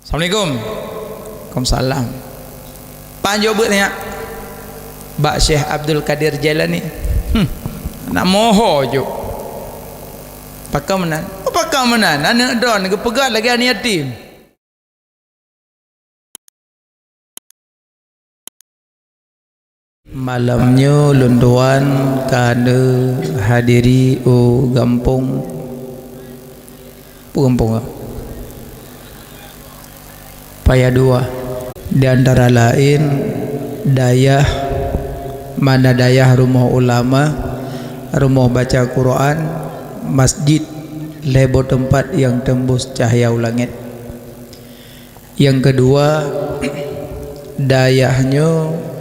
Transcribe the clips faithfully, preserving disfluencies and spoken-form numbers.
Assalamualaikum. Waalaikumsalam. Pan jok beuet nyak? Bak Syekh Abdul Qadir Jailani. Hmm. Nak moho jok. Pakon meunan? Oh, pakon meunan? Aneuk droen geupeugah lagèe aneuk yatim. Malam nyoe lôn tuan ka neuhadiri u gampông, peue gampông, ah? Paya Dua. Di antara laén dayah, mana dayah rumoh ulama, rumoh baca Quran, masjid, lhèe boh teumpat nyang teumbus cahya u langèt. Nyang keudua, dayah nyoe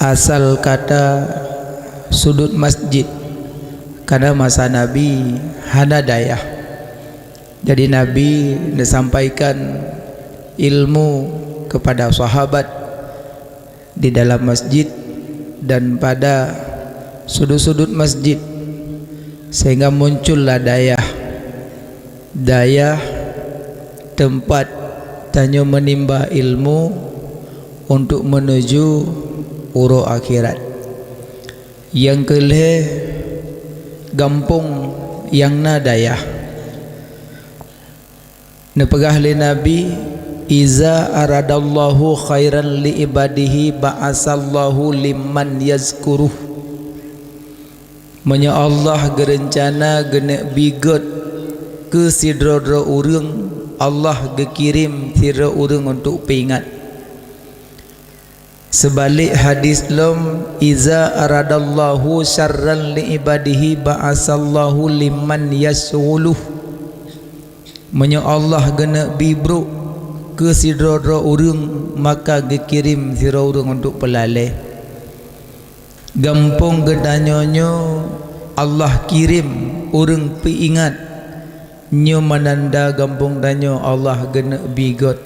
asal kata sudut masjid, karena masa Nabi hana dayah. Jadi Nabi neusampaikan ilmu kepada sahabat di dalam masjid dan pada sudut-sudut masjid, sehingga muncullah dayah. Dayah teumpat tanyoe meunimba ilmu untuk meunuju uroe akhirat. Nyang keulhèe, gampông nyang na dayah. Neupeugah lé Nabi, "Iza aradallahu khairan li ibadihi ba'asallahu liman yazkuruh." Meunyoe Allah geureuncana geuneuk bi gét keu sidroe-droe ureuëng, Allah geukirém sidroe ureuëng untuk peuingat. Seubalek hadis lom, "Iza aradallahu syarran li ibadihi ba'asallahu liman yasyghuluh." Meunyoe Allah geuneuk bi brok keu sidroe-droe ureuëng, maka geukirém sidroe ureuëng untuk peulalée. Gampông geutanyoe nyoe Allah kirém ureuëng peuingat, nyoe meunanda gampông tanyoe Allah geuneuk bi gét.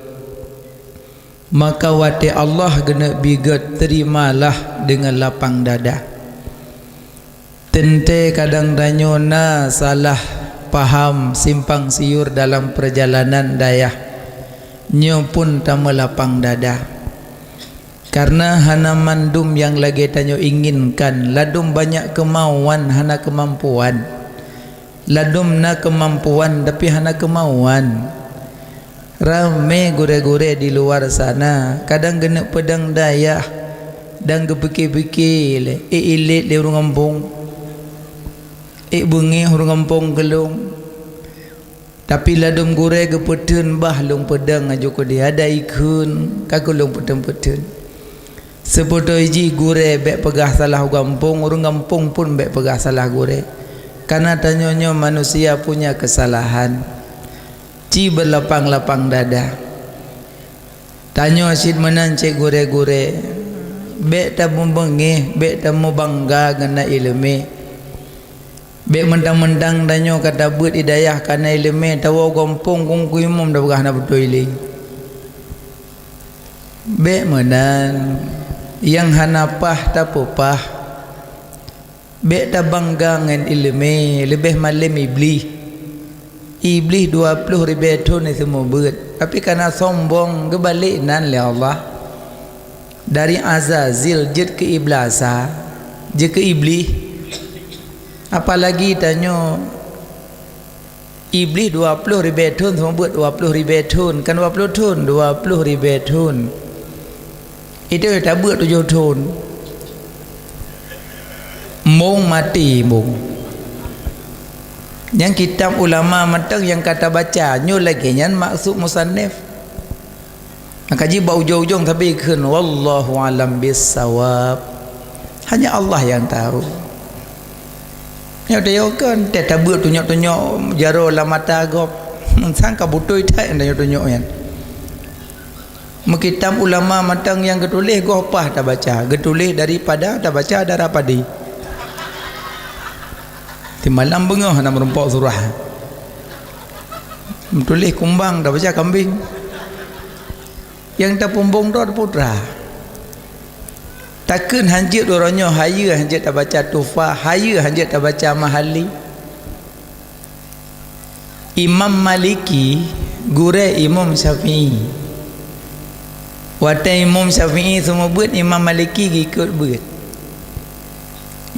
Maka watée Allah geuneuk bi gét, terimalah deungon lapang dada. Teuntée kadang tanyoe na salah paham, simpang siur dalam peurjalanan dayah, nyoe pun tameulapang dada. Kareuna hana mandum nyang lagée tanyoe inginkan, ladum banyak keumauan hana keumampuan. Ladum na keumampuan tapi hana keumauan. Ramé gurée-gurée di luwa sana, kadang geuneuk peudong dayah dan geupike-pike lé, ék ilét lé ureuëng gampông, ék beungéh ureuëng gampông keu lôn. Tapi ladum gurée geupeutheun bah lôn peudong aju keudeh, ada ikheun ka keu lôn peutheun-peutheun. Seupeutoe jih gurée bék peugah salah u gampông, ureuëng gampông pun bék peugah salah gurée. Kareuna tanyoe nyoe manusia punya keusalahan. Ci beulapang-lapang dada. Tanyoe cit meunan cit gurée-gurée. Bék tameubeungéh, bék tameubangga ngon na iéleumé. Bék meuntang-meuntang tanyoe ka tabeuet i dayah ka na iéleumé, tawoe gampông kungkui mum tapeugah na beutôi lé. Bék meunan, nyang hana paih tapeupah. Bék tabangga ngon iéleumé, leubeh malém Iblih. Iblih dua ploh ribée thon iseumeubeuet, tapi kareuna sombong geubalek nan lé Allah. Dari Azazil jeuet keu Iblasa, jeuet keu Iblih. Apalagi tanyoe Iblih dua ploh ribée thon, seumeubeuet dua ploh ribée thon, kan dua ploh thon, dua ploh ribée thon. Itu tabeuet tujoh thon. Mong maté mong. Nyang kitab ulama mantong nyang ka tabaca, nyoe lagée nyan maksud musannif. Maka jih bak ujong-ujong sabe kheun, "Wallahu a'lam bissawab." Hanya Allah yang tahu. Nyoe teuyoe kan, teutabeuet tunyok-tunyok jaroe lam mata gob. Sang ka beutôi that nyang tunyok-tunyok nyan. Meukitab ulama mantong nyang geutuléh goh paih tabaca, geutuléh daripada tabaca darah padi. Simalam beungoh hana meurumpok surah. Meutuléh kumbang tabaca kambing. Nyang tapumbong droe putra. Takheun hanjeuet uroe nyoe hayeue hanjeuet tabaca Tuhfah, hayeue hanjeuet tabaca Mahalli. Imam Maliki Gurée Imam Syafi'i. Watée Imam Syafi'i seumeubeuet, Imam Maliki geukot beuet.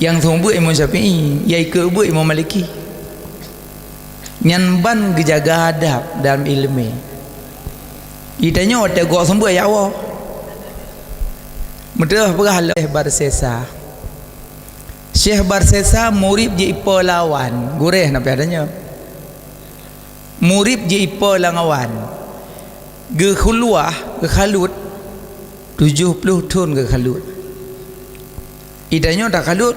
Nyang seumeubeuet Imam Syafi'i, nyang ikot beuet Imam Maliki. Nyan ban geujaga adab dalam iéleumé. Geutanyoe watée gob seumeubeuet, ya Allah. Meuteurah peugah lé Barsesa. Syekh Barsesa murit jih ipo lawan, gurée na pih tanyoe. Murit jih ipo lam awan. Geukhuluwah, geukhalut, tujoh ploh thon geukhalut. Geutanyoe takhalut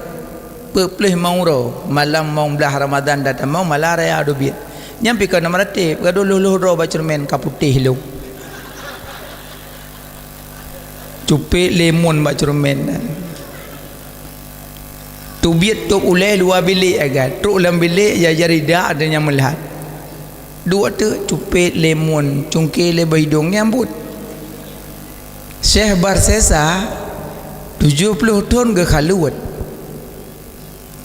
peuet ploh limong uroe, malam limong blaih Ramadhan dan tamong malam raya dubiet. Nyan pih kon na meuratéb, gadôh lhôh-lhôh droe bak ceureumen ka putéh lom. Cupet lemon bak ceureumen nyan. Teubiet tôb ulée luwa bilék agak, trok lam bilék ya jari dak ada nyang meulat. Duek teuk cupet lemon cungke lé bak idong nyang buet. Syekh Barsesa tujoh ploh thon geukhalut.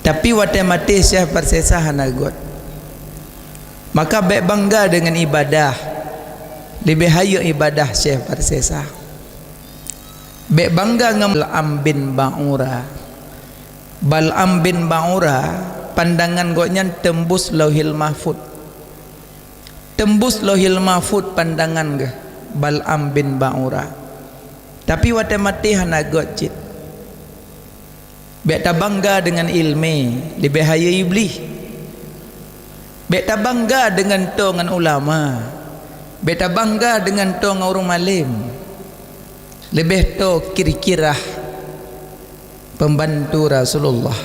Tapi watée maté Syekh Barsesa hana göt. Maka bék bangga deungon ibadah. Leubeh hayeu ibadah Syekh Barsesa. Bék bangga ngon Bal'am bin Ba'ura. Bal'am bin Ba'ura, pandangan gobnyan teumbus Lauhil Mahfuz. Teumbus Lauhil Mahfuz pandangan geuh Bal'am bin Ba'ura. Tapi watée maté hana göt cit. Bék tabangga deungon iéleumé, leubeh hayeu Iblih. Bék tabangga deungon toe ngon ulama. Bék tabangga deungon toe ngon ureuëng malém. Leubeh toe Kirkirah, pembantu Rasulullah.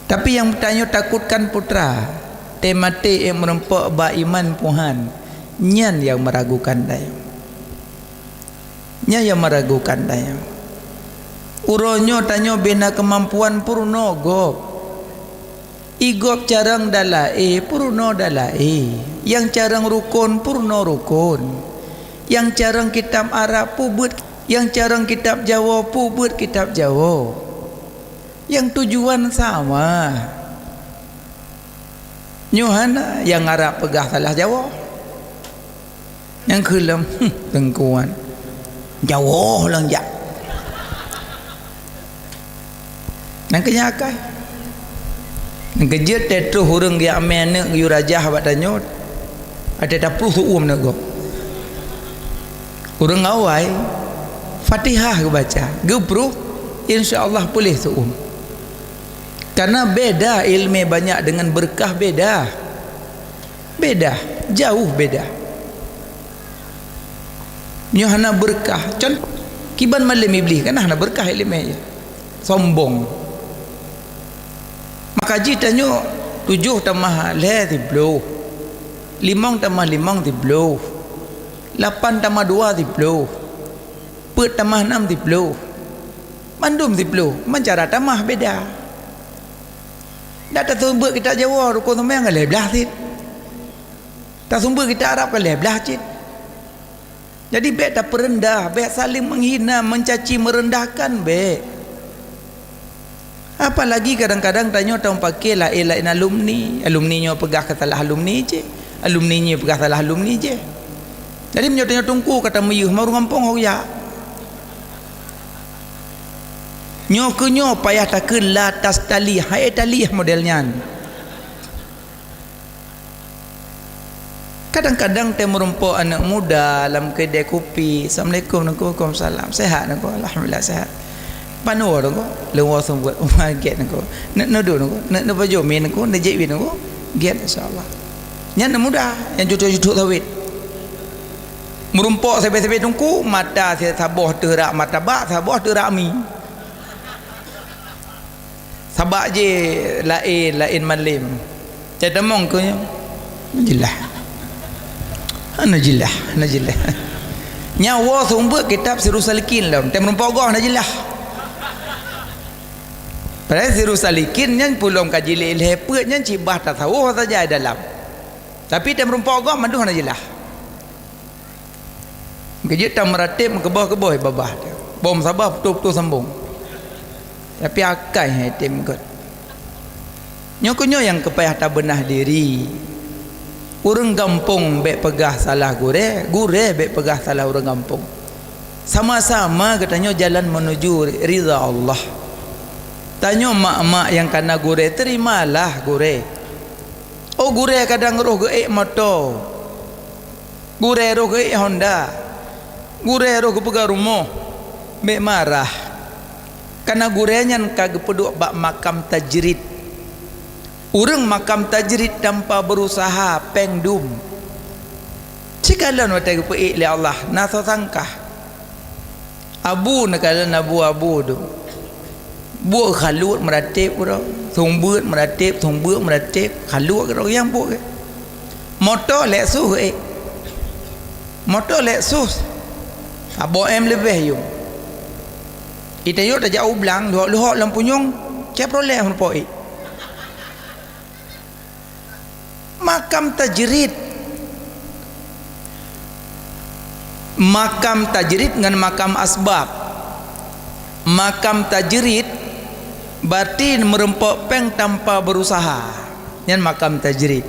Tapi nyang tanyoe takutkan putra, teumaté ék meurumpok bak iman puhan, nyan nyang meuragukan tanyoe. Nyan nyang meuragukan tanyoe. Uroe nyoe tanyoe bina keumampuan peurunoe gob. Igob carông dalaé, peurunoe dalaé. Nyang carông rukon, peurunoe rukon. Nyang carông kitab Arab, peubuet. Nyang carông kitab Jawoe, peubuet kitab Jawoe. Nyang tujuan sama. Nyoe hana nyang Arab peugah salah Jawoe. Nyang kheun lom, hmm, teungkuan. Jawoe lom jak. Nyang keu nyan akai. Nyang keujeuet teuh troh ureuëng geujak mé aneuëk geuyue rajah bak tanyoe. Watée tapruh seuuem aneuëk gob. Ureuëng awai, Fatihah geubaca, geupruh, insya Allah puléh seuuem. Karena beda iéleumé banyak deungon beureukat beda. Beda, jauh beda. Nyoe hana beureukat. Con-, kiban malém Iblih kan hana beureukat iéleumé. Sombong. Maka jih tanyoe tujoh tamah lhée siploh. Limong tamah limong siploh. Lapan tamah dua siploh. Peuet tamah nam siploh. Mandum siploh, meucara tamah beda. Dak taseumeubeuet kitab Jawoe rukon seumayang lhée blaih cit. Taseumeubeuet kitab Arab ka lhée blaih cit. Jadi bék tapeureundah, bék saléng meuhina, meucaci meurendahkan bék. Apalagi kadang-kadang tanyoe tameupaké laén-laén alumni. Alumni nyoe peugah keu salah alumni jih. Alumni nyoe peugah salah alumni jih. Jadi meunyoe tanyoe teungku ka tameuyeuh, meureumpok ho ya. Nyoe keu nyoe payah takheun la tastalih, hai talih model nyan. Kadang-kadang teuh meurumpok aneuëk muda lam keudée kupi, "Assalamualaikum, Teungku." "Waalaikumsalam." "Sehat, Teungku?" "Alhamdulillah, sehat." "Panoe, Teungku?" "Leuwoe seumeubeuet." "Uma gét, Teungku." "Neuk neuduek, Teungku?" "Neuk neupajoh mi, Teungku?" "Neujép wit, Teungku?" "Gét, insya Allah." Nyan aneuëk muda nyang cucok-cucok sawét. Meurumpok sabe-sabe teungku, mata saboh teurak martabak, saboh teurak mi. Sabak jih laén, laén malém. Cai tamong keu nyoe. Najilah. Ha, najilah, najilah. Nyan woe seumeubeuet kitab Sirus Salikin lom. Tém rumpok goh najilah. Padahai Sirus Salikin nyan peulom ka jilét lhée peuet nyan cit bah tasawuf saja dalam. Tapi tém rumpok goh mandum najilah. Geujeuet tam meuratéb meukeubah-keubah babah teuh. Bom saboh putôh-putôh sambong. Tapi akai hai tém gét. Nyoe keuh nyoe nyang keupayah tabeunah diri. Ureuëng gampông bék peugah salah gurée, gurée bék peugah salah ureuëng gampông. Sama-sama geutanyoe jalan menuju ridha Allah. Tanyoe mak-mak nyang kana gurée, terimalah gurée. Oh, gurée kadang roh geuék moto, gurée roh geuék Honda, gurée roh geupeugah rumoh, bék marah. Kana gurée nyan ka geupeuduek bak makam tajrid. Ureuëng makam tajrid tanpa beurusaha péng dum. Sikalon watée geupeuék lé Allah, na soe sangka. Abu neukalon abu-abu tu. Buet khaluet meuratéb uroe, sumbeuet meuratéb, sumbeuet meuratéb, khaluet uroe nyang buet. Moto Lexus ék. Moto Lexus. Saboh M leubeh yum. Ita yuk tajak u blang, luhok-luhok lam punyueng, Chevrolet hana po ék. Makam tajrid. Makam tajrid ngon makam asbab. Makam tajrid berarti meurumpok péng tanpa beurusaha. Nyan makam tajrid.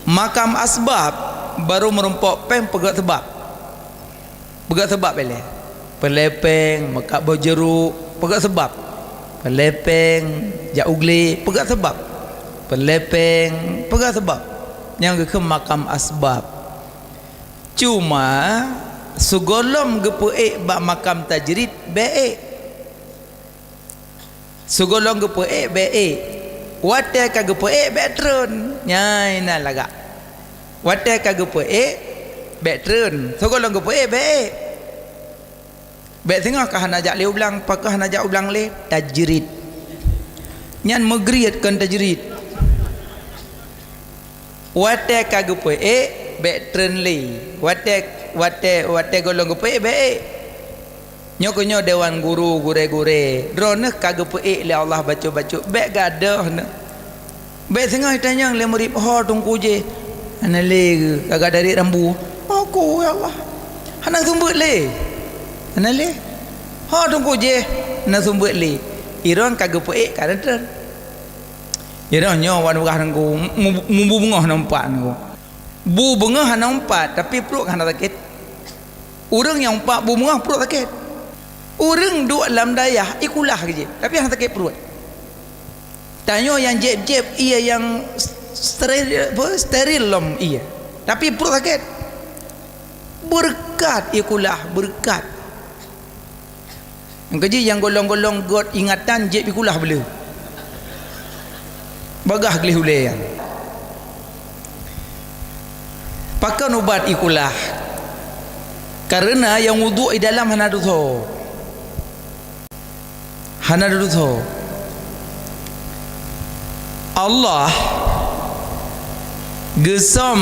Makam asbab baru meurumpok péng peugét seubab. Peugét seubab ilée. Peulepeng, meukat boh jeuruek, peugét seubab. Peulepeng, jak u glé, peugét seubab. Peulepeng, peugét seubab. Nyang geukheun makam asbab. Cuma, sigohlom geupeuék bak makam tajrid, bék ék. Sigohlom geupeuék bék ék. Watée ka geupeuék bék treun. Nyan na lagak. Watée ka geupeuék bék treun. Sigohlom geupeuék bék ék. Bék singoh ka hana jak lé u blang, pakon hana jak u blang lé, tajrid. Nyan meugriet kon tajrid. Watée ka geupeuék, bék treun lé. Watée, watée, watée gohlom geupeuék, bék ék. Nyoe keuh nyoe dewan guru, gurée-gurée. Droeneuh ka geupeuék lé Allah bacut-bacut, bék gadôh neuh. Bék singoh itanyong lé murit, "Ho Teungku jéh?" "Hana lé geuh, ka gadari rambu." "Ho ku, ya Allah." "Hana seumeubeuet lé?" "Hana lé." "Ho Teungku jéh?" "Hana seumeubeuet lé." Iron ka geupeuék ka treun. Iron nyoe wan beurah Teungku, mu-, mu-, mubu beungoh na umpat Teungku. Bu beungoh hana umpat, tapi pruet hana sakét. Ureuëng nyang umpat bu beungoh pruet sakét. Ureuëng duek lam dayah ikulah keujih, tapi hana sakét pruet. Tanyoe nyang jieb-jieb ié nyang steril, apa, steril lom ié, tapi pruet sakét. Beureukat ikulah, beureukat. Nyang keujih nyang golong-golong göt ingatan jieb ikulah beu le. Bagah gleh ulée nyan. Pakon ubat ikulah? Kareuna nyang wudhu i dalam hana dosa. Hana dosa. Allah geusöm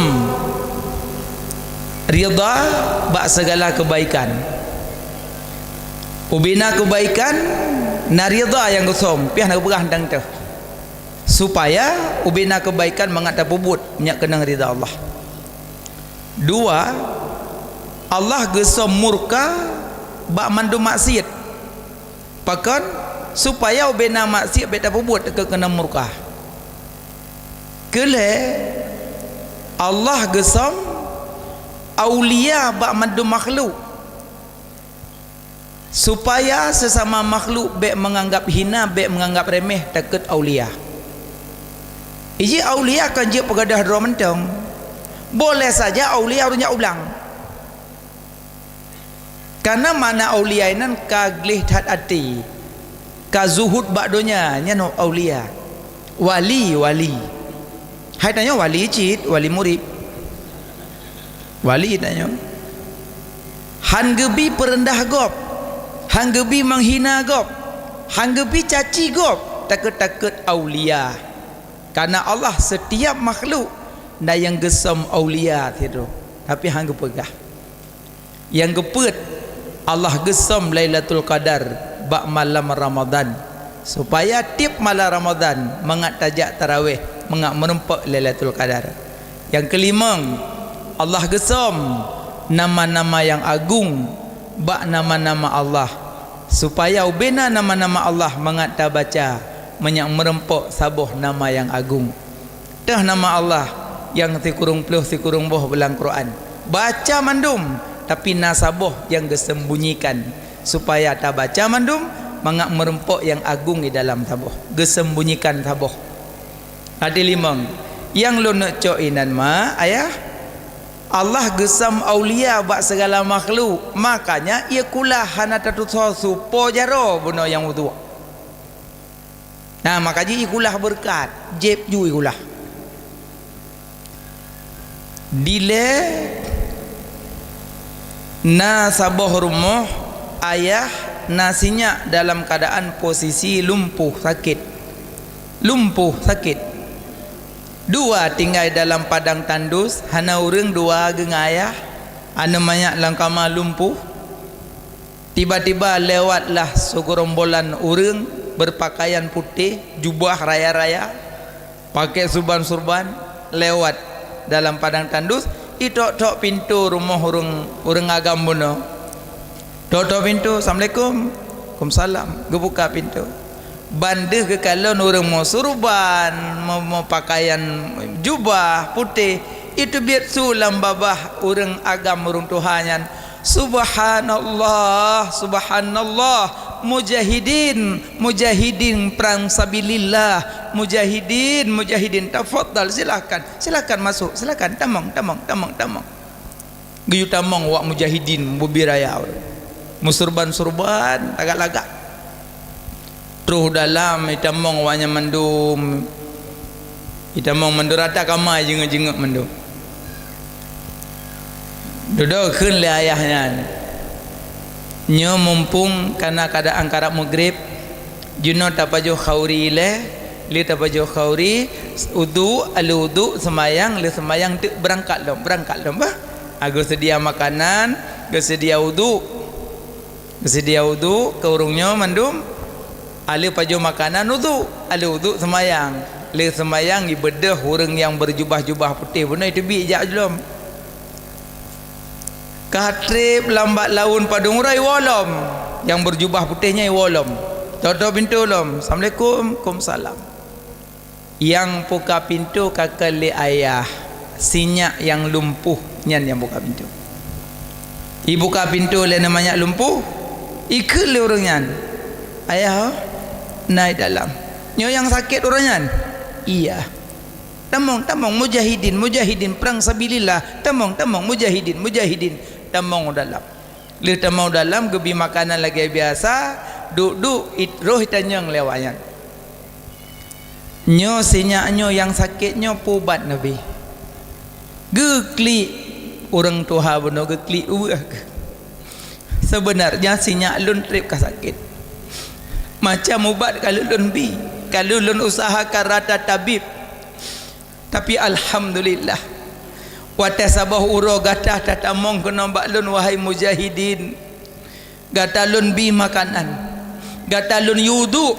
ridha bak segala kebaikan. Ubena kebaikan na ridha nyang geusöm, piah na geupeugah teuntèe. Supaya ubena kebaikan mangat tapeubuet nyak keunong ridha Allah. Dua, Allah geusöm murka bak mandum maksiet. Pakon? Supaya ubena maksiet bèk tapeubuet keu keunong murka. Keulhèe, Allah geusöm aulia bak mandum makhluk. Supaya sesama makhluk bèk meunganggap hina, bèk meunganggap remeh takheun aulia. Iji aulia kan jeuet peugadôh droe mantong. Boleh saja aulia ureueng jak u blang. Kana makna aulia inan ka gleh that até, ka zuhud bak donya, nyan aulia. Wali, wali. Hai tanyoe wali cit, wali murit. Wali tanyoe. Han geubi peureundah gob, han geubi meuhina gob, han geubi caci gob, takheun-takheun aulia. Karena Allah setiap makhluk na nyang geusöm aulia sidroe, tapi han geupeugah. Nyang geupeuet, Allah geusöm Lailatul Qadar bak malam Ramadan, supaya tiep malam Ramadan mangat tajak taraweh, mangat meurumpok Lailatul Qadar. Nyang keulimong, Allah geusöm nama-nama nyang agong bak nama-nama Allah, supaya ubena nama-nama Allah mangat tabaca mangat meurumpok saboh nama nyang agong. Teuh nama Allah, Nyang sikureueng ploh sikureueng boh bulan Quran. Baca mandum, tapi na saboh nyang geusembunyikan, supaya tabaca mandum mangat meurumpok nyang agong di dalam saboh. Geusembunyikan saboh. Até limong, nyang lôn neuk cok inan ma, ayah, Allah geusam aulia bak segala makhluk, makanya ie kulah hana tatusoe su po jaroe bunoe nyang uduk. Nah, maka jih ie kulah beureukat, jieb ju ie kulah. Dilée na saboh rumoh ayah na sinyak dalam keuadaan posisi lumpuh sakét. Lumpuh sakét. Dua tinggai dalam padang tandus, hana ureuëng dua geunga ayah, aneuk manyak lam kama lumpuh. Tiba-tiba lewatlah segerombolan ureuëng berpakaian putih, jubah raya-raya, pakai surban-surban, lewat dalam padang tandus, itok-tok pintoe rumoh ureuëng, ureuëng agam bunoe. Tok-tok pintoe, "Assalamualaikum." "Waalaikumsalam." Geubuka pintoe. Ban deuh geukalon ureuëng meusurban, meu-, meupakaian jubah putéh, iteubiet su lam babah ureuëng agam ureuëng tuha nyan, "Subhanallah, subhanallah, mujahidin, mujahidin prang sabilillah, mujahidin, mujahidin, tafadhal, silahkan, silahkan masuk, silahkan, tamong, tamong, tamong, tamong." Geuyue tamong wak mujahidin bubé raya, meusurban-surban lagak-lagak. Troh dalam itamong wak nyan mandum, itamong mandum rata kama jingeuk-jingeuk mandum. Dudoe kheun lé ayah nyan, "Nyoe mumpung kana keuadaan karab meugreb, jinoe tapajoh khauri ilée, lé tapajoh khauri, uduk, aleuh uduk, seumayang, lé seumayang teuk beurangkat lom, beurangkat lom bah." Ha, geuseudia makanan, geuseudia uduk. Geuseudia uduk keu ureuëng nyoe mandum. Aleuh pajoh makanan uduk, aleuh uduk seumayang. Lé seumayang ibeudôh ureuëng nyang beujubah-jubah putéh bunoe iteubiet jak lom. Ka treb lam bak laun padum uroe iwoe lom. Nyang beujubah putéh nyan iwoe lom. Tok-tok pintoe lom. "Assalamualaikum." "Waalaikumsalam." Nyang buka pintoe ka kheun lé ayah, sinyak nyang lumpuh nyan nyang buka pintoe. Ibuka pintoe lé aneuk manyak lumpuh, ikheun lé ureuëng nyan, "Ayah, na i dalam." "Nyoe nyang sakét ureuëng nyan?" "Iya." "Tamong, tamong, mujahidin, mujahidin, prang sabilillah, tamong, tamong, mujahidin, mujahidin, tamong u dalam." Lheueh tamong dalam, geubi makanan lagée biasa, duek-duek, it-, roh itanyong lé awaknyan. Nyoe sinyak nyoe nyang sakét nyoe peue ubat Nabi. Geuklik ureuëng tuha bunoe, geuklik ueh geuh. Seubeunarnya sinyak lôn treb ka sakét. Macam ubat ka lheueh lôn bi, ka lheueh lôn useuhakan rata tabib. Tapi alhamdulillah, watée saboh uroe gata tatamong keunoe bak lôn, wahai mujahidin. Gata lôn bi makanan, gata lôn yue uduk,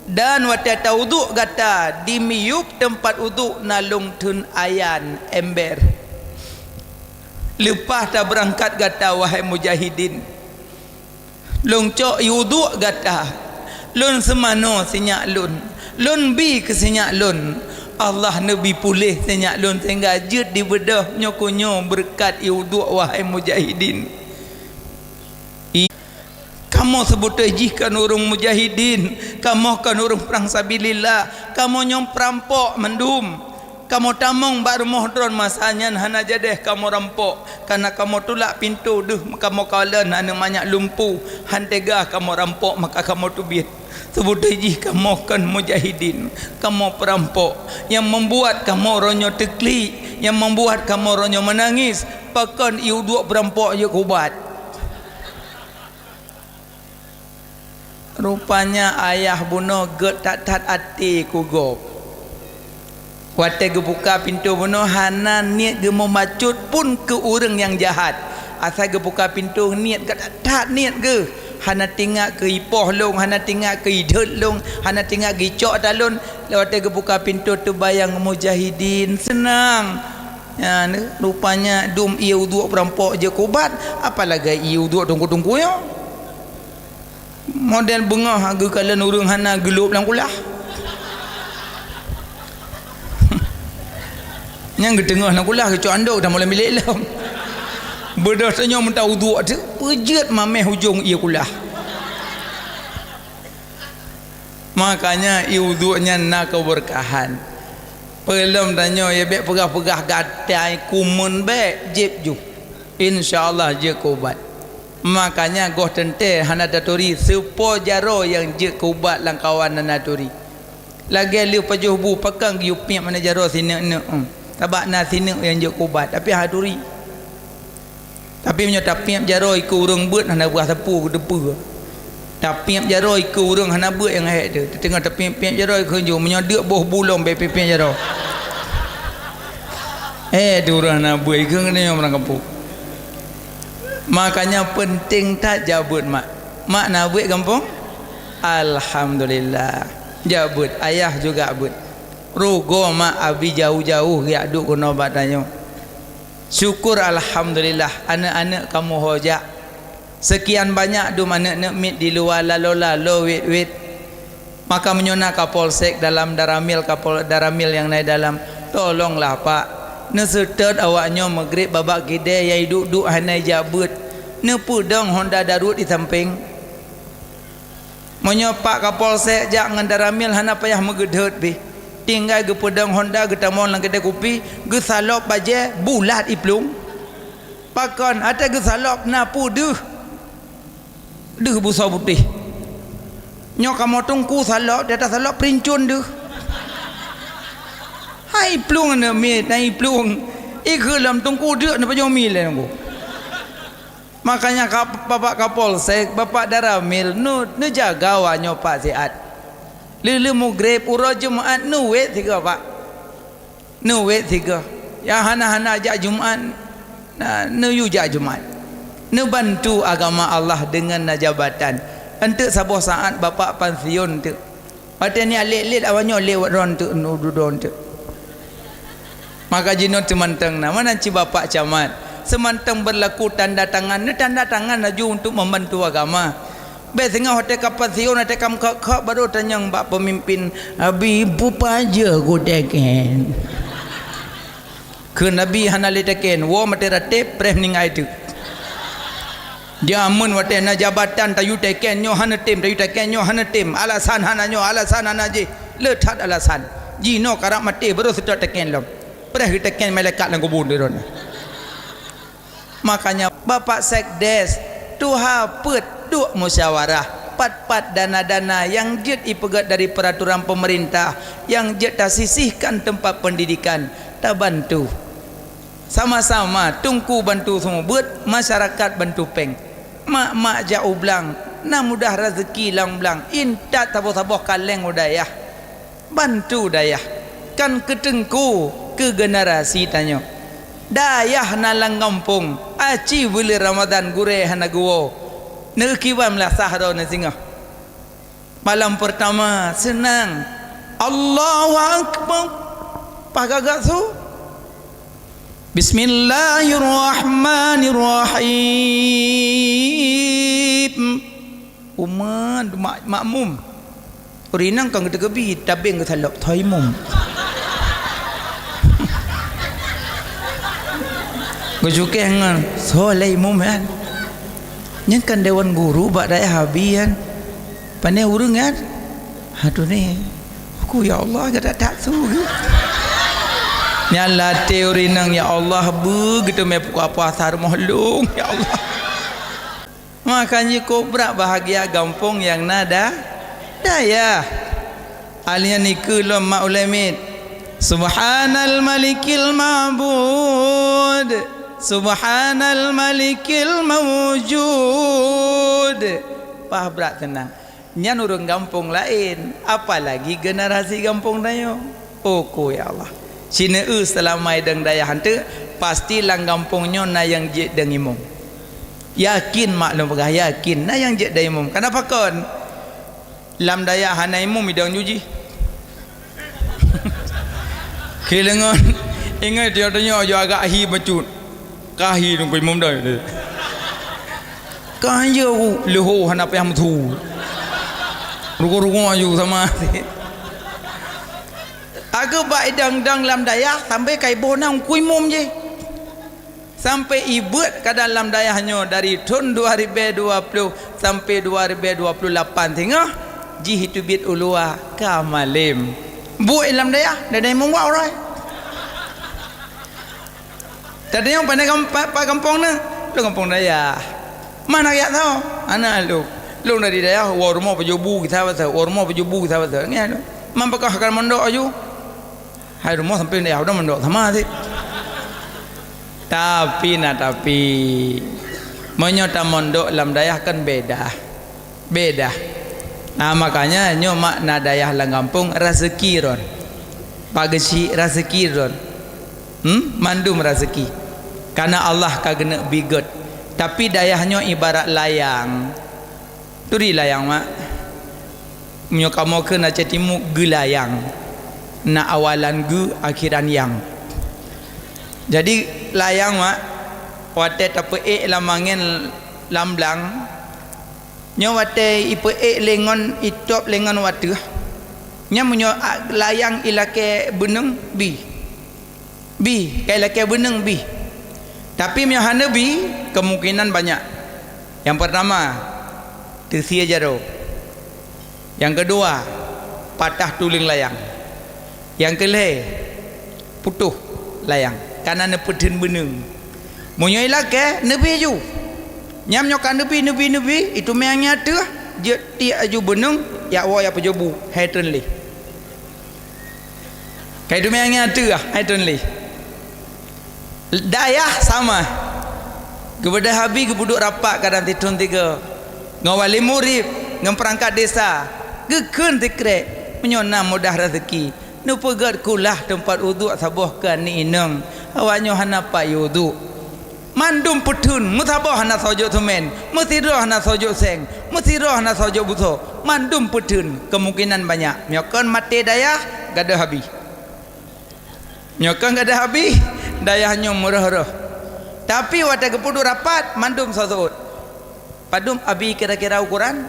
dan watée tauduk gata di miyueb teumpat uduk na lôn theun ayan ember. Leupah tabeurangkat gata, wahai mujahidin, lôn cok yue uduk gata, lôn seumanoe sinyak lôn, lôn bi keu sinyak lôn. Allah neubi puléh sinyak lôn sehingga jeuet dibeudôh nyoe keu nyoe beureukat yue uduk, wahai mujahidin. I-, kamoe seubeutôi jih kon ureuëng mujahidin, kamoe kon ureuëng prang sabilillah, kamoe nyoe peurampok mandum. Kamoe tamong bak rumoh droe masa nyan hana jadéh kamoe rampok, kareuna kamoe tulak pintoe deuh kamoe kalon aneuk manyak lumpuh, han teuga kamoe rampok maka kamoe teubiet. Seubeutôi jih kamoe kon mujahidin, kamoe peurampok. Nyang membuat kamoe uroe nyoe teuklik, nyang membuat kamoe uroe nyoe meunangis, pakon yue uduk peurampok jeuet keu ubat. Rupanya ayah bunoe gét that-that até keu gob. Watée geubuka pintoe bunoe hana niet geumeubacut pun keu ureuëng nyang jahat. Asai geubuka pintoe niet gét that-that niet geuh. Hana tingat keu ipoh lôn, hana tingat keu idhôt lôn, hana tingat keu icok ata lôn. Watée geubuka pintoe teubayang mujahidin, seunang. Nyan, rupanya dum ié uduk peurampok jeuet keu ubat, apalagi ié uduk teungku-teungku nyoe. Model beungoh geukalon ureuëng hana geulôb lam kulah. Nyang geuteungoh na kulah geucok andok dan mulai milék lom. Beudôh tanyoe meuta uduk teuk, peujeuet mamèh ujong ié kulah. Makanya ié uduk nyan na keubeurkahan. Peulom tanyoe ya bèk peugah-peugah gatai kumeun bèk, jieb ju. Insya Allah jeuet keu ubat. Makanya goh teuntèe hana taturi, seupo jaroe nyang jeuet keu ubat lam kawan hana turi. Lagèe lheueh pajoh bu pakon geuyue piep hana jaroe sineuk-neuk, em. Sabab na sineuk nyang jeuet keu ubat, tapi hana turi. Tapi meunyoe tapiep jaroe ikeue ureueng beuet hana beuah sapeue geuteupeue. Tapiep jaroe ikeue ureueng hana beuet nyang hék teuh. Teuteungoh tapiep-piep jaroe ikeue ju, meunyoe deuk boh bu lom bèk piep-piep jaroe. Eh, tu ureueng hana beuet ikeue keuneuk nyoe meurang kampung. Makanya penting that jak beuet mak. Mak na beuet gampông? Alhamdulillah. Jak beuet, ayah juga beuet. Rugoe mak abi jauh-jauh geujak duek keunoe bak tanyoe. Syukur alhamdulillah, aneuk-aneuk kamoe ho jak. Seukian banyak dum aneuk-neuk miet di luwa lalo-lalo wét-wét. Maka meunyoe na Kapolsek dalam, Daramil, Kapol-, Daramil nyang na i dalam, tolonglah Pak, neuseutôt awaknyoe Maghrib babah keudè nyang iduek-duek hana ijak beuet. Neupeudong honda daruet di sampéng. Meunyoe Pak Kapolsek jak ngon Daramil hana payah meugeudhôt pih. Tinggai geupeudong honda geutamong lam keudè kupi, geusalop bajèe bulat iplueng. Pakon, watèe geusalop na peue deuh. Deuh busoe putéh. Nyoe kamoe teungku salop, di ateueh salop peulincon deuh. Hai plueng aneuk miet, hai plueng. Ikheun lom teungku deuk neupajoh mi lé nunggu. Makanya ka, Bapak Kapolsek, Bapak Daramil, nu, neujaga awaknyoe Pak siat. Lheuh-lheuh Maghrib, uroe Jumat, neuwét sigoe Pak. Neuwét sigoe. Nyang hana-hana jak Jumat, na, neuyue jak Jumat. Neubantu agama Allah deungon na jabatan. Enteuk saboh saat Bapak pansiun teuk. Watèe nyan lét-lét awaknyoe lewat droe teuk, nu dudoe teuk. Maka jinoe seumantong na, meunan cit Bapak Camat. Seumantong beurlaku tanda tangan, neutanda tangan laju untuk membantu agama. Bèk singoh watèe ka pansiun, watèe ka meukhok-khok, baru tanyong bak peumimpin, "Abi, peue pajoh kuteken?" Kheun Abi hana lé teken, woe maté ratéb, preh meuninggai teuk. Jameun watèe na jabatan tayue teken, nyoe hana tem, tayue teken, nyoe hana tem. Alasan hana nyoe, alasan hana jih. Le that alasan. Jinoe karab maté, baru seutôt teken lom. Preh geuteken malaikat lam kubu droeneuh. Makanya Bapak Sekdes, tuha peuet duek musyawarah, pat-pat dana-dana nyang jeuet ipeugèt dari peuraturan peumeurintah, nyang jeuet tasisihkan teumpat peundidikan, tabantu. Sama-sama, teungku bantu seumeubeuet, masyarakat bantu péng. Mak-mak jak u blang, na mudah raseuki lam blang, intat saboh-saboh kaleng u dayah. Bantu dayah, kan keu teungku, keu generasi tanyoe. Dayah na lam gampông, aci buleuen Ramadhan gurèe hana geuwoe. Neukiban meulasah droeneuh singoh. Malam peurtama seunang. Allahu Akbar. Paih gagak su. Bismillahirrahmanirrahim. Umat mak-, makmum. Ureueng inong kon geuteukeubit, tabeng geusalok, "Soe imum?" Geucukeh ngon, "Soe lé imum nyan?" Nyan kan dewan guru bak dayah Abi nyan. Pane ureueng nyan? Aduh ni. Aku, ya Allah, gata tak su. Nyan lateh ureueng inong, ya Allah, beu geuteumé puka puasa rumoh lôn, ya Allah. Makanya kobra bahagia gampông nyang na da-, dayah. Alian nikeue lom mak ulèe miet. Subhanal malikil ma'bud. Subhanal malikil maujud. Pah brat teunang. Nyan ureueng gampông laén, apalagi generasi gampông tanyoe. Oko ya Allah. Sineue seulama idong dayah hanteuk, pasti lam gampông nyoe na nyang jeuet dong imum. Yakin mak lôn peugah, yakin na nyang jeuet dong imum. Kenapa kon? Lam dayah hana imum idong jujih. Khilengon ingat dia tanya aja agak hi bacut. Kahi dong imum dah. Kahi aku leho hana payah meuthu. Rugo-rugo aju sama. Ageubak idang-dang lam dayah sampai ka iboh na Teungku Imum jih. Sampai ibeuet ka dalam dayah nyoe dari thon dua ribèe dua ploh sampai dua ribèe dua ploh lapan singoh, jih iteubiet u luwa ka malém. Buet lam dayah, dada imum wak uroe. Tadi nyang pandai gampa-, pa gampông na, lôn gampông dayah. Mana rakyat tho? Hana lôn. Lôn dari dayah, woe rumoh pajoh bu gisa basa, woe rumoh pajoh bu gisa basa. Ngieng lôn. Man pakoh ka mondok aju. Hai rumoh sampai dayah udah mondok sama sih. Tapi na tapi. Meunyoe tamondok lam dayah kan beda. Beda. Nah, makanya nyoe makna dayah lam gampông raseuki ron. Pak Geuchik raseuki ron. Hmm? Mandum raseuki. Karena Allah ka geuneuk bigét. Tapi dayah nyoe ibarat layang. Turi layang, mak. Meunyoe kamoe kheun Aceh Timu geulayang. Na awalan geu, akhiran yang. Jadi layang, mak, watèe tapeuék lam angén lam blang, nyoe watèe ipeuék lé ngon itôb lé ngon watèe. Nyan meunyoe a-, layang ilakèe beuneueng bi. Bi, ka ilakèe beuneueng bi. Tapi meunyoe hana bi, kemungkinan banyak. Nyang pertama, teusie jaroe. Nyang keudua, patah tuleueng layang. Nyang keulhèe, putôh layang, kana neupeutheun beuneueng. Meunyoe ilakèe, neubi ju. Nyan nyoe ka neubi, neubi, neubi, iteumé angén ateueh, jeuet tiek aju beuneueng, jak woe jak peujobu, hai treun lé. Ka iteumé angén ateueh, hai treun lé. Dayah sama. Geubeudôh abi geupeuduek rapat kadang sithon tiga. Ngon wali murit, ngon peurangkat desa. Geukheun sikrek, meunyoe na mudah raseuki. Neupeugöt kulah teumpat uduk saboh keu aneuk inong. Awaknyoe hana pat uduk. Mandum peutheun, meusaboh hana soe jok seumén, meusidroe hana soe jok seng, meusidroe hana soe jok busoe. Mandum peutheun, kemungkinan banyak. Meunyoe kon maté dayah, gadôh abi. Nyoe kan gadôh abi, dayah nyoe meurôh-rôh. Tapi watèe geupeuduek rapat, mandum seuôt. Padum abi kira-kira ukuran?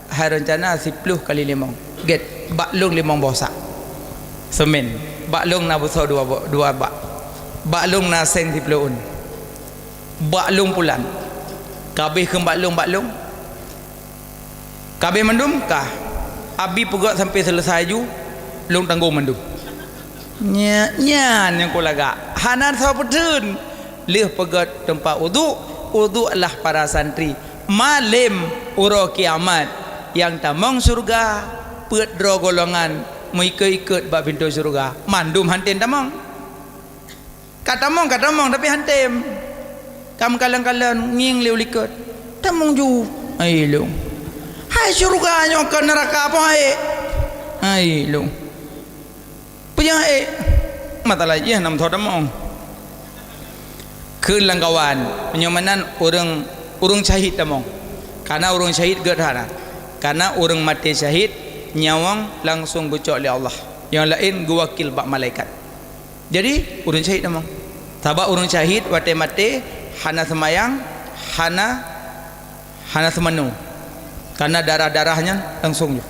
Hai rencana siploh kali limong. Gét, bak lôn limong boh sak. Seumén. Bak lôn na busoe dua bo-, dua bak. Bak lôn na seng siploh ôn. Bak lôn pulan. Ka abéh kheun bak lôn, bak lôn. Ka abéh mandum, ka. Abi peugöt sampai selesai ju, lôn tanggong mandum. Nya, nyan nyang kulagak. Hana soe peutheun. Lheueh peugöt teumpat uduk, uduklah para santri. Malém uroe kiamat, nyang tamong syeuruga, peuet droe golongan meuikot-ikot bak pintoe syeuruga. Mandum han tem tamong. Ka tamong, ka tamong, tapi han tem. Ka meukalon-kalon, ngieng lé u likot. Tamong ju. Hai lôn. Hai syeuruga nyoe kon neuraka, peue han ék? Hai lôn. Peue nyang han ék? Mata lajih nam tho tamong. Kheun lam kawan, meunyoe meunan ureueng, ureueng syahid tamong. Karena ureueng syahid gét hana. Karena ureueng maté syahid, nyawöng langsong geucok lé Allah. Nyang laén geuwakil bak malaikat. Jadi, ureueng syahid tamong. Sabab ureueng syahid watèe maté hana seumayang, hana, hana seumanoe. Karena darah-darah nyan langsong ju.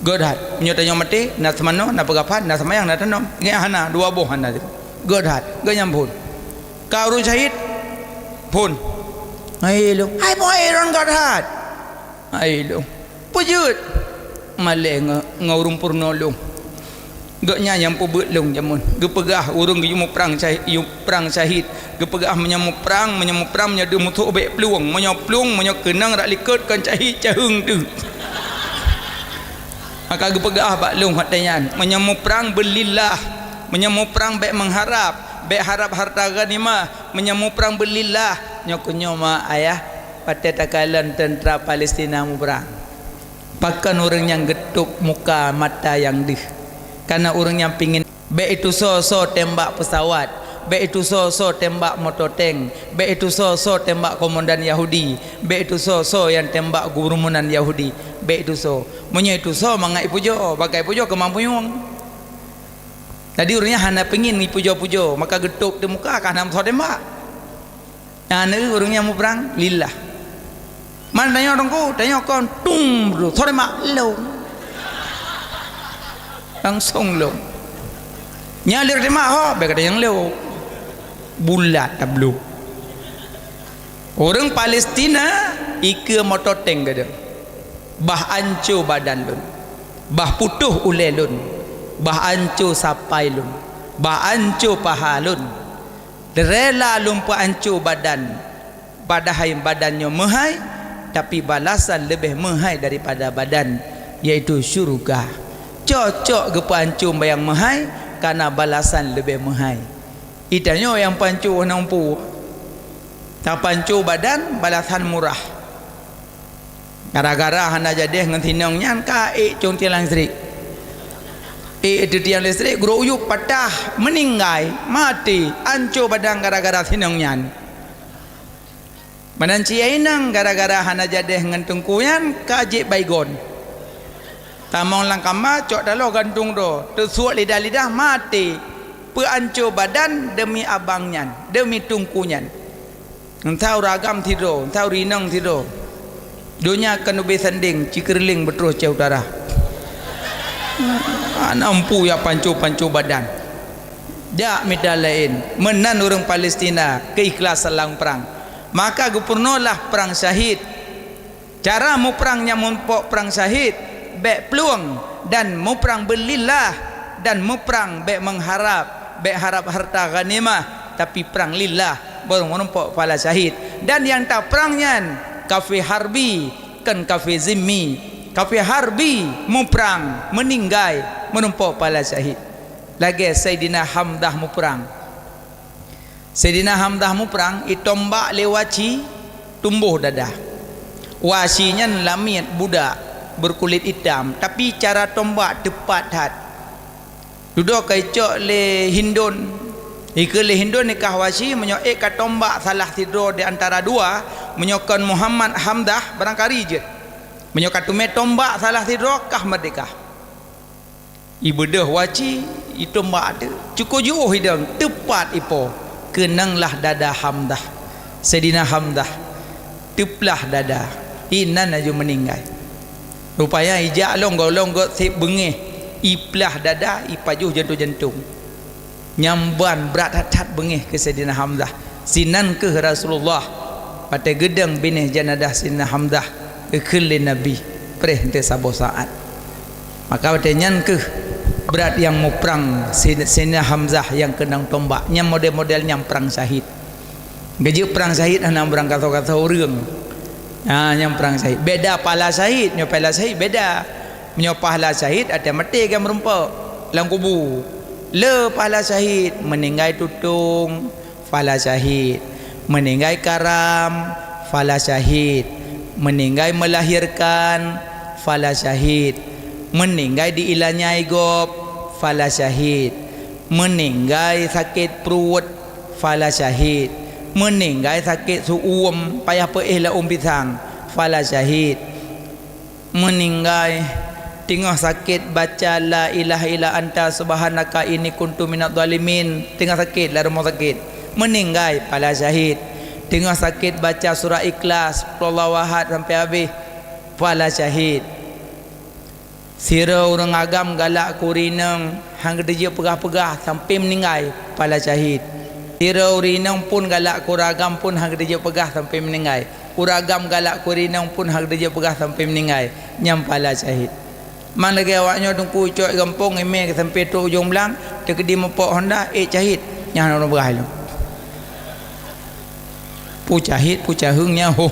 Gét that. Meunyoe tanyoe maté, na seumanoe, na peugafan, na seumayang, na tanom. Ingat hana, dua boh hana. Gét that. Gét nyan phon. Ka ureueng syahid, phon. Hai lôn. Hai boh hai ron gét that. Hai lôn. Peue jeuet? Malèe ngon, ngon ureueng peurunoe lôn. Gobnyan nyang peubeuet lôn jameun. Geupeugah ureueng geuyue muprang syahid, yue prang syahid. Geupeugah meunyoe muprang, meunyoe muprang, meunyoe deuh musoh bèk plueng. Meunyoe plueng, meunyoe keunong rak likot kon syahid, caheueng deuh. Maka geupeugah bak lôn watèe nyan, meunyoe muprang beu lillah, meunyoe muprang bèk meuharab, bèk harab hareuta ghanimah, meunyoe muprang beu lillah, nyoe keuh nyoe ma ayah, watèe takalon teuntra Palestina muprang. Pakon ureueng nyang geutôb muka mata nyang deuh? Kareuna ureueng nyang pingin, bèk itusoe-soe tembak peusawat, bèk itusoe-soe tembak moto tank, bèk itusoe-soe tembak komandan Yahudi, bèk itusoe-soe nyang tembak geurumunan Yahudi, bèk itusoe. Meunyoe itusoe mangat ipujoe, bagaih ipujoe keumampuan. Jadi ureueng nyan hana pingin ipujoe-pujoe, maka geutôb di muka ka hana meusoe tembak. Nyan ureueng nyang muprang lillah. Man tanyoe teungku, tanyoe kon tung bro, soe tembak lôn. Langsong lôn. Nyan lé teurimong ho, bèk gata nyang lé. Bulat tabloe. Ureuëng Palestina ikeue moto tank gata. Bah anco badan lôn. Bah putôh ulèe lôn. Bah anco sapai lôn. Bah anco paha lôn. Rela lôn peuanco badan, padahai badan nyoe meuhai, tapi balasan leubeh meuhai daripada badan, yaitu syeuruga. Cocok geupeuanco nyang meuhai, kareuna balasan leubeh meuhai. Geutanyoe nyang peuanco hana mampu. Tapeuanco badan, balasan murah. Gara-gara hana jadeh ngon sinong nyan ka ék cong tiang listrik. Ék teuh tiang listrik, gurok uyueb patah, meuninggai, maté, anco badan gara-gara sinong nyan. Meunan cit inong gara-gara hana jadeh ngon teungku nyan ka jép Baygon. Tamong lam kama cok taloh gantung droe, teusuek lidah-lidah maté. Peuanco badan deumi abang nyan, deumi teungku nyan. Entah ureuëng agam sidroe, entah ureuëng inong sidroe. Donya keuneubri sandeng, cikeureuling beutroh ceu utara. Hana mampu ya panco-panco badan. Jak mita laén, meunan ureuëng Palestina keuikhlasan lam prang. Maka geupeurunoe lah prang syahid. Cara muprang nyang meurumpok prang syahid, bèk plueng dan muprang beulillah, dan muprang bèk meuharab, bèk harab harta ghanimah, tapi prang lillah, baru meurumpok pahala syahid. Dan nyang taprang nyan kafé harbi, kon kafé zimmi. Kafé harbi muprang, meuninggai, meurumpok pahala syahid. Lagèe Saidina Hamzah muprang. Saidina Hamzah muprang, itombak lé Wahsyi, tumboh dada. Wahsyi nyan lamiet budak, beukulit itam, tapi cara tombak teupat that. Dudoe ka icok lé Hindun. Ikeue lé Hindun nikah Wahsyi, meunyoe ék ka tombak salah sidroe di antara dua, meunyoe kon Muhammad Hamzah, barangkari jeuet. Meunyoe ka teumé tombak salah sidroe, kah meurdéhka. Ibeudôh Wahsyi, itombak teuh. Cukôp jiôh idong, teupat ipo. Keunong lah dada Hamzah. Saidina Hamzah teuplah dada. Inan laju meuninggai. Rupanya ijak lôn gohlom gét sép beungéh. Iplah dada, ipajoh jantung-jantung. Nyang ban brat that-that beungéh keu Saidina Hamzah. Sinan kheueh Rasulullah watée geudong binéh jeunazah Saidina Hamzah geukheun lé Nabi preh teuh saboh saát. Maka watée nyan kheueh brat nyang muprang Si-, Saidina Hamzah nyang keunong tombak. Nyang model-model nyang prang syahid. Geujeuet prang syahid hana meurang gasoe-gasoe ureuëng. Ha, nyang prang syahid. Beda pahala syahid, nyoe pahala syahid beda. Meunyoe pahala syahid, até maté geumeureumpok lam kubu. Le pahala syahid, meuninggai tutong, pahala syahid. Meuninggai karam, pahala syahid. Meuninggai meulahirkan, pahala syahid. Meuninggai diilanyai gob, pahala syahid. Meuninggai sakét pruet, pahala syahid. Meuninggai sakét su'uem, payah peuéh laum pisang, pahala syahid. Meuninggai teungoh sakét baca la ilaha illa anta subhanaka inni kuntu minadh dhalimin, teungoh sakét lam rumoh sakét, meuninggai pahala syahid. Teungoh sakét baca surah Ikhlas, Qul huwallahu ahad sampai habéh, pahala syahid. Sidroe ureuëng agam galak keu ureuëng inong, hana geuteupeue peugah-peugah sampai meuninggai, pahala syahid. Sidroe ureuëng inong phon galak keu ureuëng agam phon hana geuteupeue peugah sampai meuninggai. Ureuëng agam galak keu ureuëng inong phon hana geuteupeue peugah sampai meuninggai, nyan pahala syahid. Man lagée awak nyoe teungku cok gampông imé sampai trok ujong blang, teukeudi meupok honda, ék syahid, nyan ureuëng peugah lom. Peue syahid, peue syaheueng nyan, ho.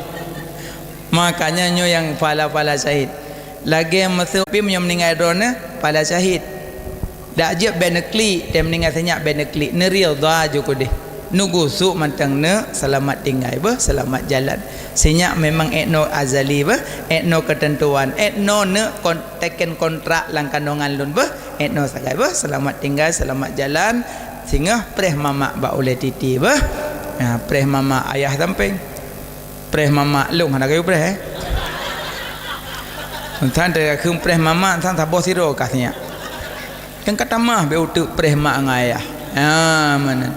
Makanya nyoe nyang pahala-pahala syahid. Lagée meuseupie meunyoe meuninggai droeneuh, pahala syahid. Dak jeuet bék neuklik, teuh meuninggai sinyak bék neuklik, neuridha ju keudeh. Neugusok mantong neuk, seulamat tinggai beuh, seulamat jalan. Sinyak memang ék noe azali beuh, ék noe keuteuntuan, ék noe neuk kon-, teken kontrak lam kandongan lôn beuh, ék noe sagai beuh, seulamat tinggai, seulamat jalan. Singoh preh mamak bak ulée titi beuh. Ha, preh mamak ayah sampéng. Preh mamak lôn hana kayu preh, eh. Entang teuka kheun preh mamak, entang saboh sidroe kah sinyak. Kan ka tamah bék uteuk preh mak ngon ayah. Ha, meunan.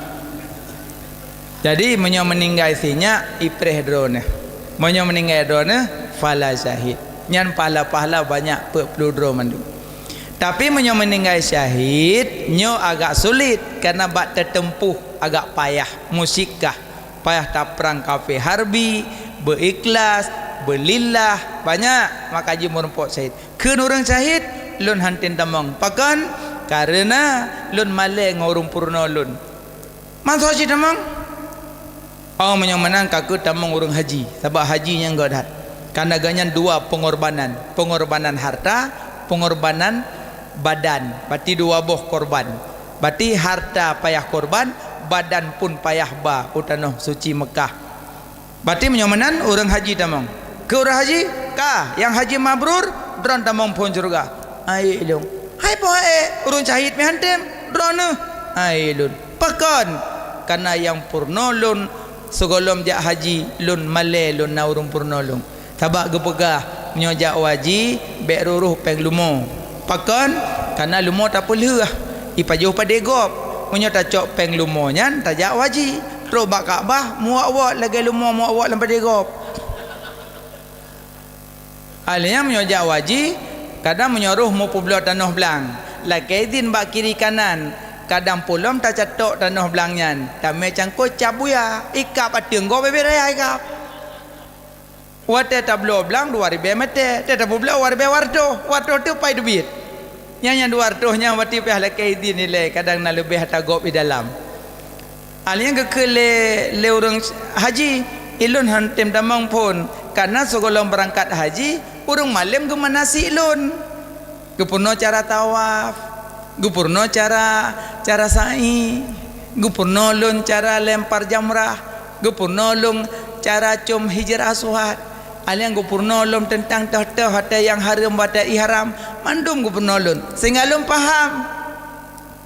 Jadi, meunyoe meuninggai sinyak, ipreh droeneuh. Meunyoe meuninggai droeneuh, pahala syahid. Nyan pahala-pahala banyak peuet ploh droe mandum. Tapi meunyoe meuninggai syahid, nyoe agak sulit, karena bak teuteumpuh agak payah, musyikah, payah taprang kafé harbi, beuikhlas, beulillah, banyak maka jimeurumpok syahid. Kheun ureuëng syahid, lôn hántom tamong. Pakon? Kareuna lôn malée ngon ureuëng peurunoe lôn. Mantong cit tamong. Oh, meunyoe meunan ka kheueh tamong ureuëng haji, sabab haji nyang göt that. Karena gobnyan dua pengorbanan, pengorbanan harta, pengorbanan badan. Berarti dua boh korban. Berarti harta payah korban, badan pun payah ba u tanoh suci Mekah. Berarti meunyoe meunan ureuëng haji tamong. Keu ureuëng haji, ka, nyang haji mabrur, droen tamong phon syeuruga. Hai lôn. Hai po hai, ureuëng syahid meuhántom, droeneuh. Hai lôn. Pakon? Karena nyang peurunoe lôn sigohlom jak haji, lôn malée lôn na ureuëng peurunoe lôn. Sabab geupeugah, meunyoe jak haji, bék rôh-rôh péng leumo. Pakon? Karena leumo tapeulheueh, ipajoh padé gob. Meunyoe tacok péng leumo nyan, tajak haji. Trok bak Ka'bah, meuwot-wot lagée leumo meuwot-wot lam padé gob. Alheuh nyan meunyoe jak haji, kadang meunyoe rôh meupeubloe tanoh blang, lakée idhin bak kiri kanan, kadang pulom tacatok tanoh blang nyan, tamé cangkôi cap buya, ikab ateueng gob bebe raya ikab. Watée tabloe blang dua ribée meuté, watée tapeubloe dua ribée wartoh, wartoh teuh pai teubiet. Nyang nyan dua reutôh nyang wati piah lakée idhin ilée, kadang na leubeh ata gob i dalam. Alheuh nyan geukheun lé, lé ureuëng haji, "Ilôn hántom tamong phon, kareuna sigohlom beurangkat haji, ureuëng malém geumanasik lôn." Geupeurunoe cara tawaf, geupeurunoe cara, cara sa'i, geupeurunoe lôn cara lempar jamrah, geupeurunoe lôn cara com Hajar Aswad. Alheuh nyan geupeurunoe lôn teuntang toh-toh watée nyang hareuem watée ihram, mandum geupeurunoe lôn, sehingga lôn paham.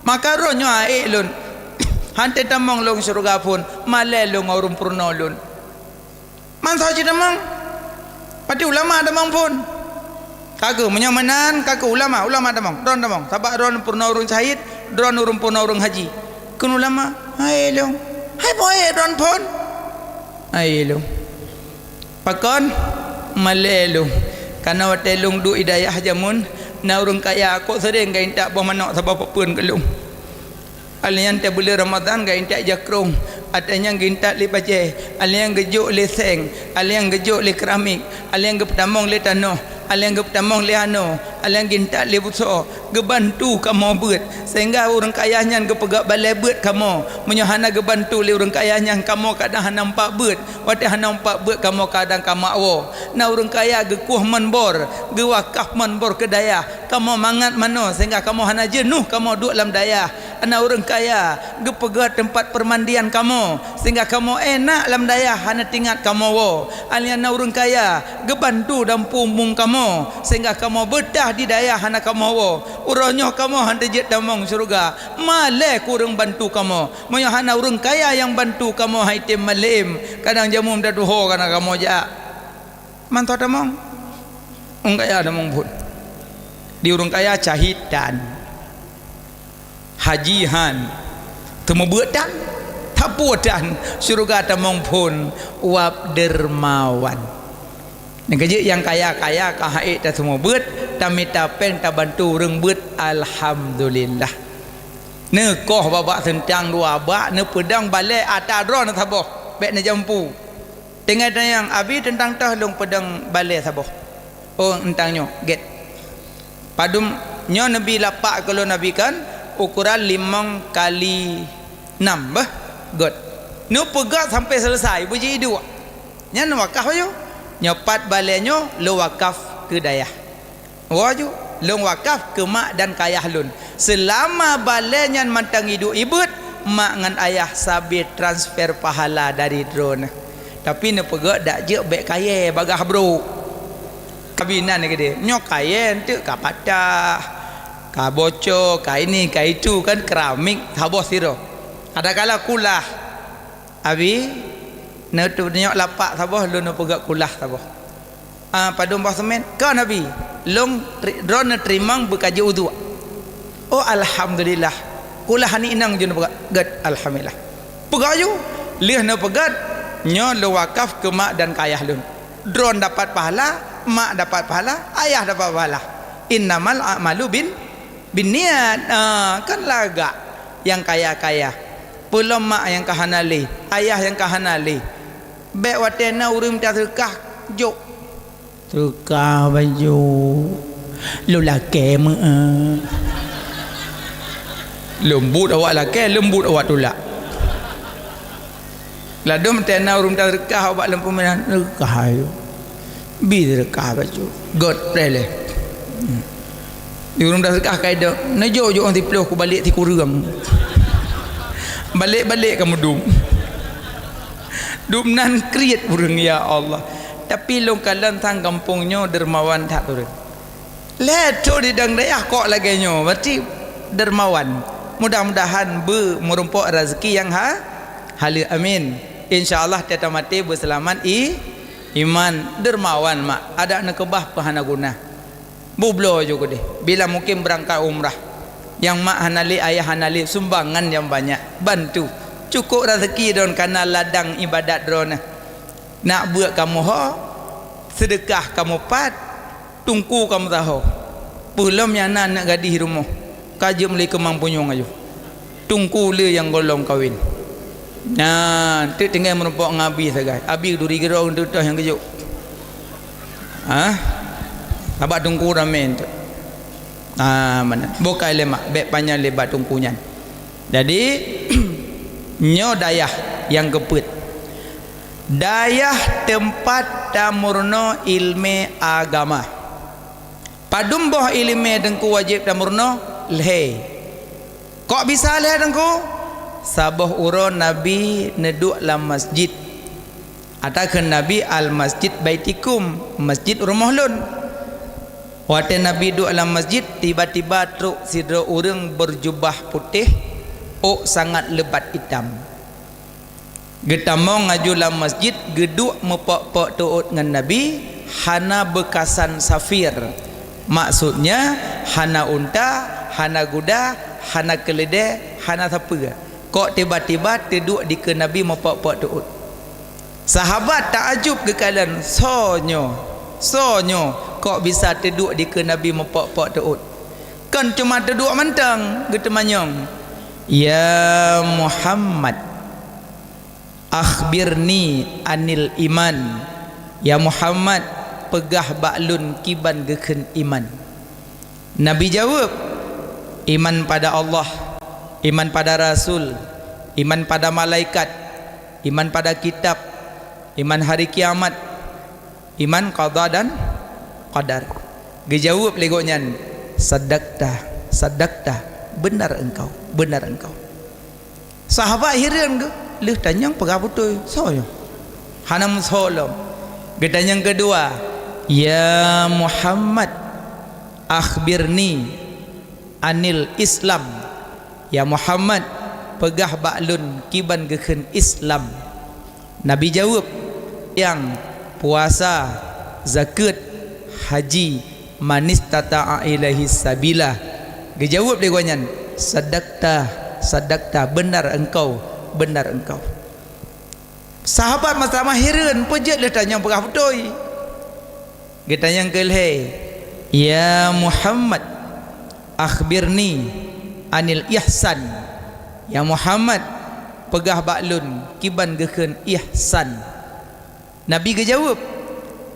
Maka roh nyoe aék lôn, hántom tamong lôn syeuruga phon, malée lôn ngon ureuëng peurunoe lôn. Mantong cit tamong. Pati ulama tamong phon. Ka kheueh, meunyoe meunan, ka kheueh ulama, ulama tamong, droen tamong. Sabab droen peurunoe ureuëng syahid, droen ureuëng peurunoe ureuëng haji. Kheun ulama, "Hai lôn, hai po hai droen phon?" "Hai lôn." "Pakon?" "Malée lôn. Kareuna watée lôn duek i dayah jameun, na ureuëng kaya kok seuréng geuintat boh manok saboh peupeuen keu lôn. Alheuh nyan teuh buleuen Ramadhan geuintat jakrong, watée nyan geuintat lé bajée, alheuh nyan geujok lé seng, alheuh nyan geujok lé keramik, alheuh nyan geupeutamong lé tanoh, alheuh nyan geupeutamong lé anoe, alheuh nyan geuintat lé busoe, geubantu kamoe beuet, sehingga ureuëng kaya nyan geupeugét balée beuet kamoe. Meunyoe hana geubantu lé ureuëng kaya nyan, kamoe kadang hana meupat beuet. Watée hana meupat beuet, kamoe kadang ka makwoe. Na ureuëng kaya geukueh manbor, geuwakaf manbor keu dayah. Kamoe mangat manoe sehingga kamoe hana jeunôh kamoe duek lam dayah. Na ureuëng kaya geupeugét teumpat peumandian kamoe, sehingga kamoe énak lam dayah hana teuingat kamoe woe. Alheuh nyan na ureuëng kaya geubantu dan peumung kamoe, sehingga kamoe beutah di dayah hana kamoe woe. Uroe nyoe kamoe hántom jeuet tamong syeuruga, malée keu ureuëng bantu kamoe. Meunyoe hana ureuëng kaya nyang bantu kamoe, hai tém malém, kadang jameun tatuho kana kamoe jak. Mantong tamong. Ureuëng kaya tamong phon. Di ureuëng kaya syahid tan. Haji han. Teumeubeuet tan. Tapeue tan. Syeuruga tamong phon. Wab dermawan. Nyang keujeuet nyang kaya-kaya ka haiek tateumeubeuet, tamita péng tabantu ureuëng beuet, alhamdulillah. Neukoh babah seuntang dua bak, neupeudong balée ata droe neusaboh, bék neujampu. Tinggai tanyong, "Abi, teuntang toh lôn peudong balée saboh?" "Oh, eunteuk nyoe, gét." Padum nyoe neubi lapak keu lôn, Abi, kan ukuran limong kali nam, beuh, gét. Neupeugét sampai selesai, beujeuet iduek. Nyan wakaf ayue. Nyoe pat balée nyoe lôn wakaf keu dayah. Woe ju, lôn wakaf keu mak dan keu ayah lôn. Seulama balée nyan mantong iduek ibeuet, mak ngon ayah sabe transfer pahala dari droeneuh. Tapi neupeugét dak jeuet bék kayée bagaih brok. Kabinan keudeh, nyoe kayée eunteuk ka patah, ka bocor, ka ini, ka itu kan, keramik saboh sidroe. Kadang kala kulah. Abi, neutunyok lapak saboh, lôn neupeugét kulah saboh. Ah, padum boh seumén? Kon Abi, lôn ri-, droeneuh teurimong beukajeuet uduk. Oh, alhamdulillah. Kulah aneuk inong jeuet neupeugét, gét, alhamdulillah. Peugét ju, lheueh neupeugét, nyoe lôn wakaf keu mak dan keu ayah lôn. Droeneuh dapat pahala, mak dapat pahala, ayah dapat pahala. Innamal a'malu bin Biniat, ah, kan lagak nyang kaya-kaya. Peulom mak nyang ka hana lé, ayah nyang ka hana lé. Bék watée na ureuëng mita seudeukah, jok. Seudeukah bacut. Lôn lakée meu'ah. Leumbut awak lakée, leumbut awak tulak. Ladôm tena ureuëng taseudeukah ubak lôn peuminan, seudeukah ayue. Bi seudeukah bacut. Göt preh lé. Hmm. Di ureuëng taseudeukah kai deuek, neujok-jok siploh kubalek sikureueng. Balek-balek kamoe dum. Dum nan kriet ureuëng, ya Allah. Tapi lôn kalon sang gampông nyoe dermawan that ureuëng. Lhée thon di dang dayah kok lagée nyoe, berarti dermawan. Mudah-mudahan beu meurumpok rezeki nyang ha-, haleue. Amin. Insya Allah teuh tamaté beuseulamat i-, iman, dermawan mak. Adak neukeubah peuhana guna. Bubloe ju keudeh. Bila mungkin beurangkat umrah. Nyang mak hana lé, ayah hana lé, sumbangan nyang banyak. Bantu. Cukôp rezeki droen kana ladang ibadat droeneuh. Nak beuet kamoe ho, seudeukah kamoe pat, tungku kamoe taho. Peulom nyang na aneuk gadih rumoh, ka jeuet meuli keumang punyueng ayue. Tungku le nyang gohlom kawen. Nah, teuk tinggai meurumpok ngon abi sagai. Abi duri giro teutoh nyang geujok. Ha? Abak tungku ramé teuk. Ah, mana? Bukai lemak, bék panyang lebat tungku nyan. Jadi, nyoe dayah nyang keupeuet. Dayah teumpat tameurunoe iéleumé agama. Padum boh iéleumé Teungku wajéb tameurunoe? Lhée. Kok bisa lhée Teungku? Saboh uroe Nabi neuduek lam masjid. Ata kheun Nabi, "Al-masjid baitikum, masjid rumoh lôn." Watée Nabi duek lam masjid, tiba-tiba trok sidroe ureuëng beujubah putéh, ôk sangat leubat itam. Geutamong laju lam masjid, geuduek meupok-pok teuôt ngon Nabi, hana beukasan safir. Maksudnya, hana unta, hana guda, hana keuleudée, hana sapeue. Kok tiba-tiba teuduek dikeue Nabi meupok-pok teuôt. Sahabat taajub geukalon, "Soe nyoe? Soe nyoe kok bisa teuduek dikeue Nabi meupok-pok teuôt?" Kon cuma teuduek mantong, geuteumanyong, "Ya Muhammad, akhbirni anil iman. Ya Muhammad, peugah bak lôn kiban geukheun iman." Nabi jaweueb, "Iman pada Allah, iman pada rasul, iman pada malaikat, iman pada kitab, iman hari kiamat, iman qada dan qadar." Geujaweueb lé gobnyan, "Sadaqta, sadaqta, benar engkau, benar engkau." Sahabat hireuen geuh, lheueh tanyong peugah beutôi, "Soe nyoe?" Hana meusoe lom. Geutanyong keudua, "Ya Muhammad, akhbirni anil Islam." "Ya Muhammad, peugah bak lôn kiban geukheun Islam." Nabi jaweueb, "Nyang puasa, zakeuet, haji, manistata'a ilaihi sabila." Geujaweueb lé gobnyan, "Sadaqta, sadaqta, benar engkau, benar engkau." Sahabat meutamah hireuen, peue jeuet lheueh tanyong peugah beutôi. Geutanyong keu lhée, "Ya Muhammad, akhbirni anil ihsan." "Ya Muhammad, peugah bak lôn kiban geukheun ihsan." Nabi geujaweueb,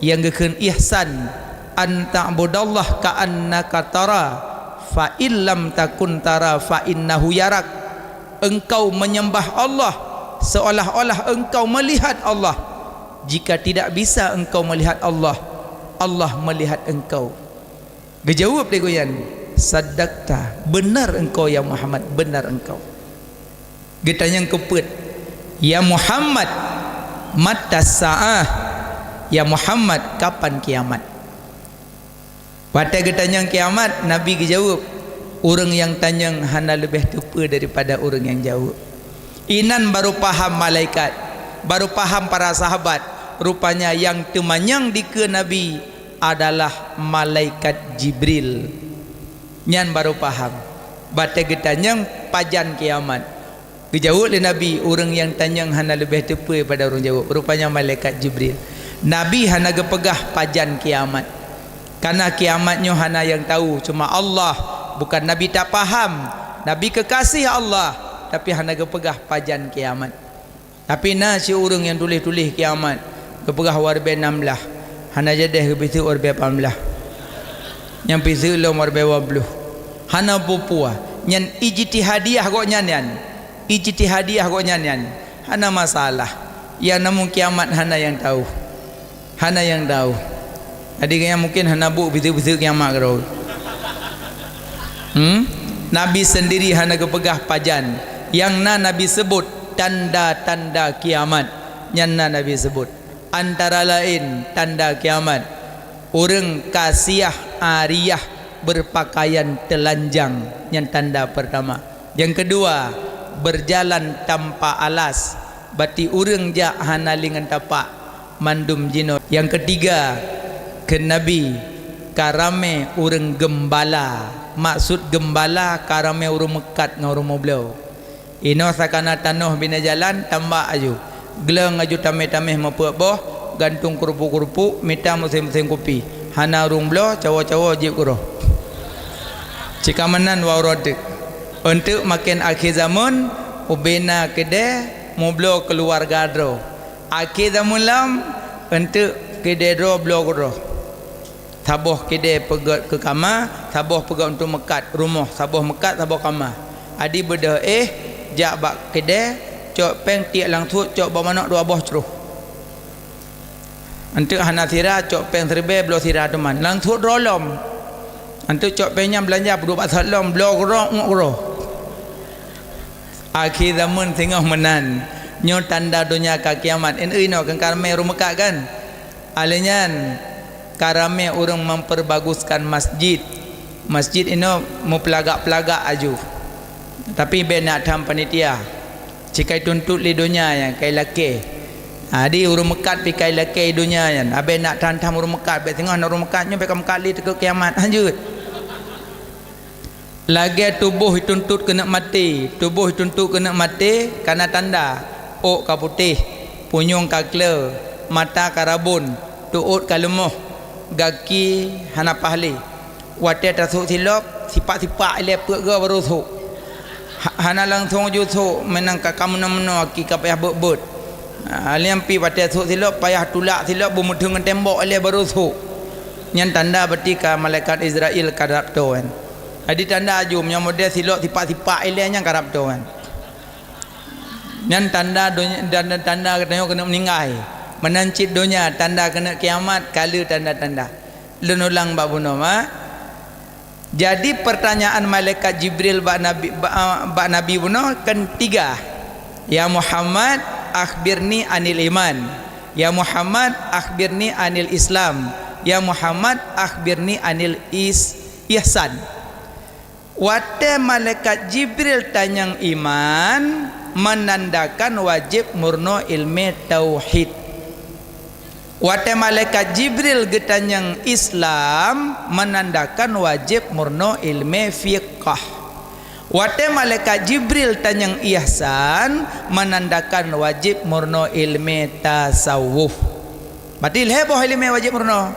"Nyang geukheun ihsan, an ta'budallaha ka'annaka tara, fa in lam takun tara, fa innahu yarak." Engkau menyembah Allah seolah-olah engkau melihat Allah. Jika tidak bisa engkau melihat Allah, Allah melihat engkau. Geujaweueb lé gobnyan, "Sadaqta, benar engkau ya Muhammad, benar engkau." Geutanyong keupeuet, "Ya Muhammad, mata sa'ah? Ya Muhammad, kapan kiamat?" Watée geutanyong kiamat, Nabi geujaweueb, "Ureuëng nyang tanyong hana leubeh teupeue daripada ureuëng nyang jaweueb." Inan baru paham malaikat, baru paham para sahabat, rupanya nyang teumanyong dikeue Nabi adalah malaikat Jibril. Nyan baru paham. Watée geutanyong pajan kiamat. Geujaweueb lé Nabi, "Ureuëng nyang tanyong hana leubeh teupeue pada ureuëng jaweueb." Rupanya malaikat Jibril. Nabi hana geupeugah pajan kiamat. Karena kiamat nyoe hana nyang tahu, cuma Allah. Bukan Nabi tak paham, Nabi kekasih Allah, tapi hana geupeugah pajan kiamat. Tapi na si ureuëng nyang tuléh-tuléh kiamat, geupeugah u ribée nam blaih, hana jadeh geupiseuk u ribée lapan blaih. Nyang piseuk lom u ribée dua ploh. Hana peue-peue. Nyan ijtihadiah gobnyan nyan. Ijtihadiah gobnyan nyan. Hana masalah. Nyang namong kiamat hana nyang tahu. Hana nyang tahu. Jadi, gobnyan mungkin hana buet piseuk-piseuk kiamat keudroe. Hmm? Nabi sendiri hana geupeugah pajan. Nyang na Nabi sebut tanda-tanda kiamat. Nyan na Nabi sebut. Antara laén tanda kiamat, ureuëng kasiah ariyah berpakaian telanjang, nyan tanda pertama. Nyang keudua, berjalan tanpa alas, bati ureuëng jak hana lingan tapak, mandum jinoe. Nyang keutiga, kheun Nabi, ka ramé ureuëng geumbala. Maksud geumbala, ka ramé ureuëng meukat ngon ureuëng meubloe. Inoe sakana tanoh bina jalan, tambak aju. Gleng aju tameh-tameh meupeuet boh, gantung keurupuk-keurupuk, mita musém-musém kupi. Hana ureuëng bloe, cawoe-cawoe jieb keudroe. Cit ka meunan wawroe teuk. Eunteuk maken akhé zamon, ubena keudè, meubloe keuluwarga droe. Akhé zamon lom, eunteuk keudè droe bloe keudroe. Saboh keudè peugét keu kama, saboh peugét untuk meukat rumoh, saboh meukat, saboh kama. Adi beudôh éh, jak bak keudè, cok péng tiek langsot, cok bak manok dua boh cruh. Eunteuk hana sira, cok péng siribèe, bloe sira teuma. Langsot droe lom. Eunteuk cok péng nyan beulanja, peuduek bak sat lom, bloe keudroe, uek keudroe. Akhé zamon singoh meunan. Nyoe tanda donya ka kiamat. Inoe keu ka ramé ureuëng meukat kan? Alèh nyan, ka ramé ureuëng memperbaguskan masjid. Masjid inoe meupeulagak-peulagak aju. Tapi bèk neuk tham panitia. Cit ka ituntot lé donya nyan, ka ilakèe. Jadi ureuëng meukat pih ka ilakèe donya nyan. Abèe neuk tham-tham ureuëng meukat, bèk singoh na ureuëng meukat nyoe bèk ka meukat lé teuk kiamat. Lanjut. Lagèe tuboh ituntot keuneuk maté, tuboh ituntot keuneuk maté kana tanda, ôk ka putéh, punyueng ka kleu, mata ka rabon, teuôt ka leumoh, gaki hana paih lé. Watèe tasôk silop, sipak-sipak ilèe peuet goe barô sôk. Ha-, hana langsong ju sôk, meunan ka, ka meunoe-meunoe, gaki ka payah beuet-beuet. Ha, lheuh nyan pih watèe sôk silop, payah tulak silop, beumeuteung ngon tembok ilèe barô sôk. Nyan tanda berarti ka malaikat Izrail ka rab toe nyan. Jadi tanda aju, meunyoe model silop sipak-sipak ilèe nyan karab toe nyan. Nyan tanda donya, dan, dan tanda geutanyoe keuneuk meuninggai. Meunan cit donya, tanda keuneuk kiamat, ka lheueh tanda-tanda. Lôn ulang bak bunoe, mak. Jadi pertanyaan malaikat Jibril bak Nabi, bak, bak Nabi bunoe kan tiga. "Ya Muhammad, akhbirni anil iman. Ya Muhammad, akhbirni anil Islam. Ya Muhammad, akhbirni anil is-, ihsan." Watèe malaikat Jibril tanyong iman, menandakan wajéb meurunoe ilmé tauhid. Watèe malaikat Jibril geutanyong Islam, menandakan wajéb meurunoe ilmé fiqah. Watèe malaikat Jibril tanyong ihsan, menandakan wajéb meurunoe ilmé tasawuf. Berarti lhèe boh ilmé wajéb meurunoe.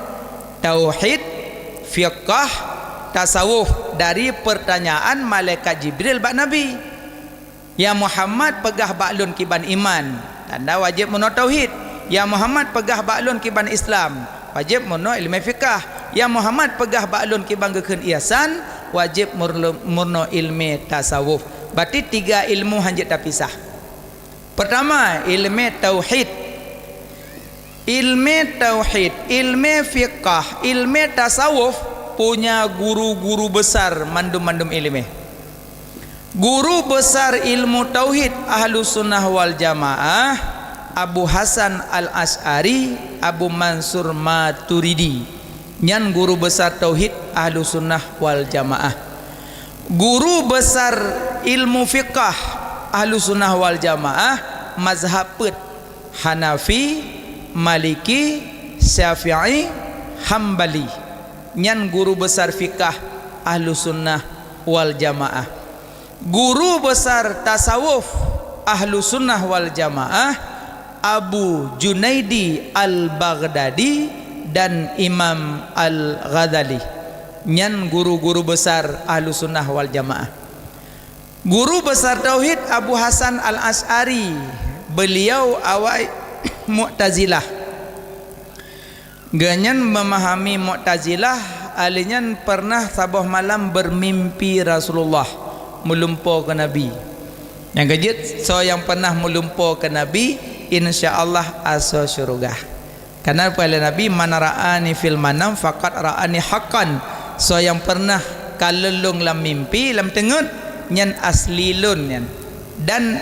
Tauhid, fiqah, tasawuf dari pertanyaan malaikat Jibril bak Nabi. "Ya Muhammad, peugah bak lôn kiban iman." Tanda wajéb meurunoe tauhid. "Ya Muhammad, peugah bak lôn kiban Islam." Wajéb meurunoe ilmé fiqah. "Ya Muhammad, peugah bak lôn kiban geukheun ihsan." Wajéb meurunoe, meurunoe ilmé tasawuf. Berarti tiga ilmu hanjeuet tapisah. Pertama, ilmé tauhid. Ilmé tauhid, ilmé fiqah, ilmé tasawuf punya guru-guru besar mandum-mandum ilmé. Guru besar ilmu tauhid Ahlussunnah wal Jamaah, Abu Hasan Al-Asy'ari, Abu Mansur Maturidi. Nyan guru besar tauhid Ahlussunnah wal Jamaah. Guru besar ilmu fiqah Ahlussunnah wal Jamaah, mazhab peuet, Hanafi, Maliki, Syafi'i, Hambali. Nyan guru besar fiqah Ahlussunnah wal Jamaah. Guru besar tasawuf Ahlussunnah wal Jamaah, Abu Junaidi Al-Baghdadi dan Imam Al-Ghazali. Nyan guru-guru besar Ahlussunnah wal Jamaah. Guru besar tauhid Abu Hasan Al-Asy'ari, beliau awai Mu'tazilah. Geuhnyan memahami Mu'tazilah, ahli nyan pernah saboh malam bermimpi Rasulullah meulumpoe keu Nabi. Nyang keujeuet, soe nyang pernah meulumpoe keu Nabi, insya Allah asoe syeuruga. Karena peue lé Nabi, "Man ra'ani fil manam faqad ra'ani haqqan." Soe nyang pernah kalon lôn lam mimpi, lam teungeut, nyan asli lôn nyan. Dan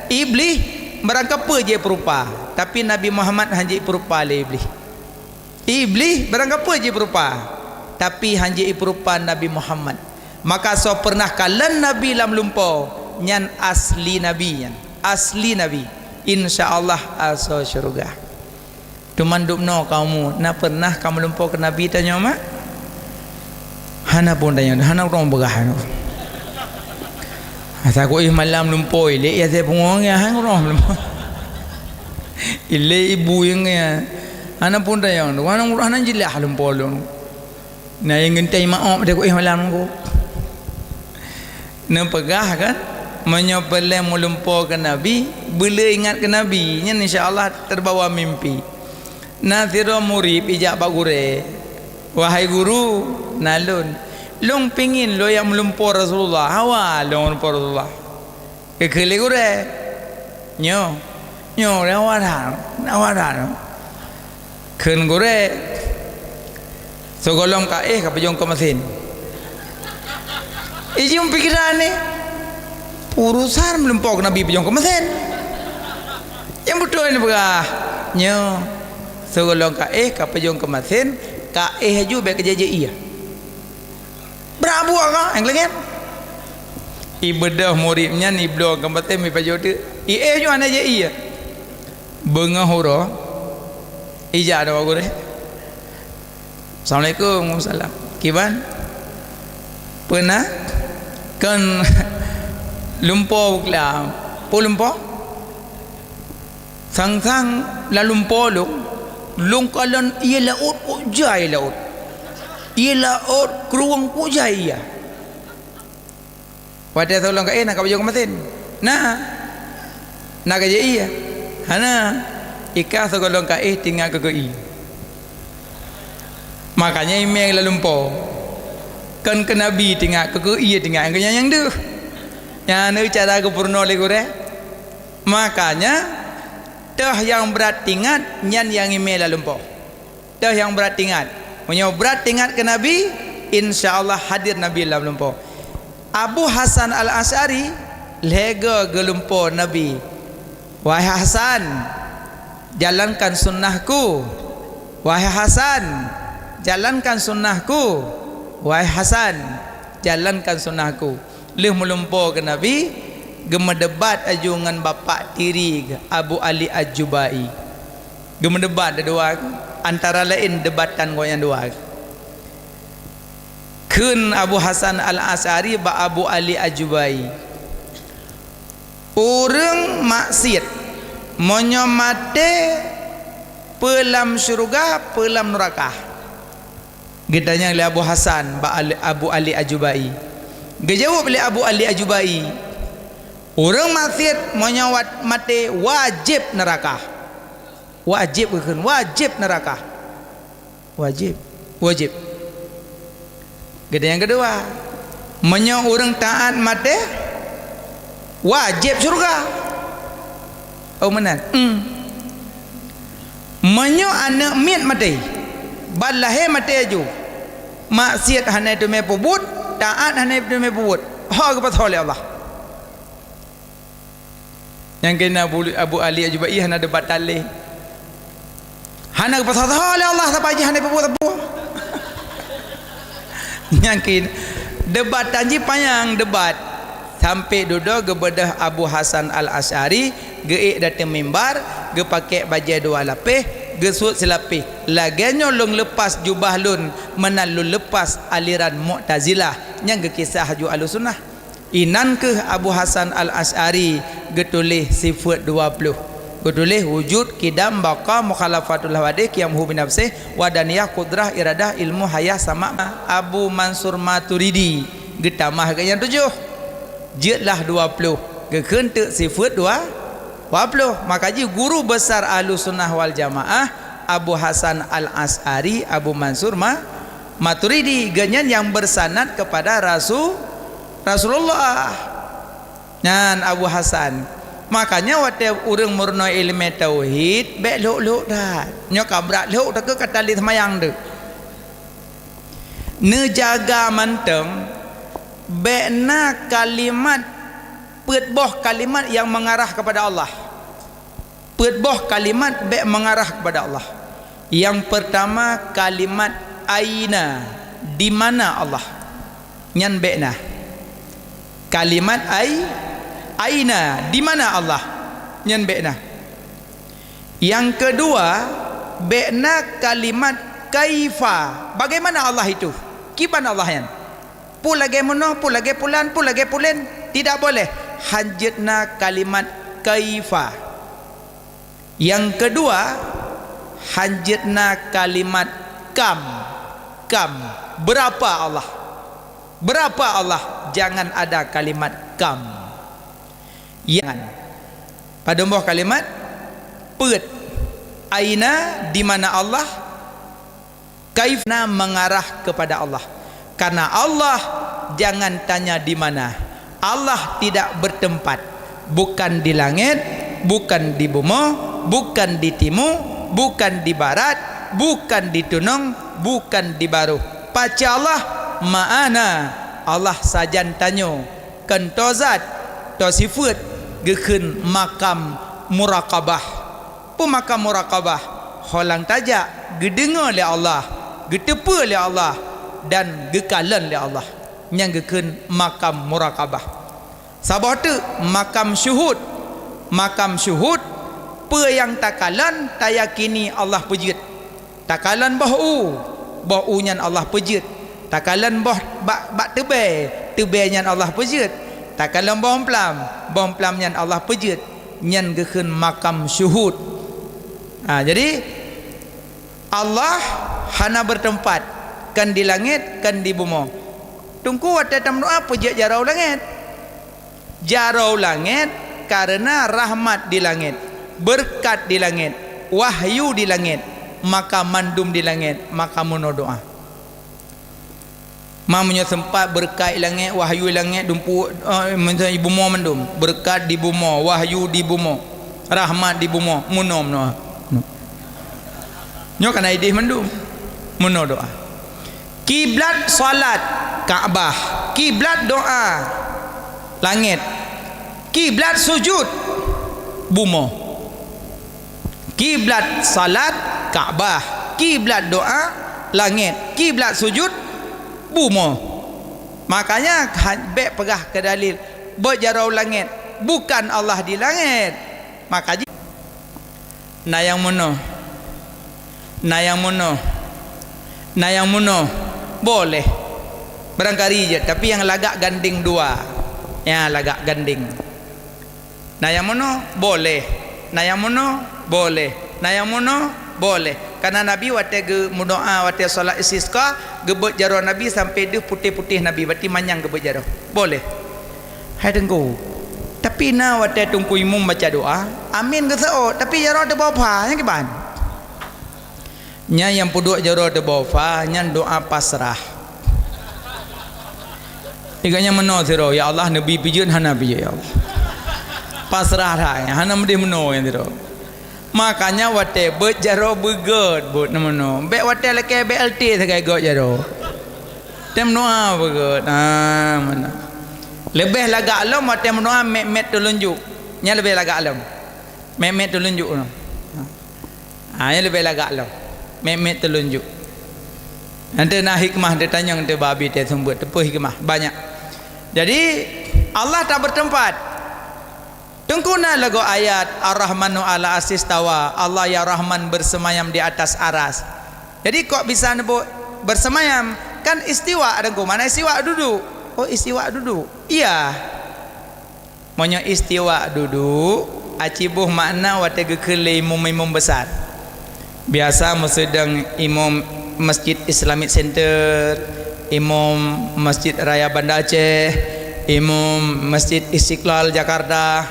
Iblih barangkapeue jipeurupa, tapi Nabi Muhammad hana jipeurupa lé Iblih. Iblih barangkapeue jipeurupa, tapi hana jipeurupa Nabi Muhammad. Maka soe pernah kalon Nabi lam lumpoe, nyan asli Nabi nyan. Asli Nabi. Insya Allah asoe syeuruga. Teuma dubnoe kamoe, na pernah kamoe lumpoe keu Nabi tanyoe, mak? Hana pun tanyoe, hana ureueng peugah. Asa kuéh malam lumpoe, ilé ya saya pungo ya, hana ureueng lumpoe. Ilé ibu yang ya. Hana pun tanyoe, hana ureueng, hana jeulaih lumpoe lôn. Na nyang geuntée maoh deh kuéh malam nunggu. Neupeugah kan, meunyoe peureulée meulumpoe keu Nabi, beuleu ingat keu Nabi, nyan insya Allah teubawa mimpi. Na sidroe murit ijak bak gurée, "Wahai guru, na lôn, lôn pingin lôn jak meulumpoe Rasulullah, hawa lôn meulumpoe Rasulullah." Geukheun lé gurée, "Nyoe, nyoe, awak that, awak that." Kheun gurée, "Sigohlom ka éh ka peujong keu meusén." Ijeuem pikeran nyan, urosan meulumpoe keu Nabi peujong keu meusén. Nyang beutôi neupeugah, "Nyoe, sigohlom ka éh ka peujong keu meusén, ka éh aju bék keujajak ie." Brat buet ka, nyang keulengét. Ibeudôh murit nyan ibloe keu meusén mipajoh teuk. Iéh nyoe hana jai ie. Beungoh uroe, ijak dua gurée. "Assalamualaikum." "Waalaikumsalam." "Kiban? Peue na?" "Kon lumpoe buklam." "Peue lumpoe?" "Sang-sang lam lumpoe lôn, lôn kalon ie laôt kok jai laôt. Ie laôt krueng kok jai ie." "Watée sigohlom ka éh na ka peujong keu meusén?" "Na." "Na ka jai ie?" "Hana." "Ika sigohlom ka éh tingat keu ie." Makanya imé lam lumpoe. Kon keu Nabi tingat, keu ie tingat, keu nyang deuh. Nyan cara geupeurunoe lé gurée. Makanya, toh nyang brat tingat, nyan nyang imé lam lumpoe. Toh nyang brat tingat. Meunyoe brat tingat keu Nabi, insya Allah hadir Nabi lam lumpoe. Abu Hasan Al-Asy'ari lhée goe geulumpoe Nabi, "Wahai Hasan, jalankan sunnahku. Wahai Hasan, jalankan sunnahku. Wahai Hasan, jalankan sunnahku." Lheueh meulumpoe keu Nabi, geumeudebat aju ngon bapak tiri geuh, Abu Ali Ajubai. Geumeudebat dua, antara laén debatan gobnyan dua. Kheun Abu Hasan Al-Asy'ari bak Abu Ali Ajubai, "Ureuëng maksiet, meunyoe maté, peue lam syeuruga, peue lam neuraka?" Geutanyong lé Abu Hasan bak Ali, Abu Ali Ajubai. Geujaweueb lé Abu Ali Ajubai, "Ureuëng maksiet meunyoe wat maté wajéb neuraka." Wajéb geukheun, wajéb neuraka. Wajéb, wajéb. Geutanyong nyang keudua, "Meunyoe ureuëng taát maté, wajéb syeuruga?" Oh, meunan. Hmm. "Meunyoe aneuëk miet maté, ban lahé maté aju, maksiet hana teumé peubuet, taát hana teumé peubuet, ho geupasoe lé Allah." Nyang keunan Abu, Abu Ali Ajubai hana debat talé. Hana geupasoe lé Allah, sapai jih hana peubuet sapeue. Nyang keunan debatan jih panyang debat. Sampai dudoe geubeudôh Abu Hasan Al-Asy'ari geuék dateueng mimbar, geupakék bajée dua lapéh, geusuet silapéh. Lagée nyoe lôn leupah jubah lôn, meunan lôn leupah aliran Mu'tazilah nyang geukisah aju Ahlussunnah. Inan kheueh Abu Hasan Al-Asy'ari geutuléh sifeuet dua ploh. Geutuléh wujud, qidam, baqa, mukhalafatul hawadits, qiyamuhu binafsih, wahdaniyah, qudrah, iradah, ilmu, hayah, sama'. Abu Mansur Maturidi geutamah geuhnyan tujoh, jeuet lah dua ploh, geukheun teuk sifeuet dua, dua ploh. Maka jih guru besar Ahlussunnah wal Jamaah, Abu Hasan Al-Asy'ari, Abu Mansur Ma-, Maturidi, geuhnyan nyang bersanad kepada Rasu-, Rasulullah. Nyan Abu Hasan. Makanya watée ureuëng meurunoe iéleumé tauhid, bék lhok-lhok that. Nyoe ka brat lhok teuka ka tali seumayang tu. Neujaga mantong, bék na kalimat, peuet boh kalimat nyang mengarah kepada Allah. Peuet boh kalimat bék mengarah kepada Allah. Yang pertama, kalimat aina, di mana Allah? Nyan bék na. Kalimat ai-, aina, di mana Allah? Nyan bék na. Yang kedua, bék na kalimat kaifa. Bagaimana Allah itu? Kiban Allah nyan? Peue lagée meunoe, peue lagée pulan, peue lagée pulen? Tidak boleh. Hanjeuet na kalimat kaifa. Yang kedua, hanjeuet na kalimat kam. Kam. Berapa Allah? Berapa Allah? Jangan ada kalimat kam. Jangan. Padum boh kalimat? Peuet. Aina, di mana Allah? Kaifna, mengarah kepada Allah. Karena Allah, jangan tanya di mana. Allah tidak bertempat. Bukan di langit, bukan di bumoe, bukan di timu, bukan di barat, bukan di tunong, bukan di baroh. Pace Allah? Ma'ana. Allah sajan tanyoe. Kon toe zat, toe sifeuet, geukheun makam muraqabah. Peue makam muraqabah? Holang tajak, geudeungoe lé Allah, geuteupeue lé Allah, dan geukalon lé Allah. Nyan geukheun makam muraqabah. Saboh teuk makam syuhud. Makam syuhud, peue nyang takalon, tayakini Allah peujeuet. Takalon boh u, boh u nyan Allah peujeuet. Takalon boh bak, bak teubée, teubée nyan Allah peujeuet. Takalon boh plam, boh plam nyan Allah peujeuet. Nyan geukheun makam syuhud. Ha, jadi, Allah hana bertempat, kon di langét, kon di bumoe. Teungku watée tameudoá peujeuet jaroe u langét. Jaroe u langét kareuna rahmat di langét, beureukat di langét, wahyu di langét, maka mandum di langét, maka meunoe doá. Ma meunyoe seumpat beureukat i langét, wahyu i langét, dumpeue, eh, meunyoe i bumoe mandum, beureukat di bumoe, wahyu di bumoe, rahmat di bumoe, meunoe meunoe. Nyoe kana idéh mandum. Meunoe doá. Kiblat salat, Ka'bah. Kiblat doá, langét. Kiblat sujud, bumoe. Kiblat salat, Ka'bah. Kiblat doá, langét. Kiblat sujud, bumoe. Makanya, ha-, bék peugah keu dalil, beuet jaroe u langét. Bukan Allah di langét. Maka ji-, na nyang meunoe. Na nyang meunoe. Na nyang meunoe. Boleh. Barangkali jeuet, tapi nyang lagak gandeng dua. Nyang lagak gandeng. Na nyang meunoe boleh, na nyang meunoe boleh, na nyang meunoe boleh. Karena Nabi watée geumeudoá watée salat istisqa, geubeuet jaroe Nabi sampai deuh putéh-putéh Nabi, berarti manyang geubeuet jaroe. Boleh. Hai Teungku. Tapi na watée Teungku Imum baca doá, amin geuseuôt, tapi jaroe teuboh pha, nyang kiban. Nyan nyang peuduek jaroe teuboh pha, nyan doá pasrah. Iga nyang meunoe sidroe, "Ya Allah, neubi pijeut hana pijeut, ya Allah." Pasrah that, hana meudeh meunoe nyang sidroe. Makanya watée beuet jaroe beugét, beuet na meunoe. Bék watée lakée B L T sagai gét jaroe. Tem meunoe beugét, ha, meunoe. Leubeh lagak lom watée meunoe mét-mét teulunjuk. Nyan leubeh lagak lom. Mét-mét teulunjuk nyoe. Ha, nyan leubeh lagak lom. Mét-mét teulunjuk. Nanti na hikmah teutanyong teuh babi teuh seumeubeuet, teupeu hikmah banyak. Jadi, Allah tak bertempat. Teungku na lagoe ayat, "Ar-Rahmanu 'alal 'arsy istawa", Allah yang Rahman bersemayam di atas aras. Jadi, kok bisa neubuet bersemayam? Kan istiwa, Teungku. Mana istiwa dudu? Oh, istiwa dudu. Iya. Meunyoe istiwa dudu, Aci boh makna watée geukheun lé imum-imum besar. Biasa meusidang imum Masjid Islamic Center, imum Masjid Raya Banda Aceh, imum Masjid Istiqlal Jakarta,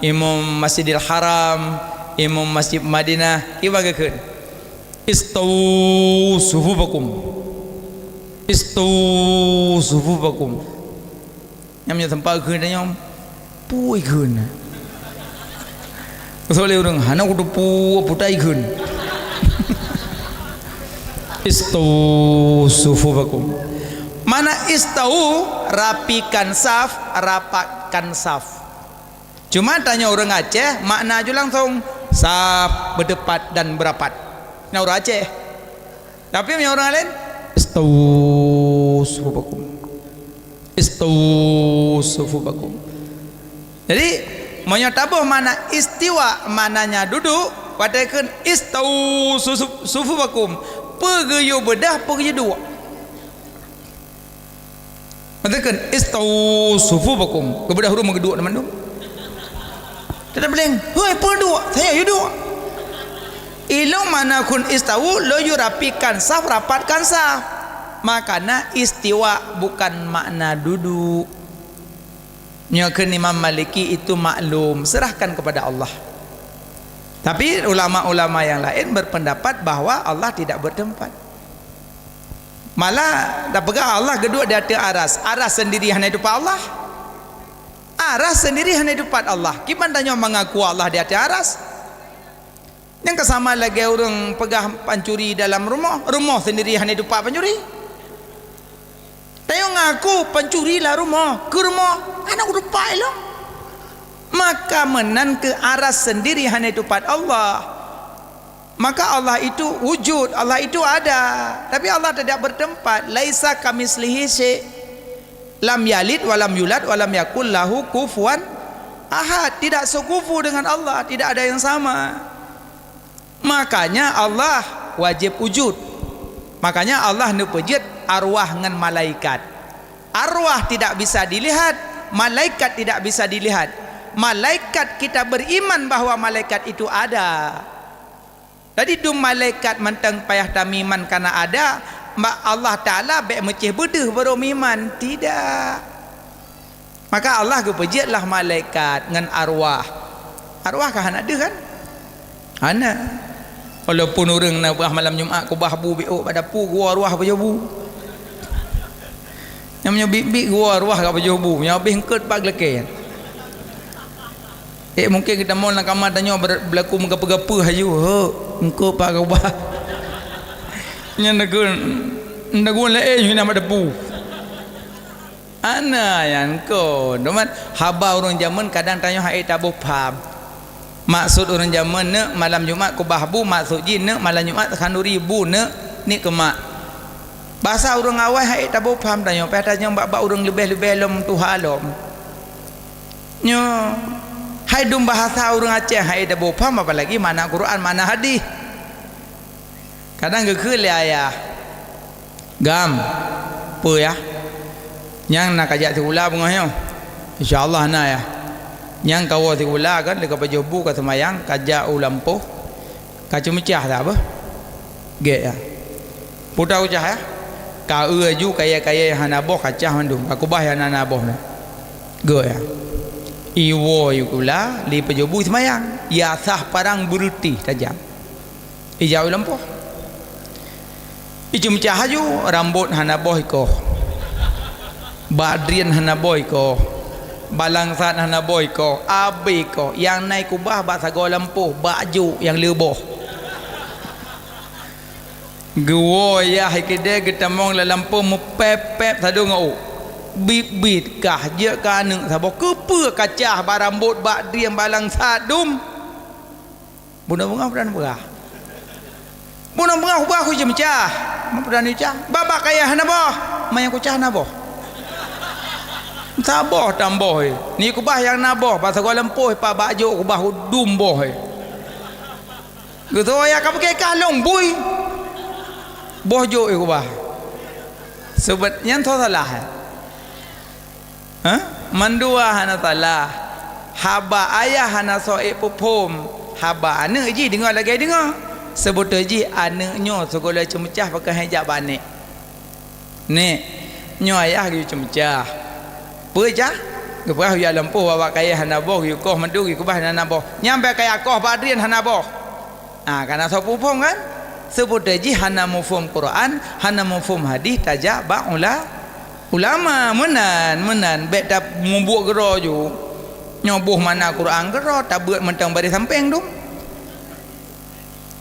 imum Masjidil Haram, imum Masjid Madinah, kiban geukheun, "Istawu sufufakum. Istawu sufufakum." Nyam nyoe teumpat kheun nyoe, pui kheun. Soalnya ureuëng hana kuteupue putai kheun. "Istawu sufufakum." Mana istawu, rapikan saf, rapatkan saf. Cuma tanyoe ureuëng Aceh, makna ju langsung saf, berdepat dan berapat. Nah, ureuëng Aceh. Tapi meunyoe ureuëng laén, "Istawu sufufakum. Istawu sufufakum." Jadi, meunyoe taboh makna istiwa, maknanya duduk, watée kheun, "Istawu susu-, sufufakum." Peue geuyue beudah, peue geuyue duek. Meuteukheun, "Istawu sufufakum." Geubeudah ureuëng meugeuduk teuma mandum. Teutap leng, "Hoi, peue duek? Saya yue duek." Ilong makna kheun istawu, laju rapikan saf, rapatkan saf. Makna istiwa bukan makna duduk. Nyoe kheun Imam Maliki itu maklum, serahkan kepada Allah. Tapi ulama-ulama yang lain berpendapat bahwa Allah tidak bertempat. Malah tapeugah Allah geuduek di ateueh aras. Aras sendiri hana ditupat Allah. Aras sendiri hana ditupat Allah. Kiban tanyoe mengaku Allah di ateueh aras? Nyang ka sama lagée ureuëng peugah pancuri dalam rumoh, rumoh sendiri hana ditupat pancuri. Tanyoe ngaku pancuri lam rumoh, keu rumoh hana kutupat ilong. Maka meunan keu aras sendiri hana ditupat Allah. Maka Allah itu wujud, Allah itu ada. Tapi Allah tidak bertempat. "Laisa kamitslihi syai'." "Lam yalid wa lam yulad wa lam yakul lahu kufuwan ahad." Tidak sekufu dengan Allah, tidak ada yang sama. Makanya Allah wajib wujud. Makanya Allah neupeujeuet arwah ngon malaikat. Arwah tidak bisa dilihat, malaikat tidak bisa dilihat. Malaikat kita beriman bahwa malaikat itu ada. Jadi dum malaikat mantong payah tamiman kana ada, ma-, Allah Taala bék meucéh beudeuh baru miman, tidak. Maka Allah geupeujeuet lah malaikat ngon arwah. Arwah ka hana deuh kan? Hana. Walaupun ureuëng na bah malam Jumat keubah bu biôk bak dapu, geuwoe arwah pajoh bu. Nyang meunyoe biet-biet geuwoe arwah ka pajoh bu, nyang habéh eungkôt pat geulakée. Eh, mungkin geutamong lam kama tanyoe ber-, beulaku meugapeue-gapeue haju, "Hok, eungkôt pat keubah." Nyan neukheun, neukheun lé, eh, nyoe na bak dapu. Ana nyan kon. Teuma haba ureuëng jamén kadang tanyoe hana taboh pham. Maksud ureuëng jamén neuk malam Jumat keubah bu, maksud jih neuk malam Jumat khanduri bu neuk, neuk keumak. Basa ureuëng awai hana taboh pham tanyoe, payah tanyong bak-bak ureuëng leubeh-leubeh lom tuha lom. Nyoe hai dum bahasa ureuëng Aceh hana taboh pham, apalagi makna Quran, makna hadis. Kadang geukheun lé ayah, "Gam, peue yah? Nyang na kajak sikula beungoh nyoe?" "Insya Allah na yah." Nyang kawoe sikula kan lé ka pajoh bu ka seumayang, kajak u lampôh, ka ceumeucah that beuh. Gét yah. Peue ta kucah yah? Ka eu aju kayée-kayée nyang hana boh kacah mandum, ka kubah nyang na boh nyan. Gét yah. Iwoe sikula lé pajoh bu seumayang, ya sah parang beureuti tajam. Ijak u lampôh. Iceumeucah aju, rambot hana boh ikoh. Bak drien hana boh ikoh. Balangsat hana boh ikoh. Abéh ikoh. Nyang na ikubah bak sagoe lampôh, bak jôk nyang le boh. Geuwoe yah ikidée geutamong lam lampôh meupép-pép sadôh ngon ôk. Bit-bit kah jeuet keu aneuëk saboh. Keupeue kacah bak rambot, bak drien, balangsat dum? Bunoe beungoh peudan beurah. Bunoe beungoh ubah kucah meucah. Peudan meucah. Babah kayée hana boh. Manyang kucah na boh. Saboh tamboh, eh. Ni kubah nyang na boh, bak sagoe lampôh, pa bak jôk kubah dum boh, eh. Geusoe ya ka peuke kah lông bui. Boh jôk, eh, kubah. Sebab nyan soe salah, eh? Hah? Mandua hana salah. Haba ayah hana soe peuphom, haba aneuëk jih deungoe lagée deungoe. Seubeutôi jih aneuëk nyoe sigohlom ceumeucah pakon han jak bak nék. Nék, nyoe ayah geuyue ceumeucah. Peue cah? Geupeugah geuyue lampôh bak kayée hana boh, geuyue koh mandum, geuyue keubah hana boh. Nyan bak kayée koh bak drien hana boh. Ah, kana soe peuphom kan? Seubeutôi jih hana muphom Quran, hana muphom hadih tajak bak ula-, ulama. Meunan, meunan, bék tamubuet keudroe ju. Nyoe boh makna Quran keudroe, tabeuet mantong bari sampéng dum.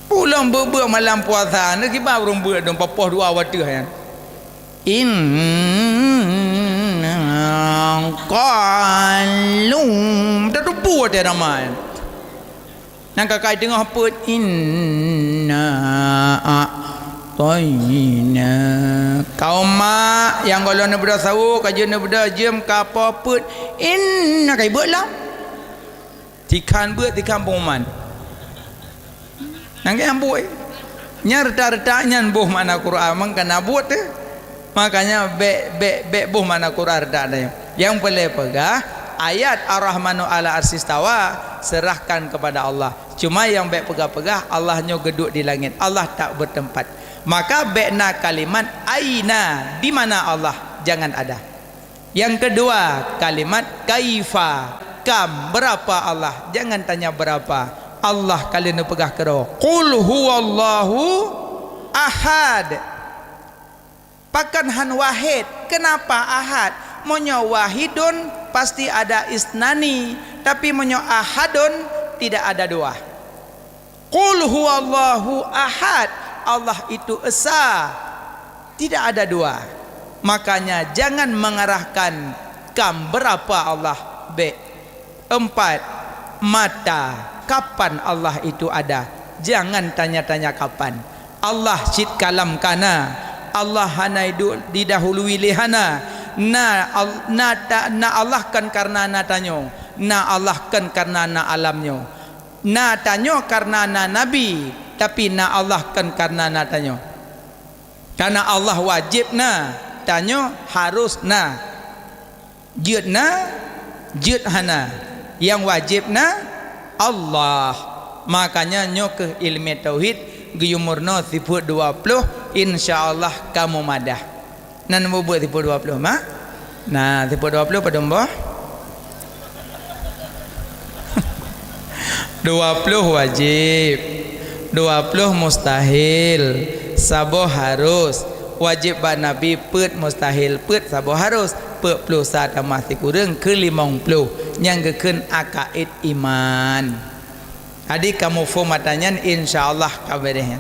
Ulôn beuet-beuet malam puasa, neukiban ureuëng beuet dum papoh dua wateuh nyan. Inna qalu, tatupu watée ramai. Nyang ka kai teungoh peuet, "Inna a'toina." Kaum mak nyang gohlom neubeudôh sawoe, ka jeuet neubeudôh jeuem, ka po peuet, "Inna," kai beuet lom. Tikhan beuet, tikhan pengumuman. Nyang keu nyang buet. Nyang reutak-reutak nyan boh makna Quran, mangkana buet teuh. Makanya bék, bék, bék boh makna Quran reutak tanyoe. Nyang peureulée peugah, ayat Ar-Rahmanu 'alal 'arsy istawa, serahkan kepada Allah. Cuma nyang bék peugah-peugah, Allah nyoe geuduek di langét, Allah tak bertempat. Maka bék na kalimat aina, di mana Allah, jangan ada. Nyang keudua, kalimat kaifa, kam, berapa Allah, jangan tanya berapa. Allah ka lheueh neupeugah keudroe, "Qul huwallahu ahad." Pakon han wahid? Kenapa ahad? Meunyoe wahidun, pasti ada isnani, tapi meunyoe ahadun, tidak ada dua. "Qul huwallahu ahad." Allah itu esa, tidak ada dua. Makanya jangan mengarahkan kam berapa Allah, bék. Empat, mata, kapan Allah itu ada? Jangan tanya-tanya kapan. Allah cit kalam kana. Allah hana idu-, didahului lé hana. Na, al-, na, ta-, na Allah kon karena na tanyoe. Na Allah kon karena na alam nyoe. Na tanyoe karena na nabi, tapi na Allah kon karena na tanyoe. Karena Allah wajéb na, tanyoe harus na. Jeuet na, jeuet hana. Nyang wajéb na Allah. Makanya nyoe keuh iéleumé tauhid geuyue meurunoe sifeuet dua ploh, insya Allah kamoe madah. Nan mubuet sifeuet dua ploh, mak? Nah, sifeuet dua ploh padum boh? Dua ploh wajéb, dua ploh mustahil, saboh harus. Wajéb bak Nabi peuet mustahil, peuet saboh harus. Peuet ploh sa tamah sikureueng keu limong ploh. Nyang geukheun akaid iman. Jadi kamoe phom ata nyan, insya Allah ka beureh nyan.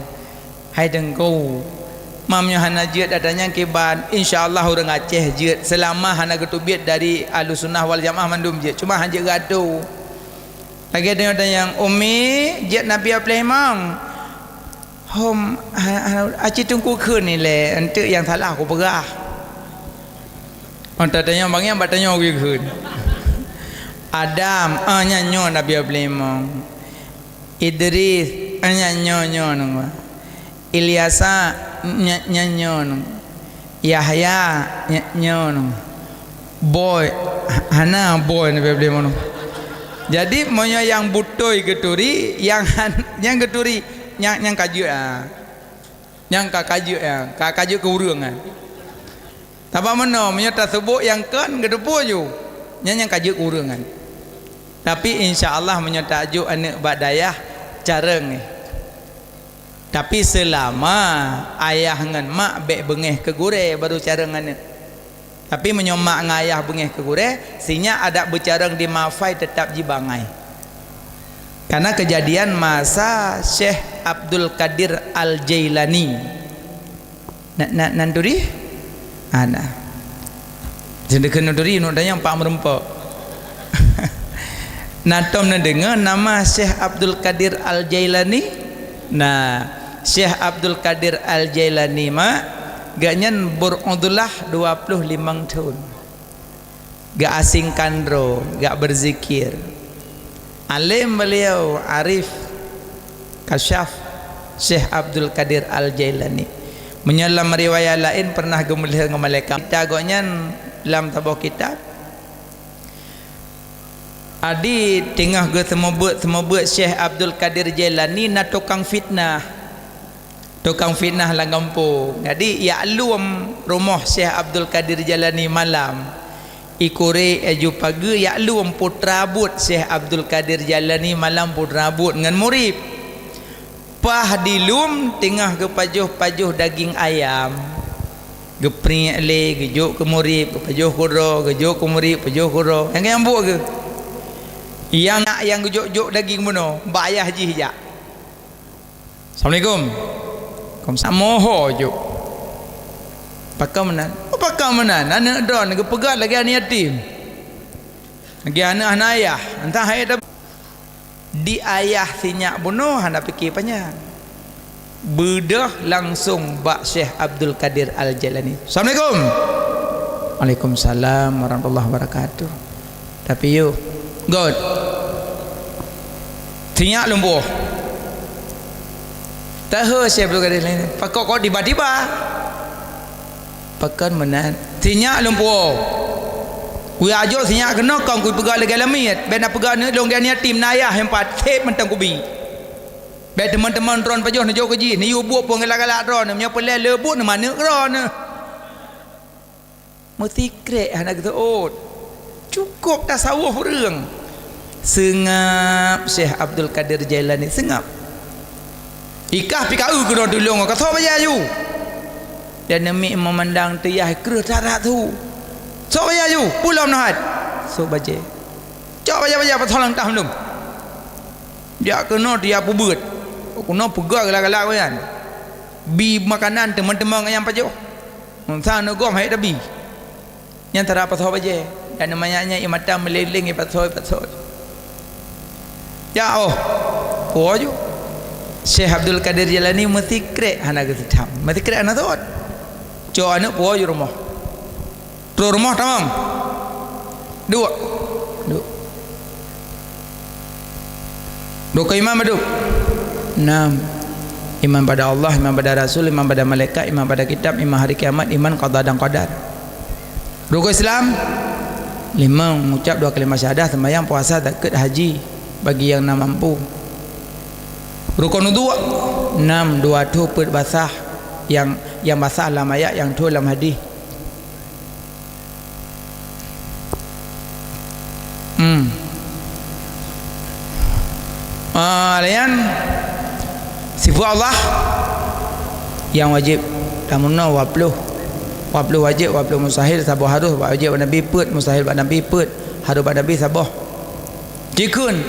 Hai Teungku, meunyoe hana jeuet ata nyan kiban, insya Allah ureuëng Aceh jeuet, seulama hana geuteubiet dari Ahlussunnah wal Jamaah mandum jeuet, cuma hana jeuet geuatoe. Lagée tanyoe tanyong, "Umi, jeuet Nabi Abdul Imam?" "Hom, ha, ha, aci Teungku kheun ilée, eunteuk nyang salah kupeugah." Ata tanyong bangiang bak tanyoe geukheun. Adam, ah, nyan nyoe Nabi Abdul Imam. Idris, ah, nyan nyoe, nyoe nunggu. Ilyasa, nya-, nyan nyoe nunggu. Yahya, nya-, nyoe nunggu. Boy, ha-, hana boy Nabi Abdul Imam nunggu. Jadi, meunyoe nyang beutôi geuturi, nyang han-, nyang geuturi, nyang, nyang ka jeuet, ah. Nyang ka, ka jeuet, ah. Ka, ka jeuet keu ureuëng, ah. Sabab meunoe, meunyoe taseubut nyang kon geuteupeue ju, nyan nyang ka jeuet keu ureuëng nyan. Tapi insya Allah meunyoe tajok aneuëk bak dayah, carông eh. Tapi seulama ayah ngon mak bék beungéh keu gurée baru carông aneuëk. Tapi meunyoe mak ngon ayah beungéh keu gurée, sinyak adak beucarông di Mafai teutap jibangai. Karena keujadian masa Syekh Abdul Qadir Al-Jailani. Na, na, nan turi? Ana. Seudeukeu nan turi, nu dayang pak meureumpok. Na tom neudeungoe nama Syekh Abdul Qadir Al-Jailani? Nah, Syekh Abdul Qadir Al-Jailani mak, gobnyan beur'udlah dua ploh limong thon. Geuasingkan droe, gak beuzikir. Além beliau, arif, kasyaf, Syekh Abdul Qadir Al-Jailani. Meunyoe lam riwayat laén pernah geumeulihat ngon malaikat. Ita gobnyan lam saboh kitab. Adi teungoh geuseumeubeuet-seumeubeuet Syekh Abdul Qadir Jailani na tukang fitnah. Tukang fitnah lam gampông. Jadi, jak lom rumoh Syekh Abdul Qadir Jailani malam. Ikurek aju pageue jak lom putra buet Syekh Abdul Qadir Jailani malam putra buet ngon murit. Paih di lom teungoh geupajoh-pajoh daging ayam. Geupriek lé, geujok keu murit, geupajoh keu droe, geujok keu murit, pajoh keu droe. Nyang nyambuk geuh. Nyang nak nyang geujok-jok daging bunoe, bak ayah jih jak. "Assalamualaikum." "Waalaikumsalam." Moho jok. "Pakon meunan?" "Oh, pakon meunan? Aneuk droeneuh geupeugöt lagèe aneuk yatim. Lagèe aneuk hana ayah. Entah hai tab-" Di ayah si nyak bunoe hana pike panyang. Beudôh langsong bak Syekh Abdul Qadir Al-Jailani. "Assalamualaikum." "Waalaikumsalam warahmatullahi wabarakatuh." Tapi yôh, göt. Si nyak lôn puwoe. Tahe Syekh Abdul Qadir Jailani. Pakon kok tiba-tiba? Pakon meunan? Si nyak lôn puwoe. Kujak jok si nyak keunoe kon kupeugah lagèe lamiet. Bèk na peugah aneuk lôn lagèe aneuk yatim, na ayah nyang pat, sép mantong kubi. Bèk teumon-teumon droeneuh pajoh neujok keu jih, neuyue buet phôn galak-galak droeneuh, meunyoe peureulèe le buet neumaneuk droeneuh. Meusikrek hana geuseuôt. Cukôp tasawuf ureueng. Seungab Syekh Abdul Qadir Jailani, seungab. Ikah pih ka eu keunoe tulông, ka sok bajèe aju. Dan neumiek meumandang teuyah kreueh that-that su. Sok bajèe aju, peue lom neuhat. Sok bajèe. Cok bajèe-bajèe pasoe lam tah mandum. Jak keunoe teuyah peubeuet. Keunoe peugah galak-galak nyan. Bi makanan teumon-teumon nyang pajoh. Meunyoe neugom hai tabi. Nyan tara pasoe bajèe, dan manyak nyan ié mata meuleng-leng, ié pasoe, ié pasoe. Jak, oh, puwoe ju. Syekh Abdul Qadir Jailani meusikrek hana geuseutam, meusikrek hana seuôt. Cok aneuk puwoe ju rumoh. Trôh rumoh tamong. Duek. Duek. Rukon iman padum? Enam. Iman pada Allah, iman pada Rasul, iman pada malaikat, iman pada kitab, iman hari kiamat, iman qada dan qadar. Rukon Islam? Limong, mengucap dua kalimat syahadah, sembahyang, puasa, zakat, haji, bagi yang na mampu. Rukon udhu? Enam, dua tho peuet basah, yang, yang basah lam ayat, yang tho lam hadis. Hmm. Ah, layan sifat Allah yang wajib. Tamuna dua puluh. Dua puluh wajib, dua puluh mustahil, saboh harus, wajib bak Nabi peuet, mustahil bak Nabi peuet, harus bak Nabi saboh. Jikheun,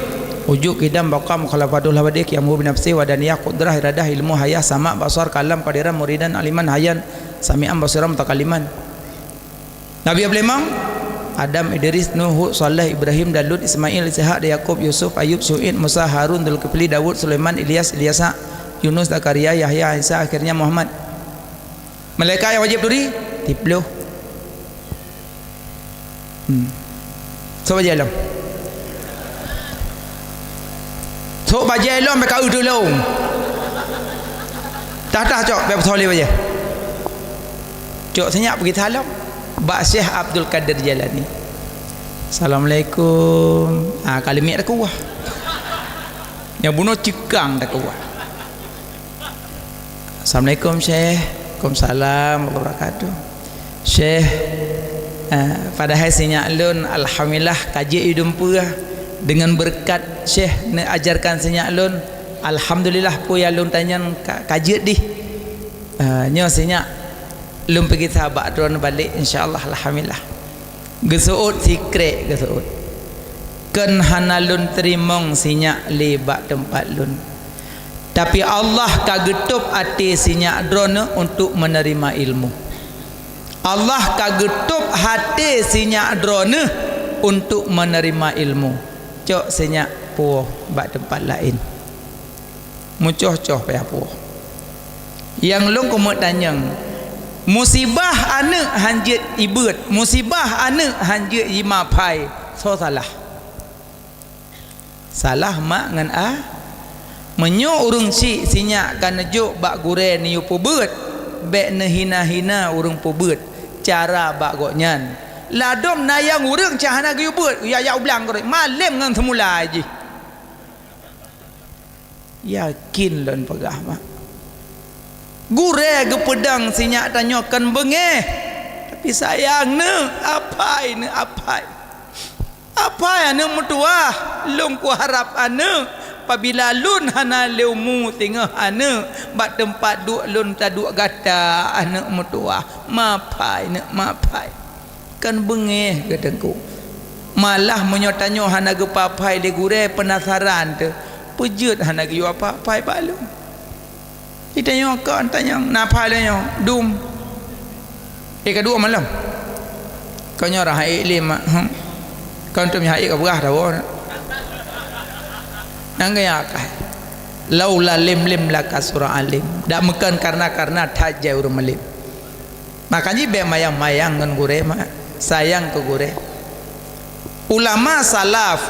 wujud, qidam, baqa, mukhalafatul hawadith, qiyamuhu binafsihi, wahdaniyah, qudrah, iradah, ilmu, hayah, sama', basar, kalam, qadiran, muridan, aliman, hayyan, sami'an, basiran, mutakalliman. Nabi nyang peulimong, Adam, Idris, Nuh, Hud, Saleh, Ibrahim, dan Lut, Ismail, Ishak, dan Yakub, Yusuf, Ayub, Syu'aib, Musa, Harun, Zulkifli, Daud, Sulaiman, Ilyas, Ilyasa, Yunus, Zakaria, Yahya, Isa, akhirnya Muhammad. Malaikat nyang wajib turi? Siplôh. Hmm. Sok bajèe lom. Sok bajèe lom, bèk ka eu tulông. Tah-tah cok, bèk peusoe lé bajèe. Cok si nyak peugi salom bak Syekh Abdul Qadir Jailani. "Assalamualaikum." Ah, ka leumiek takuah. Nyang bunoe ceukang takuah. "Assalamualaikum, Syekh." "Waalaikumsalam warahmatullahi wabarakatuh." "Syekh, eh, padahai si nyak lôn, alhamdulillah, ka jeuet i dumpeue. Deungon beureukat Syekh neuajarkan si nyak lôn, alhamdulillah, peue nyang lôn tanyong ka, ka jeuet dih. Eh, nyoe si nyak lôn peugisa bak droeneuh balek, insya Allah, alhamdulillah." Geuseuôt sikrek, geuseuôt. "Kon hana lôn teurimong si nyak lé bak teumpat lôn. Tapi Allah ka geutôb até si nyak droeneuh untuk menerima ilmu. Allah ka geutôb até si nyak droeneuh untuk menerima ilmu. Cok si nyak puwoe bak teumpat laén." Meucoh-coh payah puwoe. Nyang lôn keumeung tanyong, musibah aneuk han jeuet ibeuet, musibah aneuk han jeuet jimeuphai, soe salah? Salah mak ngon a. Meunyoe ureueng chik si nyak ka neujok bak gurèe neuyue peubeuet, bèk neuhina-hina ureueng peubeuet cara bak gobnyan. Ladôm na nyang ureuëng cah hana geuyue beuet, ya, ya ublang keudroe, malém ngon seumula jih. Yakin lôn peugah, mak. Gurée geupeudong sinyak tanyoe kon beungéh, tapi sayang neuh, apai neuh, apai. Apai aneuëk meutuwah, lôn kuharab aneuëk, pabila lôn hana lé umu singoh aneuëk, bak teumpat duek lôn taduek gata aneuëk meutuwah, mapai neuëk, mapai. Kon beungéh geuteungku. Malah meunyoe tanyoe hana geupapai lé gurée peunasaran teuh, peujeuet hana geuyue apai-apai bak lôn. Itanyoe kon tanyong, na apai lé nyoe, dum. Eh, ka dua malam. Kau nyoe orang haik lima, hmm. Kau tu haik ka berah dah. Nang ya kai. Laula lim lim laka surah alim. Dak meukon karena-karena that jai ureuëng malim. Makanya bék mayang-mayang ngon gurée, mak. Sayang keu gurée. Ulama salaf,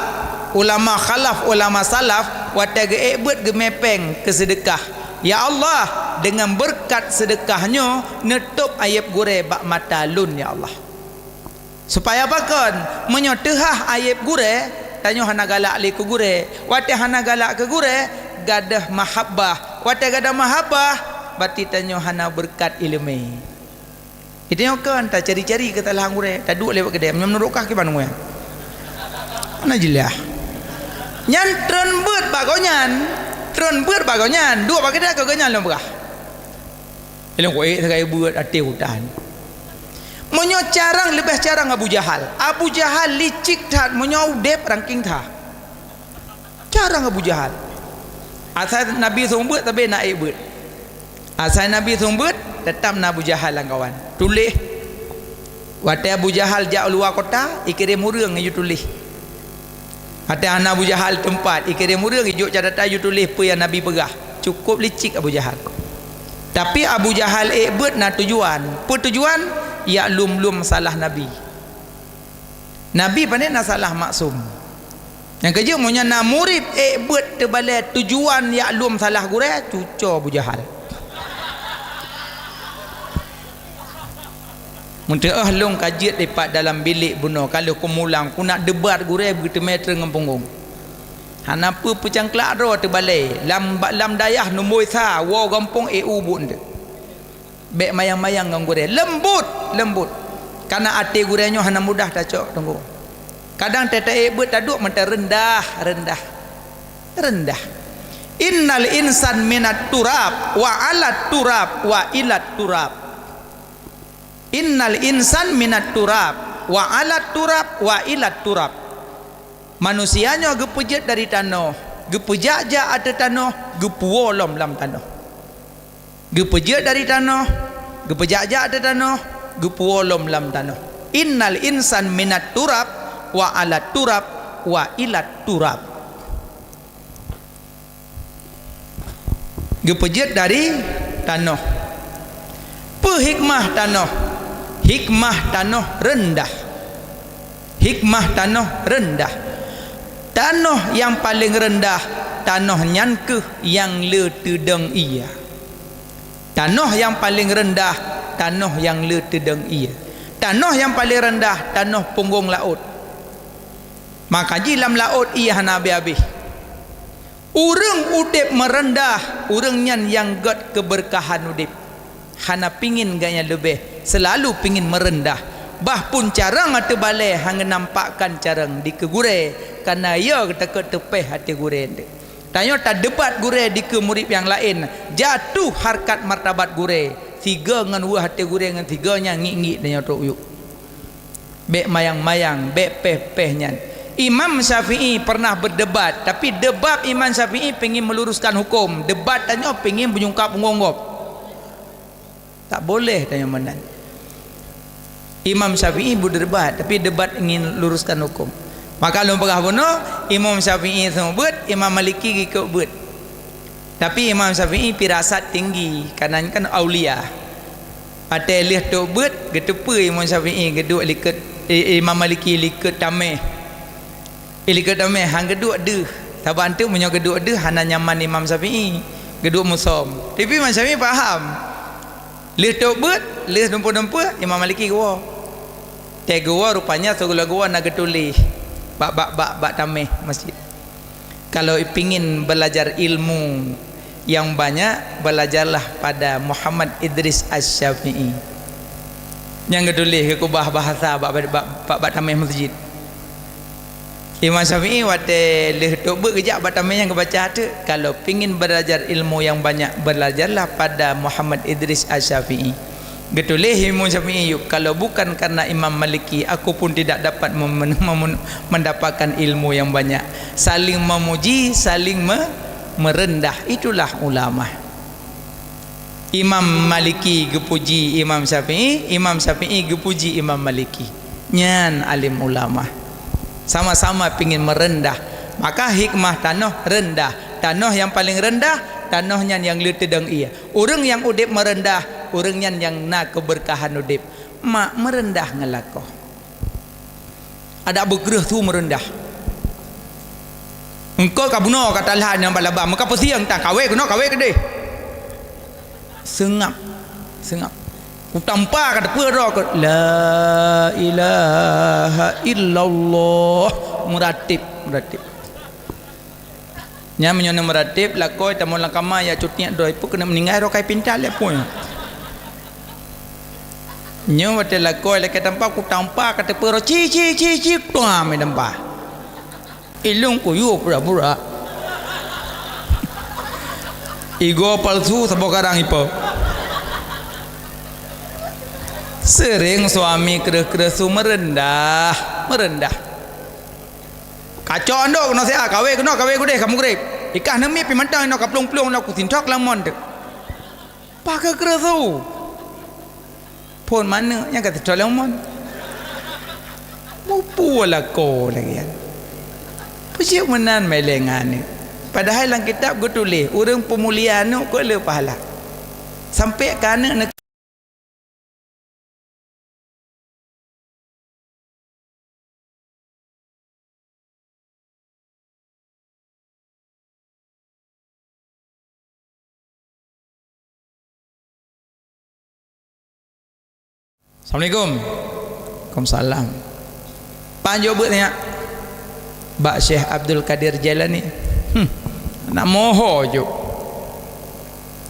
ulama khalaf, ulama salaf, watée geuék beuet geumé péng keu seudeukah, "Ya Allah, deungon beureukat seudeukah nyoe neutôb ayeb gurée bak mata lôn, ya Allah." Supaya pakon, meunyoe teuhah ayeb gurée, tanyoe hana galak lé keu gurée. Watée hana galak keu gurée, gadôh mahabbah. Watée gadôh mahabbah, berarti tanyoe hana beureukat iéleumé. Itanyoe kon tacari-cari keusalahan gurée, taduek lewat keudè, meunyoe meunurot kah kiban ngui. Hana jeulaih. Nyan treun beuet bak gobnyan, treun beuet bak gobnyan, duek bak keudè keu gobnyan lôn peugah. Ilôn kuék sagai beuet até utan. Meunyoe carang leubeh carang Abu Jahal. Abu Jahal licik that meunyoe udeb rangking that. Carang Abu Jahal. Asai Nabi seumeubeuet, tapi na ék beuet. Asai Nabi seumeubeuet, teutap na Abu Jahal lam kawan. Tuléh. Watée Abu Jahal jak u luwa kota, ikirém ureuëng iju tuléh. Watée hana Abu Jahal teumpat, ikirém ureuëng ijok catatan iju tuléh peue nyang Nabi peugah. Cukup licik Abu Jahal. Tapi Abu Jahal ék beuet na tujuan. Peue tujuan? Yak lum-lum salah Nabi. Nabi pané na salah maksum. Nyang keujeuet, meunyoe na murit ék beuet teubalée tujuan yak lom salah gurée, cuco Abu Jahal. Meuteuoh lôn ka jeuet dipat dalam bilék bunoe, ka lheueh kumulang, kunak debat gurée beuteumé treun ngon punggong. Hana peue peucangklak droe teubalée, lam, lam dayah numboi sa, woe gampông ék u buet eunteuk. Bék mayang-mayang ngon gurée. Leumbot, leumbot. Karena até gurée nyoe hana mudah tacok, teungku. Kadang teuta ék beuet taduek mantong reundah, reundah, reundah. Innal insan minat turab, wa alat turab, wa ilat turab. Innal insan minat turab, wa alat turab, wa ilat turab. Manusia nyoe geupeujeuet dari tanoh, geupeujak-jak ateueh tanoh, geupuwoe lom lam tanoh. Geupeujeuet dari tanoh, geupeujak-jak ateueh tanoh, geupuwoe lom lam tanoh. Innal insan minat turab, wa alat turab, wa ilat turab. Geupeujeuet dari tanoh. Peue hikmah tanoh? Hikmah tanoh reundah. Hikmah tanoh reundah. Tanoh nyang paleng reundah, tanoh nyan kheueh nyang le teudong ie. Tanoh nyang paleng reundah, tanoh nyang le teudong ie. Tanoh nyang paleng reundah, tanoh punggong laôt. Maka jih lam laôt ie hana habéh-habéh. Ureuëng udeb meureundah, ureuëng nyan nyang gét keubeurkahan udeb. Hana pingin gobnyan leubeh, seulalu pingin meureundah. Bah pun carông ateueh balée hana nampakkan carông dikeue gurée, kareuna yo takot teupéh até gurée. Tanyoe tadebat gurée dikeue murit nyang laén, jatuh harkat martabat gurée, sigoe ngon weueh até gurée ngon sigoe nyan ngiek-ngiek tanyoe trok yub. Bék mayang-mayang, bék péh-péh nyan. Imam Syafi'i pernah berdebat, tapi debat Imam Syafi'i pingin meluruskan hukum, debat tanyoe pingin beujungkab punggong gob. Tak boleh tanyoe meunan. Imam Syafi'i berdebat, tapi debat ingin luruskan hukum. Maka lôn peugah bunoe, Imam Syafi'i seumeubeuet, Imam Maliki geukot beuet. Tapi Imam Syafi'i firasat tinggi, kareuna kan aulia. Watée lheueh tot beuet, geuteupeue Imam Syafi'i geuduek likot, eh, Imam Maliki likot tameh. Eh, likot tameh, han geuduek deuh. Saban teuk meunyoe geuduek deuh, hana nyaman Imam Syafi'i. Geuduek musöm. Tapi Imam Syafi'i paham. Lheueh tot beuet, lheueh dumpue-dumpue, Imam Maliki geuwoe. Teuh geuwoe rupanya, sigoe geuwoe na geutuléh bak, bak, bak, bak taméh masjid. Kalau pingin belajar ilmu yang banyak, belajarlah pada Muhammad Idris Asy-Syafi'i. Nyang geutuléh geukeubah bahasa bak, bak, bak, bak taméh masjid. Imam Syafi'i watée lheueh tôb beuet geujak bak taméh nyan geubaca teuk, "Kalau pingin belajar ilmu yang banyak, belajarlah pada Muhammad Idris Asy-Syafi'i." Geutuléh Imam Syafi'i yub, "Kalau bukan karena Imam Maliki, aku pun tidak dapat mem-, mem-, mendapatkan ilmu yang banyak." Saling memuji, saling me-, merendah, itulah ulama. Imam Maliki geupuji Imam Syafi'i, Imam Syafi'i geupuji Imam Maliki. Nyan alim ulama. Sama-sama pingin merendah. Maka hikmah tanoh rendah. Tanoh nyang paleng rendah, tanoh nyan nyang le teudong ié. Ureuëng nyang udeb meurendah, ureuëng nyan nyang na keubeurkahan udeb. Mak meurendah ngon lakoe. Adak beukreueh su meureundah. Engkau ka bunoe ka talha nyang balaba, meuka peusieng tang kawé keunoe kawé keudeh. Seungab, seungab. Kutampa ka teupeu droe keu la ilaha illallah. Meuratib, meuratib. Nyan meunyoe neumeuratéb lakoe tamong lam kama, ya cutiek droe, peue keuneuk meuninggai droe kai pinta lé apui. Nyoe watée lakoe lakée tampa, kutampa ka teupeu droe ci ci ci ci, tuam i tampa. Ilung kuyue pura-pura. Igoe palsu saboh garang ipo. Sering suami kreueh-kreueh su meureundah, meureundah. Kacok andok keunoe siat, kawé keunoe, kawé keudeh ka mugreb. Ikah neumiet pih mantong inoe ka plueng-plueng inoe kusintok lam mon teuk. Pakai keureusu. Phon manök nyang ka sintok lam mon. Mupu lakoe lagée nyan. Peue cit meunan meulée ngon aneuk. Padahai lam kitab geutuléh, ureuëng peumulia aneuk keu le pahala. Sampai ka aneuk Assalamualaikum. Waalaikumsalam. Panjok buet nyak bak Syekh Abdul Qadir Jailani. Hmm. Nak moho juk.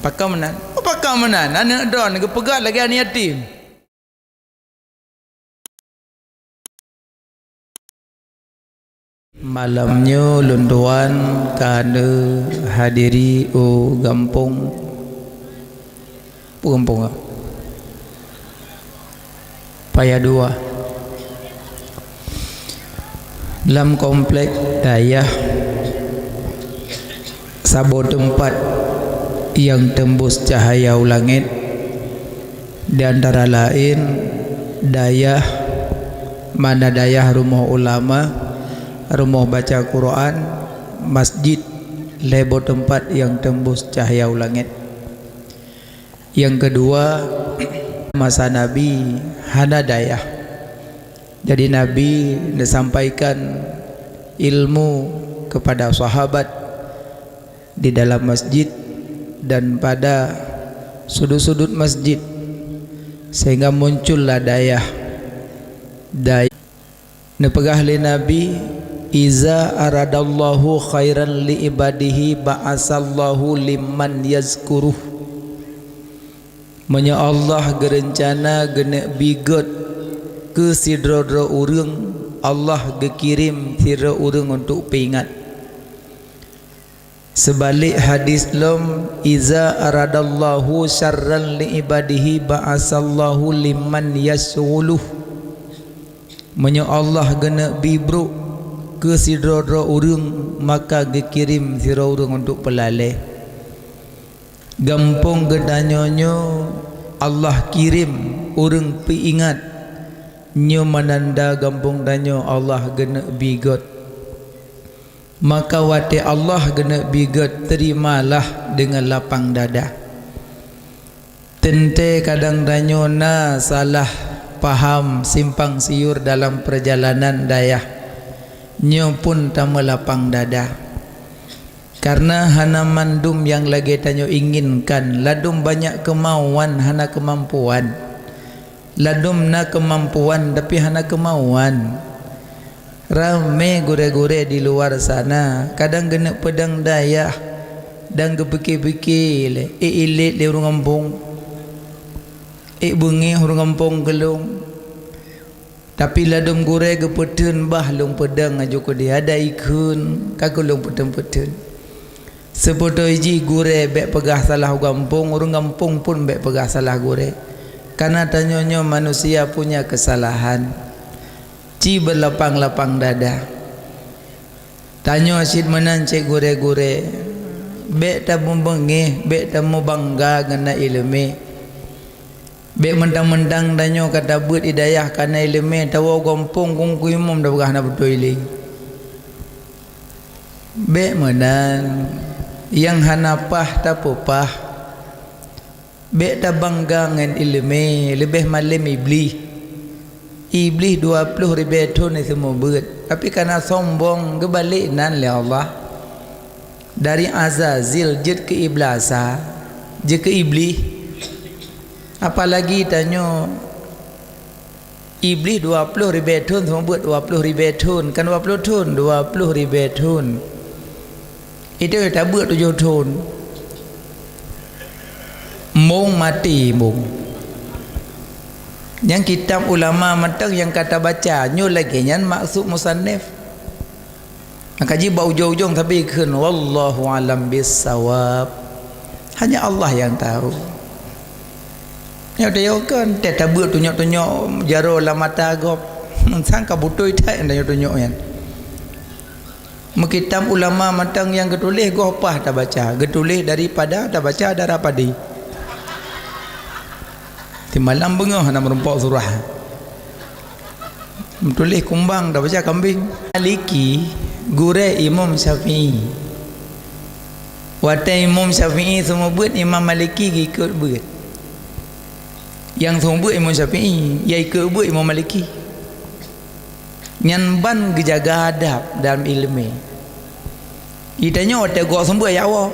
Pakon meunan? Oh, pakon meunan? Aneuk droe geupeugah lagée aneuk yatim. Malam nyoe lôn tuan ka neuhadiri u gampông, peue gampông ah? Paya Dua. Lam komplek dayah saboh teumpat nyang teumbus cahya u langét, di antara laén dayah, mana dayah rumoh ulama, rumoh baca Quran, masjid, lhée boh teumpat nyang teumbus cahya u langét. Nyang keudua, masa Nabi hana dayah. Jadi Nabi neusampaikan ilmu kepada sahabat di dalam masjid dan pada sudut-sudut masjid, sehingga muncullah dayah. Dayah neupeugah lé Nabi, "Iza aradallahu khairan li ibadihi ba'asallahu liman yazkuruh." Meunyoe Allah geureuncana geuneuk bi gét keu sidroe-droe ureuëng, Allah geukirém sidroe ureuëng untuk peuingat. Seubalek hadis lom, "Iza aradallahu syarran li ibadihi ba'asallahu liman yasyghuluh." Meunyoe Allah geuneuk bi brok keu sidroe-droe ureuëng, maka geukirém sidroe ureuëng untuk peulalée. Gampông geutanyoe nyoe Allah kirém ureuëng peuingat, nyoe meunanda gampông tanyoe Allah geuneuk bi gét. Maka watée Allah geuneuk bi gét, terimalah deungon lapang dada. Teuntée kadang tanyoe na salah paham simpang siur dalam peurjalanan dayah, nyoe pun tameulapang dada. Kareuna hana mandum nyang lagée tanyoe inginkan, ladum banyak keumauan hana keumampuan. Ladôm na keumampuan tapi hana keumauan. Ramé gurée-gurée di luwa sana, kadang geuneuk peudong dayah dan geupike-pike lé, ék ilét lé ureuëng gampông, ék beungéh ureuëng gampông keu lôn. Tapi ladôm gurée geupeutheun, bah lôn peudong aju keudeh, adak ikheun ka keu lôn peutheun-peutheun. Seupeutoe jih gurée bék peugah salah u gampông, ureuëng gampông pun bék peugah salah gurée. Kareuna tanyoe nyoe manusia punya keusalahan. Ci beulapang-lapang dada. Tanyoe cit meunan cit gurée-gurée, bék tameubeungéh, bék tameubangga ngon na iéleumé. Bék mantang-mantang tanyoe ka tabeuet i dayah ka na iéleumé, tawoe gampông kungkui mum tapeugah na beutôi lé. Bék meunan, nyang hana paih tapeupah. Bék tabangga ngon iéleumé, leubeh malém Iblih. Iblih dua ploh ribée thon diseumeubeuet, tapi kareuna sombong geubalek nan lé Allah. Dari Azazil jeuet keu Iblasa, jeuet keu Iblih. Apalagi tanyoe Iblih dua ploh ribée thon, seumeubeuet dua ploh ribée thon, kan dua ploh thon, dua ploh ribée thon. Itu tabeuet tujoh thon. Mong maté mong. Nyang kitab ulama mantong nyang ka tabaca, nyoe lagée nyan maksud musannif. Maka jih bak ujong-ujong sabe kheun, "Wallahu a'lam bissawab." Hanya Allah yang tahu. Nyoe teuh kon, teuh tabeuet tunyok-tunyok jaroe lam mata gob. Sang ka beutôi that nyang tunyok-tunyok nyan. Meukitab ulama mantong nyang geutuléh goh paih tabaca, geutuléh daripada tabaca darah padé. Simalam beungoh hana meurumpok surah. Meutuléh kumbang tabaca kambing. Maliki, gurée Imam Syafi'i. Watée Imam Syafi'i seumeubeuet, Imam Maliki geuikot beuet. Nyang seumeubeuet Imam Syafi'i, ya ikot beuet Imam Maliki. Nyan ban geujaga adab dalam iéleumé. Geutanyoe watée gob seumeubeuet ya Allah.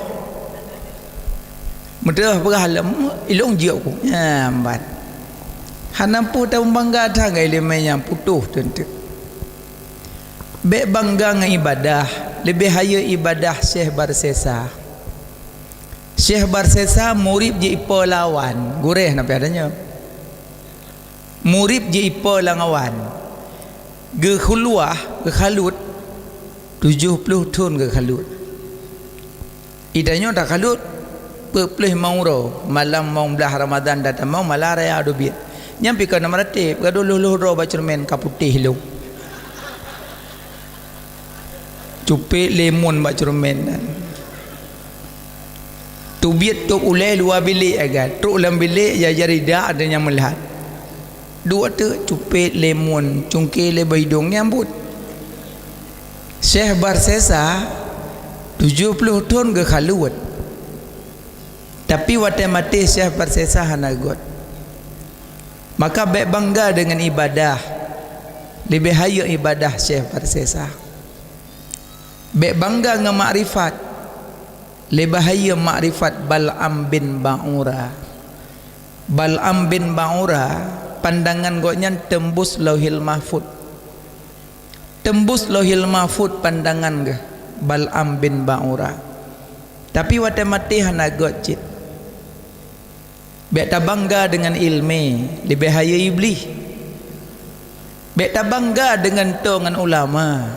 Meuteureuh peugah lom, ilong jeuet ku. Nyan ban. Hana peue tameubangga that ngon iéleumé nyang putôh teunteuk. Bék bangga ngon ibadah, leubeh hayeu ibadah Syekh Barsesa. Syekh Barsesa murit jih ipo lawan, gurée na pih tanyoe. Murit jih ipo lawan. Geukhuluwah, geukhalut, tujoh ploh thon geukhalut. Geutanyoe takhalut peuet ploh limong uroe, malam mong blaih Ramadhan tatamong malam raya dubiet. Nyan pih ka na meuratéb, gadôh lhôh-lhôh droe bak ceureumen ka putéh lom. Cupet limon bak ceureumen nyan. Tubiet tôb ulée luwa bilék agam, trok lam bilék ya jari dak ada nyang meulat. Duek teuk cupet limon, cungké lé bak idong nyang buet. Syekh Barsesa tujoh ploh thon geukhalut. Tapi watée maté Syekh Barsesa hana göt. Maka bék bangga deungon ibadah, leubeh hayeu ibadah Syekh Barsesa. Bék bangga ngon makrifat, leubeh hayeu makrifat Bal'am bin Ba'ura. Bal'am bin Ba'ura, pandangan gobnyan teumbus Lauhil Mahfud. Teumbus Lauhil Mahfud pandangan geuh Bal'am bin Ba'ura. Tapi watée maté hana göt cit. Bék tabangga deungon iéleumé, leubeh hayeu Iblih. Bék tabangga deungon toe ngon ulama.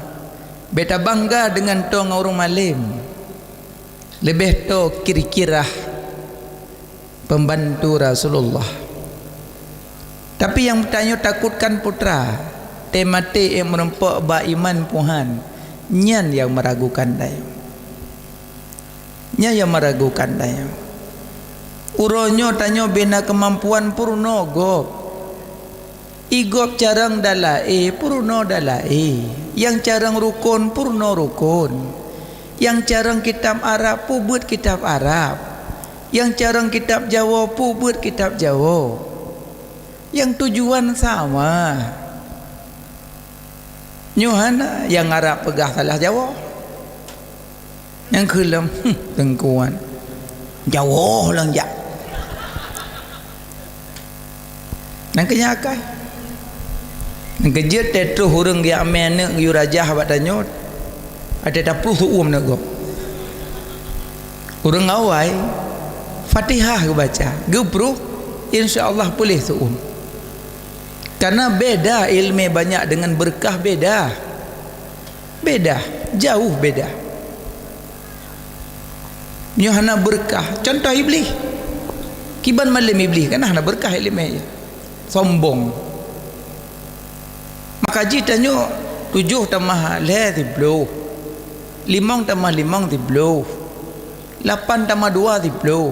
Bék tabangga deungon toe ngon ureuëng malém. Leubeh toe Kirkirah, pembantu Rasulullah. Tapi nyang tanyoe takutkan putra, teumaté ék meurumpok bak iman Tuhan, nyan nyang meuragukan tanyoe. Nyan nyang meuragukan tanyoe. Uroe nyoe tanyoe bina keumampuan peurunoe gob. Igob carông dalaé, peurunoe dalaé. Nyang carông rukon, peurunoe rukon. Nyang carông kitab Arab, peubeuet kitab Arab. Nyang carông kitab Jawoe, peubeuet kitab Jawoe. Nyang tujuan sama. Nyoe hana nyang Arab peugah salah Jawoe. Nyang kheun lom, hmm, teungkuan. Jawoe lom jak. Nyang keu nyan akai. Nyang keujeuet teuh troh ureuëng geujak mé aneuëk geuyue rajah bak tanyoe, até tapluh seuuem aneuëk gob. Ureuëng awai, Fatihah geubaca, geupruh, insya Allah puléh seuuem. Karena beda ilmu banyak dengan berkah, beda. Beda, jauh beda. Nyoe hana berkah, contoh Iblih. Kiban malem Iblih kan hana berkah ilmu, sombong. Maka jih tanyoe tujoh tamah lhée siploh, limong tamah limong siploh, lapan tamah dua siploh,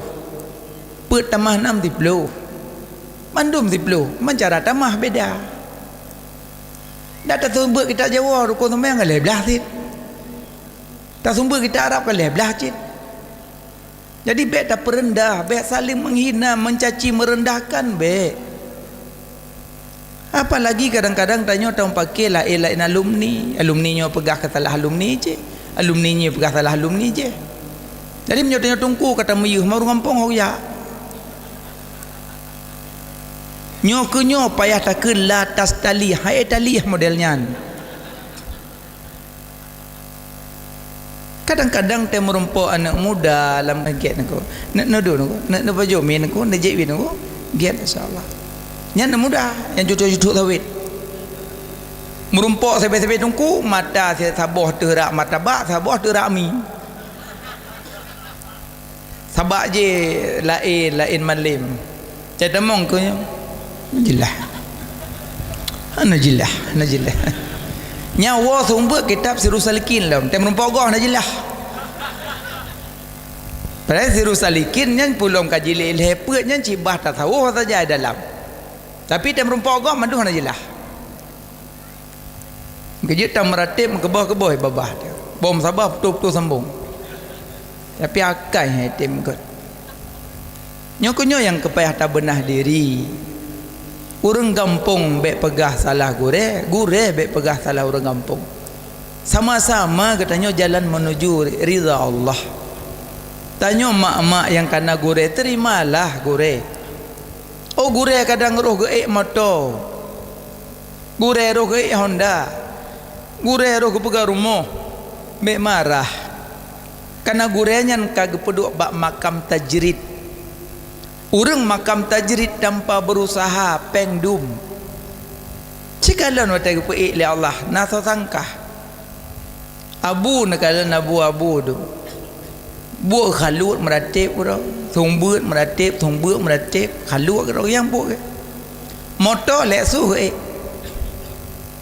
peuet tamah nam siploh, mandum siploh, man cara tamah beda. Dak taseumeubeuet kitab Jawoe rukon seumayang ka lhée blaih cit. Taseumeubeuet kitab Arab ka lhée blaih cit. Jadi bék tapeureundah, bék saling menghina, mencaci, merendahkan, bék. Apalagi kadang-kadang tanyoe tameupaké laén-laén alumni, alumni nyoe peugah keu salah alumni jih, alumni nyoe peugah salah alumni jih. Jadi meunyoe tanyoe teungku ka tameuyeuh, ma ureuëng gampông ho jak. Nyoe keu nyoe payah takheun la tastalih, hai talih model nyan. Kadang-kadang teuh meurumpok aneuëk muda lam gét niko, neuk neudu niko, neuk neupajoh mi niko, neujek wi niko, gét, insya Allah. Nyan aneuëk muda nyang cucok-cucok sawét. Meurumpok sabe-sabe teungku, mata saboh teurak martabak, saboh teurak mi. Sabak jih laén, laén malem. Cai tamong keu nyoe. Jilah. Hana jilah, hana jilah. Nyawoe seumeubeuet kitab Sirus Salikin lom, teuh meurumpok goh hana jilah. Padahai Sirus Salikin nyan peulom ka jilée lhée peuet nyan cit bah tasawuf saja dalam. Tapi teuh meurumpok goh mandum hana jilah. Geujeuet tam meuratéb meukeubah-keubah babah teuh. Bom sabar putôh-putôh sambong. Tapi akai hai tem gét. Nyoe keu nyoe nyang keu payah tabeunah diri. Ureuëng gampông bék peugah salah gurée, gurée bék peugah salah ureuëng gampông. Sama-sama geutanyoe jalan menuju ridha Allah. Tanyoe mak-mak nyang kana gurée, terimalah gurée. Oh gurée kadang roh geuék moto. Gurée roh geuék honda, gurée roh geupeugah rumoh, bék marah. Kana gurée nyan ka geupeuduek bak makam tajrid. Ureuëng makam tajrid tanpa berusaha péng dum. Sikalon watée geupeuék lé Allah na soe sangkah. Abu neukalon abu-abu tu. Buet khaluet meuratéb keudroe, sumbeuet meuratéb, sumbeuet meuratéb, khaluet keudroe nyang buet. Moto Lexus ék.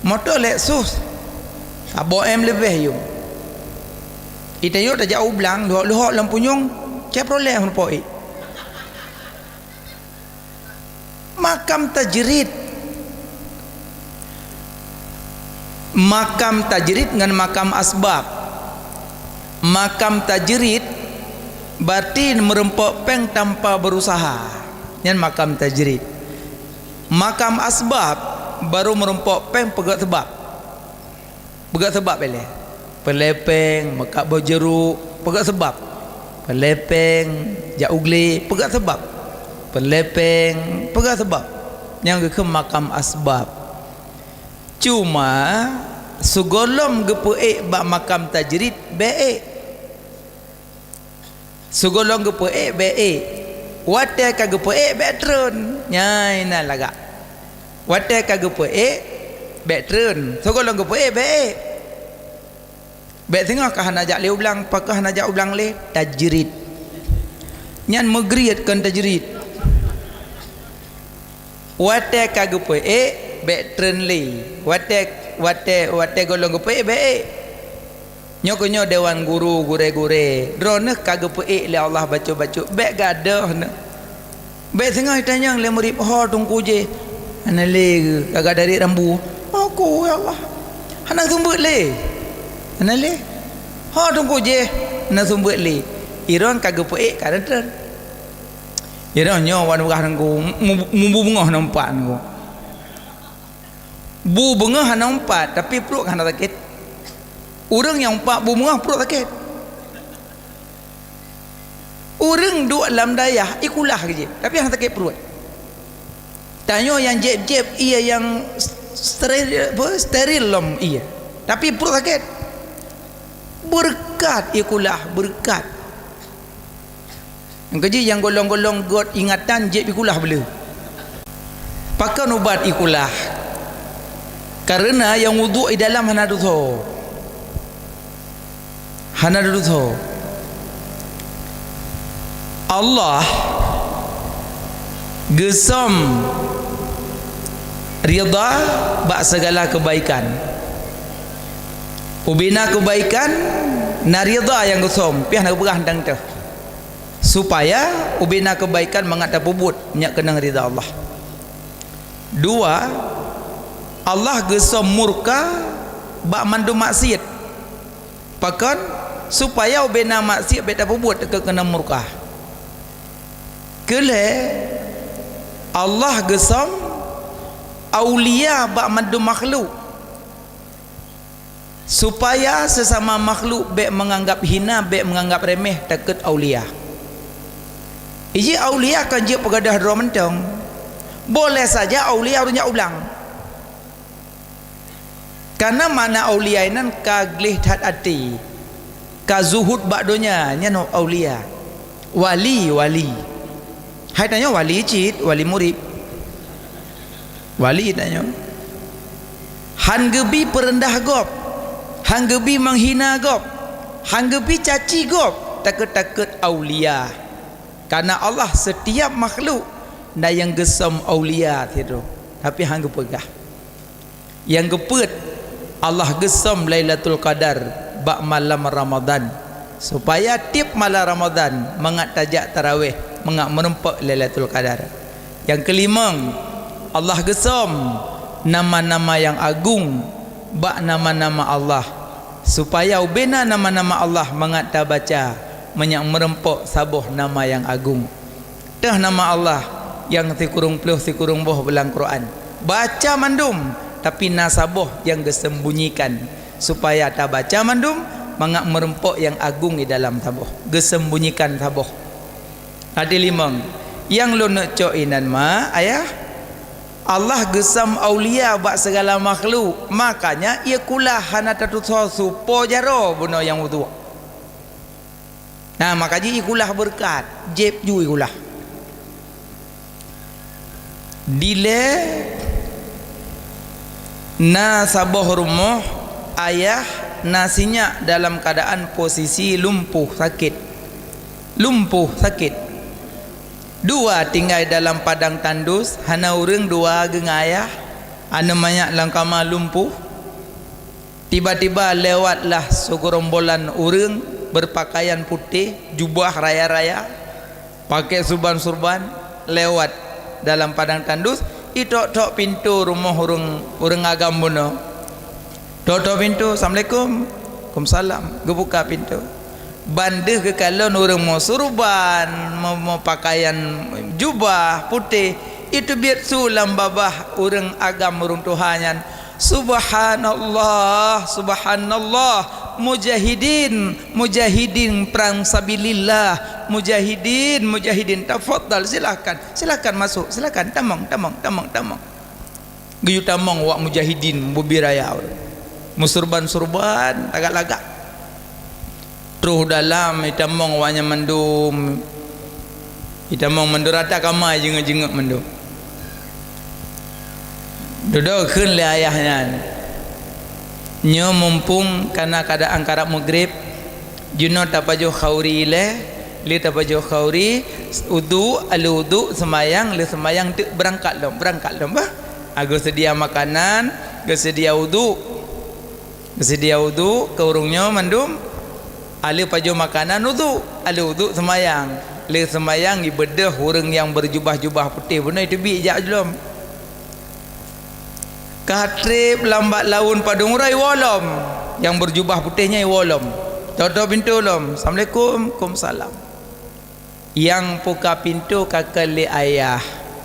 Moto Lexus. Saboh M leubeh yum. Itayok tajak u blang, luhok-luhok lam punyueng, Chevrolet meurumpok ék. Makam tajrid. Makam tajrid ngon makam asbab. Makam tajrid berarti meurumpok péng tanpa berusaha. Nyan makam tajrid. Makam asbab baru meurumpok péng peugét seubab. Peugét seubab ilée. Peulepeng, meukat boh jeuruek, peugét seubab. Peulepeng, jak u glé, peugét seubab. Peulepeng, peugét seubab. Nyang geukheun makam asbab. Cuma, sigohlom geupeuék bak makam tajrid, bék ék. Sigohlom geupeuék bék ék. Watée ka geupeuék bék treun. Nyan na lagak. Watée ka geupeuék bék treun. Sigohlom geupeuék bék ék. Bék singoh ka hana jak lé u blang, pakon hana jak u blang lé, tajrid. Nyan meugriet kon tajrid. Watée ka geupeuék bék treun lé. Watée, watée, watée gohlom geupeuék bék ék. Nyoe keuh nyoe dewan guru gurée-gurée. Droeneuh ka geupeuék lé Allah bacut-bacut, bék gadôh neuh. Bék singoh itanyong lé murit, "Ho teungku jéh?" "Hana lé geuh, ka gadari rambu." "Ho ku ya Allah." "Hana sumbeuet lé?" "Hana lé." "Ho teungku jéh?" "Hana sumbeuet lé." Iron ka geupeuék ka treun. Iron nyoe wan beurah teungku, mu-, mu-, bu beungoh na umpat teungku. Bu beungoh hana umpat, tapi pruet hana sakét. Ureuëng nyang umpat bu beungoh pruet sakét. Ureuëng duek lam dayah, ikulah keujih, tapi hana sakét pruet. Tanyoe nyang jieb-jieb ié nyang steril, apa, steril lom ié. Tapi pruet sakét. Beureukat ié kulah, beureukat. Nyang keujih nyang golong-golong göt ingatan jieb ié kulah beu le. Pakon ubat ié kulah? Kareuna nyang uduk di dalam hana dosa. Hana dosa. Allah geusöm ridha bak sigala keubaikan. Ubena keubaikan na ridha nyang geusöm, piah na geupeugah teuntang teuh. Supaya ubena keubaikan mangat tapeubuet nyan keunong ridha Allah. Dua, Allah geusöm murka bak mandum maksiet. Pakon? Supaya ubena maksiet bék tapeubuet keu keunong murka. Keulhée, Allah geusöm aulia bak mandum makhluk. Supaya seusama makhluk bék meunganggab hina, bék meunganggab reumeh takheun aulia. Iji aulia kan jeuet peugadôh droe mantong. Boleh saja aulia ureuëng jak u blang. Kareuna makna aulia nyan ka gleh that até, ka zuhud bak donya, nyan aulia. Wali, wali. Hai tanyoe wali cit, wali murit. Wali tanyoe. Han geubi peureundah gob, han geubi meuhina gob, han geubi caci gob, takheun-takheun aulia. Kareuna Allah setiap makhluk na nyang geusöm aulia sidroe, tapi han geupeugah. Nyang geupeuet, Allah geusöm Lailatul Qadar bak malam Ramadhan, supaya tieb malam Ramadhan mangat tajak tarawéh, mangat meurumpok Lailatul Qadar. Nyang keulimong, Allah geusöm nama-nama nyang agong bak nama-nama Allah, supaya ubena nama-nama Allah mangat tabaca, mangat meurumpok saboh nama nyang agong. Teuh nama Allah nyang sikureueng ploh sikureueng boh bak lam Quran. Baca mandum, tapi na saboh nyang geuseumbunyikan, supaya tabaca mandum mangat meurumpok nyang agong di dalam saboh. Geuseumbunyikan saboh. Até limong, nyang lôn neuk cok inan ma, ayah, Allah geusöm aulia bak sigala makhluk, makanya ié kulah hana tatusoe supo jaroe bunoe nyang uduk. Nah, maka jih ié kulah beureukat, jieb ju ié kulah. Dilée na saboh rumoh ayah na sinyak dalam keuadaan posisi lumpuh sakét. Lumpuh sakét. Dua tinggai dalam padang tandus, hana ureuëng dua geunga ayah, aneuk manyak lam kama lumpuh. Tiba-tiba lewatlah segerombolan ureuëng berpakaian putéh, jubah raya-raya, pakai surban-surban, lewat dalam padang tandus, itok-tok pintoe rumoh ureuëng, ureuëng agam bunoe. Tok-tok pintoe, "Assalamualaikum." "Waalaikumsalam." Geubuka pintoe. Ban deuh geukalon ureuëng meusurban, meu-, meupakaian jubah putéh, iteubiet su lam babah ureuëng agam ureuëng tuha nyan, "Subhanallah, subhanallah, mujahidin, mujahidin prang sabilillah, mujahidin, mujahidin, tafadhal, silahkan, silahkan masuk, silahkan, tamong, tamong, tamong, tamong." Geuyue tamong wak mujahidin bubé raya, meusurban-surban lagak-lagak. Troh dalam itamong awaknyan mandum, itamong mandum rata kama jingeuk-jingeuk mandum. Dudoe kheun lé ayah nyan, "Nyoe mumpung kana keuadaan karab meugreb, jinoe tapajoh khauri ilée, lé tapajoh khauri, uduk, alé uduk, seumayang, lé seumayang teuk beurangkat lom, beurangkat lom bah." Geuseudia makanan, geuseudia uduk. Geuseudia uduk keu ureuëng nyoe mandum, alé pajoh makanan uduk, alé uduk seumayang. Lé seumayang ibeudôh ureuëng nyang beujubah-jubah putéh bunoe iteubiet jak lom. Ka treb lam bak laun padum uroe iwoe lom, nyang beujubah putéh nyan iwoe lom. Tok-tok pintoe lom, "Assalamualaikum." "Waalaikumsalam." Nyang buka pintoe ka kheun lé ayah,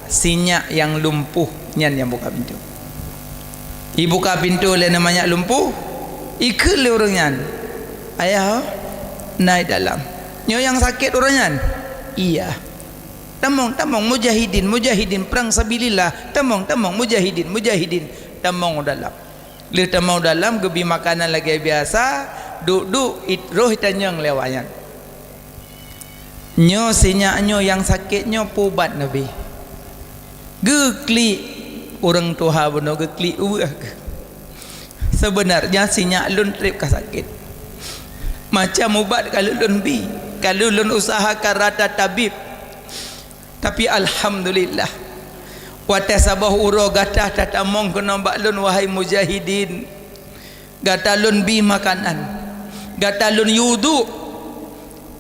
sinyak nyang lumpuh nyan nyang buka pintoe. Ibuka pintoe lé aneuk manyak lumpuh, ikheun lé ureuëng nyan, "Ayah, na di dalam." "Nyoe nyang sakét ureuëng nyan?" "Iya." Tamong, tamong, mujahidin, mujahidin, prang sabilillah. Tamong, tamong, mujahidin, mujahidin. Tamong u dalam. Lheueh tamong u dalam, geubi makanan lagée biasa, duek-duek, it-, roh itanyong lé awaknyan. Nyoe sinyak nyoe nyang sakét nyoe peue ubat Nabi? Geuklik, ureuëng tuha bunoe geuklik ueh geuh. Sebenarnya sinyak lôn treb ka sakét. Macam ubat ka lôn bi, ka lôn usahakan rata tabib. Tapi alhamdulillah, watée saboh uroe gata tatamong keunoe bak lôn, wahai mujahidin. Gata lôn bi makanan, gata lôn yue uduk,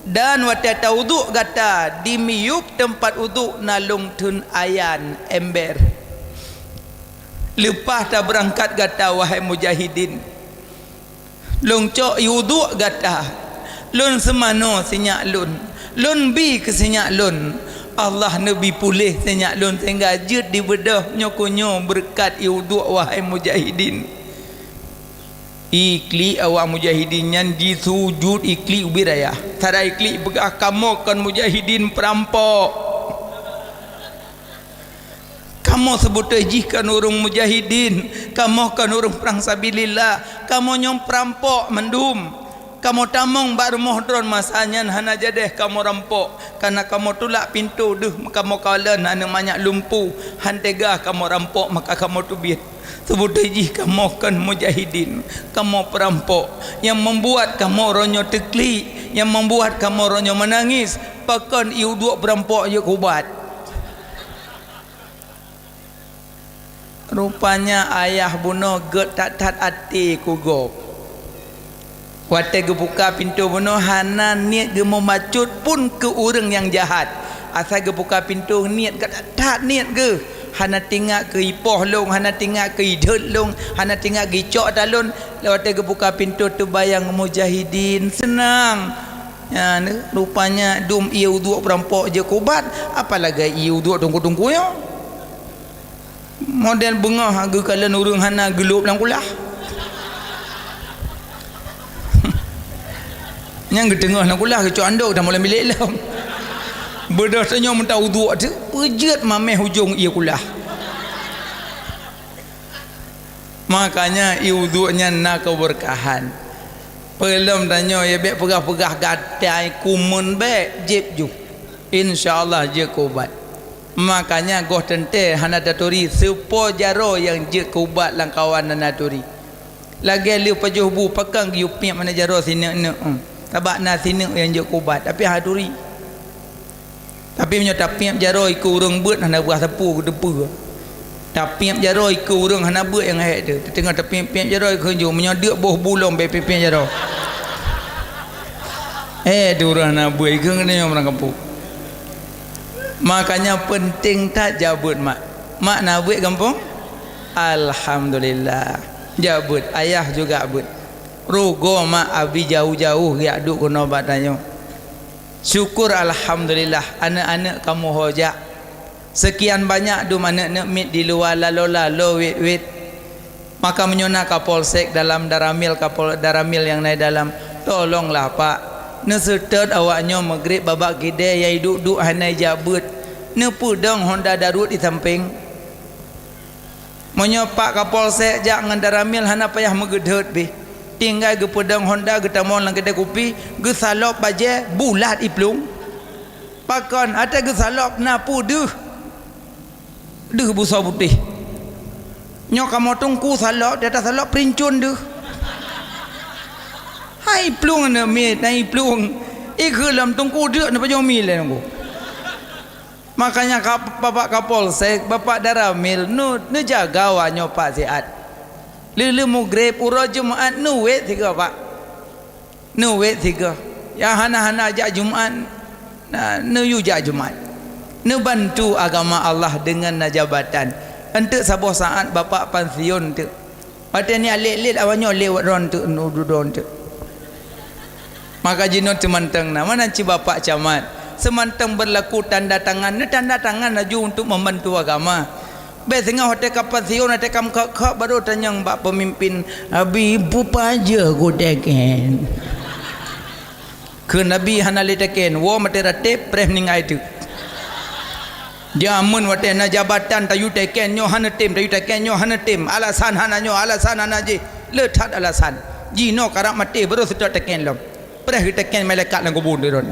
dan watée tawuduk gata, di miyueb teumpat uduk na lôn theun ayan ember. Leupah tabeurangkat gata, wahai mujahidin, lôn cok yue uduk gata, lôn seumanoe sinyak lôn, lôn bi keu sinyak lôn. Allah neubi puléh sinyak lôn sehingga jeuet dibeudôh nyoe keu nyoe beureukat yue uduk, wahai mujahidin. Iklik awak mujahidin nyan jisujut, iklik ubit ayah. Sara iklik peugah, "Kamoe kon mujahidin, peurampok. Kamoe seubeutôi jih kon ureuëng mujahidin, kamoe kon ureuëng prang sabilillah, kamoe nyoe peurampok mandum. Kamoe tamong bak rumoh droe masa nyan hana jadeh kamoe rampok, kareuna kamoe tulak pintoe deuh kamoe kalon aneuk manyak lumpu, han teuga kamoe rampok maka kamoe teubiet." Seubeutôi jih kamoe kon mujahidin, kamoe peurampok. Nyang membuat kamoe uroe nyoe teuklik, nyang membuat kamoe uroe nyoe meunangis, pakon yue uduk peurampok jeuet keu ubat. Rupanya ayah bunoe gét that-that até keu gob. Watée geubuka pintoe bunoe hana niet geumeubacut pun keu ureuëng nyang jahat. Asai geubuka pintoe niet gét that niet geuh. Hana tingat keu ipoh lôn, hana tingat keu ideuet lôn, hana tingat geucok ata lôn. Watée geubuka pintoe teubayang mujahidin, seunang. Nyan, rupanya dum ié uduk peurampok jeuet keu ubat, apalagi ié uduk teungku-teungku nyoe. Model beungoh geukalon ureuëng hana geulôb lam kulah. Nyang geuteungoh lam kulah geucok andok tamong lam bilék lom. Beudôh tanyoe meuta uduk teuk, peujeuet mamèh ujong ié kulah. Makanya ié uduk nyan na keubeurkahan. Peulom tanyoe ya bék peugah-peugah gatai kumeun bék, jieb ju. Insya Allah jeuet keu ubat. Makanya goh teuntée hana taturi, seupo jaroe nyang jeuet keu ubat lam kawan hana turi. Lagée lheueh pajoh bu pakon geuyue piep hana jaroe sineuk-neuk, sabab na sineuk nyang jeuet keu ubat, tapi hana turi. Tapi meunyoe tapiep jaroe keu ureuëng beuet hana beuah sapeue geuteupeue. Tapiep jaroe keu ureuëng hana beuet nyang hék teuh. Teuteungoh tapiep-piep jaroe keu ju, meunyoe deuk boh bu lom bék piep-piep jaroe. Eh, tu ureuëng hana beuet keu nyoe meurang kampung. Makanya penting that jak beuet mak. Mak na beuet gampông? Alhamdulillah. Jak beuet, ayah juga beuet. Rugoe mak abi jauh-jauh geujak duek keunoe bak tanyoe. Syukur alhamdulillah aneuk-aneuk kamoe ho jak. Seukian banyak dum aneuk-aneuk miet di luwa lalo-lalo wét-wét. Maka meunyoe na Kapolsek dalam, Daramil, Kapol-, Daramil nyang na dalam, tolonglah Pak, neuseutôt awaknyoe meugreb babah keudè nyang iduek-duek hana ijak beuet, neupeudong honda daruet di sampéng. Meunyoe Pak Kapolsek jak ngon Daramil hana payah meugeudhôt pih, tinggai geupeudong honda geutamong lam keudè kupi, geusalop bajée bulat iplueng. Pakon, watée geusalop na peue deuh. Deuh busoe putéh. Nyoe kamoe teungku salop, di ateueh salop peulincon deuh. Hai plueng aneuk miet, hai plueng. Ikheun lom teungku deuk neupajoh mi lé nunggu. Makanya ka, Bapak Kapolsek, Bapak Daramil, nu, neujaga awak nyoe Pak siat. Lheuh-lheuh mugreb, uroe Jumat, neuwet sigoe Pak. Neuwet sigoe. Nyang hana-hana jak Jumat, na, neuyue jak Jumat. Neubantu agama Allah deungon na jabatan. Enteuk saboh saat bapak pansiun teuk. Watée nyan lét-lét awaknyoe lewat ron teuk, nu dudoe teuk. Maka jinoe teumantong na, meunan cit bapak camat. Seumantong beurlaku tanda tangan, neutanda tangan laju untuk membantu agama. Bék singoh watée ka pansiun, watée ka meukhok-khok, baru tanyong bak peumimpén, "Abi, peue pajoh guteken?" Kheun Abi hana lé teken, woe maté ratéb, preh meuninggai teuk. Jameun watée na jabatan tayue teken nyoe hana tem, tayue teken nyoe hana tem, alasan hana nyoe, alasan hana jih, le that alasan. Jinoe karab maté baru seutôt teken lom. Preh geuteken malaikat lam kubu droe.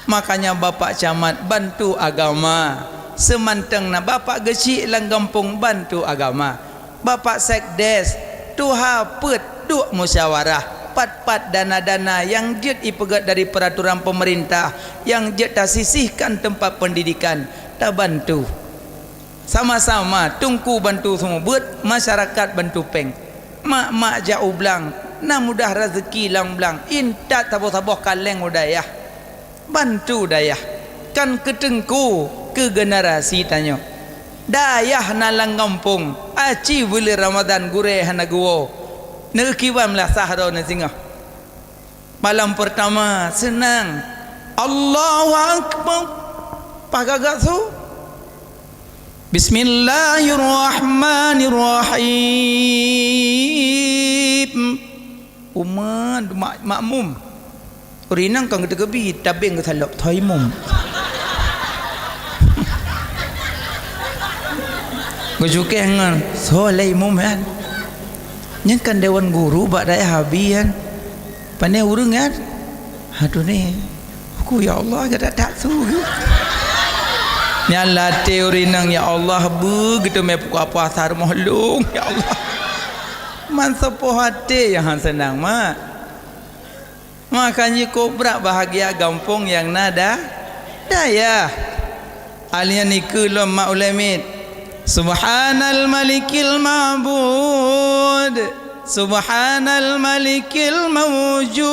Makanya Bapak Camat bantu agama, seumantong na Bapak Geuchik lam gampông bantu agama. Bapak Sekdes, tuha peuet duek musyawarah, pat-pat dana-dana nyang jeuet ipeugét dari peuraturan peumeurintah, nyang jeuet tasisihkan teumpat peundidikan, tabantu. Sama-sama, teungku bantu seumeubeuet, masyarakat bantu péng. Mak-mak jak u blang, na mudah raseuki lam blang, intat saboh-saboh kaleng u dayah. Bantu dayah, kan keu teungku, keu generasi tanyoe. Dayah na lam gampông, aci buleuen Ramadhan gurée hana geuwoe. Neukiban meulasah droeneuh singoh. Malam peurtama seunang. Allahu Akbar. Paih gagak su. Bismillahirrahmanirrahim. Umat mak-, makmum. Ureueng inong kon geuteukeubit, tabeng geusalok, "Soe imum?" Geucukeh ngon, "Soe lé imum nyan?" Nyan kan dewan guru bak dayah Abi nyan. Pane ureueng nyan? Aduh ni. Ku, "Ya Allah, gata tak su." Nyan lam até ureueng inong, "Ya Allah, beu geuteumé pukul puasa rumoh lôn, ya Allah." Man soe poh até nyang hana seunang, mak. Makanya kobrak bahagia gampông nyang na da-, dayah. Alien ikeu lom mak ulée miet. Subhanal Malikil Ma'bud. Subhanal Malikil Maujud.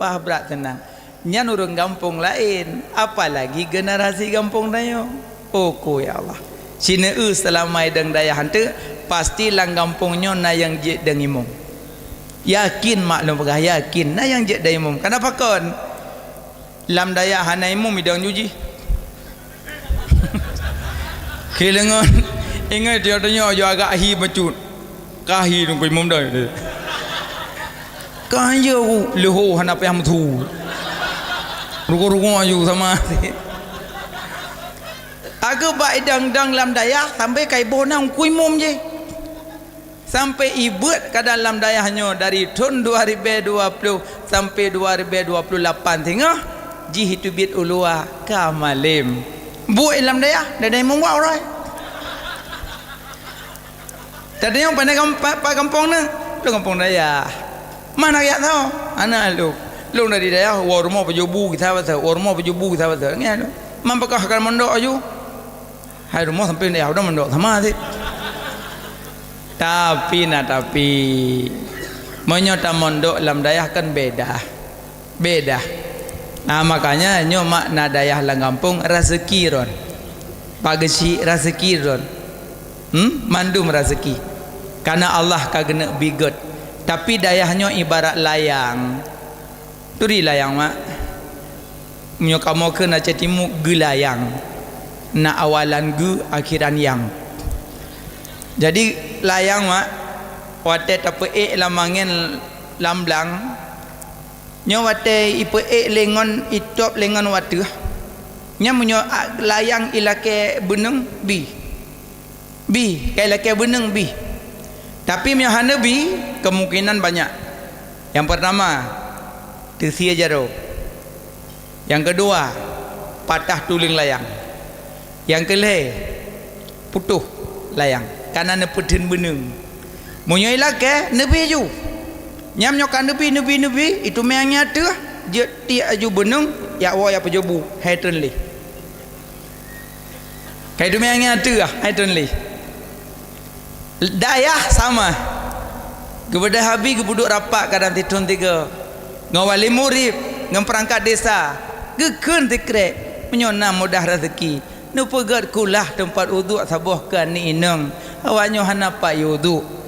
Paih brat seunang. Nyan ureueng gampông laén, apalagi generasi gampông tanyoe. Oh ku ya Allah. Sineue seulama idong dayah eunteuk, pasti lam gampông nyoe na nyang jeuet dong imum. Yakin mak lôn peugah, yakin na nyang jeuet dong imum. Kenapa kon? Lam dayah hana imum idong jujih. Kilengon, ingat dia tanya aja agak hi bacut. Kahi nunggu imum dah. Kaya leuho hana payah meusu. Rugoe-rugoe aju sama. Aku bak idang-dang lam dayah sampai kai boh na ungku imum je. Sampai ibeuet ka dalam dayah nyoe dari thon dua ribu dua puluh sampai dua ribu dua puluh lapan singoh jih itu biet ulua ka malem. Buet lam dayah, dada imum wak urai. Tadi nyang pandai gam-, pa, pa gampông na, lôn gampông dayah. Mana rakyat tho? Anak lôn. Lôn dari dayah, wa rumoh pajobu gisa basa, wa rumoh pajobu gisa basa. Ngian lôn. Man pakah kan mondok aju. Hai rumoh sampai dayah udah mondok sama sih. Tapi na tapi. Meunyoe tamondok lam dayah kan beda. Beda. Nah, makanya nyoe makna dayah lam gampông raseuki ron. Pak Geuchik raseuki ron. Hmm? Mandum raseuki. Karena Allah ka geuneuk bigét. Tapi dayah nyoe ibarat layang. Turi layang, mak. Meunyoe kamoe kheun Aceh Timu geulayang. Na awalan geu, akhiran yang. Jadi layang, mak, watée tapeuék lam angén lam blang, Nyoe watée ipeuék lé ngon itôb lé ngon wateuh. Nyan meunyoe a-, layang ilakée beuneueng, bi. Bi, ka ilakée beuneueng, bi. Tapi meunyoe hana bi, kemungkinan banyak. Nyang peurtama, teusie jaroe. Nyang keudua, patah tuleueng layang. Nyang keu lhée, putôh layang, kana neupeutheun beuneueng. Meunyoe ilakée, neubi ju. Nyam nyoe ka neubi, neubi, neubi, itumeue angén ateueh, jeuet tiek aju beuneueng, jak woe jak peujobu, hai treun lé. Ka itumeue angén ateueh, hai treun lé. Dayah sama. Geubeudôh Abi geupeuduek rapat kadang sithon tiga. Ngon wali murit, ngon peurangkat desa. Geukheun sikrek, meunyoe na mudah raseuki. Neupeugét kulah teumpat uduk saboh keu aneuk inong. Awaknyoe hana pat yue uduk.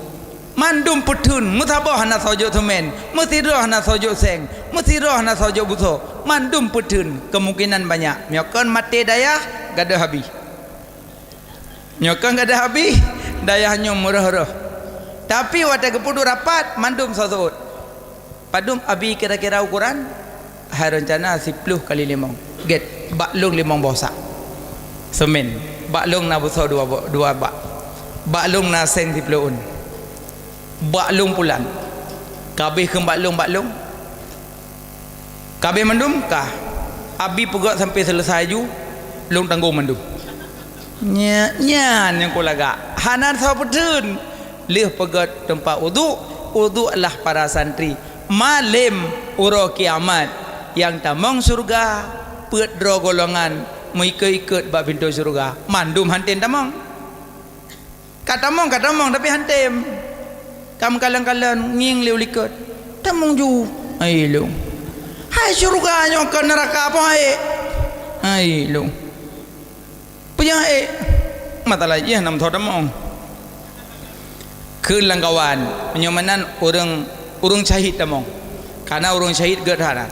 Mandum peutheun, meusaboh hana soe jok seumén, meusidroe hana soe jok seng, meusidroe hana soe jok busoe. Mandum peutheun, kemungkinan banyak. Meunyoe kon maté dayah, gadôh Abi. Nyoe kan gadôh Abi, dayah nyoe meurôh-rôh. Tapi watée geupeuduek rapat, mandum soseuôt. Padum Abi kira-kira ukoran? Hai reuncana siploh kali limong. Gét. Bak lôn limong boh sak seumén. Bak lôn na beusoe dua bo-, dua bak. Bak lôn na seng siplôh ôn. Bak lôn pulan. Ka abéh kheun bak lôn, bak lôn. Ka abéh mandum, ka. Abi peugöt sampoe seuleusai ju, lôn tanggong mandum. Nya, nyan nyang kulagak. Hana soe peutheun. Lheueh peugöt teumpat uduk, uduklah para santri. Malém uroe kiamat, nyang tamong syeuruga, peuet droe golongan meuikot-ikot bak pintoe syeuruga. Mandum han tem tamong. Ka tamong, ka tamong, tapi han tem. Ka meukalon-kalon, ngieng lé u likot. Tamong ju. Hai lôn. Hai syeuruga nyoe kon neuraka, peue han ék? Hai lôn. Peue nyang han ék? Mata lajih nam tho tamong. Kheun lam kawan, meunyoe meunan ureuëng, ureuëng syahid tamong. Kana ureuëng syahid gét hana.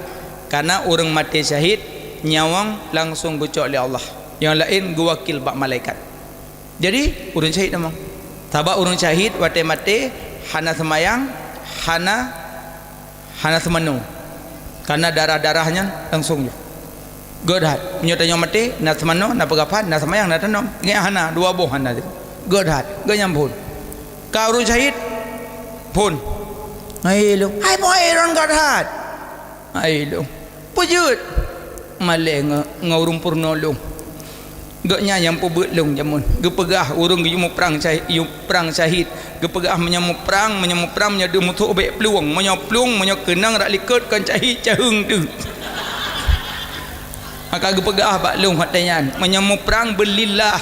Kana ureuëng maté syahid, nyawöng langsong geucok lé Allah. Nyang laén geuwakil bak malaikat. Jadi, ureuëng syahid tamong. Sabab ureuëng syahid watée maté hana seumayang, hana, hana seumanoe. Karena darah-darah nyan langsong ju. Gét that. Meunyoe tanyoe maté, na seumanoe, na peugafan, na seumayang, na tanom. Ingat hana, dua boh hana. Gét that. Gét nyan phon. Ka ureuëng syahid, phon. Hai lôn. Hai boh hai ron gét that. Hai lôn. Peue jeuet? Malée ngon, ngon ureuëng peurunoe lôn. Gobnyan nyang peubeuet lôn jameun. Geupeugah ureuëng geuyue muprang syahid, yue prang syahid. Geupeugah meunyoe muprang, meunyoe muprang, meunyoe deuh musoh bék plueng. Meunyoe plueng, meunyoe keunong rak likot kon syahid, caheueng deuh. Maka geupeugah bak lôn watée nyan, meunyoe muprang beu lillah,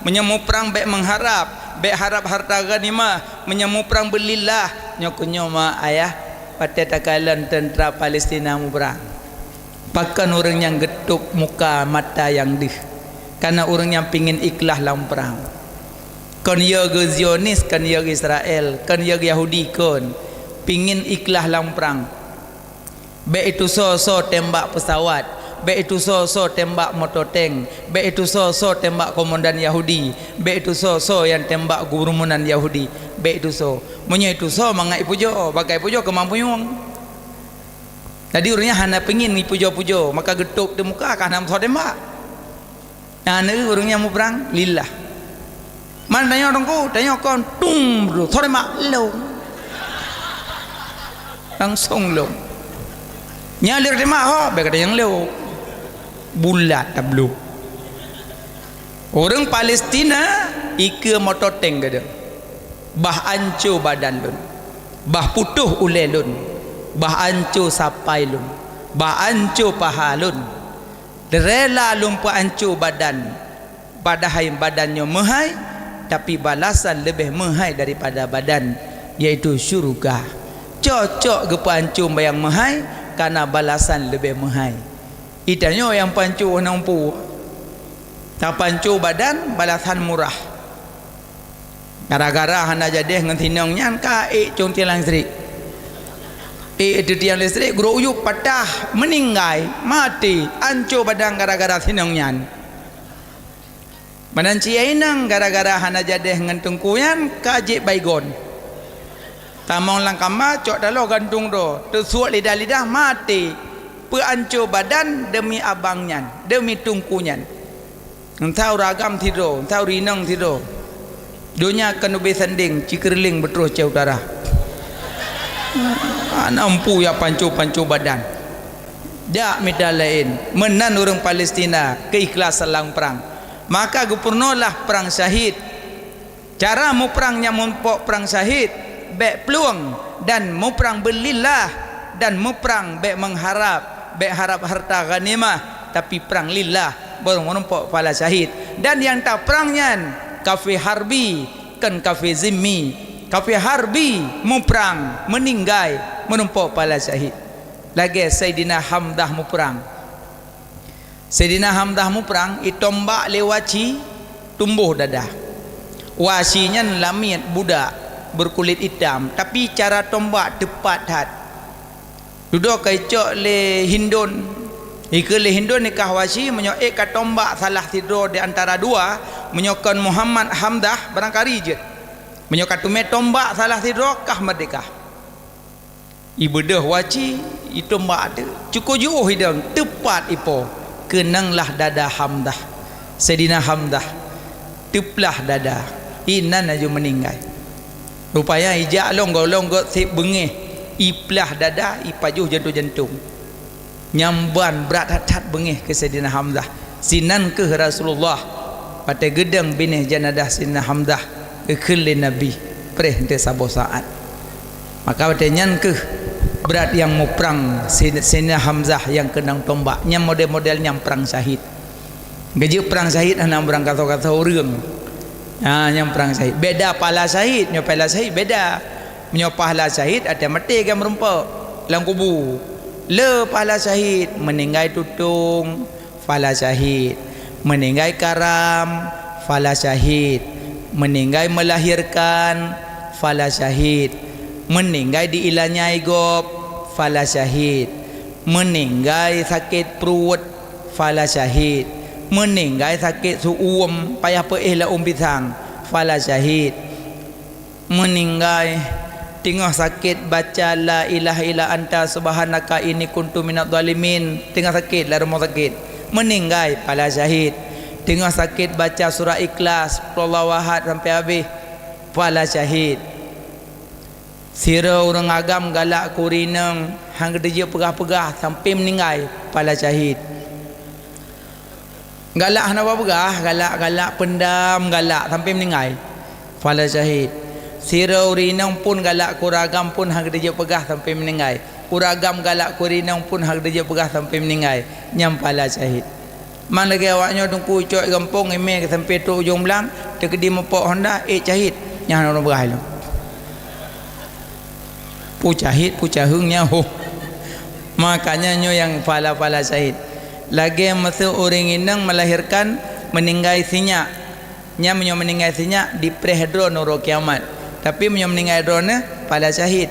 meunyoe muprang bék meuharab, bék harab hareuta ghanimah, meunyoe muprang beu lillah, nyoe keuh nyoe ma ayah, watée takalon teuntra Palestina muprang. Pakon ureuëng nyang geutôb muka mata nyang deuh? Kana ureuëng nyang pingin ikhlaih lam prang. Kon yö geu Zionis, kon yö geu Israel, kon yö geu Yahudi kon. Pingin ikhlaih lam prang. Bék itu soe-soe tembak pesawat, bék itu soe-soe tembak moto tank, bék itu soe-soe tembak komandan Yahudi, bék itu soe-soe nyang tembak gurumunan Yahudi, bék itu soe. Meunyoe itu soe mangat ipujoe, bagai ipujoe keumampuan. Jadi ureuëng nyan hana pingin ipujoe-pujoe, maka geutôb di muka ka hana meusoe tembak. Nyan ureuëng nyang muprang lillah. Man tanyoe teungku, tanyoe kon tung bro, soe tembak lom. Langsong lom. Nyan lé tembak ho, bék kata nyang lom. Bulat tabloe. Ureuëng Palestina ikeue moto tank geuh. Bah anco badan lôn, bah putôh ulée lôn, bah anco sapai lôn, bah anco paha lôn. Rela lôn peuanco badan, padahai badan nyoe meuhai, tapi balasan leubeh meuhai daripada badan, yaitu syeuruga. Cocok geupeuanco nyang meuhai, kana balasan leubeh meuhai. Itanyoe nyang panco hana umpu. Tapanco badan, balasan murah. Gara-gara hana jadeh ngon sinong nyan ka ék cong tiang listrik. Ék teu tiang listrik, gurok uyueb patah, meuninggai, maté, anco badan gara-gara sinong nyan. Meunan cit inong gara-gara hana jadeh ngon teungku nyan ka jép baygon. Tamong lam kama cok taloe gantung droe, teusuek lidah-lidah maté. Peuanco badan deumi abang nyan, deumi teungku nyan. Entah ureuëng agam sidroe, entah ureuëng inong sidroe. Donya kan ubé sandeng, cikeureuleng beutroh cah utara. Hana umpu ya panco-panco badan. Jak mita laén, meunan ureuëng Palestina keu ikhlaih lam prang. Maka geupeurunoe lah prang syahid. Cara muprang nyang meurumpok prang syahid, bék plueng dan muprang beulillah dan muprang bék mengharap, bék harap harta ghanimah, tapi prang lillah, baru meurumpok pahala syahid. Dan nyang taprang nyan kafé harbi, kon kafé zimmi. Kafé harbi muprang, meuninggai, meurumpok pahala syahid. Lagée Saidina Hamzah muprang. Saidina Hamzah muprang, itombak lé Wahsyi, tumboh dada. Wahsyi nyan lamiet budak, beukulit itam, tapi cara tombak teupat that. Dudoe ka icok lé Hindun. Ikeue lé Hindun nikah Wahsyi, meunyoe ék ka tombak salah sidroe di antara dua, meunyoe kon Muhammad Hamzah, barangkari jeuet. Meunyoe ka teumé tombak salah sidroe, kah meurdéhka. Ibeudôh Wahsyi, itombak teuh. Cukôp jiôh idong, teupat ipo. Keunong lah dada Hamzah. Saidina Hamzah teuplah dada, inan laju meuninggai. Rupanya ijak lôn gohlom gét seb beungéh, iplah dada, ipajoh jantung-jantung. Nyang ban brat that-that beungéh keu Saidina Hamzah. Sinan kheueh Rasulullah watée geudong binéh jeunazah Saidina Hamzah geukheun lé Nabi, preh teuh saboh saát. Maka watée nyan kheueh brat nyang muprang Si-, Saidina Hamzah nyang keunong tombak. Nyan model-model nyang prang syahid. Geujeuet prang syahid hana meurang gasoe-gasoe ureuëng. Ha, nyang prang syahid. Beda pahala syahid, nyoe pahala syahid beda. Meunyoe pahala syahid, até maté ka meurumpok lam kubu. Le pahala syahid, meuninggai tutong, pahala syahid. Meuninggai karam, pahala syahid. Meuninggai meulahirkan, pahala syahid. Meuninggai diilanyai gob, pahala syahid. Meuninggai sakét pruet, pahala syahid. Meuninggai sakét su'uem, payah peuéh laum pisang, pahala syahid. Meuninggai teungoh sakét baca la ilaha illa anta subhanaka inni kuntu minadh dhalimin, teungoh sakét lam rumoh sakét, meuninggai pahala syahid. Teungoh sakét baca surat Ikhlas, Qul huwallahu ahad sampai habéh, pahala syahid. Sidroe ureuëng agam galak keu ureuëng inong, hana geuteupeue peugah-peugah sampai meuninggai, pahala syahid. Galak hana peugah, galak-galak peundam, galak sampai meuninggai, pahala syahid. Sidroe ureuëng inong pun galak keu ureuëng agam pun hana geuteupeue peugah sampai meuninggai. Ureuëng agam galak keu ureuëng inong pun hana geuteupeue peugah sampai meuninggai, nyan pahala syahid. Man lagée awak nyoe teungku cok gampông imé sampai trok ujong blang, teukeudi meupok honda, ék syahid, nyan hana ureuëng peugah lom. Pu syahid, pu syaheueng nyan, ho. Makanya nyoe nyang pahala-pahala syahid. Lagée miseue ureuëng inong meulahirkan meuninggai sinyak. Nyan meunyoe meuninggai sinyak, dipreh droe neuroe kiamat. Tapi meunyoe meuninggai droeneuh, pahala syahid.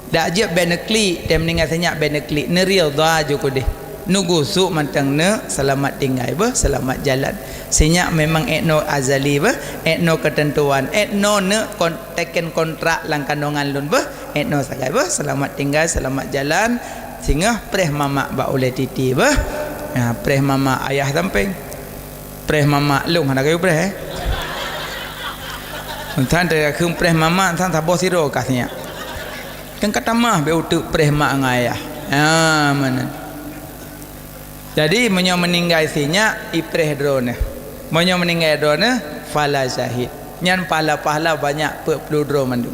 Dak jeuet bék neuklik, teuh meuninggai sinyak bék neuklik. Neuridha ju keudeh. Neugusuk mantong neuk seulamat tinggai beuh, seulamat jalan. Sinyak memang ék noe azali beuh, ék noe keuteuntuan, ék noe neuk kon-, teken kontrak lam kandongan lôn beuh, ék noe sagai beuh, seulamat tinggai, seulamat jalan. Singoh preh mamak bak ulée titi beuh. Ha, preh mamak ayah sampéng. Preh mamak lôn hana kayu preh, eh. Entan teuka kheun preh mamak, entan saboh sidroe kah sinyak. Kan ka tamah bék uteuk preh mak ngon ayah. Ha, meunan. Jadi, meunyoe meuninggai sinyak, ipreh droeneuh. Meunyoe meuninggai droeneuh, pahala syahid. Nyan pahala-pahala banyak peuet ploh droe mandum.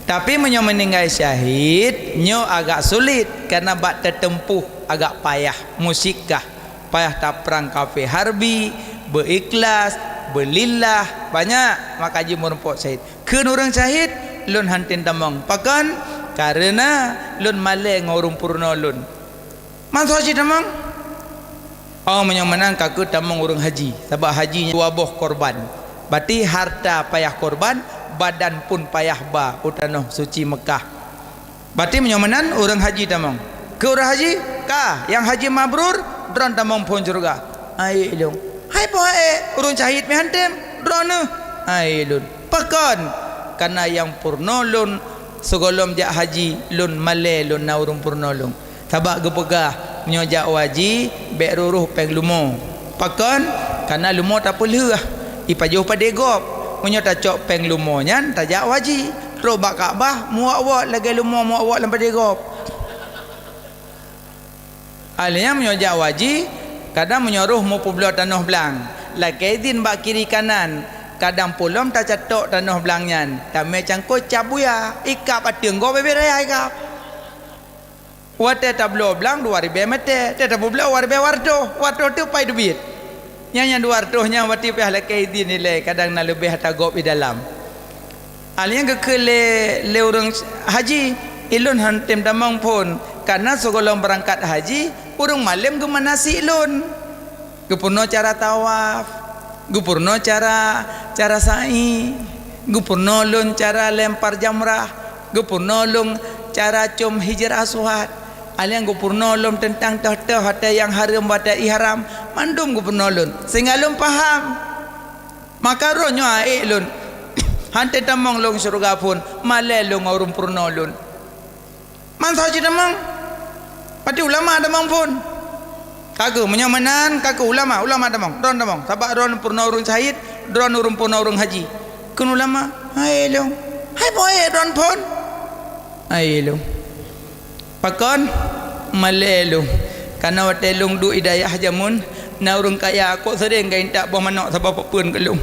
Tapi, meunyoe meuninggai syahid, nyoe agak sulit, karena bak teuteumpuh agak payah, musyikah. Payah taprang kafé harbi, beu-ikhlas, beu-lillah, banyak maka jimeurumpok syahid. Kheun ureuëng syahid, lôn hántom tamong. Pakon? Kareuna lôn malée ngon ureuëng peurunoe lôn. Man soe cit tamong? Oh, meunyoe meunan ka kheueh tamong ureuëng haji, sabab haji nyan dua boh korban. Bati harta payah korban, badan pun payah ba u tanoh suci Meukah. Bati meunyoe meunan ureuëng haji tamong. Keu ureuëng haji, ka, nyang haji mabrur, droen tamong phon syeuruga. Hai lôn. Hai po hai, ureuëng syahid meuhántom, droeneuh. Hai lôn. Pakon? Kareuna nyang peurunoe lôn sigohlom jak haji, lôn malée lôn na ureuëng peurunoe lôn. Sabab geupeugah, meunyoe jak u haji, bék rôh-rôh péng lumo. Pakon? Kareuna lumo tapeulheueh, ipajoh padé gob. Meunyoe tacok péng lumo nyan, tajak u haji. Trok bak Ka'bah, meuwot-wot lagée lumo meuwot-wot lam padé gob. Alheuh nyan meunyoe jak u haji, kadang meunyoe rôh meupeubloe tanoh blang, lakée idhin bak kiri kanan, kadang pulom tacatok tanoh blang nyan, tamé cangkôi cap buya, ikab ateueng gob bebe raya ikab. Watée tabloe blang dua ribée mètè, watée tapeubloe dua ribée wartoh, wartoh teuh pai teubiet. Nyang, nyang dua reutôh nyan watée piah lakée idhin ilée, kadang na leubeh ata gob i dalam. Alheuh nyan geukheun lé, lé ureuëng haji, "Ilôn hántom tamong phon, kareuna sigohlom beurangkat haji, ureuëng malém geumanasik lôn." Geupeurunoe cara tawaf, geupeurunoe cara, cara sa'i, geupeurunoe lôn cara lempar jamrah, geupeurunoe lôn cara com Hajar Aswad. Alheuh nyan geupeurunoe lôn teuntang toh-toh watée nyang hareuem, watée ihram, mandum geupeurunoe lôn, sehingga lôn paham. Maka roh nyoe aék lôn, hántom tamong lôn syeuruga phon, malée lôn ngon ureuëng peurunoe lôn. Man saboh cit tamong, pati ulama tamong phon. Ka keuh, meunyoe meunan, ka keuh ulama, ulama tamong, droen tamong. Sabab droen peurunoe ureuëng syahid, droen ureuëng peurunoe ureuëng haji. Kheun ulama, "Hai lôn, hai boh droen phon?" "Hai lôn." "Pakon?" "Malée lôn. Kareuna watée lôn duek i dayah jameun, na ureuëng kaya kok seuréng geuintat boh manok saboh peue-peue keu lôn.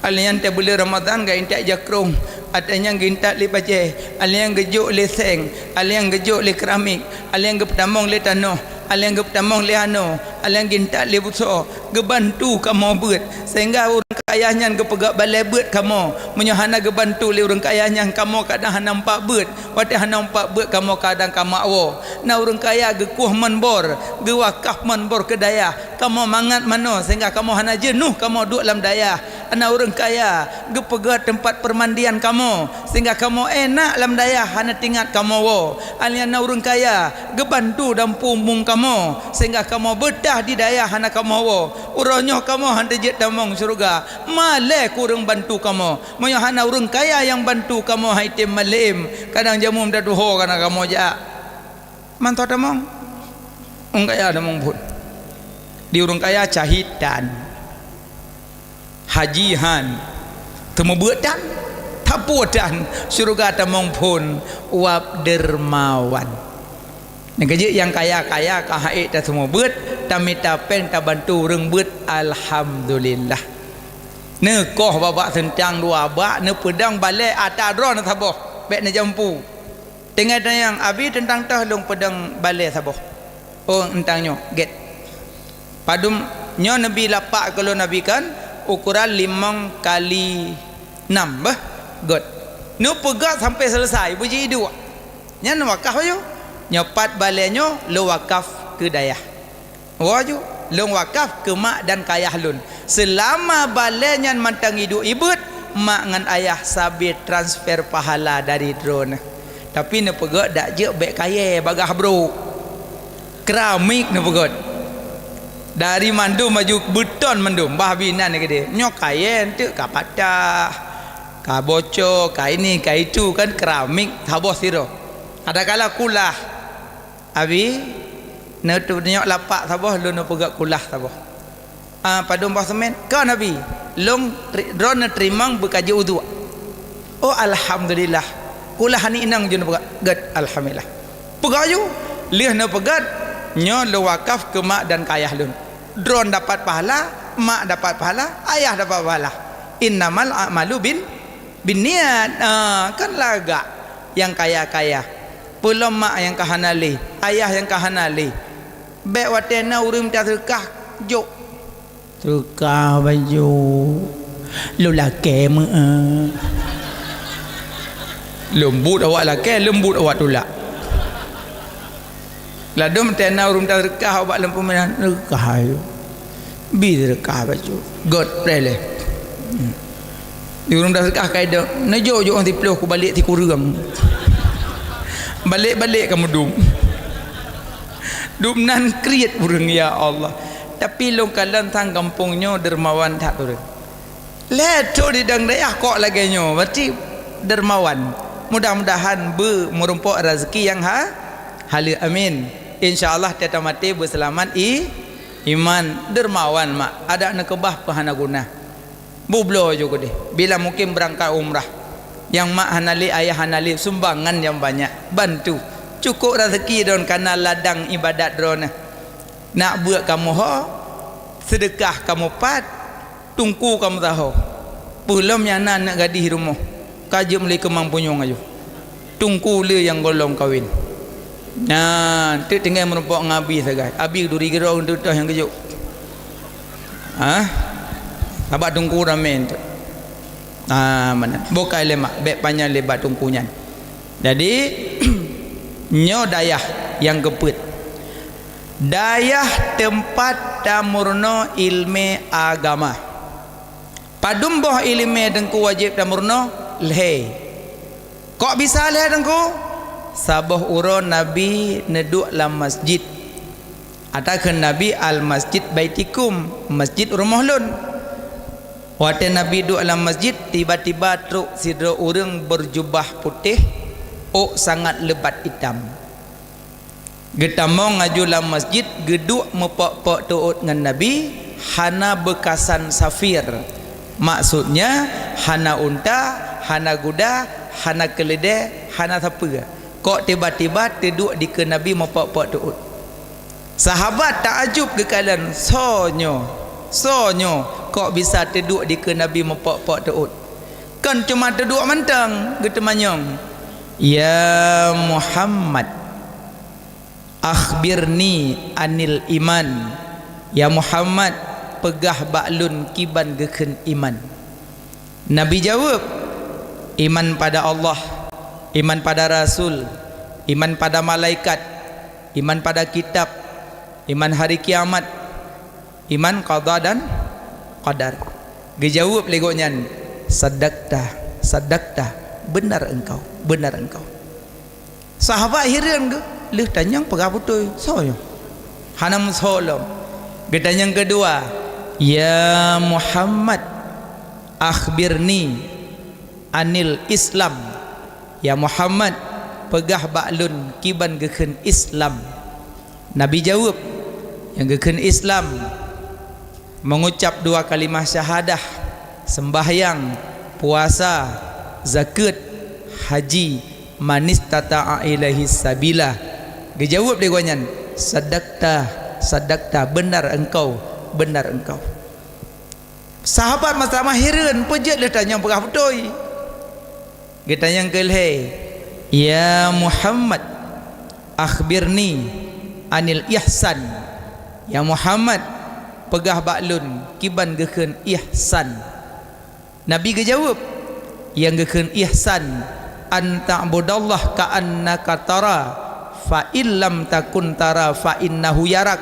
Alèh nyan teuh buleuen Ramadhan geuintat jakrong, watée nyan geuintat lé bajée, alèh nyan geujok lé seng, alèh nyan geujok lé keramik, alèh nyan geupeutamong lé tanoh, alèh nyan geupeutamong lé hano, alèh nyan geuintat lé busoe, geubantu kamoe beuet, sehingga ureuëng kaya nyan geupeugah balée beuet kamoe. Meunyoe hana geubantu lé ureuëng kaya nyan, kamoe kadang hana meupat beuet. Watée hana meupat beuet, kamoe kadang ka makwoe. Na ureuëng kaya geukueh mon bor, geuwakaf mon bor keu dayah. Kamoe mangat manoe sehingga kamoe hana jeunôh kamoe duek lam dayah. Na ureuëng kaya geupeugah teumpat peumandian kamoe sehingga kamoe enak lam dayah hana teuingat kamoe woe. Alèh nyan na ureuëng kaya geubantu dampôk mueng kamoe sehingga kamoe beutah di dayah hana kamoe woe. Uroe nyoe kamoe hana jeuet tamong syeuruga. Malée keu ureuëng bantu kamoe. Meunyoe hana ureuëng kaya nyang bantu kamoe, hai tem malém, kadang jameun tatuho kana kamoe jak. Mantong tamong. Ureuëng kaya tamong phon. Di ureuëng kaya syahid tan, haji han, teumeubeuet tan, tapuoh tan, syeuruga tamong phon, wab dermawan. Nyang keujeuet nyang kaya-kaya ka haiek taseumeubeuet, tamita péng tabantu ureuëng beuet, alhamdulillah. Neukoh babah seuntang dua bak, neupeudong balée ata droeneuh saboh, bék neujampu. Teungoh tanyong, "Abi, teuntang toh lôn peudong balée saboh?" "Oh, eunteuk nyoe, gét." "Padum nyoe neubi lapak keu lôn, Abi, kan ukuran limong kali nam, beuh?" "Gét." Neupeugét sampoe seuleusai, beujiduek. Nyan wakaf aju. "Nyoe pat balée nyoe lôn wakaf keu dayah." Woe ju, lôn wakaf keu mak dan kayah lôn. Seulama balée nyan mantong iduek ibeuet, mak ngon ayah sabe transfer pahala dari droeneuh. Tapi neupeugét dak jeuet bék kayée bagaih brok. Keramik neupeugét. Dari mandum aju beuton mandum, bah binan keudeh. Nyoe kayée eunteuk ka patah, ka bocor, ka ini, ka itu, kan keramik saboh sidroe. Adakala kulah. "Abi, neutunyok lapak saboh, lôn neupeugét kulah saboh." "Ah, padum boh seumén?" "Kon, Abi, lôn tri-, droeneuh teurimong beukaji uduk." "Oh, alhamdulillah. Kulah aneuk inong jeuet neupeugét." "Gét, alhamdulillah." Peugét aju, lheueh neupeugét, "Nyoe lôn wakaf keu mak dan kayah lôn." Droeneuh dapat pahala, mak dapat pahala, ayah dapat pahala. Innamal a'malu bin Binniat, ah, kan lagak nyang kaya-kaya. Peulom mak nyang ka hana lé, ayah nyang ka hana lé. Bék watée na ureuëng mita seudeukah, jok. Seudeukah baju. Lôn lakée meu'ah. Leumbut awak lakée, leumbut awak tulak. Ladôm tena ureuëng taseudeukah ubak lam peuminan, seudeukah ayu. Bi seudeukah bacut. Gét preh lé. Hmm. Di ureuëng taseudeukah kai dong, neujok-jok siploh ku balek sikureueng. Balek-balek ka meudum. Dum nan kriet ureuëng, ya Allah. Tapi lôn kalon sang gampông nyoe dermawan that ureuëng. Lé tho di dang dayah kok lagée nyoe, berarti dermawan. Mudah-mudahan beu meurumpok rezeki nyang ha-, haleue. Amin. Insya Allah teuta maté beuseulamat i-, iman, dermawan mak. Adak neukeubah peuhana guna. Bubloe ju keudeh. Bila mungkin beurangkat umrah. Nyang mak hana lé, ayah hana lé, sumbangan nyang banyak. Bantu. Cukôp rezeki droen kana ladang ibadat droeneuh. Nak beuet kamoe ho, seudeukah kamoe pat, Teungku ka meusaho. Peulom nyang na aneuk gadih rumoh, ka jeuet meulakée keumang punyueng ayu. Teungku le nyang gohlom kawen. Nyan, teuk tinggai meurumpok ngon abi sagai. Abi duri giro teutoh nyang geujok. Ha? Sabab teungku ramé teuk. Ah, mana? Bukai lé mak, bék panyang lé bak teungku nyan. Jadi, nyoe dayah nyang keupeuet. Dayah teumpat tameurunoe iéleumé agama. Padum boh iéleumé Teungku wajéb tameurunoe? Lhée. Kok bisa lhée Teungku? Saboh uroe Nabi neuduek lam masjid. Ata kheun Nabi, "Al-masjid baitikum, masjid rumoh lôn." Watée Nabi duek lam masjid, tiba-tiba trok sidroe ureuëng beujubah putéh, ôk sangat leubat itam. Geutamong aju lam masjid, geuduek meupok-pok teuôt ngon Nabi, hana beukasan safir. Maksudnya, hana unta, hana guda, hana keuleudée, hana sapeue. Kok tiba-tiba teuduek dikeue Nabi meupok-pok teuôt. Sahabat taajub geukalon, "Soe nyoe? Soe nyoe kok bisa teuduek dikeue Nabi meupok-pok teuôt?" Kon cuma teuduek mantong, geuteumanyong, "Ya Muhammad, akhbirni anil iman." "Ya Muhammad, peugah bak lôn kiban geukheun iman." Nabi jaweueb, "Iman pada Allah, iman pada Rasul, iman pada malaikat, iman pada kitab, iman hari kiamat, iman qada dan qadar." Geujaweueb lé gobnyan, "Sadaqta, sadaqta, benar engkau, benar engkau." Sahabat hireuen geuh, "Lheueh tanyong peugah beutôi, soe nyoe?" Hana meusoe lom. Geutanyong keudua, "Ya Muhammad, akhbirni anil Islam." "Ya Muhammad, peugah bak lôn kiban geukheun Islam." Nabi jaweueb, "Nyang geukheun Islam, mengucap dua kalimah syahadah, sembahyang, puasa, zakeuet, haji, manistata'a ilaihi sabila." Geujaweueb lé gobnyan, "Sadaqta, sadaqta, benar engkau, benar engkau." Sahabat meutamah hireuen, peue jeuet lheueh tanyong peugah beutôi. Geutanyong keu lhée, "Ya Muhammad, akhbirni anil ihsan." "Ya Muhammad, peugah bak lôn kiban geukheun ihsan." Nabi geujaweueb, "Nyang geukheun ihsan, an ta'budallaha ka'annaka tara, fa in lam takun tara, fa innahu yarak."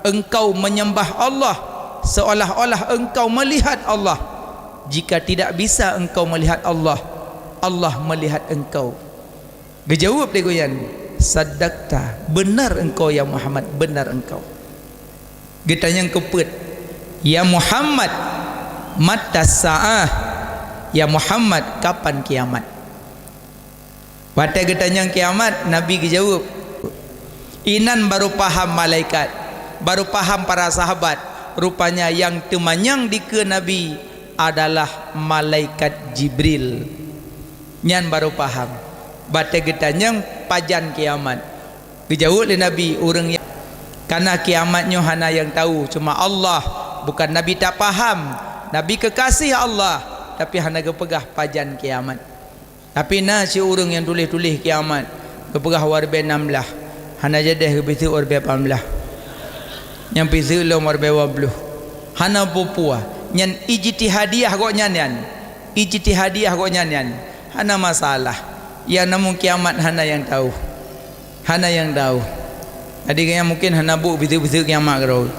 Engkau menyembah Allah seolah-olah engkau melihat Allah. Jika tidak bisa engkau melihat Allah, Allah melihat engkau. Geujaweueb lé gobnyan, "Sadaqta, benar engkau ya Muhammad, benar engkau." Geutanyong keupeuet, "Ya Muhammad, mata sa'ah?" "Ya Muhammad, kapan kiamat?" Watée geutanyong kiamat, Nabi geujaweueb, inan barô paham malaikat, barô paham para sahabat. Rupanya nyang teumanyong dikeue Nabi adalah malaikat Jibril. Nyan barô paham. Watée geutanyong pajan kiamat, geujaweueb lé Nabi, ureuëng nyang, karena kiamat nyoe hana nyang tahu, cuma Allah. Bukan Nabi tak paham, Nabi keukaséh Allah, tapi hana geupeugah pajan kiamat. Tapi na si ureuëng nyang tuléh-tuléh kiamat, geupeugah watée nam blah, hana jadeh geupiseuk watée pahm blah. Nyang piseuk lom watée dua ploh. Hana peue-peue. Nyan ijtihadiah gobnyan nyan. Ijtihadiah gobnyan nyan. Hana masalah. Nyang namong kiamat hana nyang tahu. Hana nyang tahu. Jadi, gobnyan mungkin hana buet piseuk-piseuk kiamat keudroe.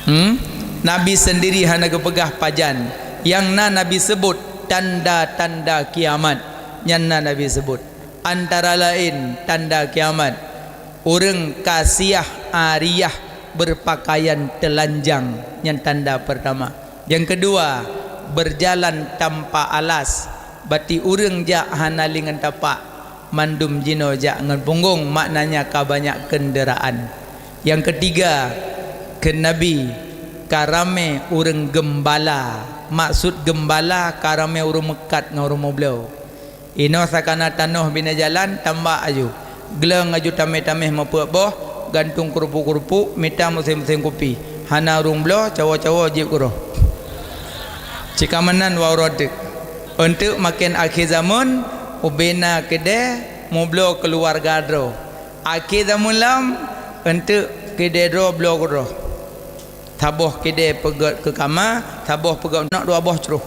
Hmm? Nabi sendiri hana geupeugah pajan. Nyang na Nabi sebut tanda-tanda kiamat. Nyan na Nabi sebut. Antara laén tanda kiamat, ureuëng kasiah ariyah, berpakaian telanjang, nyan tanda pertama. Yang kedua, berjalan tanpa alas, bati ureuëng jak hana lé ngon tapak, mandum jinoe jak ngon punggong, maknanya ka banyak kenderaan. Yang ketiga, kheun Nabi, ka ramé ureuëng geumbala. Maksud geumbala, ka ramé ureuëng meukat ngon ureuëng meubloe. Inoe sakana tanoh bina jalan, tambak aju. Gleng aju tameh-tameh meupeuet boh, gantung keurupuk-keurupuk, mita musém-musém kupi. Hana ureuëng bloe, cawo-cawo jieb keudroe. Cit ka meunan wak uroe teuk. Eunteuk maken akhé zamon, ubena keudée, meubloe keuluwarga droe. Akhé zamon lom, eunteuk keudée droe bloe keudroe. Saboh keudée peugét keu kama, saboh peugét neuk dua boh cruh.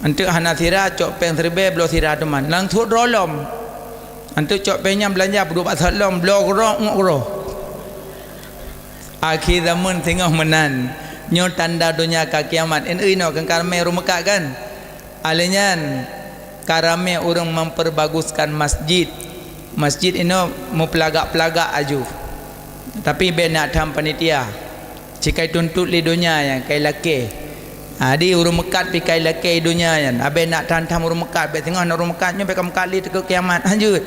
Eunteuk hana sira, cok péng siribée, bloe sira teuma. Langsot droe lom. Eunteuk cok péng nyan beulanja, peuduek bak sot lom, bloe keudroe, uek keudroe. Akhé zamon singoh meunan. Nyoe tanda donya ka kiamat. Inoe kan ka ramé ureuëng meukat kan? Alèh nyan, ka ramé ureuëng memperbaguskan masjid. Masjid inoe meupeulagak-peulagak aju. Tapi bék neuk tham panitia. Cit ka ituntot lé donya nyan, ka ilakée. Jadi ureuëng meukat pih ka ilakée donya nyan. Bék neuk tham-tham ureuëng meukat, bék singoh na ureuëng meukat nyoe bék ka meukat lé teukôt kiamat. Lanjut.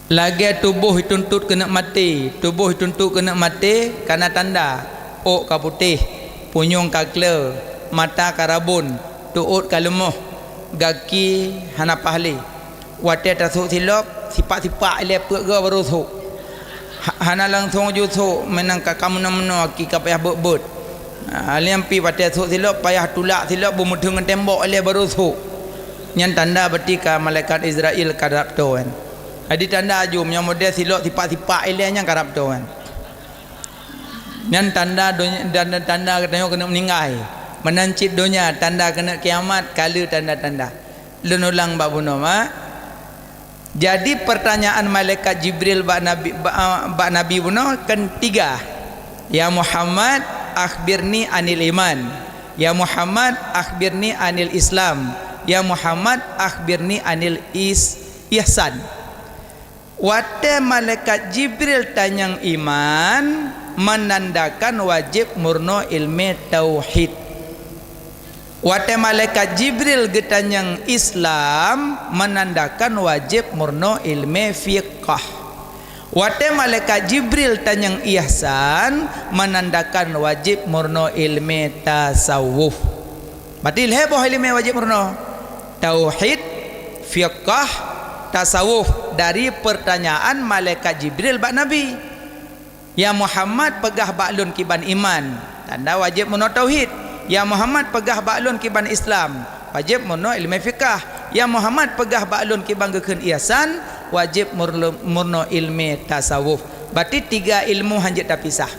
Lagée tuboh jituntot keuneuk maté, tuboh jituntot keuneuk maté kana tanda, ôk ka putéh, punyueng ka kle, mata ka rabon, teuôt ka leumoh, gaki hana paih lé. Watée tasôk silop, sipak-sipak ilée peuet goe barô sôk. Ha-, hana langsong ju sôk, meunan ka, ka meunoe-meunoe aki ka payah beuet-beuet. Ha, liang pih watée sôk silop, payah tulak silop beumeuteung ngon tembok ilée barô sôk. Nyan tanda berarti ka malaikat Izrail ka rab toe nyan. Jadi tanda jeuem nyang model silop sipak-sipak ilée nyan ka rab toe nyan. Nyan tanda donya, dan, dan tanda geutanyoe keuneuk meuninggai. Meunan cit donya tanda keuneuk kiamat, ka le tanda-tanda. Lôn ulang bak bunoe, mak. Jadi pertanyaan malaikat Jibril bak Nabi, bak, bak Nabi bunoe kan tiga. "Ya Muhammad, akhbirni anil iman. Ya Muhammad, akhbirni anil Islam. Ya Muhammad, akhbirni anil is-, ihsan." Watée malaikat Jibril tanyong iman, menandakan wajéb meurunoe ilmé tauhid. Watée malaikat Jibril geutanyong Islam, menandakan wajéb meurunoe ilmé fiqah. Watée malaikat Jibril tanyong ihsan, menandakan wajéb meurunoe ilmé tasawuf. Berarti lhée boh ileumé wajéb meurunoe, tauhid, fiqah, tasawuf, dari pertanyaan malaikat Jibril bak Nabi. "Ya Muhammad, peugah bak lôn kiban iman," tanda wajéb meurunoe tauhid. "Ya Muhammad, peugah bak lôn kiban Islam," wajéb meurunoe ileumé fiqah. "Ya Muhammad, peugah bak lôn kiban geukheun ihsan," wajéb meurunoe, meurunoe ileumé tasawuf. Berarti tiga ilmu hanjeuet tapisah.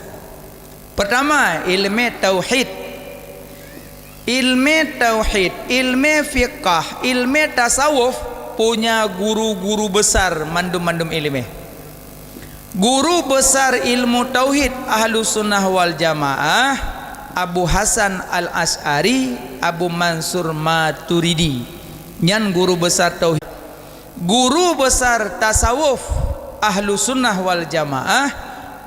Pertama, ilmé tauhid. Ilmé tauhid, ilmé fiqah, ilmé tasawuf punya guru-guru besar mandum-mandum ilmé. Guru besar ilmu tauhid Ahlussunnah wal Jamaah, Abu Hasan Al-Asy'ari, Abu Mansur Maturidi. Nyan guru besar tauhid. Guru besar tasawuf Ahlussunnah wal Jamaah,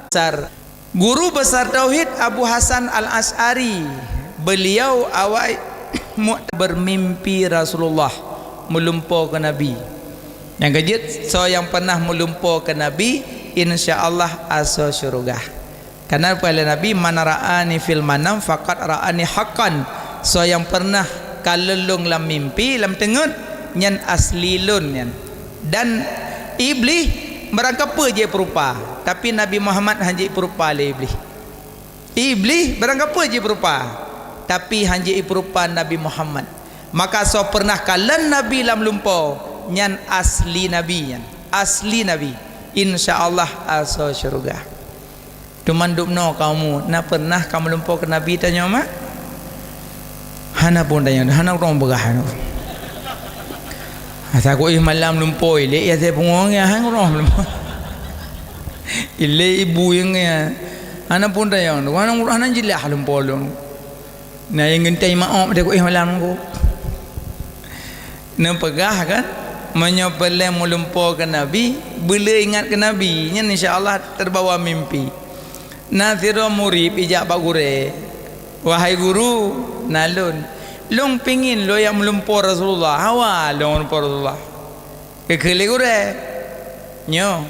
besar Guru besar tauhid Abu Hasan Al-Asy'ari, beliau awai mu-, bermimpi Rasulullah, meulumpoe keu Nabi. Nyang keujeuet, soe nyang pernah meulumpoe keu Nabi, insya Allah asoe syeuruga. Karena peue lé Nabi, "Man ra'ani fil manam faqad ra'ani haqqan." Soe nyang pernah kalon lôn lam mimpi, lam teungeut, nyan asli lôn nyan. Dan Iblih barangkapeue jipeurupa, tapi Nabi Muhammad hana jipeurupa lé Iblih. Iblih barangkapeue jipeurupa, tapi hana jipeurupa Nabi Muhammad. Maka soe pernah kalon Nabi lam lumpoe, nyan asli Nabi nyan, asli Nabi. Insya Allah asoe syeuruga. Teuma dubnoe kamoe, na pernah kamoe lumpoe keu Nabi tanyoe, mak? Hana pun tanyoe, hana ureueng peugah nyoe. Asa ku ih malam lumpoe, ilé ya saya pungo ya, hana ureueng lumpoe. Ilé ibu nyang ya. Hana pun tanyoe, hana ureueng, hana jeulaih lumpoe lôn. Na nyang geunteng maoh deh ku ih malam ku. Neupeugah kan, meunyoe peureulée meulumpoe keu Nabi, beuleu ingat keu Nabi, nyan insya Allah teubawa mimpi. Na sidroe murit ijak bak gurée, "Wahai guru, na lôn, lôn pingin lôn jak meulumpoe Rasulullah, hawa lôn meulumpoe Rasulullah." Geukheun lé gurée, "Nyoe,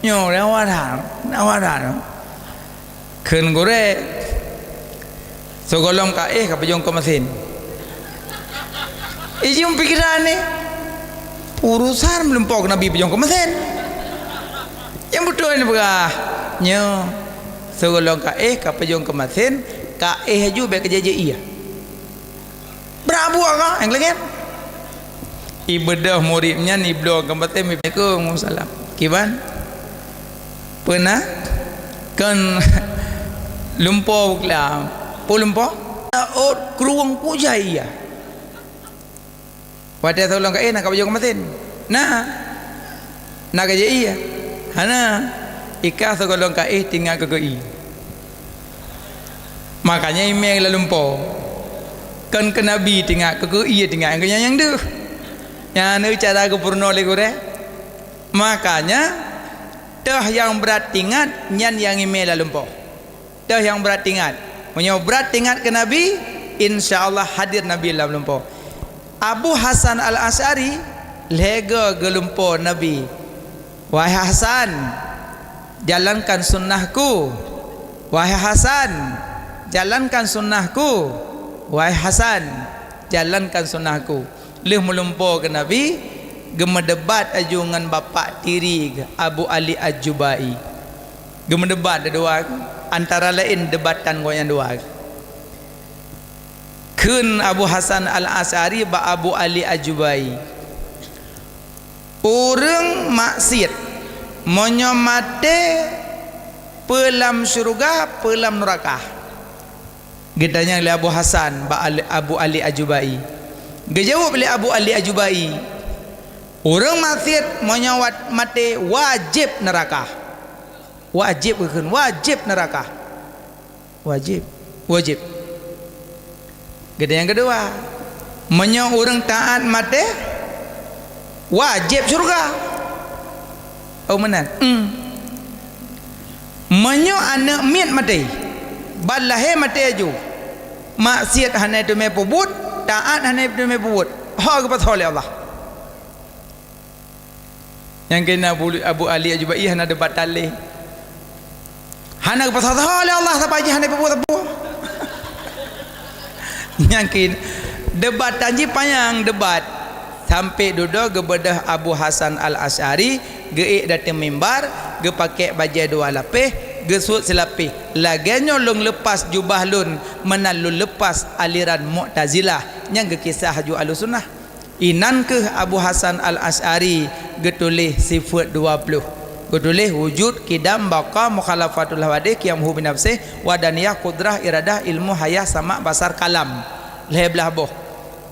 nyoe, hawa that, hawa that." Kheun gurée, "Sigohlom ka éh ka peujong keu meusén." Ijeuem pikiran nyoe, urosan meulumpoe keu Nabi peujong keu meusén. Nyang beutôi neupeugah, "Nyoe, sigohlom ka éh ka peujong keu meusén, ka éh aju bék keu jajak ie." Brat buet ka, nyang keulagée. Ibeudôh murit nyan ibloe keu batém, "Assalamualaikum." "Salam." "Kiban? Peue na?" "Kon lumpoe buklam." "Peue lumpoe?" "Ôt krueng kujai ya." "Watée sigohlom ka éh na ka peujong keu meusén?" "Na." "Na ka jai ie?" "Hana." "Ika sigohlom ka éh tingat keu ie." Makanya imé lam lumpoe. Kon keu Nabi tingat, keu, keu ie tingat, keu nyang, nyang deuh. Nyan cara geupeurunoe lé gurée. Makanya, teuh nyang brat tingat, nyan nyang imé lam lumpoe. Teuh nyang brat tingat. Meunyoe brat tingat keu Nabi, insya Allah hadir Nabi lam lumpoe. Abu Hasan Al-Asy'ari lhée goe geulumpoe Nabi. "Wahai Hasan, jalankan sunnahku. Wahai Hasan, jalankan sunnahku. Wahai Hasan, jalankan sunnahku." Lheueh meulumpoe keu Nabi, geumeudebat laju ngon bapak tiri geuh, Abu Ali Al-Jubai. Geumeudebat dua, antara laén debatan gobnyan dua. Kheun Abu Hasan Al-Asy'ari bak Abu Ali Al-Jubai, "Ureuëng maksiet, meunyoe maté, peue lam syeuruga, peue lam neuraka?" Geutanyong lé Abu Hasan bak Ali, Abu Ali Al-Jubai. Geujaweueb lé Abu Ali Al-Jubai, "Ureuëng maksiet meunyoe wat-, maté, wajéb neuraka." Wajéb geukheun, wajéb neuraka. Wajéb, wajéb. Geutanyong keudua, "Meunyoe ureuëng taát maté, wajéb syeuruga?" Oh, meunan. Hmm. "Meunyoe aneuëk miet maté, ban lahé maté laju, maksiet hana teumé peubuet, taát hana teumé peubuet, ho geupasoe lé Allah." Nyang keunan Abu, Abu Ali Al-Jubai hana debat talé. Hana geupasoe lé Allah, saba jih hana peubuet sapeue. Nyang keunan debatan jih panyang debat. Sampai dudoe geubeudôh Abu Hasan Al-Asy'ari, geuék dateueng mimbar, geupakék bajée dua lapéh, geusuet silapéh. Lagée nyoe lôn leupah jubah lôn, meunan lôn leupah aliran Mu'tazilah. Nyang geukisah laju Ahlussunnah. Inan kheueh Abu Hasan Al-Asy'ari geutuléh sifeuet dua ploh. Geutuléh wujud, qidam, baqa, mukhalafatul hawadits, qiyamuhu binafsih, wahdaniyah, qudrah, iradah, ilmu, hayah, sama', basar, kalam. Lhée blaih boh.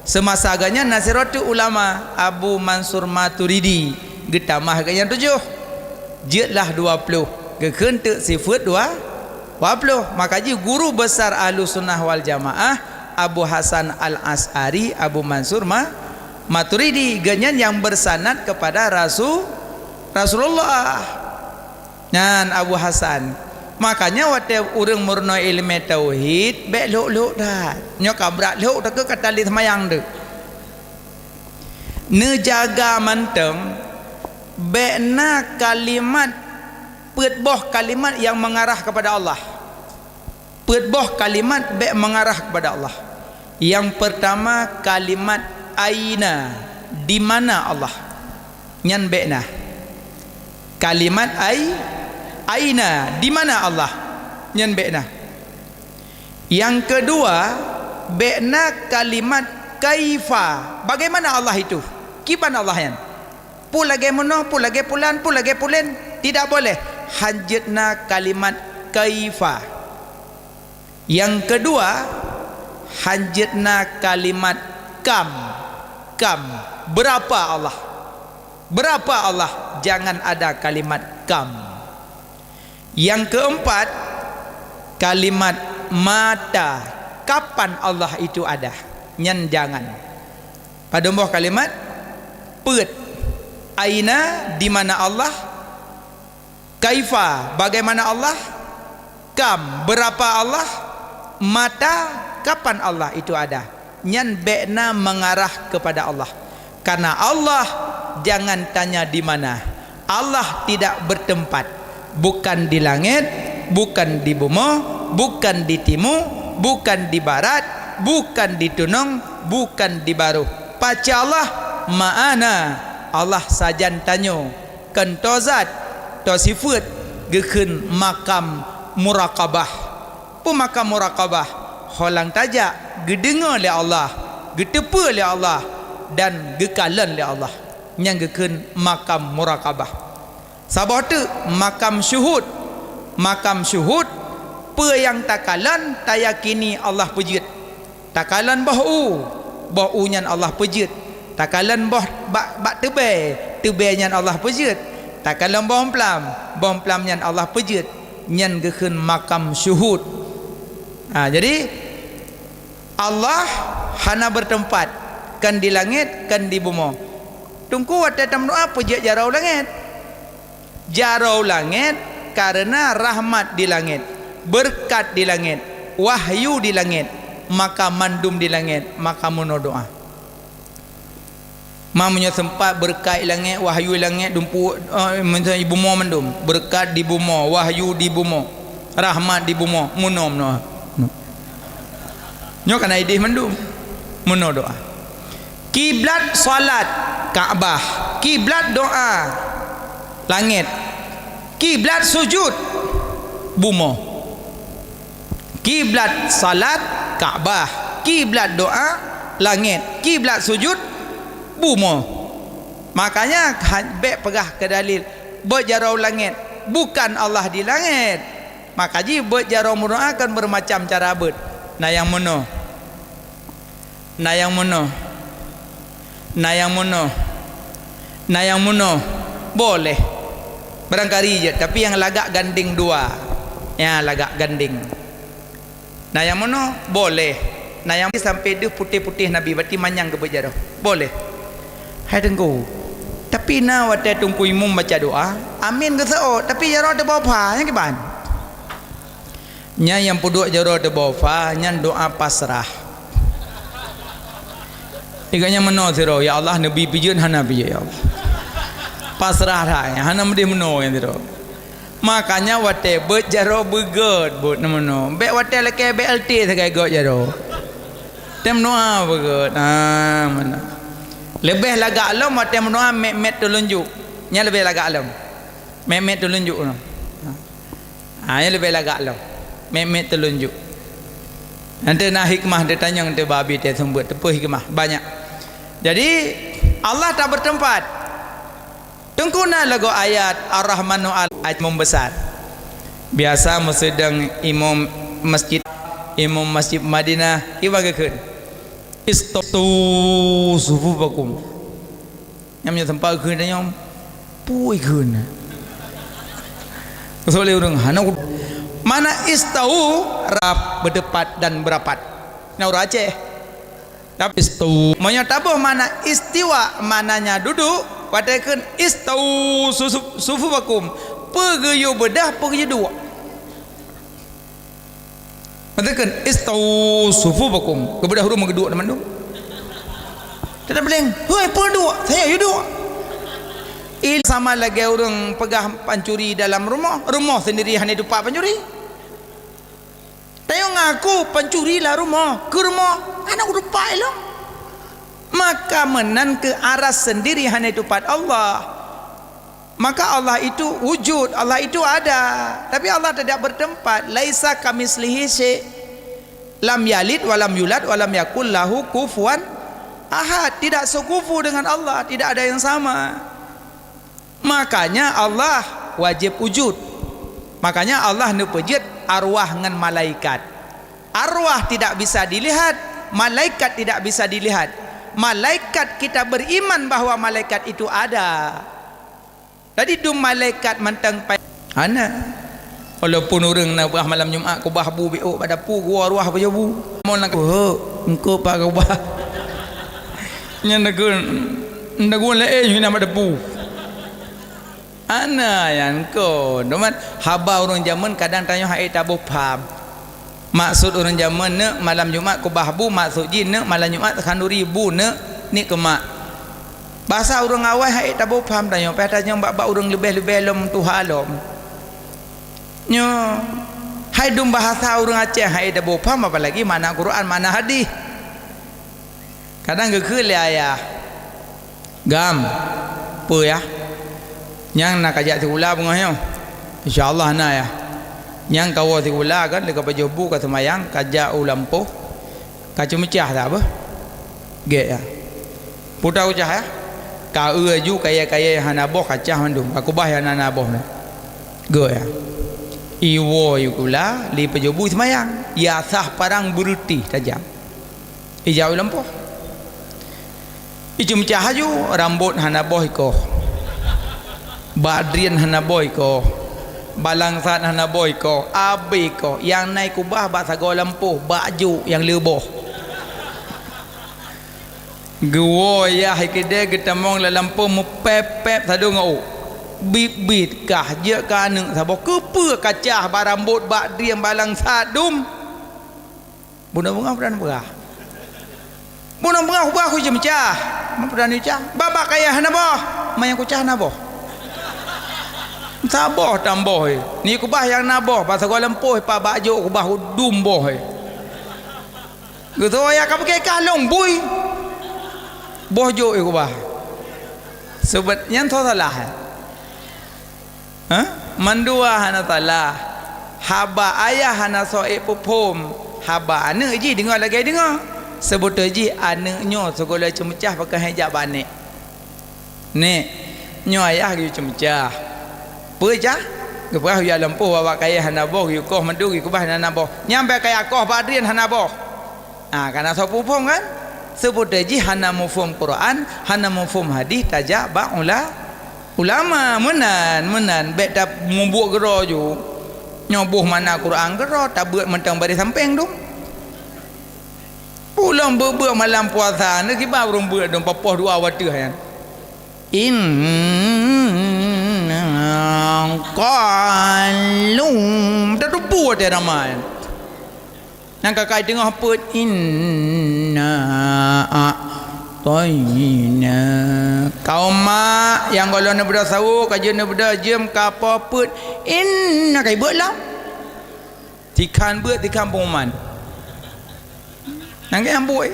Seumasa geuhnyan na sidroe teuk ulama, Abu Mansur Maturidi, geutamah geuhnyan tujoh. Jeuet lah dua ploh, geukheun teuk sifeuet dua, dua ploh. Maka jih guru besar Ahlussunnah wal Jamaah, Abu Hasan Al-Asy'ari, Abu Mansur Ma-, Maturidi, geuhnyan nyang bersanad kepada Rasu-, Rasulullah. Nyan Abu Hasan. Makanya watée ureuëng meurunoe iéleumé tauhid, bék lhok-lhok that. Nyoe ka brat lhok, takheun ka tali seumayang teuk. Neujaga mantong, bék na kalimat, peuet boh kalimat nyang mengarah kepada Allah. Peuet boh kalimat bék mengarah kepada Allah. Nyang pertama, kalimat aina, di mana Allah? Nyan bék na. Kalimat ai-, aina, di mana Allah? Nyan bék na. Nyang keudua, bék na kalimat kaifa, bagaimana Allah itu? Kiban Allah nyan? Peue lagée meunoe, peue lagée pulan, peue lagée pulen? Tidak boleh. Hanjeuet na kalimat kaifa. Nyang keudua, hanjeuet na kalimat kam. Kam, beurapa Allah? Beurapa Allah? Jangan ada kalimat kam. Nyang keumpat, kalimat mata, kapan Allah itu ada? Nyan jangan. Padum boh kalimat, peuet, aina, di mana Allah, kaifa, bagaimana Allah, kam, beurapa Allah, mata, kapan Allah itu ada. Nyan bék na mengarah kepada Allah. Karena Allah jangan tanya di mana. Allah tidak bertempat. Bukan di langét, bukan di bumoe, bukan di timu, bukan di barat, bukan di tunong, bukan di baroh. Pacé Allah? Ma'ana. Allah sajan tanyoe. Kon toe zat, toe sifeuet, geukheun makam muraqabah. Peue makam muraqabah? Holang tajak, geudeungoe lé Allah, geuteupeue lé Allah, dan geukalon lé Allah. Nyan geukheun makam muraqabah. Saboh teuk makam syuhud. Makam syuhud, peue nyang takalon, tayakini Allah peujeuet. Takalon boh u, boh u nyan Allah peujeuet. Takalon boh bak, bak teubée, teubée nyan Allah peujeuet. Takalon boh plam, boh plam nyan Allah peujeuet. Nyan geukheun makam syuhud. Ha, jadi, Allah hana bertempat, kon di langét, kon di bumoe. Teungku watée tameudoá peujeuet jaroe u langét. Jaroe u langét kareuna rahmat di langét, beureukat di langét, wahyu di langét, maka mandum di langét, maka meunoe doá. Ma meunyoe sempat beureukat langét, wahyu langét, dumpeue, eh, meunyoe di bumoe mandum. Beureukat di bumoe, wahyu di bumoe, rahmat di bumoe, meunoe, meunoe. Nyoe kana idéh mandum. Meunoe doa. Kiblat salat, Ka'bah. Kiblat doa, langét. Kiblat sujud, bumoe. Kiblat salat, Ka'bah. Kiblat doa, langét. Kiblat sujud, bumoe. Makanya, ha-, bék peugah keu dalil, beuet jaroe langét. Bukan Allah di langét. Maka jih beuet jaroe meudoa kan beureumacam cara beuet. Na nyang meunoe. Na nyang meunoe. Na nyang meunoe. Na nyang meunoe. Boleh. Barangkali jeuet, tapi nyang lagak gandéng dua. Nyang lagak gandéng. Na nyang meunoe, boleh. Na nyang sampai deuh putéh-putéh Nabi, berarti manyang geubeuet jaroe. Boleh. Hai Teungku. Tapi na watée Teungku Imum baca doa, amin geuseuôt, tapi jaroe teuboh pha, nyan kiban? Nyan nyang peuduek jaroe teuboh pha, nyan doa pasrah. Di gobnyan meunoe sidroe, "Ya Allah, neubi pijeuen hana pijeuen, ya Allah." Pasrah that, hana meudeh meunoe nyan sidroe. Makanya watée beuet jaroe beugét, beuet na meunoe. Bék watée lakée B L T sagai gét jaroe. Tem doa beugét. Ah, meunoe. Leubeh lagak lom watée meudoa mét-mét teulunjuk. Nyan leubeh lagak lom. Mét-mét teulunjuk. Ha, nyan leubeh lagak lom. Mét-mét teulunjuk. Nanti na hikmah, tanyong teuh babi teuh seumeubeuet, teupeue hikmah. Banyak. Jadi, Allah tak bertempat. Teungku na lagoe ayat Ar-Rahmanu al-, ayat membesar. Biasa meusidang imum masjid, imum masjid Madinah, iba geukheun, "Istawu sufufakum." Nyam nyoe sempat kheun nyoe, pui kheun. Kecuali ureuëng hana ku-, mana istawu, rap, berdepat dan berapat. Nah, ureuëng Aceh. Tapi istawu, meunyoe taboh makna istiwa, maknanya duduk, watée kheun istawu susu-, sufufakum, peue geuyue beudah, peue geuyue duek. Meuteukheun, "Istawu sufufakum." Keubeudah ureuëng meugeuduek teuma mandum. Teutap leng, "Hoi, peue duek? Saya yue duek." Ini sama lagée ureuëng peugah pancuri dalam rumoh, rumoh sendiri hana tupat pancuri. Tanyoe ngaku pancuri lam rumoh, keu rumoh hana kutupat ilong. Maka meunan keu aras sendiri hana tupat Allah. Maka Allah itu wujud, Allah itu ada. Tapi Allah tidak bertempat. "Laisa kamitslihi syai'." "Lam yalid walam yulad walam yakul lahu kufuwan ahad." Tidak sekufu dengan Allah, tidak ada yang sama. Makanya Allah wajib wujud. Makanya Allah neupeujeuet arwah ngon malaikat. Arwah tidak bisa dilihat, malaikat tidak bisa dilihat. Malaikat kita beriman bahwa malaikat itu ada. Jadi dum malaikat mantong pai-, hana. Walaupun ureuëng na bah malam Jumat keubah bu biôk bak dapu, geuwoe arwah bak bu. Mon na keuhok, engkau pak keubah. Nyan neukheun, neukheun laén nyang na bak dapu. Hana nyan kon. Teuma haba ureuëng jameun kadang tanyoe hana taboh paham. Maksud ureuëng jameun neuk malam Jumat keubah bu, maksud jih neuk malam Jumat khanduri bu neuk niet keu mak. Basa ureuëng awai hana taboh paham tanyoe, payah tanyong bak-bak ureuëng leubeh-leubeh lom tuha lom. Nyoe hai dum bahasa ureuëng Aceh hana taboh paham, apalagi makna Quran, makna hadis. Kadang geukheun lé ayah, "Gam, peue yah? Nyang na kajak sikula beungoh nyoe?" "Insya Allah na yah." Nyang kawoe sikula kan lé ka pajoh bu ka seumayang, kajak u lampôh, ka ceumeucah that beuh. Gét yah. Puta kucah yah. Ka eu aju kayée-kayée hana boh kacah mandum, ka kubah nyang hana boh nyan. Gét yah. Iwoe sikula lé pajoh bu seumayang, yah sah parang beureuti tajam. Ijak u lampôh. Iceumeucah aju, rambot hana boh ikoh. Bak drien hana boh ikoh. Balangsat hana boh ikoh. Abéh ikoh. Nyang na ikubah bak sagoe lampôh, bak juk nyang leuboh. Geuwoe yah ikeudée geutamong lam lampôh meupép-pép sadoe ngon ôk. Bit-bit kah jeuet keu aneuëk saboh. Keupeue kacah bak rambot, bak drien, balangsat dum? Bunoe beungoh peureulée peugah. Bunoe beungoh kubah kucah meucah. Meupeudan cah. Babak kayèe hana boh. Ma nyang kucah na boh. Saboh tamboh, eh. Ni kubah nyang na boh, bak sagoe lampôh, pa bak jok kubah dum boh, eh. Geutanyoe ka beukeh kah lôn bui. Boh jok, eh, kubah. Seubet nyan tho salah, eh. Hah? Mandua hana salah. Haba ayah hana soe peuphom. Haba aneuk jih deungoe lagèe deungoe. Seubeutôi jih aneuk nyoe sigohlom ceumeucah pakon han jak bak nek. Nek, nyoe ayah geuyue ceumeucah. Peue cah? Geupeugah yue lampôh babak kayèe hana boh, geuyue koh mandum, geuyue keubah hana boh. Nyan bèk kaya koh bak drien hana boh. Ah, kana soe peuphom kan? Seubeutôi jih hana muphom Quran, hana muphom hadih tajak bak ula-, ulama. Meunan, meunan, bèk tamubuet keudroe ju. Nyoe boh makna Quran keudroe, tabeuet mantong bari sampéng dum. Ulôn beuet-beuet malam puasa, neukiban ureueng beuet dum papoh dua watèe nyan. Inna qalu, tatupu watèe ramai. Nyang ka kai teungoh peuet, "Inna a'thaina." Kaum mak nyang gohlom neubeudôh sawoe, ka jeuet neubeudôh jeuem, ka po peuet, "Inna," kai beuet lom. Tikhan beuet, tikhan pengumuman. Nyan keuh nyang buet.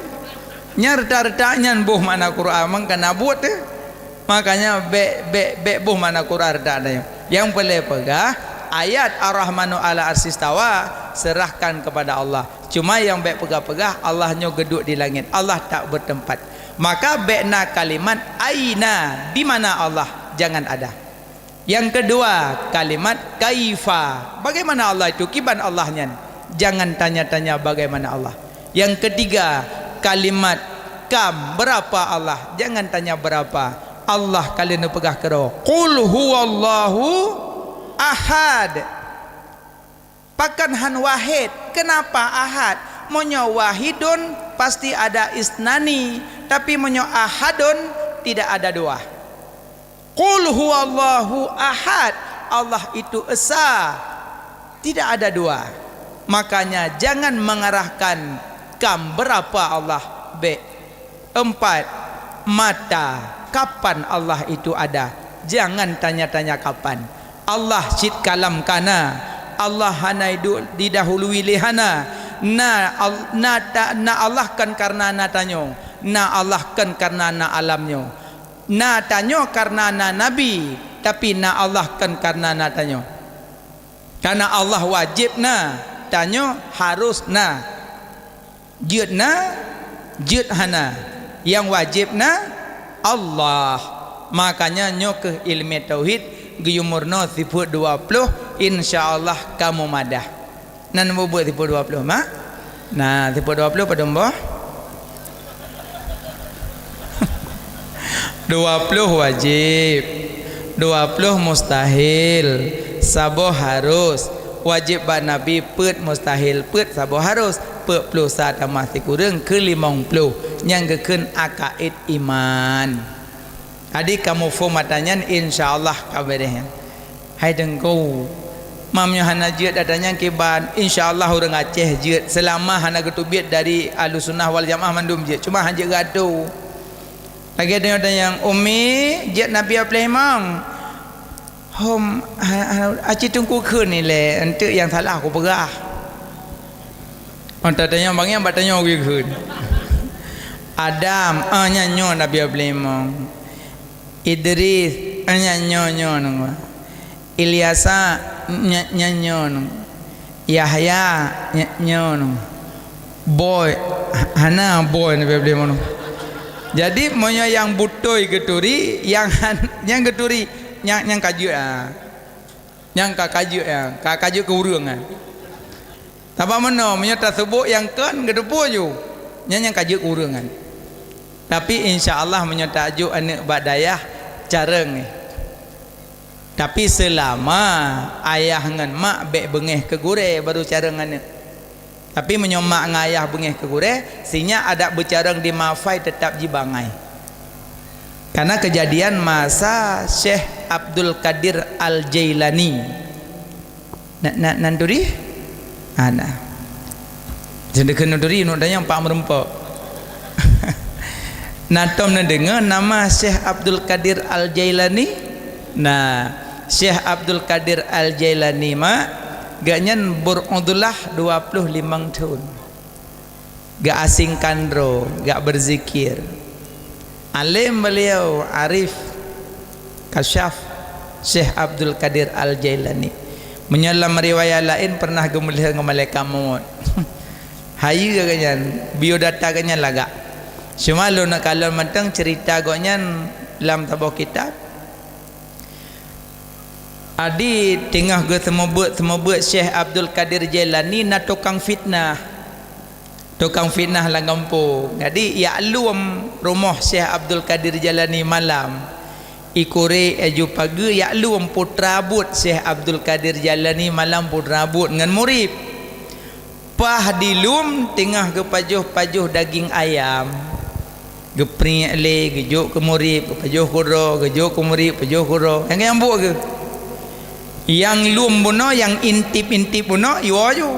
Nyan reutak-reutak nyan boh makna Quran, meukeuna buet teuh. Makanya bèk, bèk, bèk boh makna Quran reutak nyan. Nyang peureulèe peugah, ayat Ar-Rahmanu 'alal 'arsy istawa, serahkan kepada Allah. Cuma nyang bèk peugah-peugah, Allah nyoe geuduek di langét, Allah tak bertempat. Maka bèk na kalimat aina, di mana Allah, jangan ada. Yang kedua, kalimat kaifa, bagaimana Allah itu, kiban Allah nyan, jangan tanya-tanya bagaimana Allah. Yang ketiga, kalimat kam, berapa Allah, jangan tanya berapa. Allah ka lheueh neupeugah keudroe, "Qul huwallahu ahad." Pakon han wahid, kenapa ahad? Meunyoe wahidun, pasti ada isnani, tapi meunyoe ahadun, tidak ada dua. Qul huwallahu ahad, Allah itu esa, tidak ada dua. Makanya jangan mengarahkan kam berapa Allah, bèk. Empat, mata, kapan Allah itu ada? Jangan tanya-tanya kapan. Allah cit kalam kana. Allah hana iduek didahului lé hana. Na, al-, na, ta-, na Allah kon karena na tanyoe. Na Allah kon karena na alam nyoe. Na tanyoe karena na nabi, tapi na Allah kon karena na tanyoe. Karena Allah wajéb na, tanyoe harus na. Jeuet na, jeuet hana. Nyang wajéb na Allah. Makanya nyoe keuh ileumèe tauhid geuyue meurunoe sifeuet dua ploh, insya Allah kamoe madah. Nan mubuet sifeuet dua ploh, mak? Nah, sifeuet dua ploh padum boh? Dua ploh wajéb, dua ploh mustahil, saboh harus. Wajéb bak Nabi peuet mustahil, peuet saboh harus. Peuet ploh sa tamah sikureueng keu limong ploh. Nyang geukheun akaid iman. Jadi kamoe phon mata nyan, insya Allah ka beureh. Hai Teungku, meunyoe hana jeuet ata nyan kiban, insya Allah ureueng Aceh jeuet. Seulama hana geuteubiet dari Ahlussunnah wal Jamaah mandum jeuet. Cuma hana jeuet geuatoe. Lagèe tanyoe tanyong, "Umi, jeuet Nabi Abdul Imam?" "Hom, ha, ha, aci Teungku kheun ilèe, eunteuk nyang salah kupeugah." Mantong tanyong bangai, bak tanyoe geukheun. Adam, ah, nyan nyoe Nabi Abdul Imam. Idris, eh, nyan nyoe, nyoe nunggu. Ilyasa, nya-, nyan nyoe nunggu. Yahya, nya-, nyoe nunggu. Boy, ha-, hana boy Nabi Abdul Imam. Jadi, meunyoe nyang beutôi geuturi, nyang han-, nyang geuturi, nyang, nyang ka jeuet, ah. Nyang ka, ka jeuet, ah. Ka, ka jeuet keu ureueng, ah. Sabab meunoe, meunyoe taseubuet nyang kon, geuteupeue ju. Nyan nyang ka jeuet keu ureueng nyan. Tapi, insya Allah, meunyoe tajok aneuk bak dayah, carông, eh. Tapi, seulama ayah ngon mak bèk beungèh keu gurèe, baru carông aneuk. Tapi, meunyoe mak ngon ayah beungèh keu gurèe, sinyak adak beucarông di mafai teutap jibangai. Karena keujadian masa Syekh Abdul Qadir Al-Jailani. Na, na, nan turi? Ah, na. Seudeukeuh nan turi, nu tanyong pak meureumpok. Na tom neudeungoe nama Syekh Abdul Qadir Al-Jailani? Nah, Syekh Abdul Qadir Al-Jailani mak, gobnyan beurumur dua ploh limong thon. Geuasingkan droe, geubeuzikir. Além beliau, arif, kasyaf, Syekh Abdul Qadir Al-Jailani. Meunyoe lam riwayat laén pernah geumeulheueng ngon malaikat maut. Hayeue gobnyan, biodata gobnyan lagak. Cuma lôn kalon mantong ceurita gobnyan lam saboh kitab. Jadi teungoh geuseumeubeuet-seumeubeuet Syekh Abdul Qadir Jailani na tukang fitnah. Tukang fitnah lam gampông. Jadi jak lom rumoh Syekh Abdul Qadir Jailani malam. Ikure aju pageue jak lom putra buet Syekh Abdul Qadir Jailani malam putra buet ngon murit. Paih di lom teungoh geupajoh-pajoh daging ayam. Geupriek lé, geujok keu murit, geupajoh keu droe, geujok keu murit, pajoh keu droe. Nyang, nyang buet keuh. Nyang lom bunoe, nyang intip-intip bunoe, iwoe ju.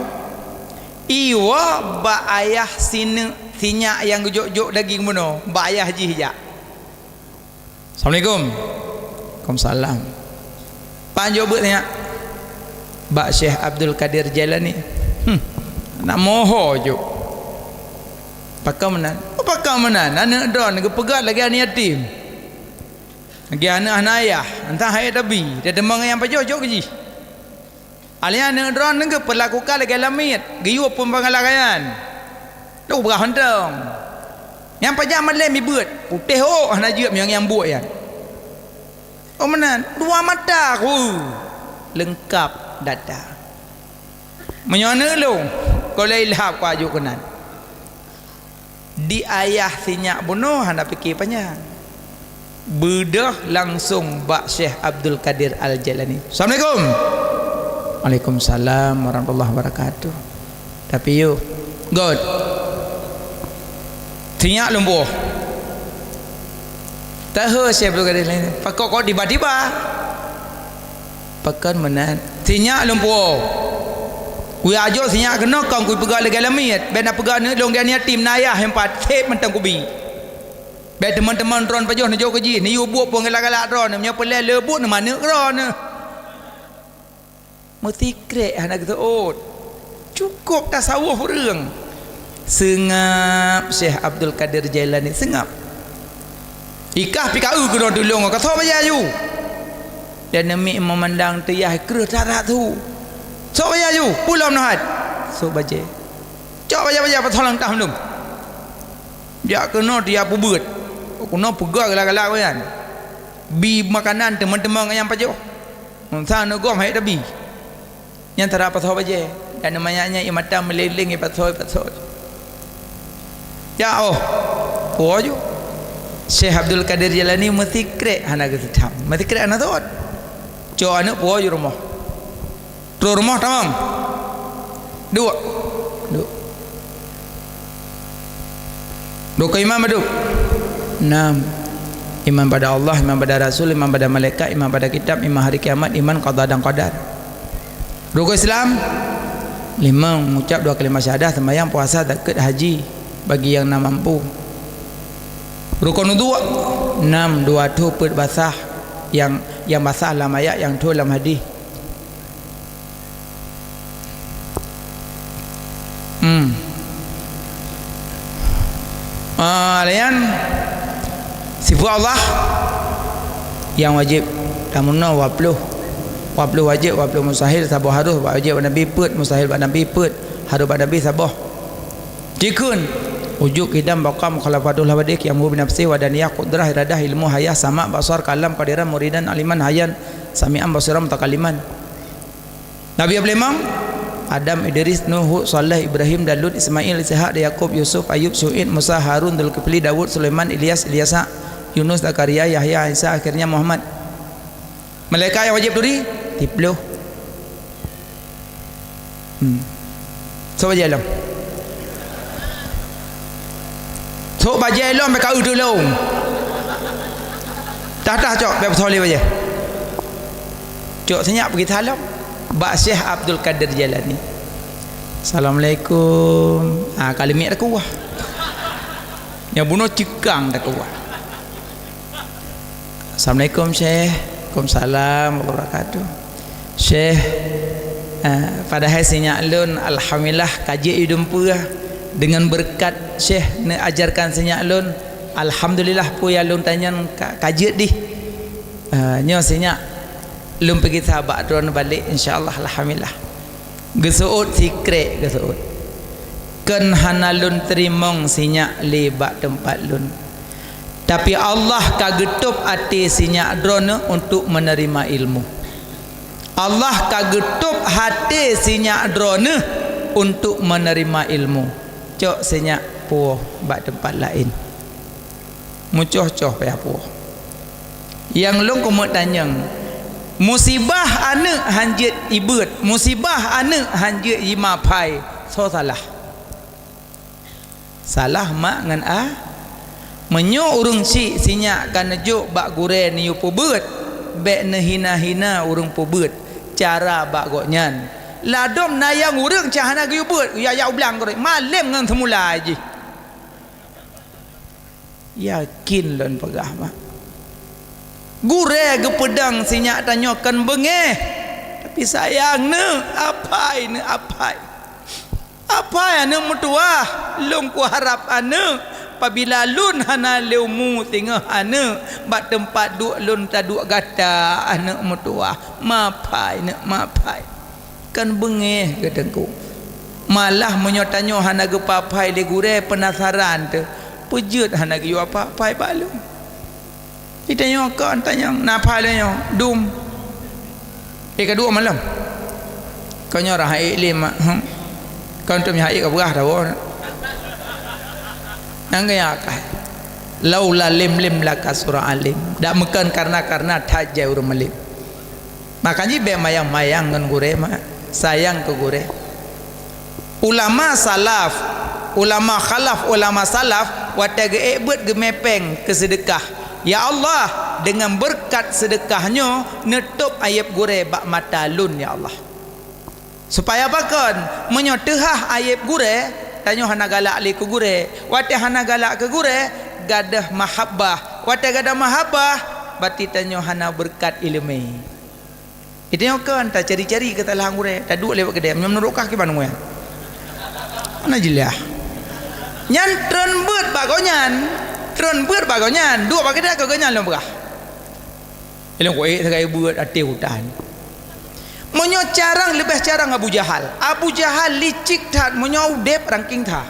Iwoe bak ayah sineuk sinyak nyang geujok-jok daging bunoe, bak ayah jih jak. Assalamualaikum. Waalaikumsalam. Pajoh beuet nyak bak Syekh Abdul Qadir Jailani. Hmm. Nak moho jok. Pakon meunan? Oh, pakon meunan? Aneuk droe geupeugah lagée aneuk yatim. Lagée aneuk hana ayah, entah hai tabi, dia deungon nyang pajoh jok keu jih. Alheuh aneuk droeneuh geupeulakukan lagée lamiet, geuyue phon bangalan rayan. Lôn peugah mantong. Nyang pajan malém ibeuet, putéh ôk hana jeuet meunyoe nyang buet nyan. Oh meunan, dua mata ku leungkab data. Meunyoe aneuk lôn, kon lé ilhab kuajuk keunan. Di ayah sinyak bunoe hana pike panyang. Beudôh langsong bak Syekh Abdul Qadir Al-Jailani. Assalamualaikum. Waalaikumsalam warahmatullahi wabarakatuh. Tapi yôh, got. Sinyak lôn puwoe. Tahe Syekh Abdul Qadir Jailani. Pakon kok tiba-tiba? Pakon meunan? Sinyak lôn puwoe. Kujak jok sinyak keunoe kon kupeugah lagée lamiet. Bék na peugah aneuk lôn lagée aneuk yatim na ayah nyang pat, seb mantong kubi. Bék teumon-teumon droeneuh pajoh neujok keu jih, neuyue buet phon galak-galak droeneuh, meunyoe peureulée le buet neumaneuk droeneuh. Meusikrek hana geuseuôt. Cukôp tasawuf ureuëng. Seungab Syekh Abdul Qadir Jailani, seungab. Ikah pih ka eu keunoe tulông, ka sôk bajée aju. Dan neumi meumandang teuyah kreueh that-that su. Sôk bajée aju, peue lom neuhat. Sôk bajée. Cok bajée-bajée pasoe lam tah mandum. Jak keunoe dia peubeuet. Keunoe peugah galak-galak nyan. Bi makanan teumon-teumon nyang pajoh. Meunsa neugom hai tabi. Nyan tara pasoe bajée. Dan manyak nyan ie mata meuleng-leng ie pasoe, ie pasoe. Jak oh. Puwoe ju. Syekh Abdul Qadir Jailani meusikrek hana geuseutham. Meusikrek hana seuôt. Cok aneuk puwoe ju rumoh. Troh rumoh tamong. Duek. Duek. Rukon iman padum? Enam. Iman pada Allah, iman pada Rasul, iman pada malaikat, iman pada kitab, iman hari kiamat, iman qada dan qadar. Rukon Islam? Limong. Mengucap dua kalimat syahadah, sembahyang, puasa, zakat, haji bagi yang na mampu. Rukon udhu? Enam. Dua tho peuet basah, yang, yang basah lam ayat, yang tho lam hadis. Hmm. Ah, layan sifat Allah nyang wajéb tameunoe dua ploh. Dua ploh wajéb, dua ploh mustahil, saboh harôh. Wajéb bak Nabi peuet, mustahil bak Nabi peuet, harôh bak Nabi saboh. Jikheun, wujud, qidam, baqa, mukhalafatul hawadits, qiyam binafsih, wahdaniyah, qudrah, iradah, ilmu, hayah, sama', basar, kalam, qadiran, muridan, aliman, hayyan, sami'an, basiran, mutakalliman. Nabi nyang peulimong, Adam, Idris, Nuh, Hud, Saleh, Ibrahim, Daud, Ismail, Ishak, Yakub, Yusuf, Ayub, Syu'aib, Musa, Harun, Zulkifli, Daud, Sulaiman, Ilyas, Ilyasa, Yunus, Zakaria, Yahya, Isa, akhirnya Muhammad. Malaikat nyang wajéb turi? Siploh. Hmm. Sôk bajée lom. Sôk bajée lom, bèk ka eu tulông. Tah-tah cok, bèk peusoe lé bajée. Cok sinyak peugi salom bak Syekh Abdul Qadir Jailani. Assalamualaikum. Ah, ka leumiek takuah. Nyang bunoe ceukang ka keuluwa. "Assalamualaikum, Syekh." "Waalaikumsalam warahmatullahi wabarakatuh." "Syekh, eh, padahai sinyak lôn, alhamdulillah, ka jeuet idumpeue. Deungon beureukat Syekh neuajarkan sinyak lôn, alhamdulillah, peue nyang lôn tanyong ka, ka jeuet dih. Eh, nyoe sinyak lôn peugisa bak droeneuh balek, insya Allah, alhamdulillah." Geuseuôt sikrek, geuseuôt. "Kon hana lôn teurimong sinyak lé bak teumpat lôn. Tapi Allah ka geutôb até sinyak droeneuh untuk menerima ilmu. Allah ka geutôb até sinyak droeneuh untuk menerima ilmu. Cok sinyak puwoe bak teumpat laén." Meucoh-coh payah puwoe. Nyang lôn keumeung tanyong, musibah aneuëk hán jeuet ibeuet, musibah aneuëk hán jeuet jimeuaphai, soe salah? Salah mak ngon a. Meunyoe ureuëng syiek sinyak ka neujok bak gurée neuyue peubeuet, bék neuhina-hina ureuëng peubeuet cara bak gobnyan. Ladôm na nyang ureuëng cit hana geuyue beuet, ya, ya u blang keudroe, malém ngon seumula jih. Yakin lôn peugah, mak. Gurée geupeudong sinyak tanyoe kon beungéh, tapi sayang neuëk, aphai neuëk, aphai. Aphai aneuëk meutuwah, lôn kuharab aneuëk, pabila lôn hana lé umu singoh aneuëk, bak teumpat duek lôn taduek gata aneuëk meutuwah, meuaphai neuëk, meuaphai. Kon beungéh geuh Teungku. Malah meunyoe tanyoe hana geupeuaphai lé gurée, peunasaran teuh, peue jeuet hana geuyue aphai bak lôn. Di tanyoe kon tanyong, na aphai lé nyoe, dum. Eh, ka duek malam. Kon nyoe rah ék lé mak, hmm. Kon tom nyoe ék ka beurah tawoe. Nyang gaya akai. Laula lim lim lakasura alim. Dak meukon karna-karna that jai ureuëng malém. Makajih bék mayang-mayang ngon gurée, mak. Sayang keu gurée. Ulama salaf, ulama khalaf, ulama salaf, watée geuék beuet geumé péng keu seudeukah, "Ya Allah, deungon beureukat seudeukah nyoe, neutôb ayeb gurée bak mata lôn, ya Allah." Supaya pakon? Meunyoe teuhah ayeb gurée, tanyoe hana galak lé keu gurée. Watée hana galak keu gurée, gadôh mahabbah. Watée gadôh mahabbah, berarti tanyoe hana beureukat iéleumé. Di tanyoe kon tacari-cari keusalahan gurée, taduek lé bak keudée, meunyoe meunurot kah kiban gurée. Hana jeulaih. Nyan treun beuet bak gobnyan, treun beuet bak gobnyan, duek bak keudée keu gobnyan lôn peugah. Ilôn kuék sagai beuet até utan. Meunyoe carang leubeh carang Abu Jahal. Abu Jahal licik that meunyoe udeb rangking that.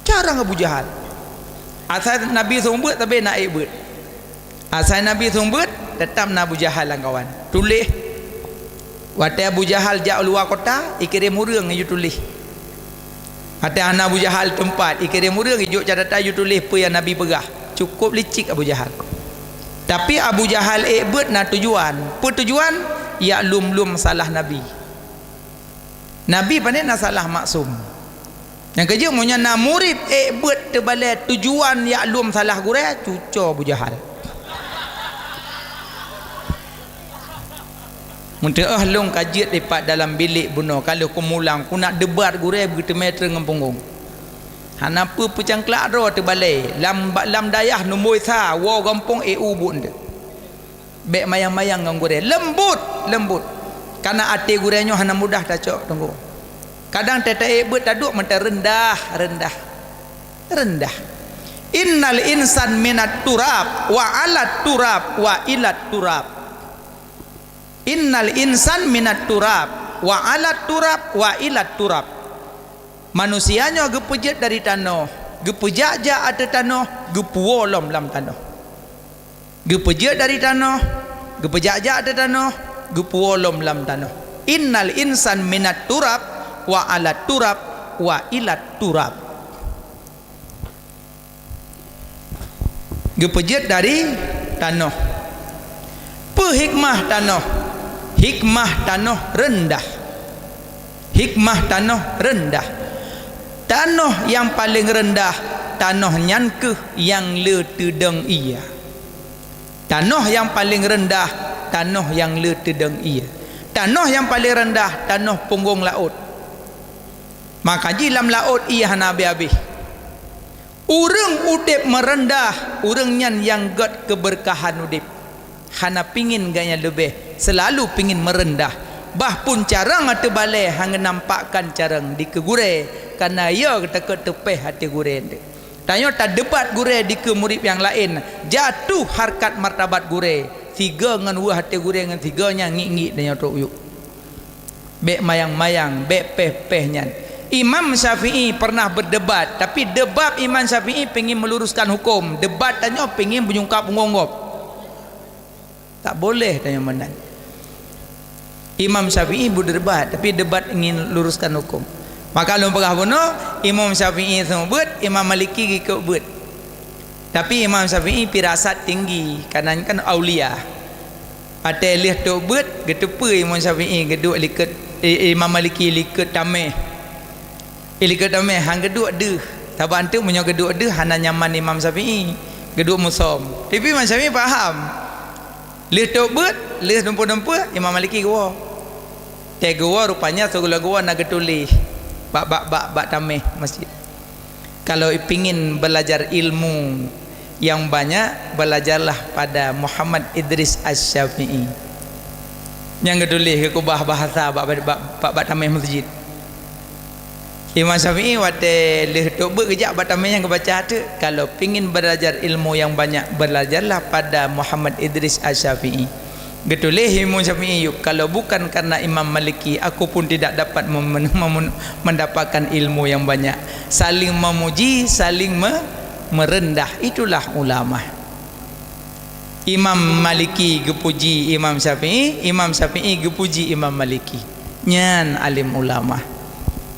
Carang Abu Jahal. Asai Nabi seumeubeuet, sabe na ék beuet. Asai Nabi seumeubeuet, teutap na Abu Jahal lam kawan. Tuléh. Watée Abu Jahal jak u luwa kota, ikirém ureuëng iju tuléh. Watée hana Abu Jahal teumpat, ikirém ureuëng ijok catatan iju tuléh peue nyang Nabi peugah. Cukup licik Abu Jahal. Tapi Abu Jahal ék beuet na tujuan. Peue tujuan? Jak lom-lom salah Nabi. Nabi pané na salah maksum. Nyang keujeuet, meunyoe na murit ék beuet teubalée tujuan jak lom salah gurée, cuco Abu Jahal. Meuteuôh lôn ka jeuet dipat dalam bilék bunoe, ka lheueh kumulang, kunak debat gurée beuteumé treun ngon punggong. Hana peue peucangklak droe teubalée, lam, lam dayah numboi sa, woe gampông ék u buet eunteuk. Bék mayang-mayang ngon gurée. Leumbut, leumbut. Kana até gurée nyoe hana mudah tacok, Teungku. Kadang teuta ék beuet taduek mantong reundah, reundah. Reundah. Innal insan minat turab, wa alat turab, wa ilat turab. Innal insan minat turab, wa alat turab, wa ilat turab. Manusia nyoe geupeujeuet dari tanoh, geupeujak-jak ateueh tanoh, geupuwoe lom lam tanoh. Geupeujeuet dari tanoh, geupeujak-jak ateueh tanoh, geupuwoe lom lam tanoh. Innal insan minat turab, wa alat turab, wa ilat turab. Geupeujeuet dari tanoh. Peue hikmah tanoh? Hikmah tanoh reundah. Hikmah tanoh reundah. Tanoh nyang paleng reundah, tanoh nyan kheueh nyang le teudong ié. Tanoh nyang paleng reundah, tanoh nyang le teudong ié. Tanoh nyang paleng reundah, tanoh punggong laôt. Maka jih lam laôt ié hana habéh-habéh. Ureuëng udeb meureundah, ureuëng nyan nyang gét keubeurkahan udeb. Hana pingin geuhnyan leubeh, seulalu pingin meureundah. Bah phon carông teubalée hana nampakkan carông dikeue gurée, kareuna yo takot teupéh até gurée. Tanyoe tadebat gurée dikeue murit nyang laén, jatuh harkat martabat gurée. Sigoe ngon weueh até gurée ngon sigoe nyan ngiek-ngiek tanyoe trok yub. Bék mayang-mayang, bék péh-péh nyan. Imam Syafi'i pernah berdebat, tapi debat Imam Syafi'i pingin meluruskan hukum, debat tanyoe pingin menyungkap punggong gob. Tak boleh tanyoe meunan. Imam Syafi'i berdebat, tapi debat ingin luruskan hukum. Maka lôn peugah bunoe, Imam Syafi'i seumeubeuet, Imam Maliki geukot beuet. Tapi Imam Syafi'i firasat tinggi, kareuna kan aulia. Watée lheueh trok beuet, geuteupeue Imam Syafi'i geuduek likot, eh, Imam Maliki likot tameh. Eh, likot tameh, han geuduek deuh. Sabab anteuk meunyoe geuduek deuh, hana nyaman Imam Syafi'i. Geuduek musöm. Tapi Imam Syafi'i paham. Lheueh trok beuet, lheueh dumpeue-dumpeue, Imam Maliki geuwoe. Watée geuwoe, rupanya sigohlom geuwoe na geutuléh bak, bak, bak, bak tameh masjid. Kalau pingin belajar ilmu yang banyak, belajarlah pada Muhammad Idris Asy-Syafi'i. Nyang geutuléh geukeubah bahasa bak, bak, bak, bak tameh masjid. Imam Syafi'i watée lheueh trok beuet geujak bak tameh nyan geubaca teuk, "Kalau pingin belajar ilmu yang banyak, belajarlah pada Muhammad Idris Asy-Syafi'i." Geutuléh Imam Syafi'i yub, "Kalau bukan karena Imam Maliki, aku pun tidak dapat mem-, mem-, mendapatkan ilmu yang banyak." Saling memuji, saling me-, merendah, itulah ulama. Imam Maliki geupuji Imam Syafi'i, Imam Syafi'i geupuji Imam Maliki. Nyan alim ulama.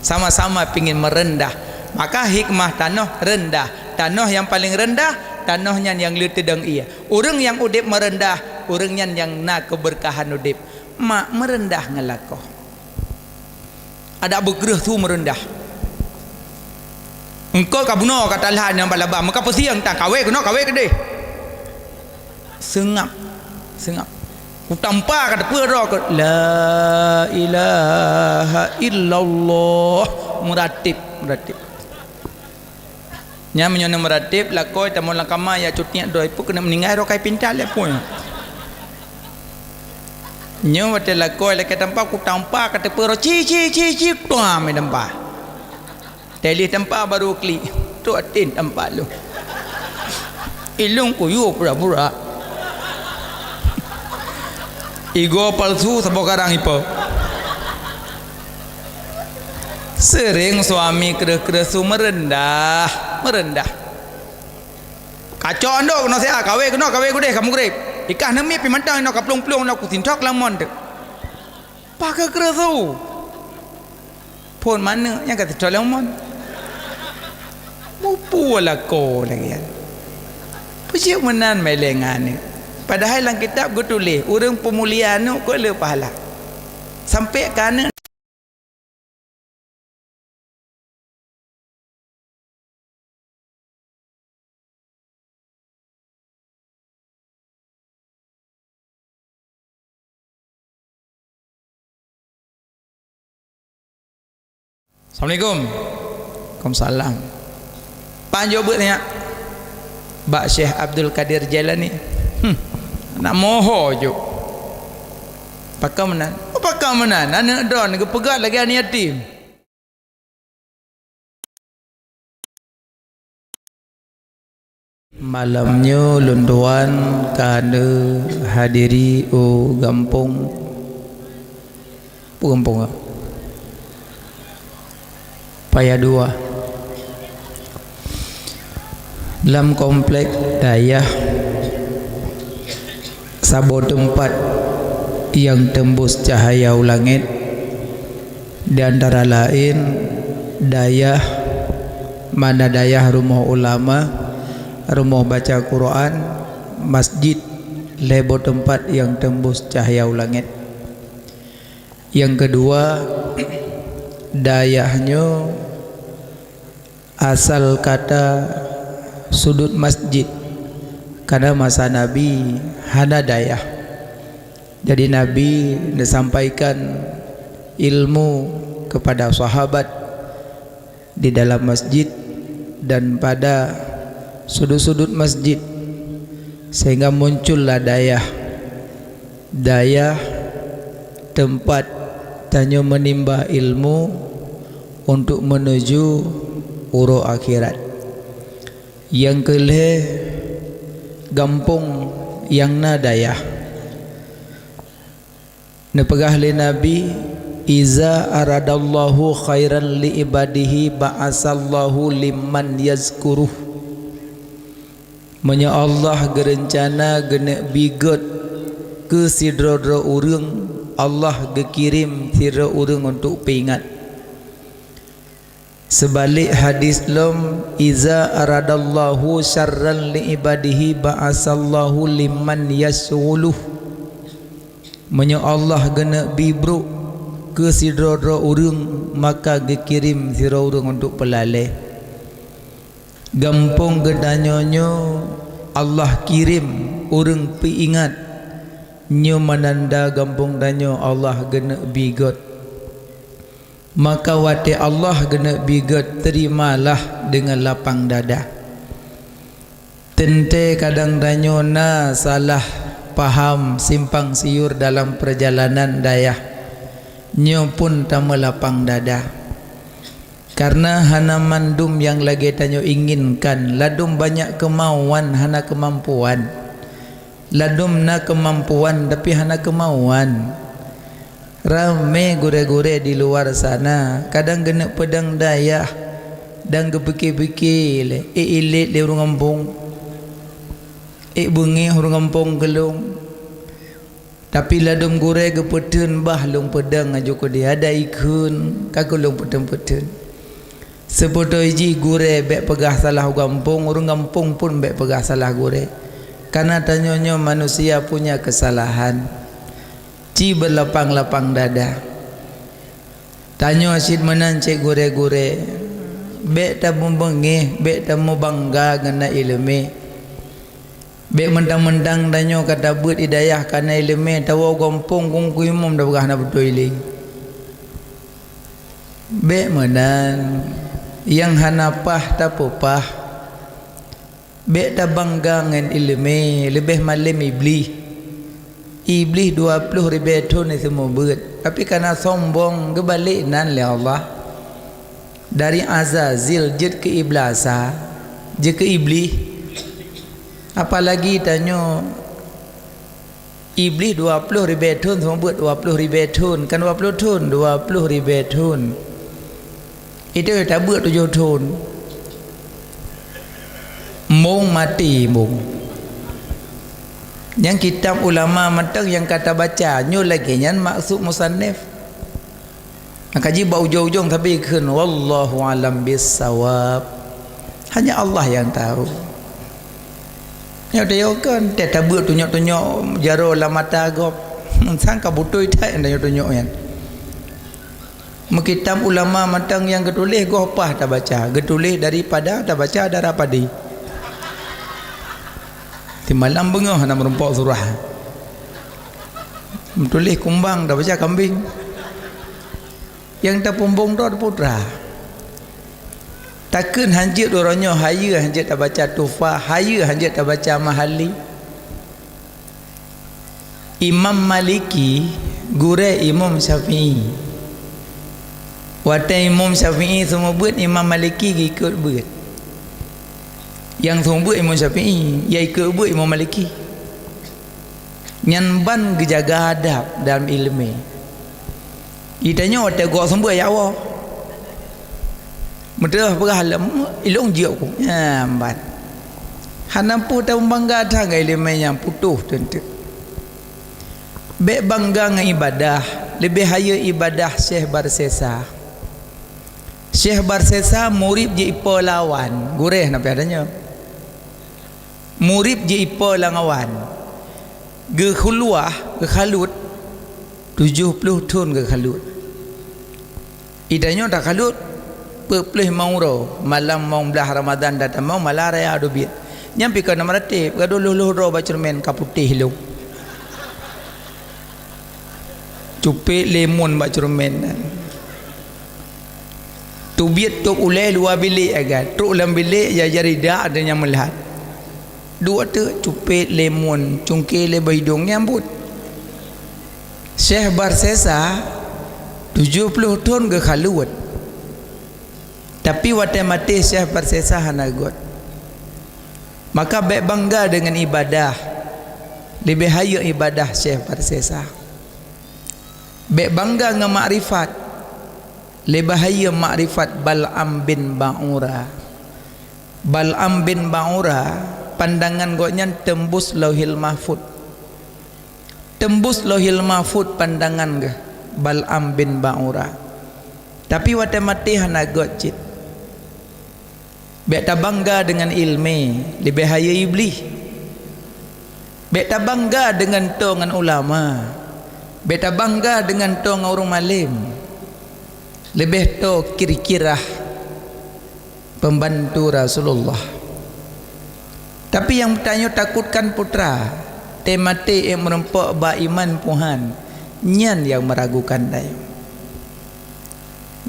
Sama-sama pingin merendah. Maka hikmah tanoh rendah. Tanoh nyang paleng rendah, tanoh nyan nyang le teudong ié. Ureuëng nyang udeb meureundah, ureuëng nyan nyang na keubeurkahan udeb. Mak meureundah ngon lakoe. Adak beukreueh su meureundah. Engkot ka bunoe ka talhan nyang balaba, meuka peusieng tan kawé keunoe kawé keudeh. Seungab, seungab. Kutampa ka teupeue droe keu la ilaha illallah. Meuratib, meuratib. Nyan meunyoe neumeuratéb, lakoe tamong lam kama, ya cutiak droe, peue keuneuk meuninggai, roh kai pinta lé peue. Nyoe watée lakoe lakée tampa, kutampa ka teupeue roh, ci, ci, ci, ci, tuam, tampa. Teulih tampa baru klik, trok até tampa lôn. Ilôn kuyue pura-pura. Igoe palsu saboh karang ipo. Seuréng suami kreueh-kreueh su meureundah, meureundah. Kacok andok keunoe siat, kawé keunoe, kawé keudeh, ka meugreb. Ikah neumiet pih mantong inoe ka plueng-plueng inoe kusintok lamon teuk. Pakon kreueh su. Phon manök nyang ka sintok lamon. Mupu lakoe lagée nyan. Peue cit meunan meuléng aneuk. Padahai lam kitab geutuléh, ureuëng peumulia aneuk keu le pahala. Sampai ka aneuk Assalamualaikum. Waalaikumsalam. Pajan jok beuet nyak? Bak Syekh Abdul Qadir Jailani. Hmm. Nak moho jok. Pakon meunan? Oh, pakon meunan? Aneuk droe geupeugah lagée aneuk yatim. Malam nyoe lôn tuan ka neuhadiri u gampông, peue gampông, Paya Dua. Lam komplek dayah saboh teumpat nyang teumbus cahya u langét, di antara laén dayah, mana dayah rumoh ulama, rumoh baca Quran, masjid, lhée boh teumpat nyang teumbus cahya u langét. Nyang keudua, dayah nyoe asal kata sudut masjid, karena masa Nabi hana dayah. Jadi Nabi neusampaikan ilmu kepada sahabat di dalam masjid, dan pada sudut-sudut masjid, sehingga muncullah dayah, dayah tempat tanyoe menimba ilmu untuk menuju uroe akhirat. Nyang keu lhée, gampông nyang na dayah. Neupeugah lé Nabi, "Iza aradallahu khairan li ibadihi ba'asallahu liman yazkuruh." Meunyoe Allah geureuncana geuneuk bi gét keu sidroe-droe ureuëng, Allah geukirém sidroe ureuëng untuk peuingat. Seubalek hadis lom, "Iza aradallahu syarran li ibadihi ba'asallahu liman yasyghuluh." Meunyoe Allah geuneuk bi brok keu sidroe-droe ureuëng, maka geukirém sidroe ureuëng untuk peulalée. Gampông geutanyoe nyoe Allah kirém ureuëng peuingat, nyoe meunanda gampông tanyoe Allah geuneuk bi gét. Maka watée Allah geuneuk bi gét, terimalah deungon lapang dada. Teuntée kadang tanyoe na salah paham simpang siur dalam peurjalanan dayah, nyoe pun tameulapang dada. Kareuna hana mandum nyang lagée tanyoe inginkan, ladum banyak keumauan hana keumampuan. Ladum na keumampuan tapi hana keumauan. Ramé gurée-gurée di luar sana, kadang geuneuk peudong dayah dan geupike-pike lé, ék ilét lé ureuëng gampông, ék beungéh ureuëng gampông keu lôn. Tapi ladum gurée geupeuteun bah lôn peudong aju keudeh, ada ikheun ka keu lôn peuteun-peuteun. Seupeutoe jih gurée bék peugah salah u gampông, ureuëng gampông pun bék peugah salah gurée. Kareuna tanyoe nyoe manusia punya keusalahan. Ci beulapang-lapang dada. Tanyoe cit meunan cit gurée-gurée. Bék tameubeungéh, bék tameubangga ngon na iéleumé. Bék meuntang-meuntang tanyoe ka tabeuet i dayah kana iéleumé, tawoe gampông kungkui mum tapeugah na beutôi lé. Bék meunan, nyang hana paih tapeupah. Bék tabangga ngon iéleumé, leubeh malém Iblih. Iblih dua ploh ribée thon iseumeubeuet, tapi kana sombong geubalek nan lé Allah. Dari Azazil jeuet keu Iblasa, jeuet keu Iblih. Apalagi tanyoe Iblih dua ploh ribée thon, seumeubeuet dua ploh ribée thon, kan dua ploh thon, dua ploh ribée thon. Itu tabeuet tujoh thon. Mong maté mong. Nyang kitab ulama mantong nyang ka tabaca, nyoe lagée nyan maksud musannif. Maka jih bak ujong-ujong sabe kheun, "Wallahu a'lam bissawab." Hanya Allah yang tahu. Nyoe tayokon, teuh tabeuet tunyok-tunyok jaroe lam mata gob. Sang ka beutôi that nyang tanyok-tunyok nyan. Meukitab ulama mantong nyang geutuléh goh paih tabaca, geutuléh daripada tabaca dara padi. Simalam beungoh hana meurumpok surah. Meutuléh kumbang tabaca kambing. Nyang tapumbong droe putra. Takheun hanjeuet uroe nyoe hayeue hanjeuet tabaca Tuhfah, hayeue hanjeuet tabaca Mahalli. Imam Maliki gurée Imam Syafi'i. Watée Imam Syafi'i seumeubeuet, Imam Maliki geuikot beuet. Nyang seumeubeuet Imam Syafi'i, ya ikot beuet Imam Maliki. Nyan ban geujaga adab dalam iéleumé. Geutanyoe watée gob seumeubeuet ya Allah. Meuteurah peugah lom, ilong jeuet ku. Nyan ban. Hana peue tamubangga that ngon iéleumé nyang putôh teunteuk. Bék bangga ngon ibadah, leubeh hayeue ibadah Syekh Barsesa. Syekh Barsesa murit jeuet ipo lawan, gurée na pih tanyoe. Murit jeuet ipo lam awan. Geukhuluwah, geukhalut, tujoh ploh thon geukhalut. Itanyoe takhalut peuet ploh limong uroe, malam mong blaih Ramadhan dan tamong malam raya dubiet. Nyan pih kon na meuratéb, gadôh lhôh-lhôh droe bak ceureumen ka putéh lom. Cupet limon bak ceureumen nyan. Teubiet tôb ulèe luwa bilék, agat trôk lam bilék, ya jari dak ada nyang meulat. Duek teuk cupet lé mun, cungké lé bak idông, nyambut. Syekh Barsesa tujoh ploh thôn geukhaluet. Tapi watèe maté Syekh Barsesa hana göt. Maka bèk bangga deungon ibadah, leubeh hayeu ibadah Syekh Barsesa. Bèk bangga ngon makrifat, leubeh hayeu makrifat Bal'am bin Ba'ura. Bal'am bin Ba'ura, pandangan gobnyan teumbus Lauhil Mahfuz. Teumbus Lauhil Mahfuz pandangan geuh Bal'am bin Ba'ura. Tapi watèe maté hana göt cit. Bèk tabangga deungon ileumèe, leubeh hayeu Iblih. Bèk tabangga deungon toe ngon ulama. Bèk tabangga deungon toe ngon ureueng malém. Leubeh toe Kirkirah, pembantu Rasulullah. Tapi nyang tanyoe takutkan putra, teumaté ék meurumpok bak iman Tuhan, nyan nyang meragukan tanyoe.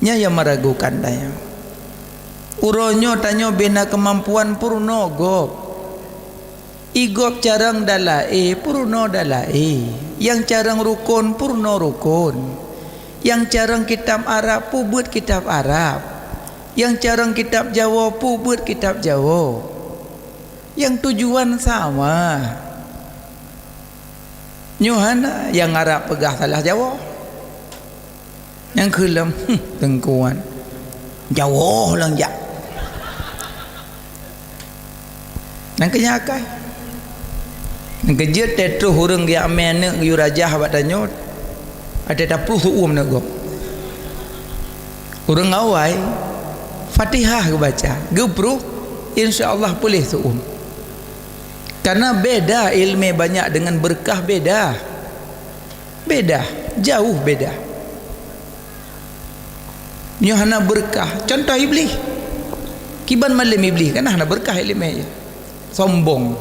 Nyan nyang meragukan tanyoe. Uroe nyoe tanyoe bina keumampuan peurunoe gob. Igob carông dalaé, peurunoe dalaé. Nyang carông rukon, peurunoe rukon. Nyang carông kitab Arab, peubeuet kitab Arab. Nyang carông kitab Jawoe, peubeuet kitab Jawoe. Nyang tujuan sama. Nyoe hana nyang Arab peugah salah Jawoe. Nyang kheun lom, hmm, teungku nyan. Jawoe lôn jak. Nyang keu nyan akai. Nyang keujeuet teuh troh ureueng geujak mè aneuk geuyue rajah bak tanyoe. Até tapruh seuuem aneuk gob. Ureueng awai, Fatihah geubaca, geupruh, insya Allah puléh seuuem. Karena beda ileumèe banyak dengan berkah beda. Beda, jauh beda. Nyoe hana berkah. Contoh Iblih. Kiban malém Iblih kan hana berkah ileumèe jih. Sombong.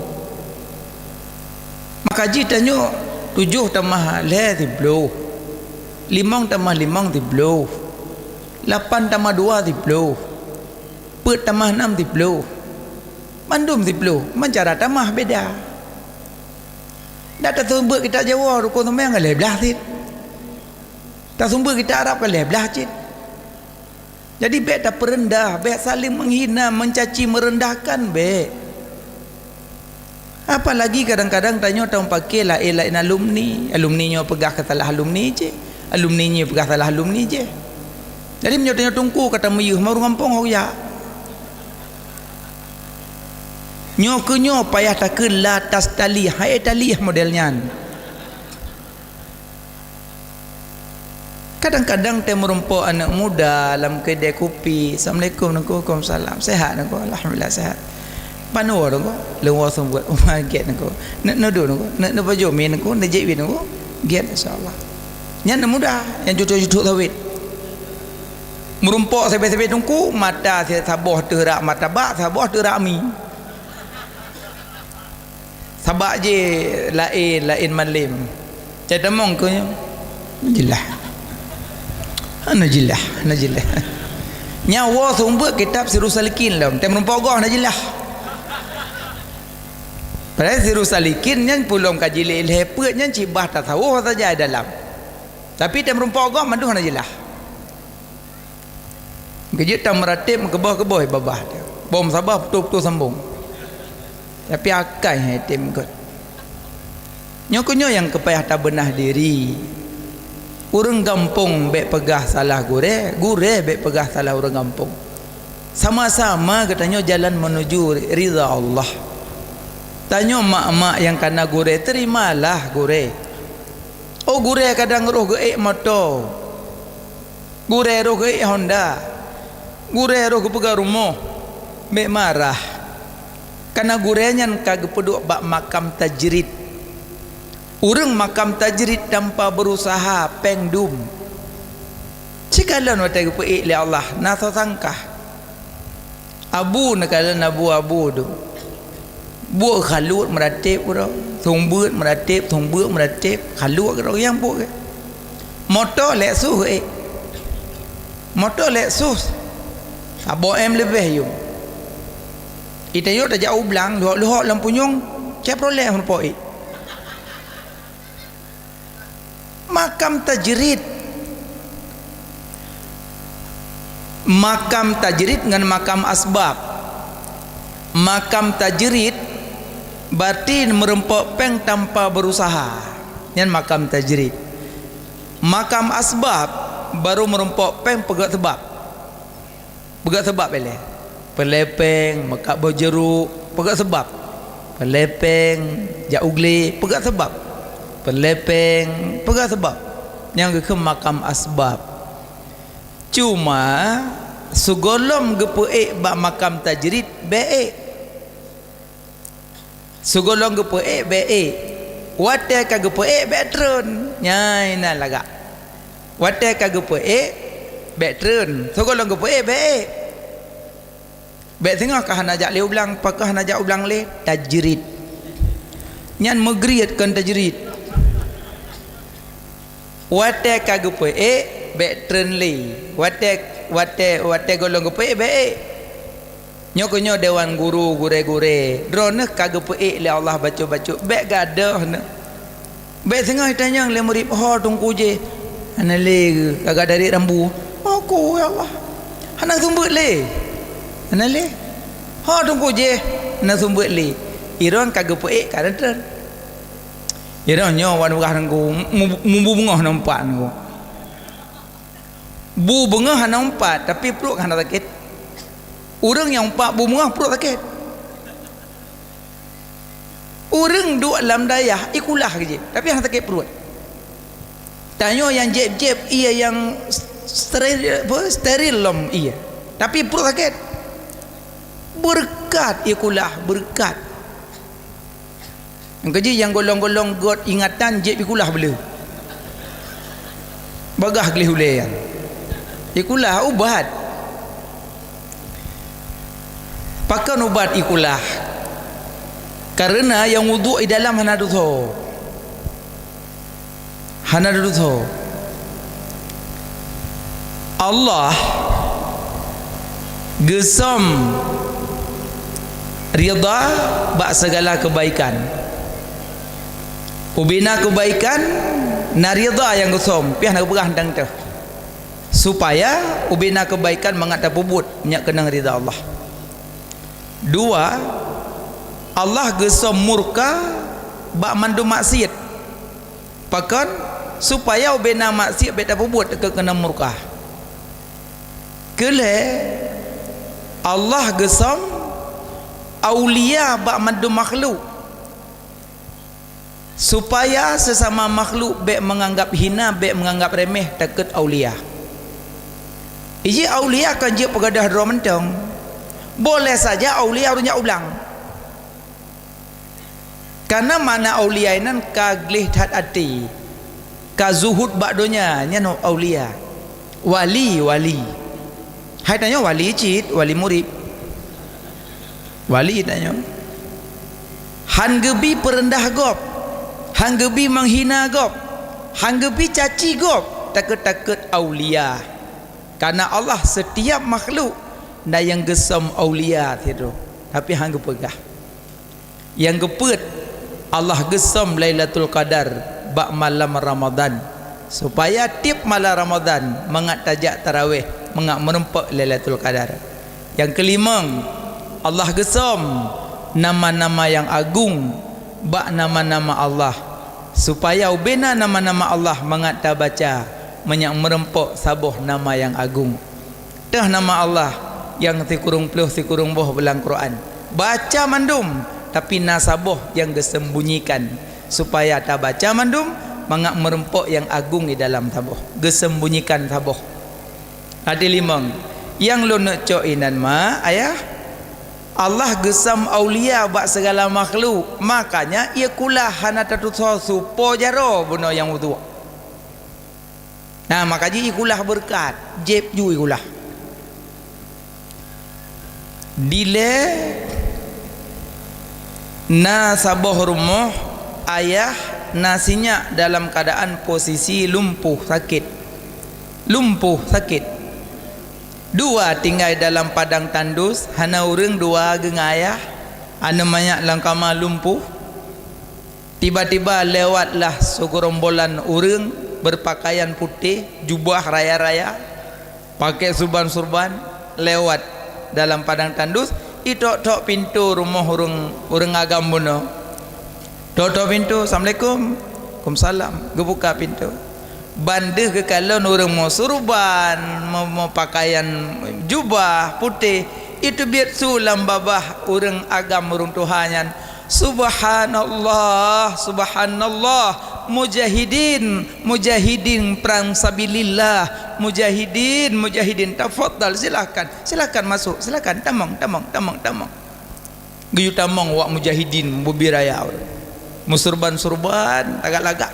Maka jih tanyoe tujoh tamah lhèe siploh. Limong tamah limong siploh. Lapan tamah dua siploh. Peuet tamah nam siploh. Mandum siploh. Man cara tamah beda. Dak taseumeubeuet kitab Jawoe rukon seumayang lhèe blaih cit. Taseumeubeuet kitab Arab ka lhèe blaih cit. Jadi bèk tapeureundah, bèk saléng meuhina, meucaci, meurendahkan bèk. Apalagi kadang-kadang tanyoe tameupaké laén-laén alumni, alumni nyoe peugah keu salah alumni jih, alumni nyoe peugah salah alumni jih. Jadi meunyoe tanyoe teungku ka tameuyeuh, meureueng gampông ho jak. Nyoe keu nyoe payah takheun la tastalih, hai talih model nyan. Kadang-kadang teuh meurumpok aneuk muda lam keudè kupi, "Assalamualaikum, Teungku." "Waalaikumsalam." "Sehat, Teungku?" "Alhamdulillah, sehat." "Pane woe, Teungku?" "Lôn woe seumeubeuet." "Oh, gèt, Teungku." "Neuk neuduek, Teungku?" "Neuk neupajoh mi, Teungku?" "Neuk jép wie, Teungku?" "Gèt, insya Allah." Nyan aneuk muda nyang cucok-cucok sawét. Meurumpok sabé-sabé teungku, mata saboh teuh rak martabak, saboh teuh rak mi. Sabak jih laén, laén malém. Cai tamong keu nyoe. Jilah. Hana jilah, hana jilah. Nyan woe seumeubeuet kitab Sirus Salikin lom. Teuh meurumpok goh hana jilah. Padahai Sirus Salikin nyan peue lom ka jilhèe-lhèe peuet nyan cit bah tasawuf saja dalam. Tapi teuh meurumpok goh mandum hana jilah. Geujeuet tameuratéb meukeubah-keubah babah teuh. Bom saboh putôh-putôh sambông. Tapi akai hai tem gét. Nyoe keuh nyoe nyang keupayah tabeunah diri. Ureuëng gampông bèk peugah salah gurèe, gurèe bèk peugah salah ureuëng gampông. Sama-sama geutanyoe jalan menuju ridha Allah. Tanyoe mak-mak nyang kana gurèe, terimalah gurèe. Oh gurèe kadang roh geuék moto. Gurèe roh geuék Honda, gurèe roh geupeugah rumoh, bèk marah. Kana gurèe nyan ka geupeuduek bak makam tajrid. Ureuëng makam tajrid tanpa berusaha péng dum. Sikalon watèe geupeuék lé Allah na soe sangkah. Abu neukalon abu-abu tu. Buet khaluet meuratéb uroe, seumeubeuet meuratéb, seumeubeuet meuratéb, khaluet keudroe nyang buet. Moto Lexus ék. Moto Lexus. Saboh M leubeh yum. Ita yôk tajak u blang, leuhok-leuhok lam punyueng, cep roleh meureumpok ék. Makam tajrid. Makam tajrid ngon makam asbab. Makam tajrid berarti meureumpok péng tanpa berusaha. Nyan makam tajrid. Makam asbab baru meureumpok péng peugöt seubab. Peugah seubab ilée. Peulepeng, meukat boh jeuruek, peugah seubab. Peulepeng, jak u glé, peugah seubab. Peulepeng, peugah seubab. Nyang geukheun makam asbab. Cuma, sigohlom geupeuék bak makam tajrid, bék ék. Sigohlom geupeuék bék ék. Watée ka geupeuék bék treun. Nyan na lagak. Watée ka geupeuék bék treun. Sigohlom geupeuék bék ék. Bék singoh ka hana jak lé u blang, pakon hana jak u blang lé, tajrid. Nyan meugriet kon tajrid. Watée ka geupeuék bék treun lé. Watée, watée, watée gohlom geupeuék bék ék. Nyoe keuh nyoe dewan guru, gurée-gurée. Droeneuh ka geupeuék lé Allah bacut-bacut, bék gadôh neuh. Bék singoh itanyong lé murit, "Ho teungku jéh?" "Hana lé geuh, ka gadari rambu." "Ho ku, ya Allah." "Hana seumeubeuet lé?" "Hana lé." "Ho teungku jéh?" "Hana seumeubeuet lé." Droeneuh ka geupeuék ka treun. Droeneuh nyoe wan beurah teungku, mu-, mu-, bu beungoh hana umpat teungku. Bu beungoh hana umpat, tapi pruet hana sakét. Ureuëng nyang umpat bu beungoh pruet sakét. Ureuëng duek lam dayah, ie kulah keujih, tapi hana sakét pruet. Tanyoe nyang jieb-jieb ie nyang steril, apa, steril lom ie, tapi pruet sakét. Beureukat ie kulah, beureukat. Nyang keujih nyang golong-golong göt ingatan jieb ie kulah beu le. Bagaih gleh ulée nyan. Ie kulah ubat. Pakon ubat ie kulah? Kareuna nyang wudhu di dalam hana dosa. Hana dosa. Allah geusom ridha bak segala kebaikan. Ubena kebaikan na ridha nyang geusom, piah na geupeugah teuntèe. Supaya ubena kebaikan mangat tapeubuet nyang keunong ridha Allah. Dua, Allah geusom murka bak mandum maksiet. Pakon? Supaya ubena maksiet bék tapeubuet keu keunong murka. Keulhèe, Allah geusom aulia bak mandum makhluk. Supaya sesama makhluk bék meunganggap hina, bék meunganggap remeh takot aulia. Iji aulia kan jeuet peugadôh droe mantong. Boleh saja aulia ureuëng jak u blang. Karena makna aulia inan ka gleh that até, ka zuhud bak donya, nyan aulia. Wali, wali. Hai tanyoe wali cit, wali murit. Wali tanyoe. Han geubi peureundah gob, han geubi meunghina gob, han geubi caci gob, takot-takot aulia. Karena Allah setiap makhluk na nyang geusom aulia sidroe, tapi han geupeugah. Nyang keupeuet, Allah geusom Lailatul Qadar bak malam Ramadan, supaya tiep malam Ramadan mangat tajak taraweh, mangat meurumpok Lailatul Qadar. Nyang keulimong, Allah geusom nama-nama nyang agong bak nama-nama Allah, supaya ubena nama-nama Allah mangat tabaca mangat meurumpok saboh nama nyang agong. Teuh nama Allah nyang sikureueng ploh sikureueng boh lam Quran. Baca mandum, tapi na saboh nyang geusembunyikan, supaya tabaca mandum mangat meurumpok nyang agong di dalam saboh. Geusembunyikan saboh. Até limong, nyang lôn neuk cok inan ma, ayah, Allah geusom aulia bak segala makhluk, makanya ie kulah hana tatusoe supo jaroe bunoe nyang uduk. Nah, maka jih ie kulah beureukat, jieb ju ie kulah. Dilée na saboh rumoh ayah na sinyak dalam keuadaan posisi lumpuh sakét. Lumpuh sakét. Dua tinggai dalam padang tandus, hana ureuëng dua geungayah, aneuk manyak lam kama lumpuh. Tiba-tiba lewatlah segerombolan ureuëng berpakaian putéh, jubah raya-raya, pakai surban-surban, lewat dalam padang tandus, itok-tok pintoe rumoh ureuëng, ureuëng agam bunoe. Tok-tok pintoe, "Assalamualaikum." "Waalaikumsalam." Geubuka pintoe. Ban deuh geukalon ureuëng meusurban, meu-, meupakaian jubah putéh, iteubiet su lam babah ureuëng agam ureuëng tuha nyan, "Subhanallah, subhanallah, mujahidin, mujahidin prang sabilillah, mujahidin, mujahidin, tafadhal, silakan, silakan masuk, silakan, tamong, tamong, tamong, tamong." Geuyue tamong awak mujahidin bubiraya, meusurban-surban, lagak-lagak.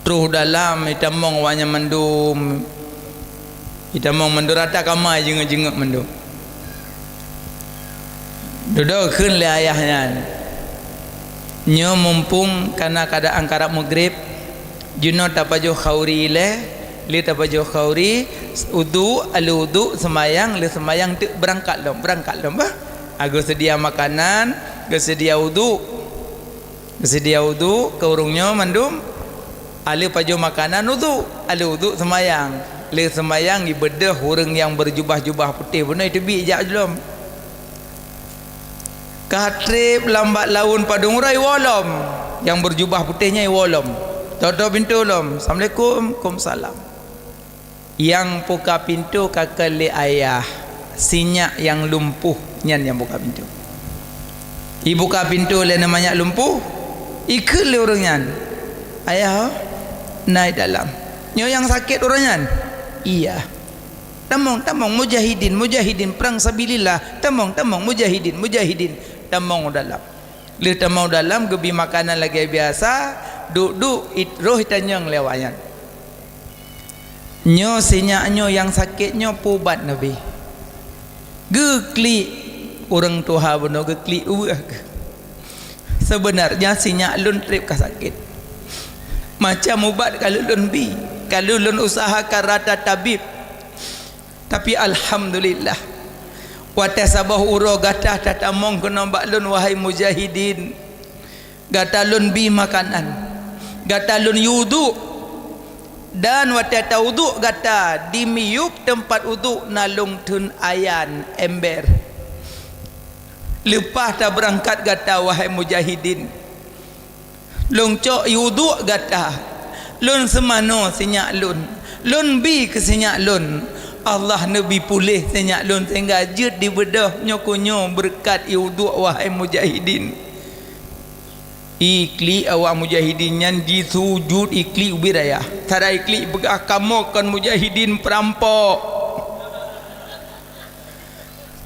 Troh dalam, itamong awak nyan mandum. Itamong mandum rata kama, jingeuk-jingeuk mandum. Dudoe kheun lé ayah nyan, "Nyoe mumpung kana keadaan karab meugrib, jinoe tapajoh khauri ilée, lé tapajoh khauri, udhu, alé udhu, seumayang, lé seumayang teuk beurangkat lom, beurangkat lom bah." Geuseudia makanan, geuseudia udhu. Geuseudia udhu keu ureuëng nyoe mandum, alé pajoh makanan udhu, alé udhu seumayang. Lé seumayang ibeudôh ureuëng nyang beujubah-jubah putéh bunoe iteubiet jak lom. Ka treb lam bak laun padum uroe iwoe lom, nyang beujubah putéh nyan iwoe lom. Tok-tok pintoe lom, "Assalamualaikum." "Waalaikumsalam." Nyang buka pintoe ka kheun lé ayah, "Sinyak nyang lumpuh nyan nyang buka pintoe." Ibuka pintoe lé aneuk manyak lumpuh, ikheun lé ureuëng nyan, "Ayah, na i dalam." "Nyoe nyang sakét uroe nyan?" "Iya." "Tamong, tamong, mujahidin, mujahidin, prang sabilillah, tamong, tamong, mujahidin, mujahidin." Tamong u dalam. Lheueh tamong dalam, geubi makanan lagée biasa, duek-duek, it-, roh itanyong lé awak nyan, "Nyoe sinyak nyoe nyang sakét nyoe peue ubat neubi?" Geuklik ureuëng tuha bunoe, geuklik ueh geuh. "Seubeunarnya sinyak lôn treb ka sakét. Macam ubat ka lheueh lôn bi, ka lheueh lôn useuhakan rata tabib. Tapi alhamdulillah, watée saboh uroe gata tatamong keunoe bak lôn, wahai mujahidin. Gata lôn bi makanan, gata lôn yue udhu, dan watée tawudhu gata, di miyueb teumpat udhu na lôn theun ayan ember. Leupah tabeurangkat gata, wahai mujahidin, lôn cok yue udhu gata, lôn seumanoe sinyak lôn, lôn bi keu sinyak lôn. Allah neubi puléh sinyak lôn sehingga jeuet dibeudôh nyoe keu nyoe beureukat yue udhu, wahai mujahidin." Iklik awak mujahidin nyan jisujut, iklik ubit ayah. Sara iklik peugah, "Kamoe kon mujahidin, peurampok.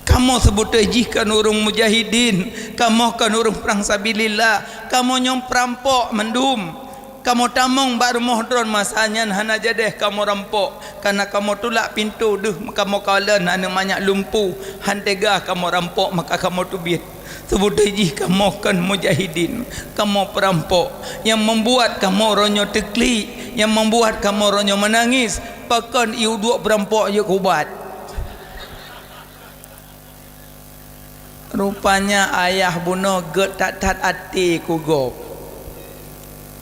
Kamoe seubeutôi jih kon ureuëng mujahidin, kamoe kon ureuëng prang sabilillah, kamoe nyoe peurampok mandum. Kamoe tamong bak rumoh droe masa nyan hana jadeh kamoe rampok, kareuna kamoe tulak pintoe deuh kamoe kalon aneuk manyak lumpuh, han teuga kamoe rampok maka kamoe teubiet. Seubeutôi jih kamoe kon mujahidin, kamoe peurampok. Nyang membuat kamoe uroe nyoe teuklik, nyang membuat kamoe uroe nyoe meunangis, pakon yue udhu peurampok jeuet keu ubat." Rupanya ayah bunoe gét that-that até keu gob.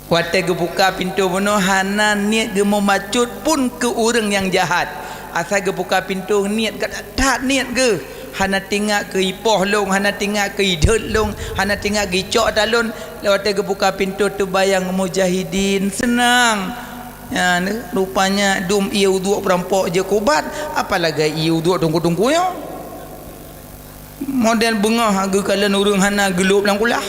Watée geubuka pintoe bunoe hana niet geumeubacut pun keu ureuëng nyang jahat. Asai geubuka pintoe niet gét that-that niet geuh. Hana teuingat keu ipoh lôn, hana teuingat keu idhôt lôn, hana teuingat keu icok ata lôn. Watée geubuka pintoe teubayang mujahidin, seunang. Nyan, rupanya dum ié udhu peurampok jeuet keu ubat, apalagi ié udhu teungku-teungku nyoe. Model beungoh geukalon ureuëng hana geulôb lam kulah.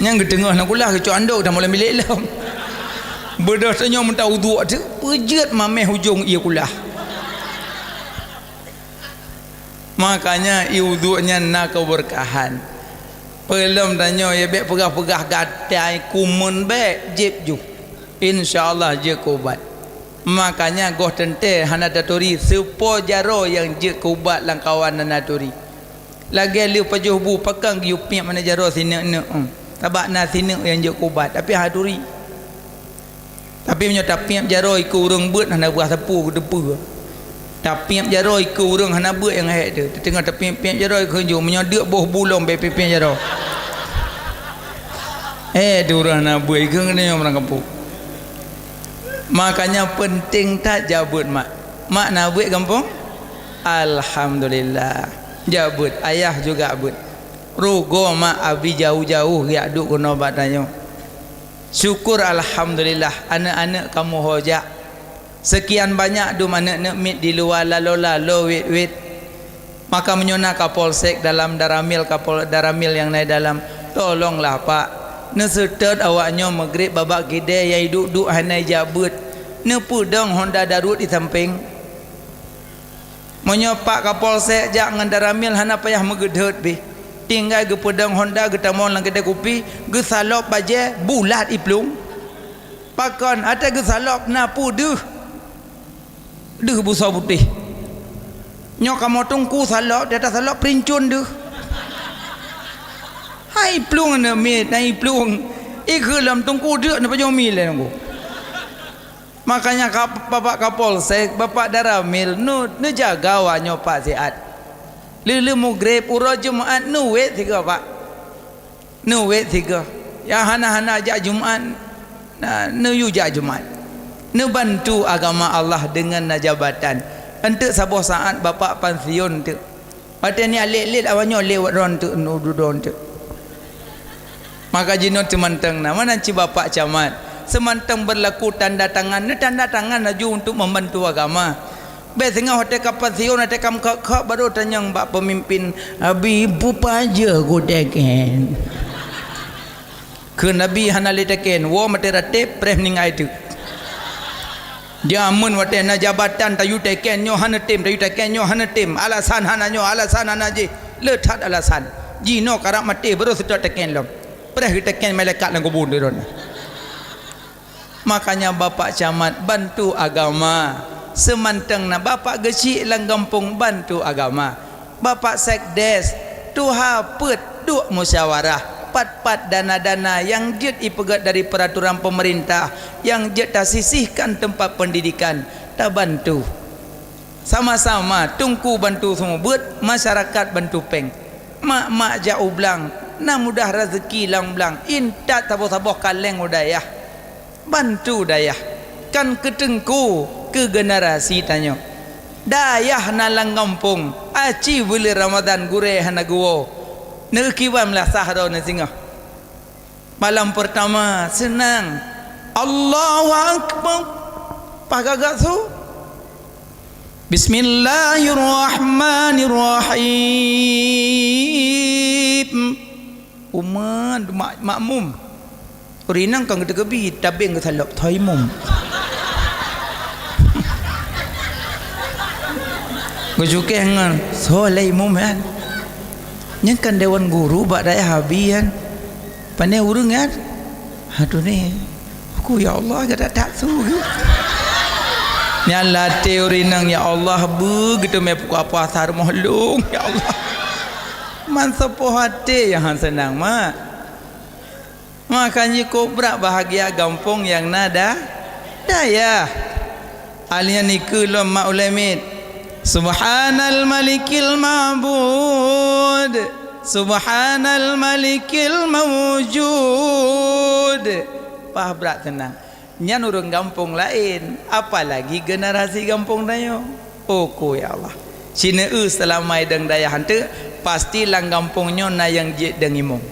Nyang geuteungoh lam kulah geucok andok tamong lam bilék lom. Beudôh tanyoe meuta udhu teuk, peujeuet mamèh ujong ié kulah. Makanya ié udhu nyan na keubeurkahan. Peulom tanyoe ya bék peugah-peugah gatai kumeun bék, jieb ju. Insya Allah jeuet keu ubat. Makanya goh teuntée hana taturi seupo jaroe nyang jeuet keu ubat lam kawan hana turi. Lagée lheueh pajoh bu pakon geuyue piep mana jaroe sineuk-neuk, eh. Sabab na sineuk nyang jeuet keu ubat, tapi hana turi. Tapi meunyoe tapiep jaroe keu ureuëng beuet hana beuah sapeue geuteupeue. Tapiep jaroe keu ureuëng hana beuet nyang hék teuh. Teuteungoh tapiep-piep jaroe keu jeuet, meunyoe deuk boh bu lom bèk piep-piep jaroe. Eh, tu ureuëng hana beuet keu nyoe ureuëng gampông. Makanya penting that jak beuet mak. Mak na beuet gampông? Alhamdulillah. Jak beuet, ayah juga beuet. Rugoe mak abi jauh-jauh geujak duek keunoe bak tanyoe. Syukur alhamdulillah, aneuëk-aneuëk kamoe ho jak. Seukian banyak dum aneuëk-aneuëk miet di luwa lalola lo wét-wét. Maka meunyoe na Kapolsek dalam, Daramil, Kapol-, Daramil nyang na dalam, tolonglah Pak, neuseutôt awaknyoe meugreb babah keudè nyang duek-duek hana jak beuet. Neupeudong honda daruet di sampéng. Meunyoe Pak Kapolsek jak ngon Daramil hana payah meugeudhôt pih. Tinggai geupeudong honda geutamong lam keudè kupi, geusalop bajée bulat iplueng. Pakon, watée geusalop na peue deuh. Deuh busoe putéh. Nyoe kamoe teungku salop, di ateueh salop peuruncon deuh. Hai plueng aneuëk miet, hai plueng. Ikheun lom teungku deuk neupajoh mi lé nunggu. Makanya ka, Bapak Kapolsek, Bapak Daramil, nu, neujaga awaknyoe Pak siat. Lheuh-lheuh mugreb uroe Jumat neuwét sigoe Pak. Neuwét sigoe. Nyang hana-hana jak Jumat, na, neuyue jak Jumat. Neubantu agama Allah deungon na jabatan. Eunteuk saboh saat Bapak pansiun teuk. Watée nyan lét-lét awaknyoe lewat droe teuk, nu dudoe teuk. Maka jinoe seumantong na, meunan cit Bapak Camat, seumantong beurlaku tanda tangan, neutanda tangan laju untuk membantu agama. Bék singoh watée ka pansiun, watée ka meukhok-khok, baru tanyong bak peumimpin, "Abi, peue pajoh kuteken?" Kheun Abi hana lé teken, woe maté ratéb, preh meuninggai teuk. Jameun watée na jabatan tayue teken nyoe hana tem, tayue teken nyoe hana tem, alasan hana nyoe, alasan hana jih, le that alasan. Jinoe karab maté baru seutôt teken lom. Preh geuteken malaikat lam kubu droe. Makanya Bapak Camat bantu agama, seumantong na Bapak geuchik lam gampông bantu agama. Bapak Sekdes, tuha peuet duek musyawarah, pat-pat dana-dana nyang jeuet ipeugét dari peuraturan peumeurintah, nyang jeuet tasisihkan teumpat peundidikan, tabantu. Sama-sama, teungku bantu seumeubeuet, masyarakat bantu péng. Mak-mak jak u blang, na mudah raseuki lam blang, intat saboh-saboh kaleng u dayah. Bantu dayah, kan keu teungku, keu generasi tanyoe. Dayah na lam gampông, aci buleuen Ramadhan gurée hana geuwoe. Neukhiban meulasah droeneuh singoh. Malam peurtama seunang. Allahu Akbar. Paih gagak su. Bismillahirrahmanirrahim. Umat mak-, makmum. Ureueng inong kan geuteukeubit, tabeng geusalop, tho imum. Geucukéh ngon, soe lé imum nyan? Nyan kan dewan guru bak dayah Abi nyan. Pane ureueng nyan? Aduh ni. Aku, ya Allah, gata tak su. Nyan lateh ureueng inong, ya Allah, beu geuteumé pukul apa asar moh lôn, ya Allah. Man sapoh até nyang han seunang, mak. Makanya kobra bahagia gampông nyang na da-, dayah. Alien nikeue lom mak ulée miet. Subhanal Malikil Ma'bud. Subhanal Malikil Mawjud. Pah brat teunang. Nyan ureueng gampông laén, apalagi generasi gampông tanyoe. Oku ya Allah. Sineue seulama idong dayah hanteuk, pasti lam gampông nyoe na nyang jeuet dong imum.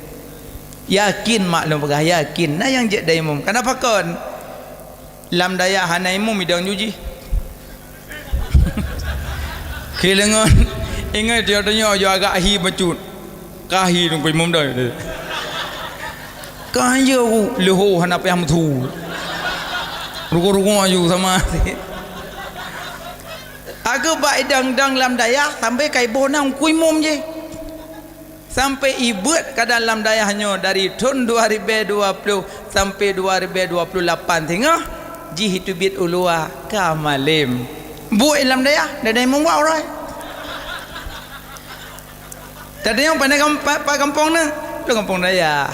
Yakin mak lôn peugah, yakin na nyang jeuet dong imum. Kenapa kon? Lam dayah hana imum idong jujih. Kilengon ingat dia tanya aja agak hi bacut. Kahi nunggu imum dah. Kan je aku leho hana payah meuthu. Rugo-rugo aju sama. Aku bak idang-dang lam dayah sampai kai boh na ungku imum je. Sampai ibeuet ka dalam dayah nyoe dari thon dua ribu dua puluh sampai dua ribu dua puluh lapan singoh jih itu biet uluwa ka malem. Buet lam dayah, dada imum wak urai. Tadi nyang pandai gam-, pa, pa gampông na, lôn gampông dayah.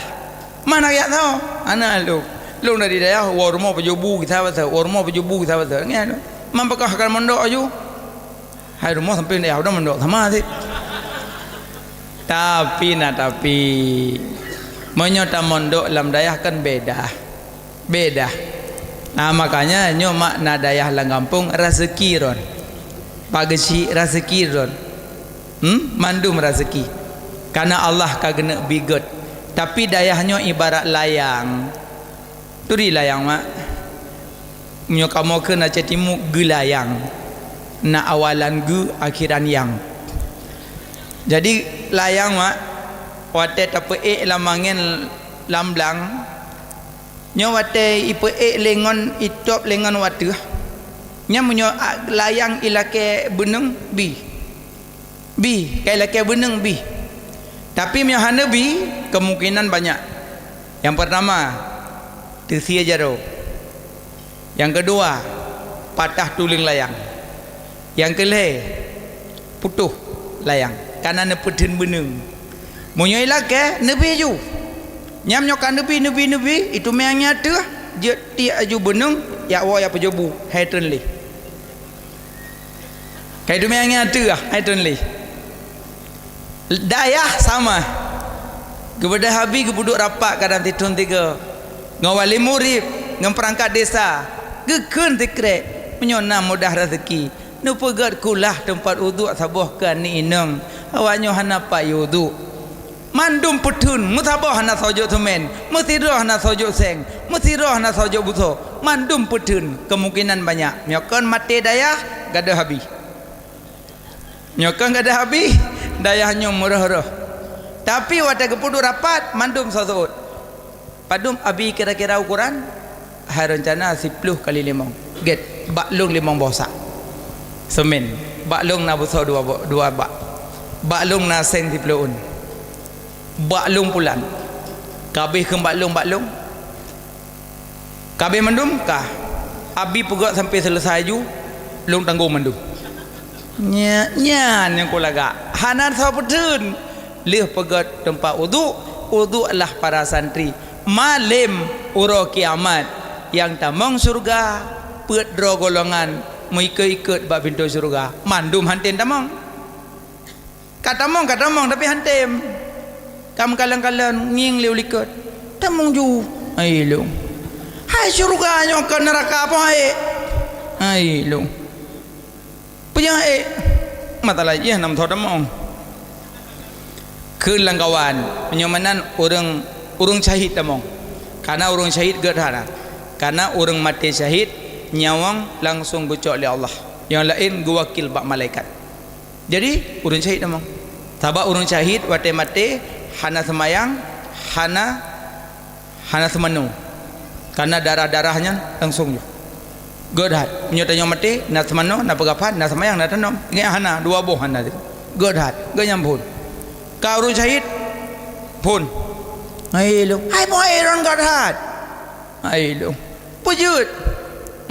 Mana rakyat tho? Hana lôn. Lôn dari dayah, woe rumoh pajoh bu gisa basa, woe rumoh pajoh bu gisa basa. Ngieng, man pakah ka mondok aju. Hai rumoh sampai dayah udah mondok sama sih. Tapi na tapi, meunyoe tamondok lam dayah kan beda. Beda. Nah, makanya nyoe makna dayah lam gampông raseuki ron. Pak Geuchik raseuki ron. Hmm? Mandum raseuki. Karena Allah ka geuneuk bigét. Tapi dayah nyoe ibarat layang. Turi layang, mak. Meunyoe kamoe kheun Aceh Timu, geulayang. Na awalan geu, akhiran yang. Jadi, layang, mak, watée tapeuék lam angén lam blang, nyoe watée ipeuék lé ngon itôb lé ngon wateuh, nyan meunyoe a-, layang ilakée beuneueng, bi. Bi, kai lakée beuneueng bi. Tapi meunyoe hana bi, kemungkinan banyak. Nyang pertama, teusie jaroe. Nyang keudua, patah tuleueng layang. Nyang keulhée, putôh layang, kana neupeutheun beuneueng. Meunyoe ilakée, neubi ju. Nyam nyoe ka neubi, neubi, neubi, itumeang nyang ateueh, jeuet tiek aju beuneueng, jak woe jak peujobu, hai treun lé. Kai teumé angén ateueh, hai treun lé. Dayah sama. Geubeudôh Abi geupeuduek rapat kadang sithon tiga. Ngon wali murit, ngon peurangkat desa. Geukheun sikrek, meunyoe na mudah raseuki. Neupeugét kulah teumpat uduk saboh keu aneuk inong. Awaknyoe hana pat yue uduk. Mandum peutheun, meusaboh hana soe jok seumén, meusidroe hana soe jok seng, meusidroe hana soe jok busoe, mandum peutheun, kemungkinan banyak. Meunyoe kon maté dayah, gadôh Abi. Meunyoe kon gadôh Abi, dayah nyoe meurôh-rôh. Tapi watée geupeuduek rapat, mandum soe seuôt. Padum Abi kira-kira ukuran? Hai reuncana siploh kali limong. Gét, bak lông limong boh sak. Seumén. Bak lông na busoe dua bo-, dua bak. Bak lông na seng siploh ôn. Bak lông pulan. Ka abéh kheun bak lông, bak lông. Ka abéh mandum, ka. Abi peugét sampai seuleusai ju, lông tanggong mandum. Nya, nyan nyang kulagak. Hana soe peutheun. Lheueh peugét teumpat uduk, uduklah para santri. Malém uroe kiamat, nyang tamong syeuruga, peuet droe golongan meuikot-ikot bak pintoe syeuruga, mandum han tem tamong. Ka tamong, ka tamong, tapi han tem. Ka meukalon-kalon, ngieng lé u likot. Tamong ju. Hai lôn. Hai syeuruga nyoe kon neuraka apoh hai. Hai lôn. Peue nyang ék? Mata lajih nam tho tamong. Kheun lam kawan, meunyoe meunan ureuëng, ureuëng syahid tamong. Kana ureuëng syahid gét hana. Kana ureuëng maté syahid, nyawöng langsong geucok lé Allah. Nyang laén geuwakil bak malaikat. Jadi, ureuëng syahid tamong. Sabab ureuëng syahid watée maté hana seumayang, hana Hana seumanoe. Kana darah-darah nyan langsong ju. Gét that. Meunyoe tanyoe maté, na seumanoe, na peugaphan, na seumayang, na tanom. Ingat hana, dua boh hana. Gét that. Gét nyan phon. Ka ureuëng syahid, phon. Hai lôn. Hai boh hai ron gét that. Hai lôn. Peue jeuet?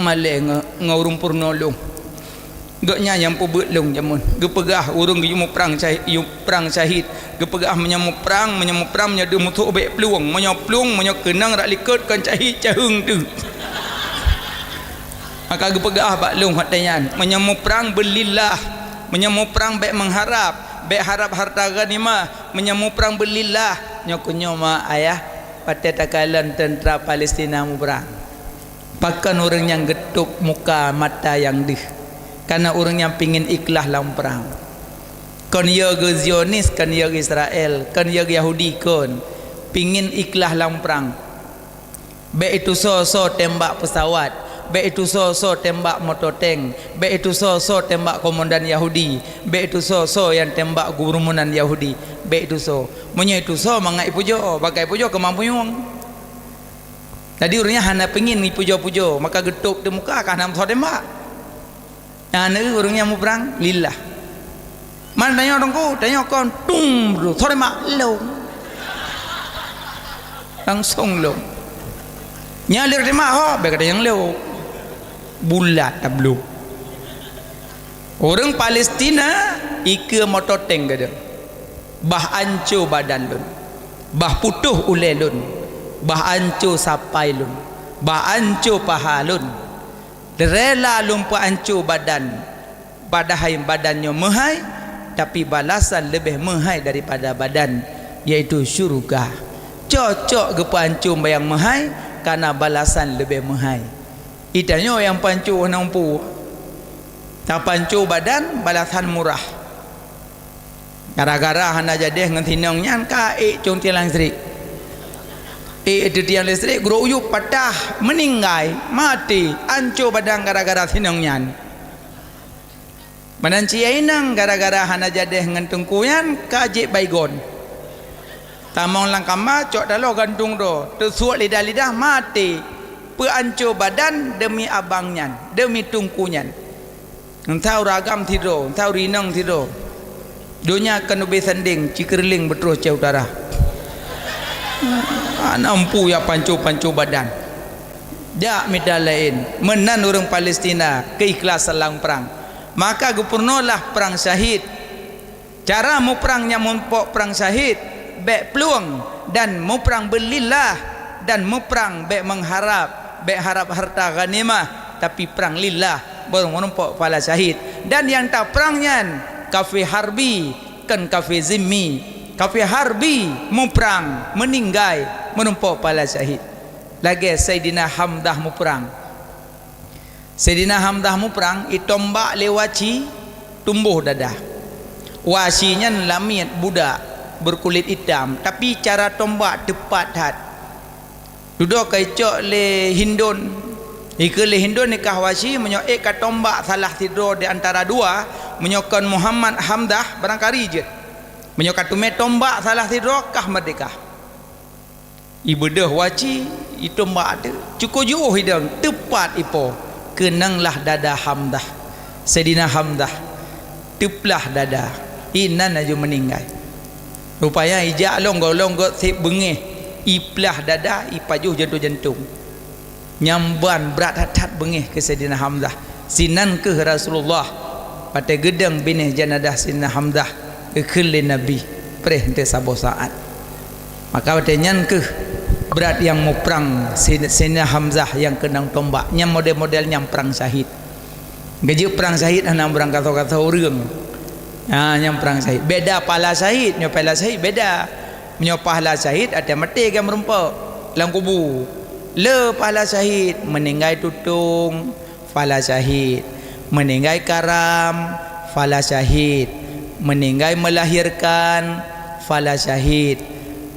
Malée ngon, ngon ureuëng peurunoe lôn. Gobnyan nyang peubeuet lôn jameun. Geupeugah ureuëng geuyue muprang syahid, yue prang syahid. Geupeugah meunyoe muprang, meunyoe muprang, meunyoe deuh musoh bék plueng. Meunyoe plueng, meunyoe keunong rak likot kon syahid caheueng teuh. Maka geupeugah bak lôn watée nyan, meunyoe muprang beu lillah. Meunyoe muprang bék meuharab, bék harab harta ghanimah. Meunyoe muprang beu lillah, nyoe keuh nyoe ma ayah, watée takalon teuntra Palestina muprang. Pakon ureuëng nyang geutôb muka mata nyang deuh? Kareuna ureuëng nyang pingin ikhlaih lam prang. Kon yö geu Zionis, kon yö geu Israel, kon yö geu Yahudi, kon pingin ikhlaih lam prang. Bék itusoe-soe tembak peusawat, bék itusoe-soe tembak moto tank, bék itusoe-soe tembak komandan Yahudi, bék itusoe-soe nyang tembak gurumunan Yahudi, bék itusoe. Meunyoe itusoe mangat ipujoe, bak ipujoe keumampuan. Jadi ureuëng nyan hana pingin ipujoe-pujoe, maka geutôb di muka ka hana meusoe tembak. Nyan ureuëng nyang muprang lillah. Man tanyoe teungku, tanyoe kon tum bro, soe tembak lom. Langsong lom. Nyan lé tembak ho, bék kata nyang lom. Bulat tablo. Ureuëng Palestina ikeue moto tank gada. Bah anco badan lôn, bah putôh ulée lôn, bah anco sapai lôn. Bak anco paha lôn, rela lôn peuanco badan, padahai badan nyoe meuhai, tapi balasan leubeh meuhai daripada badan, yaitu syurga. Cocok geupeuanco nyang meuhai, kareuna balasan leubeh meuhai. Geutanyoe nyang peuanco hana mampu. Tapeuanco badan, balasan murah. Gara-gara hana jadeh ngon sinong nyan ka ék cong tiang listrik. Ék teuh tiang listrik, gurok uyueb patah, meuninggai, maté, anco badan gara-gara sinong nyan. Meunan cit inong gara-gara hana jadeh ngon teungku nyan ka jeuet Baygon. Tamong lam kama cok taloh gantung droe, teusuet lidah-lidah maté, peuanco badan deumi abang nyan, deumi teungku nyan. Entah ureueng agam sidroe, entah ureueng inong sidroe. Donya keuneubri sandeng, cikeureuling beutroh ceu utara. Hana mampu ya panco-panco badan. Jak mita laén, meunan ureueng Palestina keu ikhlasan lam prang. Maka geupeurunoe lah prang syahid. Cara muprang nyang meurumpok prang syahid, bék plueng dan muprang beulillah, dan muprang bék mengharap, bék harap harta ghanimah, tapi prang lillah, baru meurumpok pahala syahid. Dan nyang taprang nyan kafé harbi, kon kafé zimmi. Kafé harbi muprang, meuninggai, meurumpok pahala syahid. Lagée Saidina Hamzah muprang. Saidina Hamzah muprang, itombak lé Wahsyi, tumboh dada. Wahsyi nyan lamiet budak beukulit itam, tapi cara tombak teupat that. Dudoe ka icok lé Hindun. Ikheun lé Hindun, ikah Wahsyi, meunyoe ék ka tombak salah sidroe di antara dua, meunyoe kon Muhammad, Hamzah, barangkari jeuet. Meunyoe ka teumé tombak salah sidroe, kah meurdéhka. Ibeudôh Wahsyi, itombak teuk. Cukôp jiôh idong, teupat ipo. Keunong lah dada Hamzah. Saidina Hamzah teuplah dada. Inan laju meuninggai. Rupanya ijak lôn goe, lôn goe sép beungéh. Iplah dada, ipajoh jantung-jantung. Nyan ban brat that-that beungéh keu Saidina Hamzah. Sinan kheueh Rasulullah watée geudong binéh janadah Saidina Hamzah geukheun lé Nabi, preh teuh saboh saát. Maka watée nyan kheueh brat nyang muprang Si-, Saidina Hamzah nyang keunong tombak. Nyan model-model nyang prang syahid. Geujeuet prang syahid hana muprang kasoe-kasoe ureuëng. Ha, nyang prang syahid. Beda pahala syahid, nyoe pahala syahid beda. Meunyoe pahala syahid, até maté ka meurumpok lam kubu. Le pahala syahid, meuninggai tutong, pahala syahid. Meuninggai karam, pahala syahid. Meuninggai meulahirkan, pahala syahid.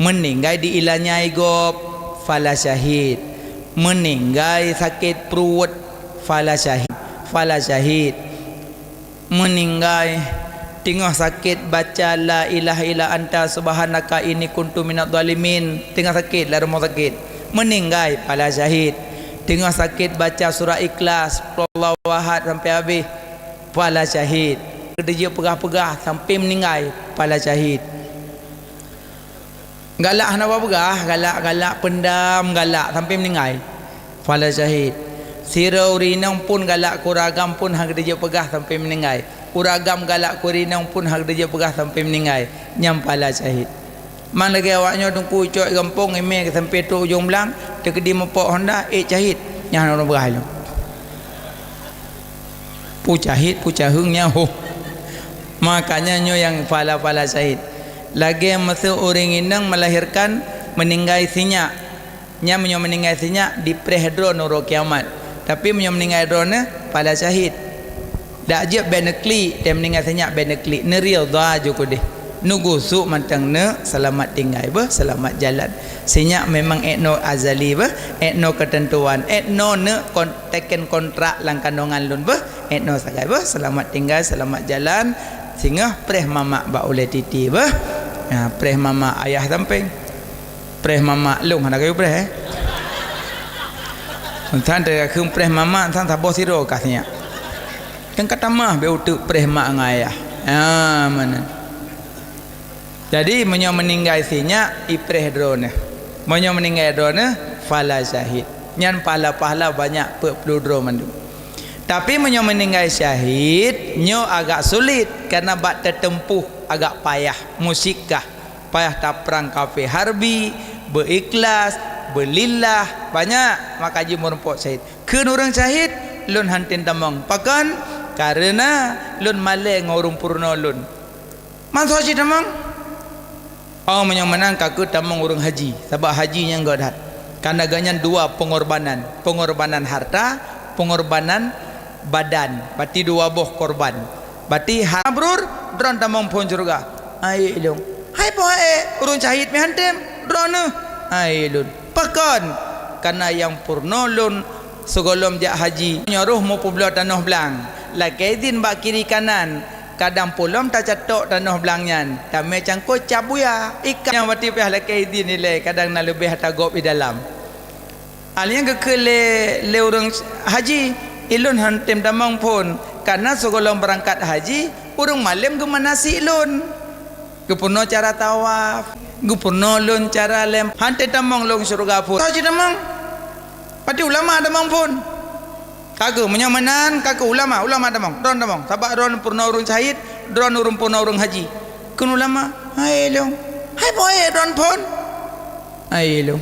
Meuninggai di ilanyai gob, pahala syahid. Meuninggai sakét pruet, pahala syahid. Pahala syahid. Meuninggai, teungoh sakét baca la ilaha illa anta subhanaka inni kuntu minadh dhalimin. Teungoh sakét lam rumoh sakét. Meuninggai, pahala syahid. Teungoh sakét baca surat Ikhlas, Qul huwallahu ahad sampai habéh, pahala syahid. Keudeh jeuet peugah-peugah sampai meuninggai, pahala syahid. Galak hana peugah, galak-galak pendam, galak sampai meuninggai, pahala syahid. Sidroe ureuëng inong pun galak keu ureuëng agam pun hana geudeh jeuet peugah sampai meuninggai. Ureuëng agam galak keu ureuëng inong pun hana geudeh jeuet peugah sampai meuninggai, nyan pahala syahid. Man lagée awak nyoe teungku cok gampông imé sampai trok ujong blang, teukeudi meupok honda, ék syahid, nyan hana ureuëng peugah lom. Pu syahid, pu caheueng nyan ho. Makanya nyoe nyang pahala-pahala syahid. Lagée meuseu ureuëng inong melahirkan, meuninggai sinyak. Nyan meunyoe meuninggai sinyak, dipreh droe neuroe kiamat. Tapi meunyoe meuninggai droeneuh, pahala syahid. Dak jeuet bék neuklik, teuh meuninggai sinyak bék neuklik. Neuridha ju keudeh. Neugusuk mantong neuk, seulamat tinggai beuh, seulamat jalan. Sinyak memang ék noe azali beuh, ék noe keuteuntuan, ék noe neuk kon-, teken kontrak lam kandongan lôn beuh, ék noe sagai beuh, seulamat tinggai, seulamat jalan. Singoh preh mamak bak ulée titi beuh. Ha, preh mamak ayah sampéng. Preh mamak lôn hana kayu preh, eh. Entan teuka kheun preh mamak, entan saboh sidroe kah sinyak. Kan ka tamah bék uteuk preh mak ngon ayah. Ha, meunan. Jadi, meunyoe meuninggai sinyak, ipreh droeneuh. Meunyoe meuninggai droeneuh, pahala syahid. Nyan pahala-pahala banyak peuet ploh droe mandum. Tapi, meunyoe meuninggai syahid, nyoe agak sulit, kareuna bak teuteumpuh agak payah, musyikah, payah taprang kafé harbi, beu-ikhlas, Alhamdulillah, banyak maka jimeurumpok syahid. Kheun ureuëng syahid, lôn hántom tamong. Pakon? Kareuna lôn malée ngon ureuëng peurunoe lôn. Mansoe cit tamong? Oh, meunyoe meunan ka keuh tamong ureuëng haji, sabab haji nyang göt that. Kareuna gobnyan dua peungorbanan, peungorbanan harta, peungorbanan badan, berarti dua boh korban. Berarti ha-, mabrur, droen tamong phon syeuruga. Hai lôn. Hai po hai, ureuëng syahid meuhántom, droeneuh. Hai lôn. Pakon? Kareuna nyang peurunoe lôn sigohlom jak haji, nyoe roh meupeubloe tanoh blang, lakée idhin bak kiri kanan, kadang pulom tacatok tanoh blang nyan, tamé cangkot cap buya, ikan nyang bati piah lakée idhin ilée, kadang na leubeh ata gob di dalam. Alheuh nyan geukheun lé, lé ureuëng haji, "Ilôn hántom tamong phon, kareuna sigohlom beurangkat haji, ureuëng malém geumanasik lôn." Geupeurunoe cara tawaf, geupeurunoe lôn cara lem, hántom tamong lôn syeuruga phon. Soe cit tamong? Berarti ulama tamong phon. Ka keuh, meunyoe meunan, ka keuh ulama, ulama tamong, droen tamong. Sabab droen peurunoe ureuëng syahid, droen ureuëng peurunoe ureuëng haji. Kheun ulama, "Hai lôn, hai po hai droen phon?" Hai lôn.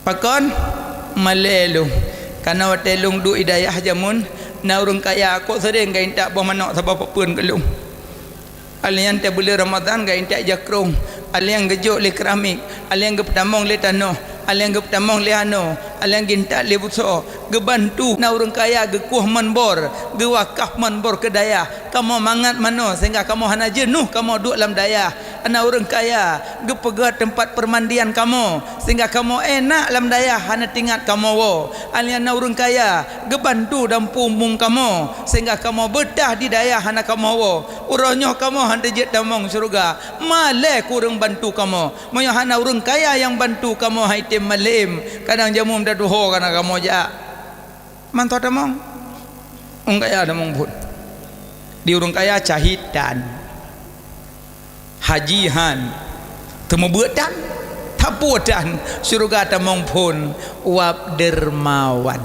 Pakon? Malée lôn. Kareuna watée lôn duek i dayah jameun, na ureuëng kaya, kok seuréng geuintat boh manok saboh papeuen keu lôn. Alheuh nyan teuh buleuen Ramadhan geuintat jakrong, alheuh nyan geujok lé keuramik, alheuh nyan geupeutamong lé tanoh, alheuh nyan geupeutamong lé anoe, alheuh nyan geuintat lé busoe, geubantu na ureuëng kaya geukueh manbor, geuwakaf manbor keu dayah. Kamoe mangat manoe sehingga kamoe hana jeuneuh kamoe duek lam dayah. Na ureuëng kaya geupeugöt teumpat peumandian kamoe sehingga kamoe enak lam dayah hana teuingat kamoe woe. Alheuh nyan na ureuëng kaya geubantu dampôk umum kamoe sehingga kamoe beutah di dayah hana kamoe woe. Uroe nyoe kamoe hana jeuet tamong syeuruga, malée keu ureuëng bantu kamoe. Meunyoe hana ureuëng kaya nyang bantu kamoe, hai tém malém, kadang jameun tatuho kana kamoe jak. Mansoe tamong? Ureuëng kaya tamong phon. Di ureuëng kaya syahid tan. Haji han. Teumeubeuet tan. Tapeue tan. Syeuruga tamong phon. Wab dermawan.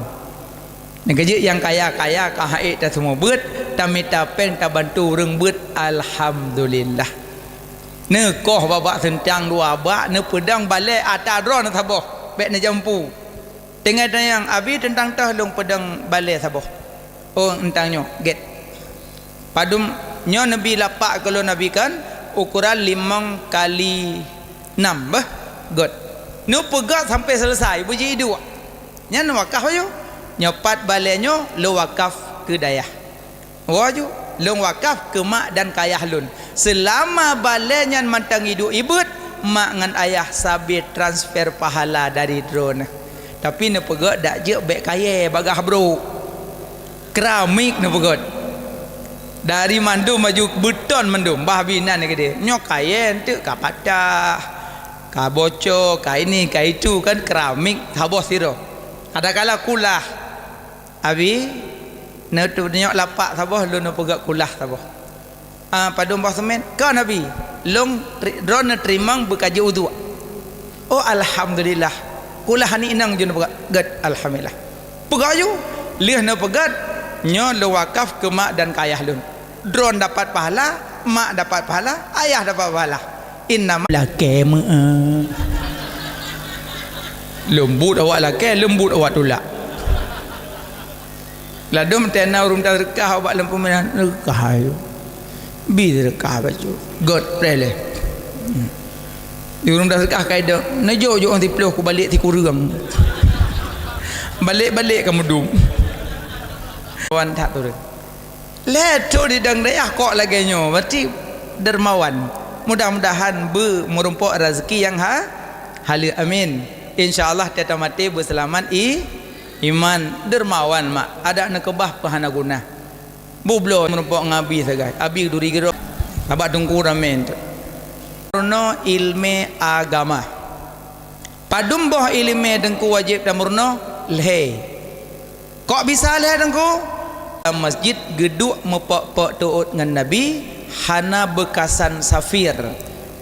Nyang keujeuet nyang kaya-kaya ka han ék tateumeubeuet, tamita péng tabantu ureuëng beuet, alhamdulillah. Neukoh babah seuntang dua bak, neupeudong balée ata droeneuh saboh, bék neujampu. Teungoh tanyong, "Abi, teuntang toh lôn peudong balée saboh?" "Oh, eunteuk nyoe, gét." Padum nyoe neubi lapak keu lôn, Abi, kan, ukuran limong kali nam, beuh, gét. Neupeugét sampoe seuleusai, beujeuet iduek. Nyan wakaf ayue. Nyoe pat balée nyoe lôn wakaf keu dayah. Woe ju, lôn wakaf keu mak dan kayah lôn. Seulama balée nyan mantong iduek ibeuet, mak ngon ayah sabe transfer pahala dari droeneuh. Tapi neupeugét dak jeuet bék kayée bagaih brôk. Keramik neupeugét. Dari mandum baju beuton mandum, bah binan keudeh. Nyoe kayée eunteuk ka patah, ka bocor, ka ini, ka itu, kan keramik saboh sidroe. Kadang kala kulah. Abi, neutunyok lapak saboh, lôn neupeugét kulah saboh. Ah, padum boh seumén? Kon Abi, lôn tri-, droeneuh teurimong beukaji uduk. Oh, alhamdulillah. Kulah aneuk inong jeuet neupeugét, gét, alhamdulillah. Peugét ju, lheueh neupeugét, nyoe lôn wakaf keu mak dan kayah lôn. Droeneuh dapat pahala, mak dapat pahala, ayah dapat pahala. Innama lakée meu'ah. Leumbut awak lakée, leumbut awak tulak. Ladôm tena ureuëng taseudeukah ubak lôn peuminan, seudeukah ayue. Bi seudeukah bacut. Gét preh lé. Hmm. Di ureuëng taseudeukah kai dong, neujok-jok ureuëng siploh kubalek sikureueng. Balek-balek ka meudum. Wan that ureuëng. Lhée tho di dang dayah kok lagée nyoe, berarti dermawan. Mudah-mudahan beu meurumpok rezeki nyang ha-, haleue. Amin. Insya Allah teuta maté beuseulamat i-, iman. Dermawan mak, adak neukeubah peuhana guna. Bubloe meurumpok ngon Abi sagai. Abi duri giro. Abah teungku ramé. Peurunoe ilmé agama. Padum boh iéleumé teungku wajéb tameurunoe? Lhée. Kok bisa lhée teungku? Lam masjid geuduek meupok-pok teuôt ngon Nabi, hana beukasan safir.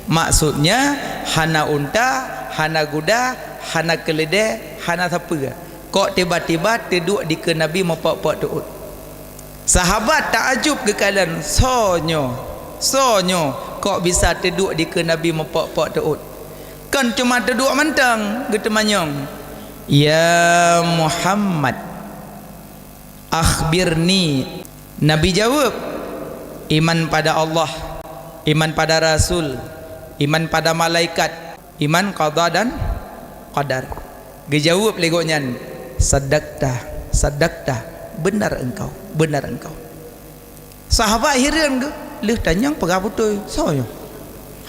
Maksudnya, hana unta, hana guda, hana keuleudée, hana sapeue. Kok tiba-tiba teuduek dikeue Nabi meupok-pok teuôt. Sahabat taajub geukalon, "Soe nyoe? Soe nyoe kok bisa teuduek dikeue Nabi meupok-pok teuôt?" Kon cuma teuduek mantong geuteumanyong, "Ya Muhammad, akhbirni." Nabi jaweueb, "Iman pada Allah, iman pada Rasul, iman pada malaikat, iman qada dan qadar." Geujaweueb lé gobnyan, "Sadaqta, sadaqta, benar engkau, benar engkau." Sahabat hireuen geuh, "Lheueh tanyong peugah beutôi, soe nyoe?"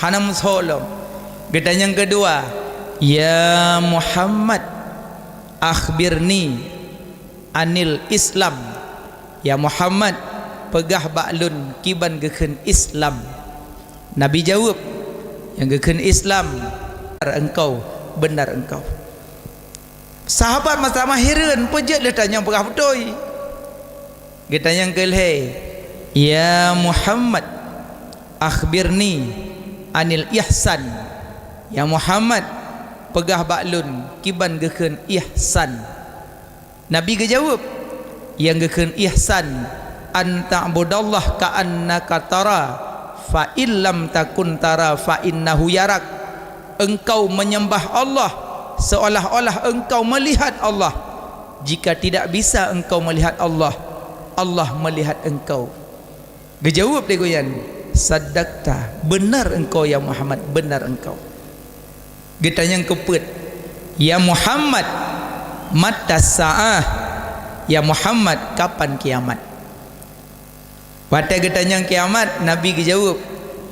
Hana meusoe lom. Geutanyong keudua, "Ya Muhammad, akhbirni anil Islam." "Ya Muhammad, peugah bak lôn kiban geukheun Islam." Nabi jaweueb, "Nyang geukheun Islam, benar engkau, benar engkau." Sahabat masa mah hireuen, "Peue jeuet lheueh tanyong peugah beutôi?" Geutanyong keu lhée, "Ya Muhammad, akhbirni anil ihsan." "Ya Muhammad, peugah bak lôn kiban geukheun ihsan." Nabi geujaweueb, "Nyang geukheun ihsan, an ta'budallaha ka'annaka tara, fa in lam takun tara, fa innahu yarak." Engkau menyembah Allah seolah-olah engkau melihat Allah. Jika tidak bisa engkau melihat Allah, Allah melihat engkau. Geujaweueb lé gobnyan, "Sadaqta, benar engkau ya Muhammad, benar engkau." Geutanyong keupeuet, "Ya Muhammad, mata sa'ah?" "Ya Muhammad, kapan kiamat?" Watée geutanyong kiamat, Nabi geujaweueb,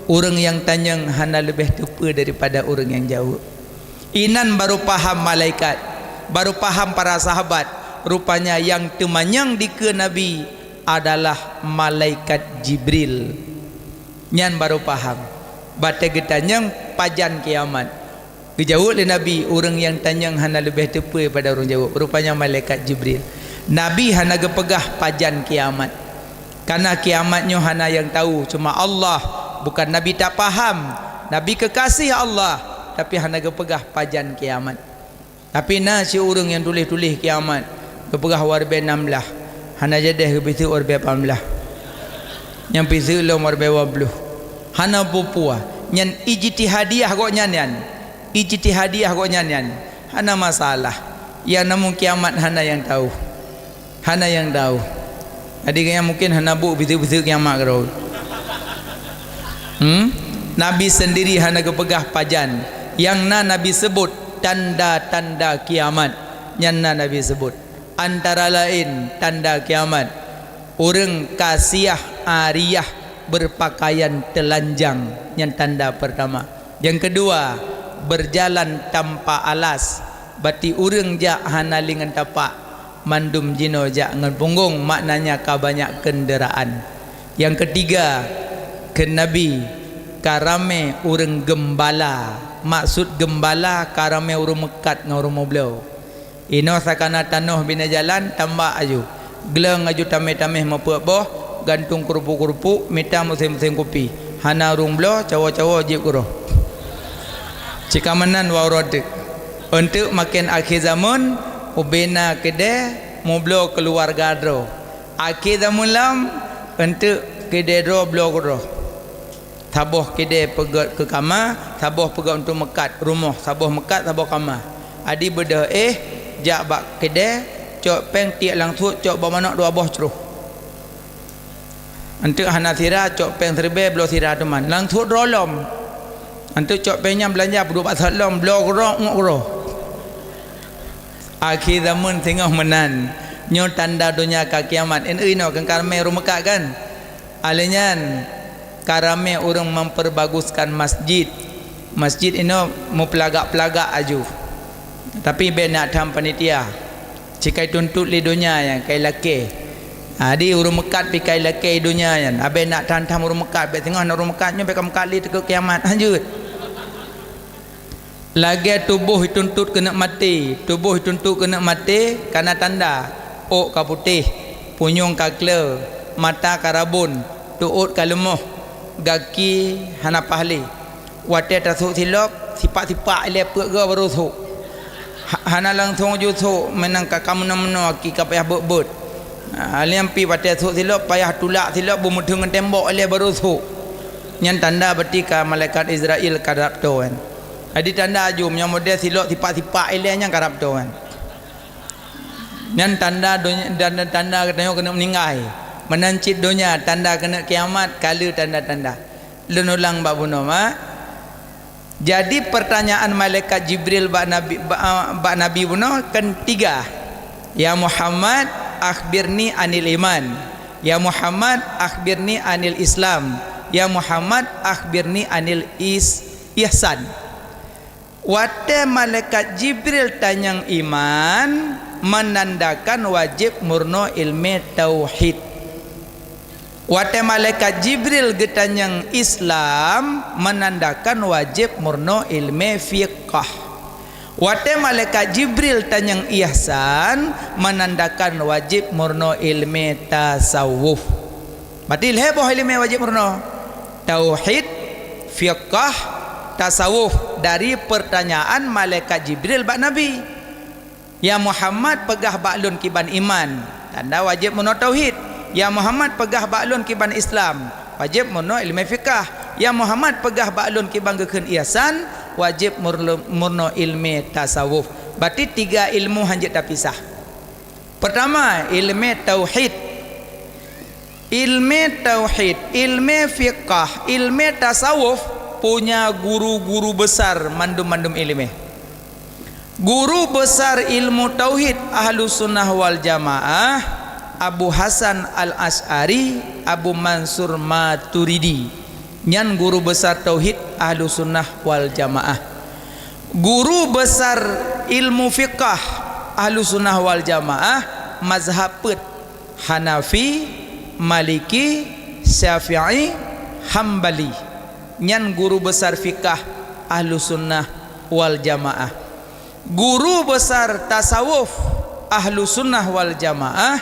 "Ureuëng nyang tanyong hana leubeh teupeue daripada ureuëng nyang jaweueb." Inan baru paham malaikat, baru paham para sahabat, rupanya nyang teumanyong dikeue Nabi adalah malaikat Jibril. Nyan baru paham. Watée geutanyong pajan kiamat. Geujaweueb lé Nabi, "Ureuëng nyang tanyong hana leubeh teupeue pada ureuëng jaweueb." Rupanya malaikat Jibril. Nabi hana geupeugah pajan kiamat. Karena kiamat nyoe hana nyang tahu, cuma Allah. Bukan Nabi tak paham. Nabi kekasih Allah, tapi hana geupeugah pajan kiamat. Tapi na si ureuëng nyang tuléh-tuléh kiamat, geupeugah u ribée nam blaih, hana jadeh geupiseuk u ribée lapan blaih. Nyang piseuk lom u ribée dua ploh. Hana peue-peue. Nyan ijtihadiah gobnyan nyan. Ijtihadiah gobnyan nyan. Hana masalah. Nyang namong kiamat hana nyang tahu. Hana nyang tahu. Jadi, gobnyan mungkin hana buet piseuk-piseuk kiamat keudroe. Hmm? Nabi sendiri hana geupeugah pajan. Nyang na Nabi sebut tanda-tanda kiamat. Nyan na Nabi sebut. Antara laén tanda kiamat, ureuëng kasiah ariyah berpakaian telanjang, nyan tanda pertama. Nyang keudua, berjalan tanpa alas, bati ureuëng jak hana lé ngon tapak, mandum jinoe jak ngon punggong, maknanya ka banyak kenderaan. Nyang keutiga, kheun Nabi, ka ramé ureuëng geumbala. Maksud geumbala, ka ramé ureuëng meukat ngon ureuëng meubloe. Inoe sakana tanoh bina jalan, tambak aju. Gleueng aju tamé-tamé meupeuet boh, gantung keurupuk-keurupuk, mita musém-musém kupi. Hana ureuëng bloe, cawoe-cawoe jieb keudroe. Cit ka meunan wak uroe teuk. Eunteuk maken akhé zamon, ubena keudée, meubloe keuluwarga droe. Akhé zamon lom, eunteuk keudée droe bloe keudroe. Saboh keudée peugét keu kama, saboh peugét untuk meukat rumoh, saboh meukat, saboh kama. Adi beudôh éh, jak bak keudée, cok péng tiek langsot, cok bak manok dua boh cruh. Eunteuk hana sira, cok péng siribée, bloe sira teuma. Langsot droe lom. Eunteuk cok péng nyan beulanja, peuduek bak sot lom, bloe keudroe, uek keudroe. Akhé zamon singoh meunan. Nyoe tanda donya ka kiamat. Inoe keu ka ramé ureuëng meukat kan? Lheueh nyan, ka ramé ureuëng memperbaguskan masjid. Masjid inoe meupeulagak-peulagak aju. Tapi bék nak tham panitia. Cit ka ituntot lé donya nyan, ka ilakée. Jadi ureuëng meukat pih ka ilakée donya nyan. Bék nak tham-tham ureuëng meukat, bék singoh na ureuëng meukat nyoe bék ka meukat lé teukôt kiamat. Lanjut. Lagée tuboh ituntot keuneuk maté, tuboh ituntot keuneuk maté kana tanda, ôk ka putéh, punyueng ka kleu, mata ka rabon, teuôt ka leumoh, gaki hana paih lé. Watée tasôk silop, sipak-sipak ilée peuet goe barô sôk. Ha-, hana langsong aju sôk, meunan ka, ka meunoe-meunoe gaki ka payah beuet-beuet. Ha, lheueh nyan pih watée sôk silop, payah tulak silop, beumeuteung ngon tembok ilée barô sôk. Nyan tanda berarti ka malaikat Israel ka dap toe. Jadi tanda jeuem nyang model silok sipak-sipak ilée nyan karab toh kan. Nyan tanda donya, tanda, tanda geutanyoe keuneuk meuninggai. Meunan cit donya tanda keuneuk kiamat, ka le tanda-tanda. Lôn ulang bak bunoe, mak. Jadi pertanyaan malaikat Jibril bak Nabi, bak, bak Nabi bunoe kan tiga. "Ya Muhammad, akhbirni anil iman. Ya Muhammad, akhbirni anil Islam. Ya Muhammad, akhbirni anil is-, ihsan." Watée malaikat Jibril tanyong iman, menandakan wajéb meurunoe ilmé tauhid. Watée malaikat Jibril geutanyong Islam, menandakan wajéb meurunoe ilmé fiqah. Watée malaikat Jibril tanyong ihsan, menandakan wajéb meurunoe ilmé tasawuf. Berarti lhée boh ilmé wajéb meurunoe. Tauhid, fiqah, tasawuf dari pertanyaan malaikat Jibril bak Nabi. "Ya Muhammad, peugah bak lôn kiban iman." Tanda wajéb meurunoe tauhid. "Ya Muhammad, peugah bak lôn kiban Islam." Wajéb meurunoe ilmé fiqah. "Ya Muhammad, peugah bak lôn kiban geukheun ihsan." Wajéb meurunoe, meurunoe ilmé tasawuf. Berarti tiga ilmu hanjeuet tapisah. Pertama, ilmé tauhid. Ilmé tauhid, ilmé fiqah, ilmé tasawuf punya guru-guru besar mandum-mandum ilmé. Guru besar ilmu tauhid Ahlussunnah wal Jamaah, Abu Hasan Al-Asy'ari, Abu Mansur Maturidi. Nyan guru besar tauhid Ahlussunnah wal Jamaah. Guru besar ilmu fiqah Ahlussunnah wal Jamaah, mazhab peuet, Hanafi, Maliki, Syafi'i, Hambali. Nyan guru besar fiqah Ahlussunnah wal Jamaah. Guru besar tasawuf Ahlussunnah wal Jamaah,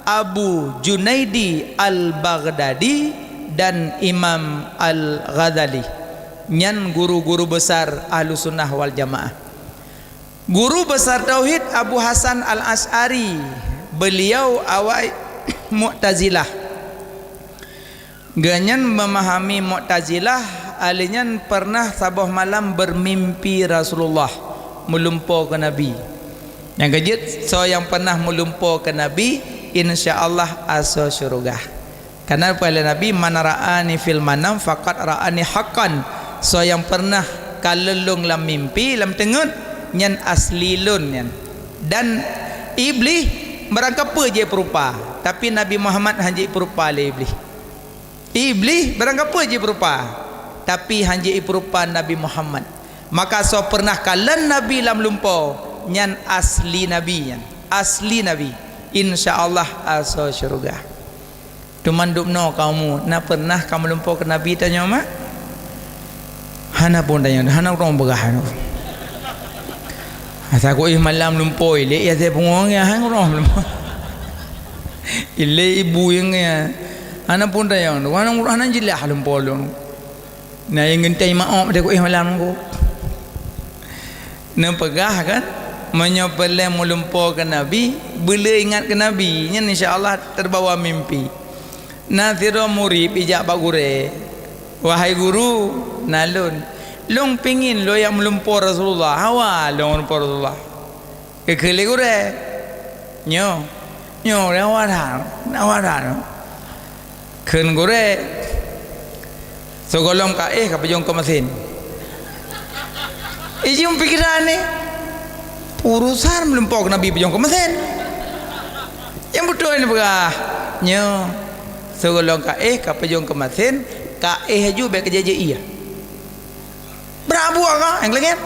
Abu Junaidi Al-Baghdadi dan Imam Al-Ghazali. Nyan guru-guru besar Ahlussunnah wal Jamaah. Guru besar tauhid Abu Hasan Al-Asy'ari, beliau awai Mu'tazilah. Geuhnyan memahami Mu'tazilah, ahli nyan pernah saboh malam bermimpi Rasulullah meulumpoe keu Nabi. Nyang keujeuet, soe nyang pernah meulumpoe keu Nabi, insya Allah asoe syeuruga. Karena peue lé Nabi, "Man ra'ani fil manam faqad ra'ani haqqan." Soe nyang pernah kalon lôn lam mimpi, lam teungeut, nyan asli lôn nyan. Dan Iblih barangkapeue jipeurupa, tapi Nabi Muhammad hana jipeurupa lé Iblih. Iblih barangkapeue jipeurupa, tapi hana jipeurupa Nabi Muhammad. Maka soe pernah kalon Nabi lam lumpoe, nyan asli Nabi nyan. Asli Nabi. Insya Allah asoe syeuruga. Teuma dubnoe kamoe, na pernah kamoe lumpoe keu Nabi tanyoe, mak? Hana pun tanyoe, hana ureueng peugah nyoe. Asa kuéh malam lumpoe, lé ya saya pungo ya, hana ureueng lumpoe. Ilé ibu nyang ya. Hana pun tanyoe, hana, hana jeulaih lumpoe lôn. Na nyang geuntée maoh deh kuéh malam nyoe. Neupeugah kan, meunyoe peureulée meulumpoe keu Nabi, beuleu ingat keu Nabi, nyan insya Allah teubawa mimpi. Na sidroe murit ijak bak gurée, "Wahai guru, na lôn, lôn pingin lôn jak meulumpoe Rasulullah, hawa lôn meulumpoe Rasulullah." Geukheun lé gurée, "Nyoe, nyoe, hawa that, hawa that." Kheun gurée, "Sigohlom ka éh ka peujong keu meusén." Ijeuem pikeran nyoe, urosan meulumpoe keu Nabi peujong keu meusén. Nyang beutôi neupeugah, "Nyoe, sigohlom ka éh ka peujong keu meusén, ka éh aju bék kajak jép ié." Brat buet ka, nyang keulengét.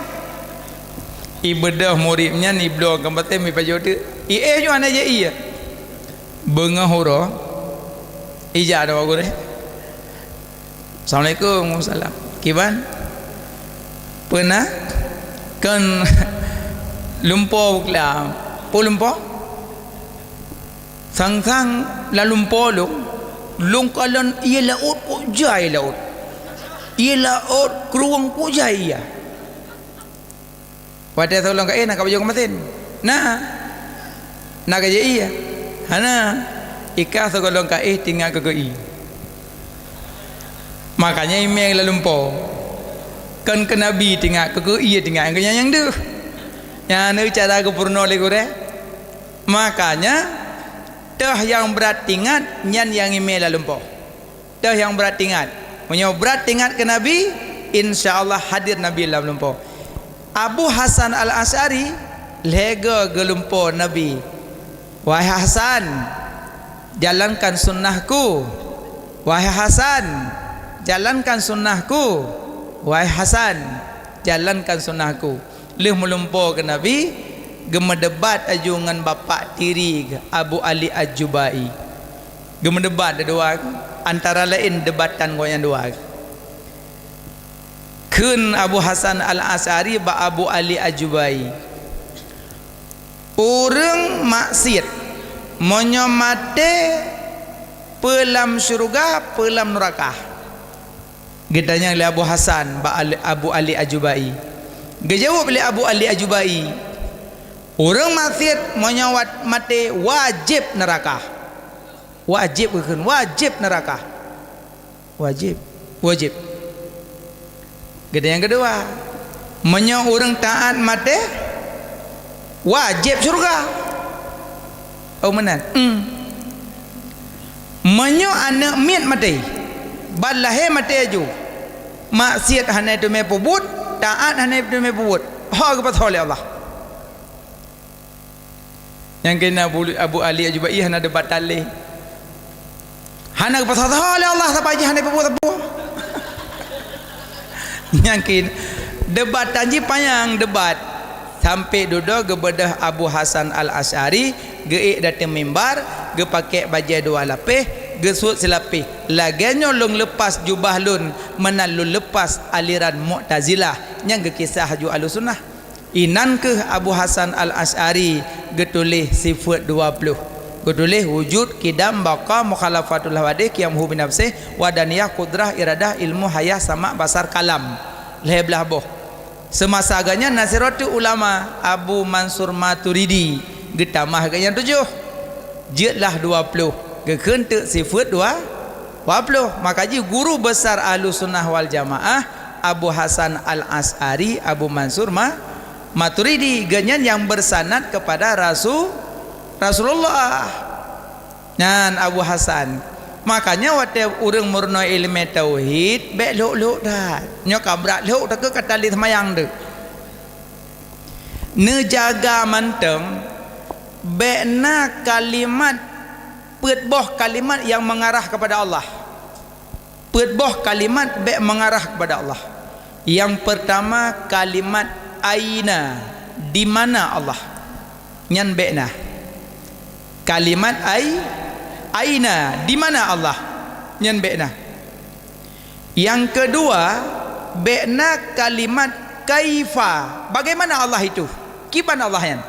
Ibeudôh murit nyan ibloe keu meusén, ipajoh teuk. Iéh nyoe hana jép ié. Beungoh uroe, ijak dong gurée. "Assalamualaikum." "Waalaikumsalam." "Kiban? Peue na?" "Kon lumpoe buklam." "Peue lumpoe?" "Sang-sang lam lumpoe lôn, lôn kalon ié laôt kok jai laôt. Ié laôt krueng kok jai ié." "Watée sigohlom ka éh na ka peujong keu meusén?" "Na." "Na kajép ié?" "Hana." "Ika sigohlom ka éh tinggai keu geuié." Makanya imé lam lumpoe. Kon keu Nabi teuingat, keu, keu ie teuingat, keu nyang, nyang deuh. Nyan cara geupeurunoe lé gurée. Makanya, toh nyang brat teuingat, nyan nyang imé lam lumpoe. Toh nyang brat teuingat. Meunyoe brat teuingat keu Nabi, insya Allah hadir Nabi lam lumpoe. Abu Hasan Al-Asy'ari lhée goe geulumpoe Nabi, "Wahai Hasan, jalankan sunnahku. Wahai Hasan, jalankan sunnahku. Wahai Hasan, jalankan sunnahku." Lheueh meulumpoe keu Nabi, geumeudebat laju ngon bapak tiri geuh, Abu Ali Ajubai. Geumeudebat dua, antara laén debatan gobnyan dua. Kheun Abu Hasan Al-Asy'ari bak Abu Ali Ajubai, "Ureuëng maksiet, meunyoe maté, peue lam syeuruga, peue lam neuraka?" Geutanyong lé Abu Hasan bak Ali, Abu Ali Ajubai. Geujaweueb lé Abu Ali Ajubai, "Ureuëng maksiet meunyoe wat-, maté, wajéb neuraka." Wajéb geukheun, wajéb neuraka. Wajéb, wajéb. Geutanyong nyang keudua, "Meunyoe ureuëng taát maté, wajéb syeuruga?" Oh, meunan. Hmm. "Meunyoe aneuëk miet maté, ban lahé maté laju, maksiet hana teumé peubuet, taát hana teumé peubuet, ho geupasoe lé Allah." Nyang keunan Abu, Abu Ali Ajubai hana debat lé. Hana geupasoe lé Allah, saban jih hana peubuet sapeue. Nyang keunan debatan jih panyang debat. Sampai dudoe geubeudôh Abu Hasan Al-Asy'ari, geuék dateueng mimbar, geupakék bajée dua lapéh, geusuet silapéh. Lagée nyoe lôn leupah jubah lôn, meunan lôn leupah aliran Mu'tazilah. Nyang geukisah ju Ahlussunnah. Inan kheueh Abu Hasan Al-Asy'ari geutuléh sifeuet dua ploh. Geutuléh wujud, qidam, baqa, mukhalafatul hawadits, qiyamuhu binafsih, wahdaniyah, qudrah, iradah, ilmu, hayah, sama', basar, kalam. Lhée blaih boh. Seumasa geuhnyan na sidroe teuk ulama, Abu Mansur Maturidi, geutamah geuhnyan tujoh. Jeuet lah dua ploh, geukheun teuk sifeuet dua, dua ploh. Maka jih guru besar Ahlussunnah wal Jamaah, Abu Hasan Al-Asy'ari, Abu Mansur Ma-, Maturidi, geuhnyan nyang bersanad kepada Rasu-, Rasulullah. Nyan Abu Hasan. Makanya watée ureuëng meurunoe iéleumé tauhid, bék lhok-lhok that. Nyoe ka brat lhok, takheun ka tali seumayang teuk. Neujaga mantong, bék na kalimat, peuet boh kalimat nyang mengarah kepada Allah. Peuet boh kalimat bék mengarah kepada Allah. Nyang pertama, kalimat aina, di mana Allah. Nyan bék na. Kalimat ai-, aina, di mana Allah. Nyan bék na. Nyang keudua, bék na kalimat kaifa, bagaimana Allah itu? Kiban Allah nyan?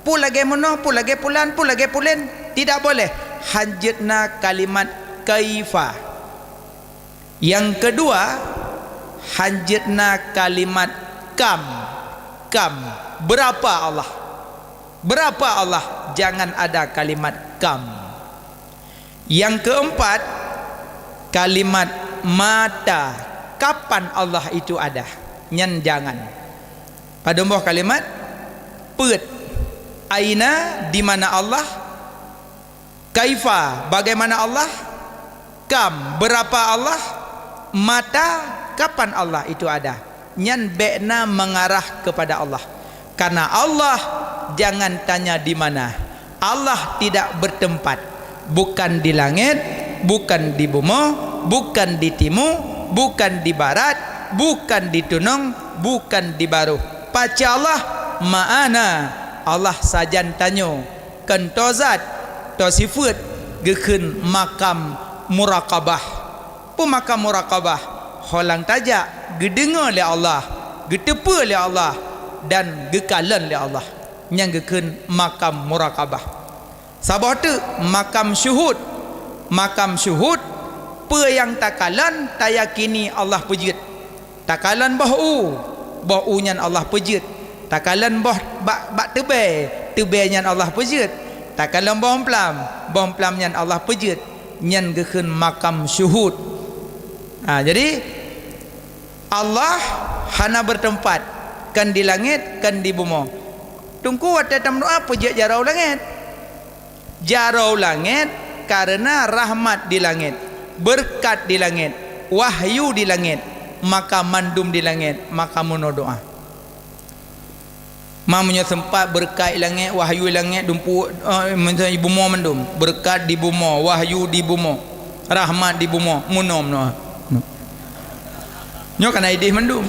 Peue lagée meunoe, peue lagée pulan, peue lagée pulen? Tidak boleh. Hanjeuet na kalimat kaifa. Nyang keudua, hanjeuet na kalimat kam. Kam, beurapa Allah? Beurapa Allah? Jangan ada kalimat kam. Nyang keumpat, kalimat mata, kapan Allah itu ada? Nyan jangan. Padum boh kalimat, peuet. Aina, di mana Allah? Kaifa, bagaimana Allah? Kam, beurapa Allah? Mata, kapan Allah itu ada? Nyan bék na mengarah kepada Allah. Karena Allah, jangan tanya di mana. Allah tidak bertempat. Bukan di langit, bukan di bumoe, bukan di timu, bukan di barat, bukan di tunong, bukan di baroh. Pace Allah? Ma'ana. Allah sajan tanyoe. Kon toe zat, toe sifeuet, geukheun makam muraqabah. Peue makam muraqabah? Ho lam tajak, geudeungoe lé Allah, geuteupeue lé Allah, dan geukalon lé Allah. Nyan geukheun makam muraqabah. Saboh teuk makam syuhud. Makam syuhud, peue nyang takalon, tayakini Allah peujeuet. Takalon boh u, boh u nyan Allah peujeuet. Takalon boh bak, bak teubée, teubée nyan Allah peujeuet. Takalon boh plam, boh plam nyan Allah peujeuet. Nyan geukheun makam syuhud. Ha, jadi, Allah Hana beuteumpat, kon di langét, kon di bumoe. Teungku watée tameudoá peujeuet jaroe u langét. Jaroe u langét kareuna rahmat di langét, beureukat di langét, wahyu di langét, maka mandum di langét, maka meunoe doá. Ma meunyoe seumpat beureukat i langét, wahyu i langét, dumpeue, eh, meunyoe i bumoe mandum, beureukat di bumoe, wahyu di bumoe, rahmat di bumoe, meunoe meunoe. Nyoe ka na idéh mandum.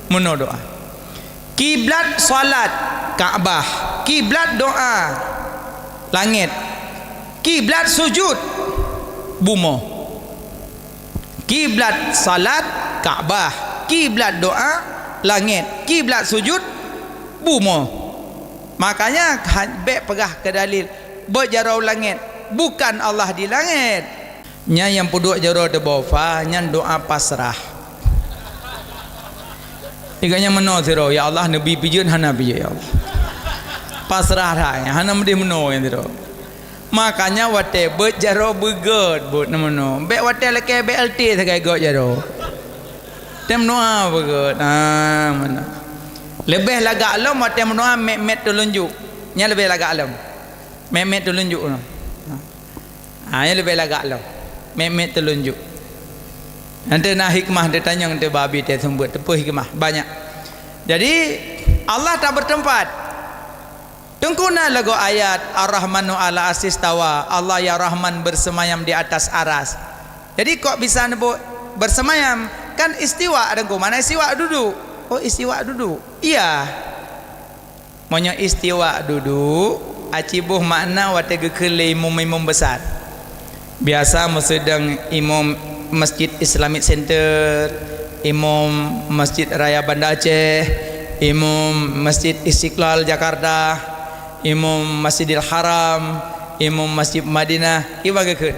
Meunoe doá. Kiblat salat, Ka'bah. Kiblat doá, langét. Kiblat sujud, bumoe. Kiblat salat, Ka'bah. Kiblat doá, langét. Kiblat sujud, bumoe. Makanya, ha-, bék peugah keu dalil, "Beuet jaroe u langét." Bukan Allah di langét. Nyan nyang peuduek jaroe teuboh fa, nyan doá pasrah. Igak nyan meunoe sidroe, "Ya Allah, neubi pijeuen hana pijeuen, ya Allah." Pasrah that, hana meudeh meunoe nyan sidroe. Makanya watée beuet jaroe beugét, beuet na meunoe. Bék watée lakée B L T sagai göt jaroe. Tem meunoe beugét. Ah, meunoe. Leubeh lagak lom watée meunoe mét-mét teulunjuk. Nyan leubeh lagak lom. Mét-mét teulunjuk. Ha, nyan leubeh lagak lom. Mét-mét teulunjuk. Nanti na hikmah, tanyong teuh babi teuh seumeubeuet, teupeu hikmah banyak. Jadi, Allah tak bertempat. Teungku na lagoe ayat, "Ar-Rahmanu 'alal 'arsy istawa", Allah yang Rahman bersemayam di atas aras. Jadi, kok bisa neubuet bersemayam? Kan istiwa, Teungku. Mana istiwa? Duduk. Oh, istiwa duduk. Iya. Meunyoe istiwa duduk, aci boh makna watée geukheun lé imum-imum besar. Biasa meusidang imum Masjid Islamic Center, imum Masjid Raya Banda Aceh, imum Masjid Istiqlal Jakarta, imum Masjidil Haram, imum Masjid Madinah, iba geukheun,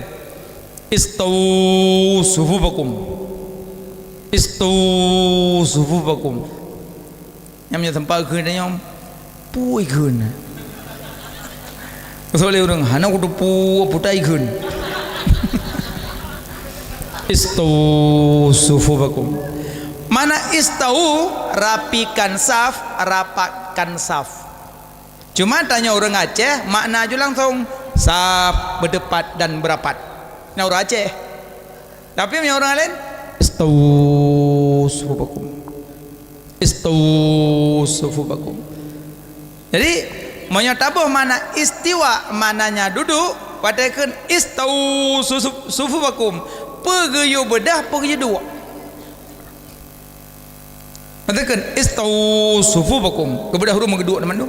"Istawu sufufakum. Istawu sufufakum." Nyam nyoe teumpat kheun nyoe, pui kheun. Soalnya ureuëng hana kuteupeu putai kheun. "Istawu sufufakum." Mana istawu, rapikan saf, rapatkan saf. Cuma tanyoe ureuëng Aceh, makna ju langsung saf, beudepat dan beurapat. Nah, ureuëng Aceh. Tapi meunyoe ureuëng laén, "Istawu sufufakum. Istawu sufufakum." Jadi, meunyoe taboh makna istiwa, maknanya duduk, watée kheun, "Istawu susu-, sufufakum." Peugeuyue beudah, peugeuyue duek. Meuteukheun, "Istawu sufufakum." Keubeudah ureuëng meuduek teuma tu.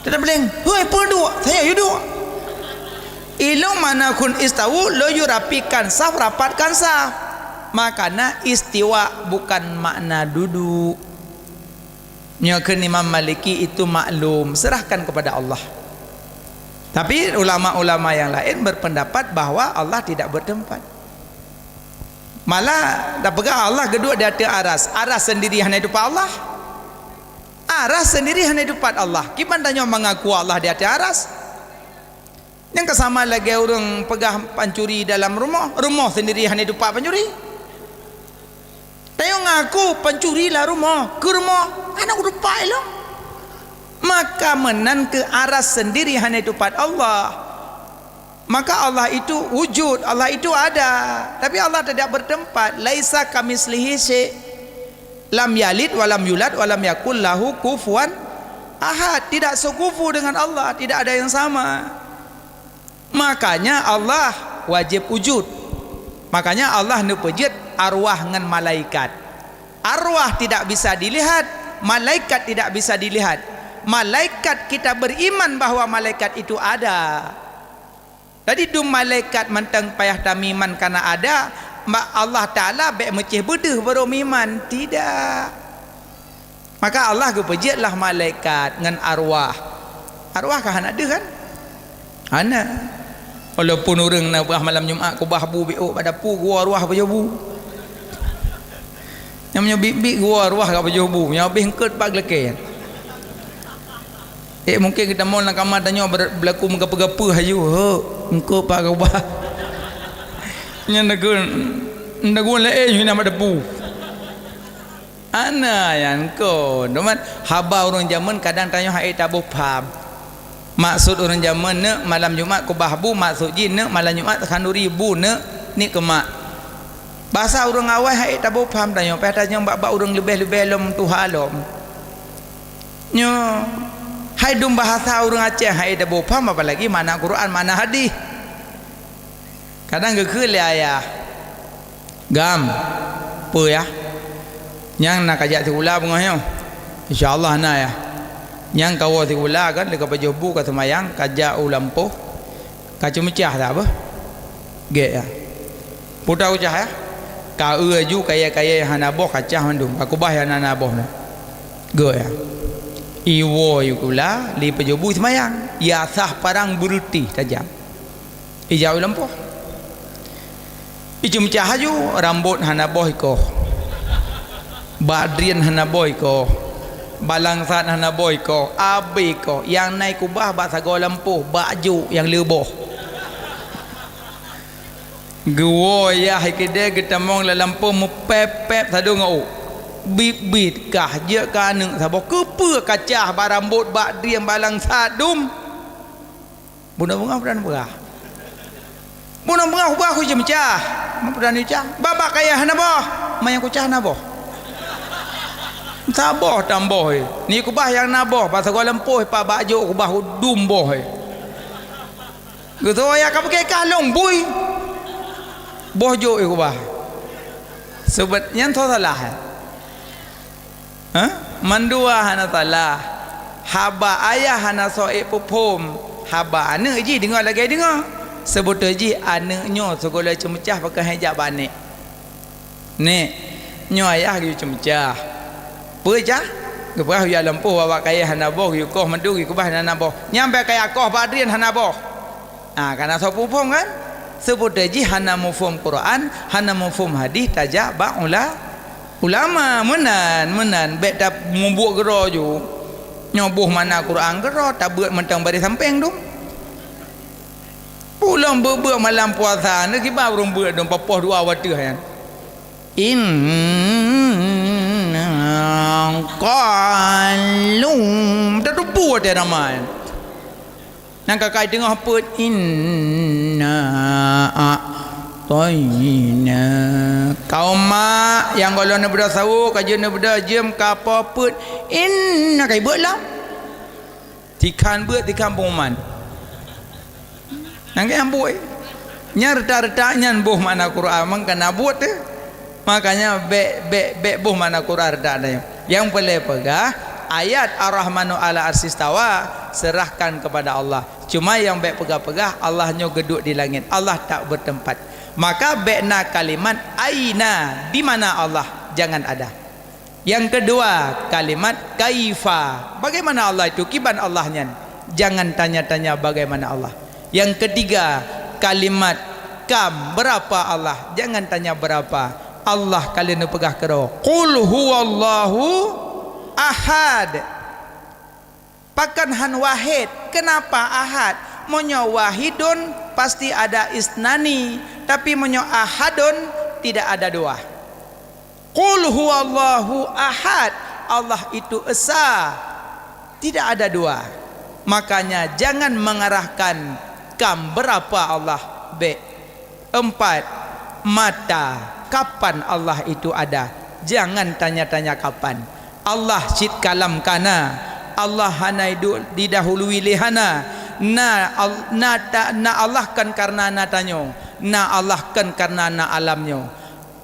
Teutab leng, "Hoi, peue duek? Saya yue duek." Ilong mana kheun istawu, laju rapikan saf, rapatkan saf. Makana istiwa bukan makna duduk. Nyoe kheun Imam Maliki itu maklum, serahkan kepada Allah. Tapi ulama-ulama yang lain berpendapat bahwa Allah tidak bertempat. Malah tapeugah Allah geuduek di ateueh aras. Aras sendiri hana ditupat Allah. Aras sendiri hana ditupat Allah. Kiban tanyoe mengaku Allah di ateueh aras? Nyang ka sama lagée ureuëng peugah pancuri dalam rumoh, rumoh sendiri hana ditupat pancuri. Tanyoe ngaku pancuri lam rumoh, keu rumoh hana kutupat ilong. Maka meunan keu aras sendiri hana ditupat Allah. Maka Allah itu wujud, Allah itu ada. Tapi Allah tidak bertempat. "Laisa kamitslihi syai'. Lam yalid walam yulad walam yakul lahu kufuwan ahad." Tidak sekufu dengan Allah, tidak ada yang sama. Makanya Allah wajib wujud. Makanya Allah neupeujeuet arwah ngon malaikat. Arwah tidak bisa dilihat, malaikat tidak bisa dilihat. Malaikat kita beriman bahwa malaikat itu ada. Jadi dum malaikat mantong payah tameuiman kana ada, ma-, Allah Taala bék meucéh beudeuh baru meuiman. Tidak. Maka Allah geupeujeuet lah malaikat ngon arwah. Arwah ka hana deuh kan? Hana. Walaupun ureuëng na bah malam Jumat keubah bu biôk bak dapu, geuwoe arwah pajoh bu. Nyang meunyoe biet-biet geuwoe arwah ka pajoh bu, nyang habéh eungkôt pat geulakée. Eh, mungkin geutamong lam kama tanyoe ber-, beulaku meugapeue-gapeue hayu, "Hok, eungkôt pat keubah." Nyan neukheun, neukheun laén nyoe na bak dapu. Ana nyan kon, teuma haba ureuëng jameun kadang tanyoe han ék taboh pham. Maksud ureuëng jameun neuk malam Jumat kubah bu, maksud jih neuk malam Jumat khanduri bu neuk niet keumak. Basa ureuëng awai han ék taboh pham tanyoe, payah tanyong bak-bak ureuëng leubeh-leubeh lom tuha lom. Nyoe hai dum bahasa ureuëng Aceh han ék taboh pham, apalagi makna Quran, makna hadis. Kadang geukheun lé ayah, "Gam, peue yah? Nyang na kajak sikula beungoh nyoe?" "Insya Allah na yah." Nyang kawoe sikula kan lé ka pajoh bu ka seumayang, kajak u lampôh, ka ceumeucah that beuh. Gét yah. Peue teucah yah? Ka eu aju kayée-kayée hana boh kacah mandum, ka kubah nyang hana boh na. Gét yah. Iwoe sikula lé pajoh bu seumayang, yasah parang beureuti tajam. Ijak u lampôh. Iceumeucah aju, rambot hana boh ikoh. Bak drien hana boh ikoh. Balangsat hana boh ikoh. Abéh ikoh. Nyang na ikubah bak sagoe lampôh, bak jôk nyang le boh. Geuwoe yah ikeudée geutamong lam lampôh meupép-pép sadôh ngon ôk. Bit-bit kah jeuet keu aneuëk saboh. Keupeue kacah bak rambot, bak drien, balangsat dum? Bunoe beungoh peudan beurah. Bunoe beungoh ubah kucah meucah. Meupedan meucah. Babak kayée hana boh. Manyang kucah hana boh. Saboh tamboh, eh. Ni kubah nyang na boh, bak sagoe lampôh, eh, pak bak jôk kubah dum boh, eh. Geutoe ya ka beuke kah lông bui. Boh jôk, eh, kubah. Sebet nyan tho salah, eh. Hah? Mandua hana salah. Haba ayah hana soe ék peuphom. Haba aneuëk jih deungoe lagée deungoe. Seubeutôi jih aneuëk nyoe sigohlom ceumeucah pakon han jak bak nek. Nek, nyoe ayah geuyue ceumeucah. Peue cah? Geupeugah ujak lampôh babak kayée hana boh, geuyue koh mandum, geuyue kubah hana boh. Nyang bak kayée koh bak drien hana boh. Ah, kana soe peuphom kan? Seubeutôi jih hana muphom Quran, hana muphom hadis tajak bak ula-, ulama. Meunan, meunan, bék tamubuet keudroe ju. Nyoe boh makna Quran keudroe, tabeuet mantong bari sampéng dum. Ulôn beuet-beuet malam puasa, neukiban ureuëng beuet dum papoh dua wateuh nyan. Inna qalu, tatupu watée ramai. Nyang ka kai teungoh peuet, "Inna a'tayna." Kaum mak nyang gohlom neubeudôh sawoe, ka jeuet neubeudôh jeuem, ka po peuet, "Inna," kai beuet lom. Tikhan beuet, tikhan pengumuman. Nyang keu nyang buet. Nyang reutak-reutak nyan boh makna Quran, mangkana buet teuh. Makanya bék, bék, bék boh makna Quran reutak nyoe. Nyang peureulée peugah, ayat Ar-Rahmanu 'alal 'arsy istawa, serahkan kepada Allah. Cuma nyang bék peugah-peugah, Allah nyoe geuduek di langét, Allah tak bertempat. Maka bék na kalimat aina, di mana Allah, jangan ada. Yang kedua, kalimat kaifa. Bagaimana Allah itu? Kiban Allah nyan? Jangan tanya-tanya bagaimana Allah. Yang ketiga, kalimat kam. Berapa Allah? Jangan tanya berapa. Allah ka lheueh neupeugah keudroe, "Qul huwallahu ahad." Pakon han wahid? Kenapa ahad? Meunyoe wahidun, pasti ada isnani. Tapi meunyoe ahadun, tidak ada dua. Qul huwallahu ahad. Allah itu esa. Tidak ada dua. Makanya, jangan mengarahkan kam berapa Allah. Bék. Empat, mata, kapan Allah itu ada? Jangan tanya-tanya kapan. Allah cit kalam kana. Allah hana idu-, didahului lé hana. Na, al-, na, ta-, na Allah kon karena na tanyoe. Na Allah kon karena na alam nyoe.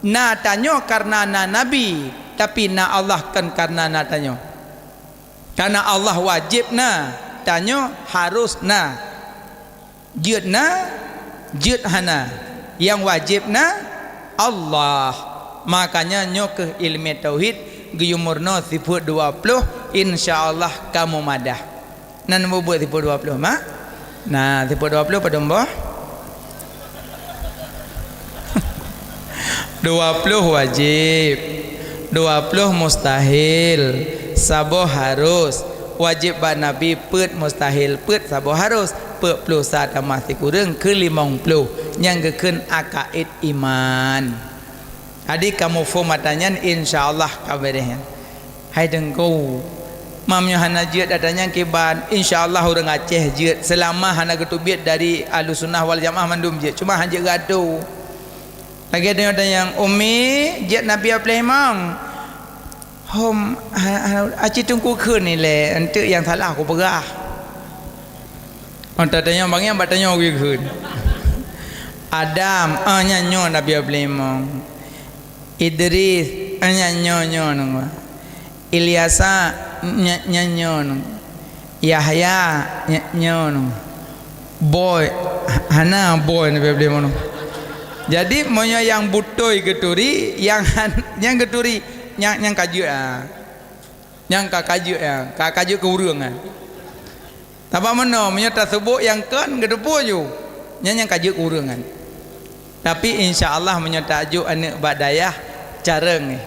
Na tanyoe karena na nabi, tapi na Allah kon karena na tanyoe. Karena Allah wajéb na, tanyoe harus na. Jeuet na, jeuet hana. Nyang wajéb na Allah. Makanya nyoe kheueh iéleumé tauhid, geuyue meurunoe sifeuet dua ploh, insya Allah kamoe madah. Nan mubuet sifeuet dua ploh, mak? Nah, sifeuet dua ploh padum boh? Dua ploh wajéb, dua ploh mustahil, saboh harus. Wajéb bak Nabi peuet, mustahil peuet, saboh harus. Peuet ploh sa tamah sikureueng keu limong ploh. Nyang geukheun akaid iman. Jadi kamoe phon mata nyan, insya Allah ka beureh nyan. Hai Teungku, meunyoe hana jeuet ata nyan kiban, insya Allah ureuëng Aceh jeuet seulama hana geuteubiet dari Ahlussunnah wal Jamaah mandum jeuet, cuma hana jeuet geuatoe. Lagée tanyoe tanyong, "Umi, jeuet Nabi Ablaimong?" "Hom, ha, ha, aci Teungku kheun ilée, eunteuk nyang salah kupeugah." Mata tanyong bangiang bak tanyoe geukheun. "Adam, ah, nyan nyoe Nabi Ablaimong. Idris, ah, nyan nyoe nyoe nang. Ilyasa, nya-, nyan nyoe nang. Yahya, nya-, nyoe nang. Boy, ha-, hana boy Nabi Ablaimong." Jadi meunyoe nyang beutôi geuturi, nyang han-, nyang geuturi, nyang, nyang ka jeuet, ah. Nyang ka, ka jeuet, ah. Ka, ka jeuet keu ureuëng, ah. Sabab meunoe, meunyoe taseubuet nyang kon geuteupeue ju, nyan nyang ka jeuet keu ureuëng nyan. Tapi insya Allah meunyoe tajok aneuëk bak dayah, carông, eh.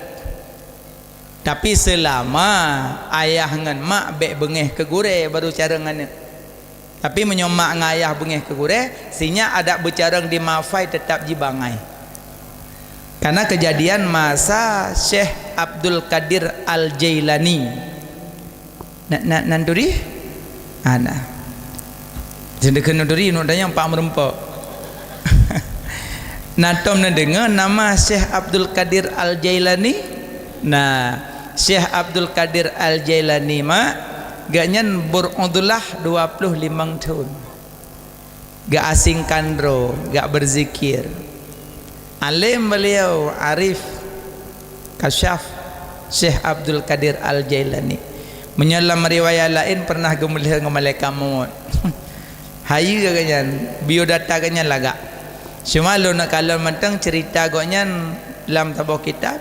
Tapi seulama ayah ngon mak bék beungéh keu gurée, baru carông aneuëk. Tapi meunyoe mak ngon ayah beungéh keu gurée, sinyak adak beucarông di Mafai teutap jibangai. Karena keujadian masa Syekh Abdul Qadir Al-Jailani. Na, na, nan turi? Hana. Seudeukeuh nan turi, nak tanyong pak meureumpok. Na tom neudeungoe nama Syekh Abdul Qadir Al-Jailani? Na, Syekh Abdul Qadir Al-Jailani, mak, gobnyan beureulah dua ploh limong thon. Geuasingkan droe, gak beuzikir. Além beliau, arif, kasyaf, Syekh Abdul Qadir Al-Jailani. Meunyoe lam riwayat laén pernah geumeulheueng ngon malaikat mot. Hayeue gobnyan, biodata gobnyan lagak. Cuma lôn neukalon mantong ceurita gobnyan lam saboh kitab.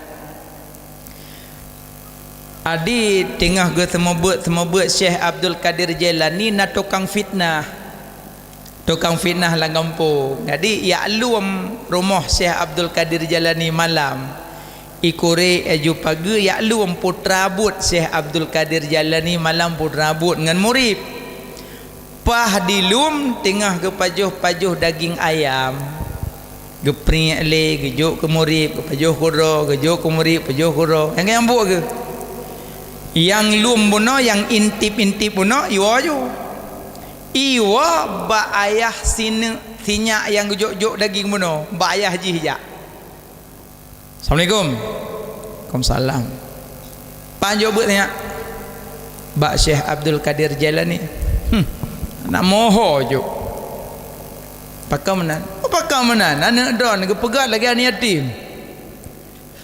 Adi teungoh geuseumeubeuet-seumeubeuet Syekh Abdul Qadir Jailani na tukang fitnah. Tukang fitnah lam gampông. Jadi, jak lom rumoh Syekh Abdul Qadir Jailani malam. Ikure aju pageue jak lom putra buet Syekh Abdul Qadir Jailani malam putra buet ngon murit. Paih dilom teungoh geupajoh-pajoh daging ayam. Geupriek lé, geujok keu murit, geupajoh keu droe, geujok keu murit, pajoh keu droe. Nyang, nyang buet geuh. Nyang lom bunoe, nyang intip-intip bunoe, iwoe ju. Iwoe bak ayah sineuk sinyak nyang geujok-jok daging bunoe, bak ayah jih jak. "Assalamualaikum." "Waalaikumsalam." "Pajan jok beuet nyak?" "Bak Syekh Abdul Qadir Jailani." "Hmm, aneuk moho jok." "Pakon meunan?" "Oh, pakon meunan? Aneuk droeneuh geupeugah lagée aneuk yatim.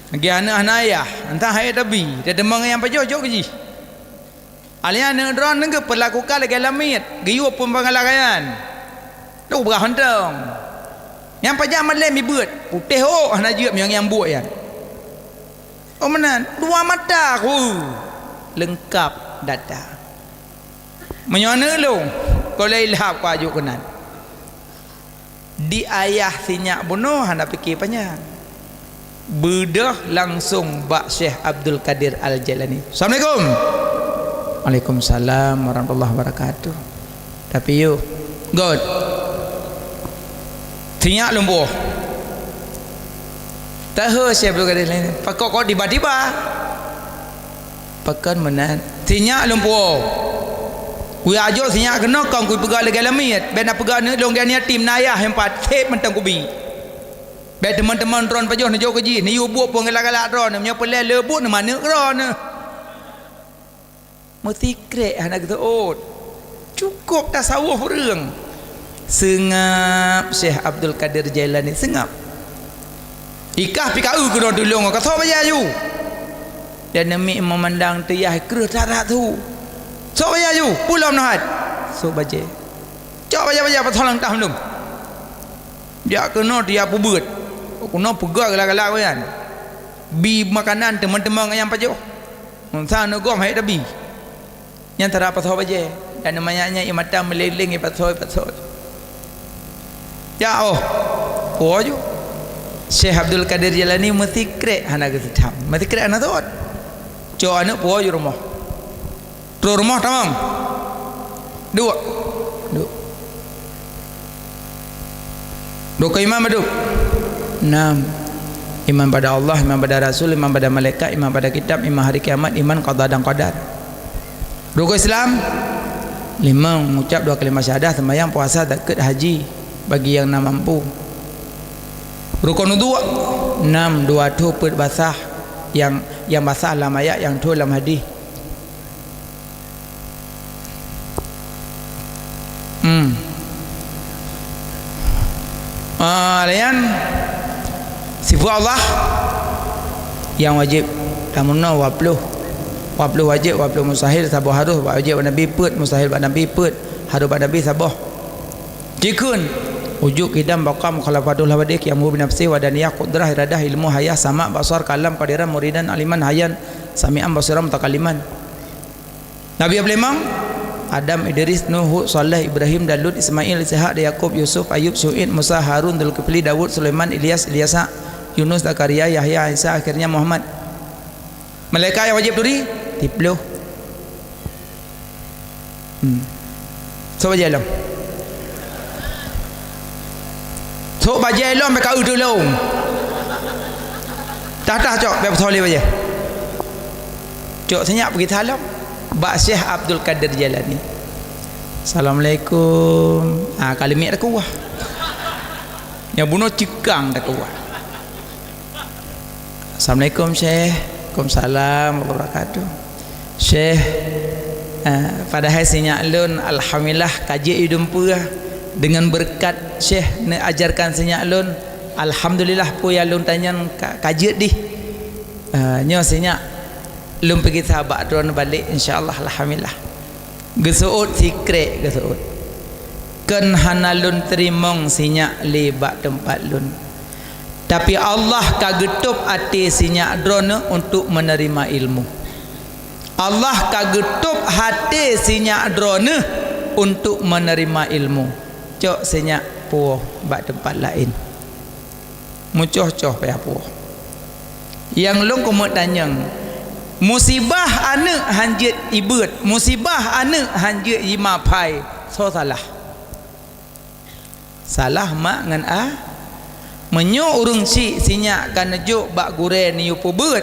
Lagée aneuk hana ayah, entah hai tabi, dan teuma nyang pajoh jok keu jih." Alheuh nyan aneuk droeneuh geupeulakukan lagée lamiet, geuyue peumangalah keunan. Tuh beurah mantong. Nyang pajan malém ibeuet, putéh ôk hana jeuet meunyoe nyang buet nyan. Oh meunan, dua mata ku leungkap data. Meunyoe aneuk lôn, kon lé ilhab ku ajoh keunan. Di ayah sinyak bunoe hana pike panyang. Beudôh langsong bak Syekh Abdul Qadir Al-Jailani. "Assalamualaikum." "Waalaikumsalam warahmatullahi wabarakatuh." Tapi yôh, "Göt. Sinyak lôn puwoe." Tahe Syekh Abdul Qadir Jailani, "Pakon kok tiba-tiba?" "Pakon meunan?" "Sinyak lôn puwoe. Kujak jok sinyak keunoe kon kupeugah lagée lamiet. Bék na peugah aneuk lôn lagée aneuk yatim, na ayah nyang pat, sép mantong kubi. Bék teuma-teuma droeneuh pajoh neujok keu jih, neuyue buet peue galak-galak droeneuh, meunyoe peureulée le buet neumaneuk droeneuh." Meusikrek hana geuseuôt. Cukôp tasawôh ureuëng. Seungab Syekh Abdul Qadir Jailani, seungab. Ikah pih ka eu keunoe tulông, ka soe bajée aju. Dan neumi meumandang teuyah kreueh that-that su. Soe bajée aju, peue lom neuhat. Soe bajée. Cok bajée-bajée pasoe lam tah mandum. Jak keunoe teujak peubeuet. Keunoe peugah galak-galak nyan. Bi makanan teuma-teuma ngon nyang pajoh. Meunsa neugom hai tabi. Nyan tara pasoe bajée, dan manyak nyan ie mata meuleng-leng ie pasoe, ie pasoe. Jak oh, puwoe ju. Syekh Abdul Qadir Jailani meusikrek hana geuseutham, meusikrek hana seuôt. Cok aneuk puwoe ju rumoh. Trok rumoh tamong. Duek. Duek. Duek keu imam duek. Nam. Iman pada Allah, iman pada Rasul, iman pada malaikat, iman pada kitab, iman hari kiamat, iman qada dan qadar. Rukun Islam, limong, mengucap dua kalimah syahadah, sembahyang, puasa, zakat, haji, bagi yang na mampu. Rukun wudhu, enam, dua thô peuet basah, yang, yang basah lam ayat, yang thô lam hadis. Hmm. Ah, layan sifat Allah yang wajib. Tamunoe dua puluh. Dua puluh wajib, dua puluh mustahil, saboh harus, wajib bak Nabi peuet, mustahil bak Nabi peuet, harus bak Nabi saboh. Jikheun, wujud, qidam, baqa, mukhalafatul hawadith, qiyam binafsih, wahdaniyah, qudrah, iradah, ilmu, hayah, sama', basar, kalam, qadiran, muridan, aliman, hayyan, sami'an, basiran, mutakalliman. Nabi nyang peulimong, Adam, Idris, Nuh, Hud, Saleh, Ibrahim, dan Lut, Ismail, Ishak, dan Yakub, Yusuf, Ayub, Syu'aib, Musa, Harun, Zulkifli, Daud, Sulaiman, Ilyas, Ilyasa, Yunus, Zakaria, Yahya, Isa, akhirnya Muhammad. Malaikat nyang wajib turi, siploh. Hmm. Sok bajée lom. Sok bajée lom, bèk ka eu teulông. Tah-tah cok, bèk peusoe lé bajée. Cok, sinyak peugi salam bak Syekh Abdul Qadir Jailani. Assalamualaikum. Ah, ka leumiek takuah. Nyang bunoe cikang takuah. Assalamualaikum, Syekh. Waalaikumsalam warahmatullahi wabarakatuh. Syekh, eh, padahai sinyak lôn, alhamdulillah, ka jeuet idumpeue deungon beureukat Syekh neuajarkan sinyak lôn. Alhamdulillah, peue nyang lôn tanyong ka, ka jeuet dih. Eh, nyoe sinyak lôn peugi sabat droeneuh balek, insya Allah, alhamdulillah. Geuseuôt sikrék, geuseuôt. Kon hana lôn teurimong sinyak lé bak teumpat lôn. Tapi Allah ka geutôb até sinyak droeneuh untuk menerima ilmu. Allah ka geutôb até sinyak droeneuh untuk menerima ilmu. Cok sinyak puwoe bak teumpat laén. Meucoh-coh payah puwoe. Nyang lôn keumeung tanyong, musibah aneuëk hanjeuet ibeuet, musibah aneuëk hanjeuet jimeuaphai, soe salah? Salah mak ngon a. Meunyoe ureuëng syiek sinyak ka neujok bak gurée neuyue peubeuet,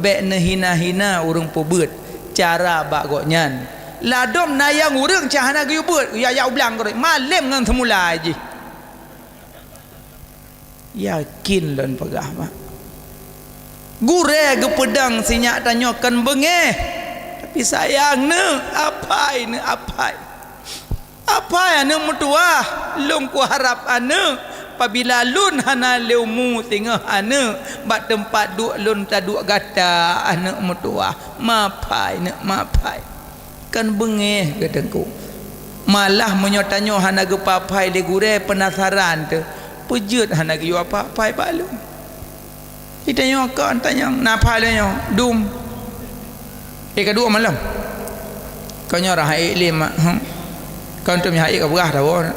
bék neuhina-hina ureuëng peubeuet cara bak gobnyan. Ladôm na nyang ureuëng cahana geuyue beuet, ya, ya ublang keureueng, malém ngon seumula jih. Yakin lôn peugah, mak. Gurée geupeudong sinyak tanyoe kon beungéh, tapi sayang neuh, aphai neuh, aphai. Aphai aneuëk meutuwah, lôn kuharab aneuëk, pabila lôn hana lé umu singoh aneuëk, bak teumpat duek lôn taduek gata aneuëk meutuwah, maphai neuh, maphai. Kon beungéh geuteungku. Malah meunyoe tanyoe hana geupaphai lé gurée, peunasaran teuh, peue jeuet hana geuyue paphai bak lôn. Di tanyoe kon tanyong, na phai lé nyoe, dum. Eh, ka duek malam. Kon nyoe rah ék lé mak, hmm. Kon tu meuhai ka beurah tawoe.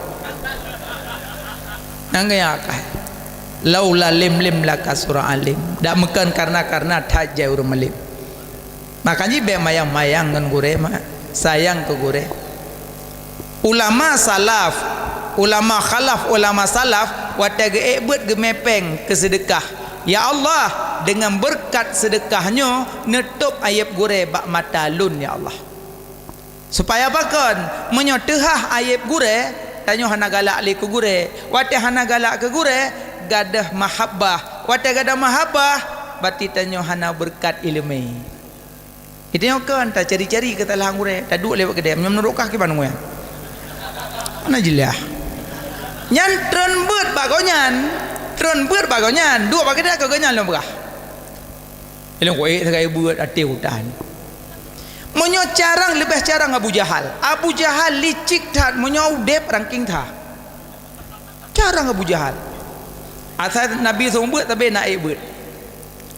Nang gaya kai. Laula lim lim lakasura alim. Dak meukon karna-karna that jai ureuëng malém. Makajih bék mayang-mayang ngon gurée, mak. Sayang keu gurée. Ulama salaf, ulama khalaf, ulama salaf, watée geuék beuet geumé péng keu seudeukah. Ya Allah, deungon beureukat seudeukah nyoe, neutôb ayeb gurée bak mata lôn, ya Allah. Supaya pakon, meunyoe teuhah ayeb gurée, tanyoe hana galak lé keu gurée. Watée hana galak keu gurée, gadôh mahabbah. Watée gadôh mahabbah, berarti tanyoe hana beureukat iéleumé. Geutanyoe kon tacari-cari keusalahan gurée, taduek lé bak keudée, meunyoe meunurot kah kiban gurée. Hana jeulaih. Nyan treun beuet bak gobnyan, treun beuet bak gobnyan, duek bak keudée keu gobnyan lôn peugah. Ilôn kuék sagai beuet até utan. Meunyoe carang leubeh carang Abu Jahal. Abu Jahal licik that meunyoe udeb rangking that. Carang Abu Jahal. Asai Nabi seumeubeuet, sabe na ék beuet.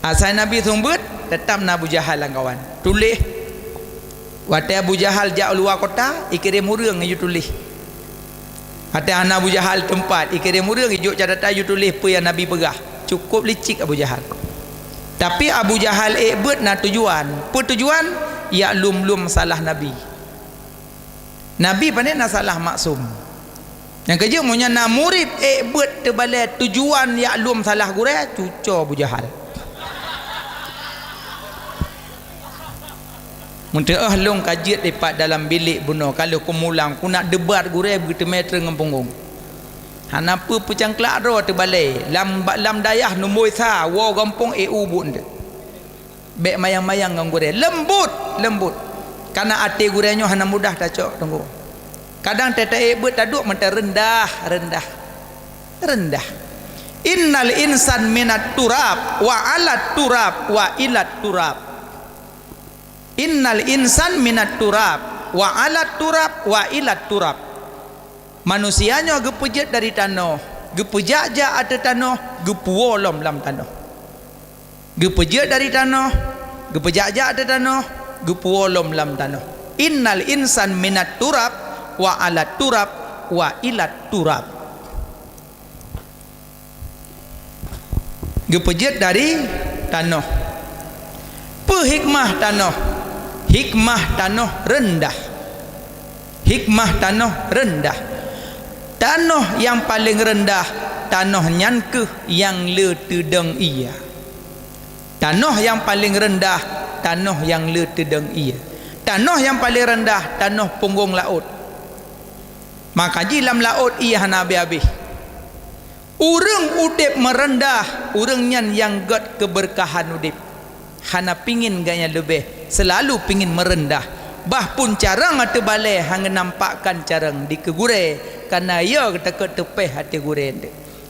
Asai Nabi seumeubeuet, teutap na Abu Jahal lam kawan. Tuléh. Watée Abu Jahal jak u luwa kota, ikirém ureuëng ijok tuléh. Watée hana Abu Jahal teumpat, ikirém ureuëng ijok catatan ijok tuléh peue nyang Nabi peugah. Cukôp licik Abu Jahal. Tapi Abu Jahal ék beuet na tujuan. Peue tujuan? Jak lom-lom salah Nabi. Nabi pané na salah maksum. Nyang keujeuet, meunyoe na murit ék beuet teubalée tujuan yak lom salah gurée, cuco Abu Jahal. Meuteuôh lôn ka jeuet dipat dalam bilék bunoe, ka lheueh kumulang, kunak debat gurée beuteumé treun ngon punggong. Hana peue peucangklak droe teubalée, lam, lam dayah numboi sa, woe gampông ék u buet eunteuk. Bék mayang-mayang ngon gurée. Leumbot, leumbot. Kana até gurée nyoe hana mudah tacok, teungku. Kadang teuta ék beuet taduek mantong reundah, reundah. Reundah. Innal insan minat turab, wa alat turab, wa ilat turab. Innal insan minat turab, wa alat turab, wa ilat turab. Manusia nyoe geupeujeuet dari tanoh, geupeujak-jak ateueh tanoh, geupuwoe lom lam tanoh. Geupeujeuet dari tanoh, geupeujak-jak ateueh tanoh, geupuwoe lom lam tanoh. Innal insan minat turab, wa alat turab, wa ilat turab. Geupeujeuet dari tanoh. Peue hikmah tanoh? Hikmah tanoh reundah. Hikmah tanoh reundah. Tanoh nyang paleng reundah, tanoh nyan kheueh nyang le teudong ie. Tanoh nyang paleng reundah, tanoh nyang le teudong ie. Tanoh nyang paleng reundah, tanoh punggong laôt. Maka jih lam laôt ie hana habéh-habéh. Ureuëng udeb meureundah, ureuëng nyan nyang gét keubeurkahan udeb. Hana pingin gobnyan leubeh, seulalu pingin meureundah. Bah phon carông ateueh balée hana nampakkan carông dikeue gurée, kareuna yo takot teupéh até gurée.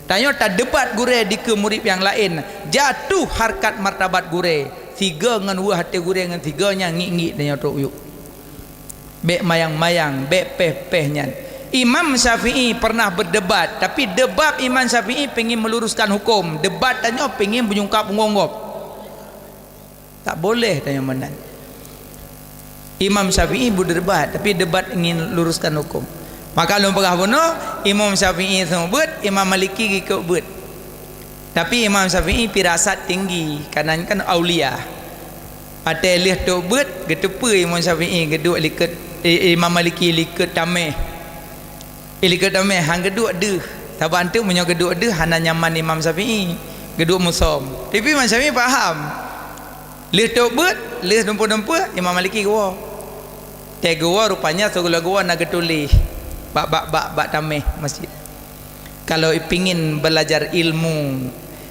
Tanyoe tadebat gurée dikeue murit nyang laén, jatuh harkat martabat gurée, sigoe ngon weueh até gurée ngon sigoe nyang ngiek-ngiek tanyoe trok yub. Bék mayang-mayang, bék péh-péh nyan. Imam Syafi'i pernah berdebat, tapi debat Imam Syafi'i pingin meluruskan hukum, debat tanyoe pingin beujungkab punggong gob. Tak boleh tanyoe meunan. Imam Syafi'i berdebat, tapi debat ingin luruskan hukum. Maka lôn peugah bunoe, Imam Syafi'i seumeubeuet, Imam Maliki geukôt beuet. Tapi Imam Syafi'i firasat tinggi, kareuna kan aulia. Watée lheueh trok beuet, geuteupeue Imam Syafi'i geuduek likot, eh, Imam Maliki likot taméh. Eh, likot taméh, han geuduek deuh. Sabab anteuk meunyoe geuduek deuh, hana nyaman Imam Syafi'i. Geuduek musöm. Tapi Imam Syafi'i paham. Lheueh trok beuet, lheueh dumpeue-dumpeue, Imam Maliki geuwoe. Watée geuwoe, rupanya sigohlom geuwoe na geutuléh bak, bak, bak, bak taméh masjid. Kalau pingin belajar ilmu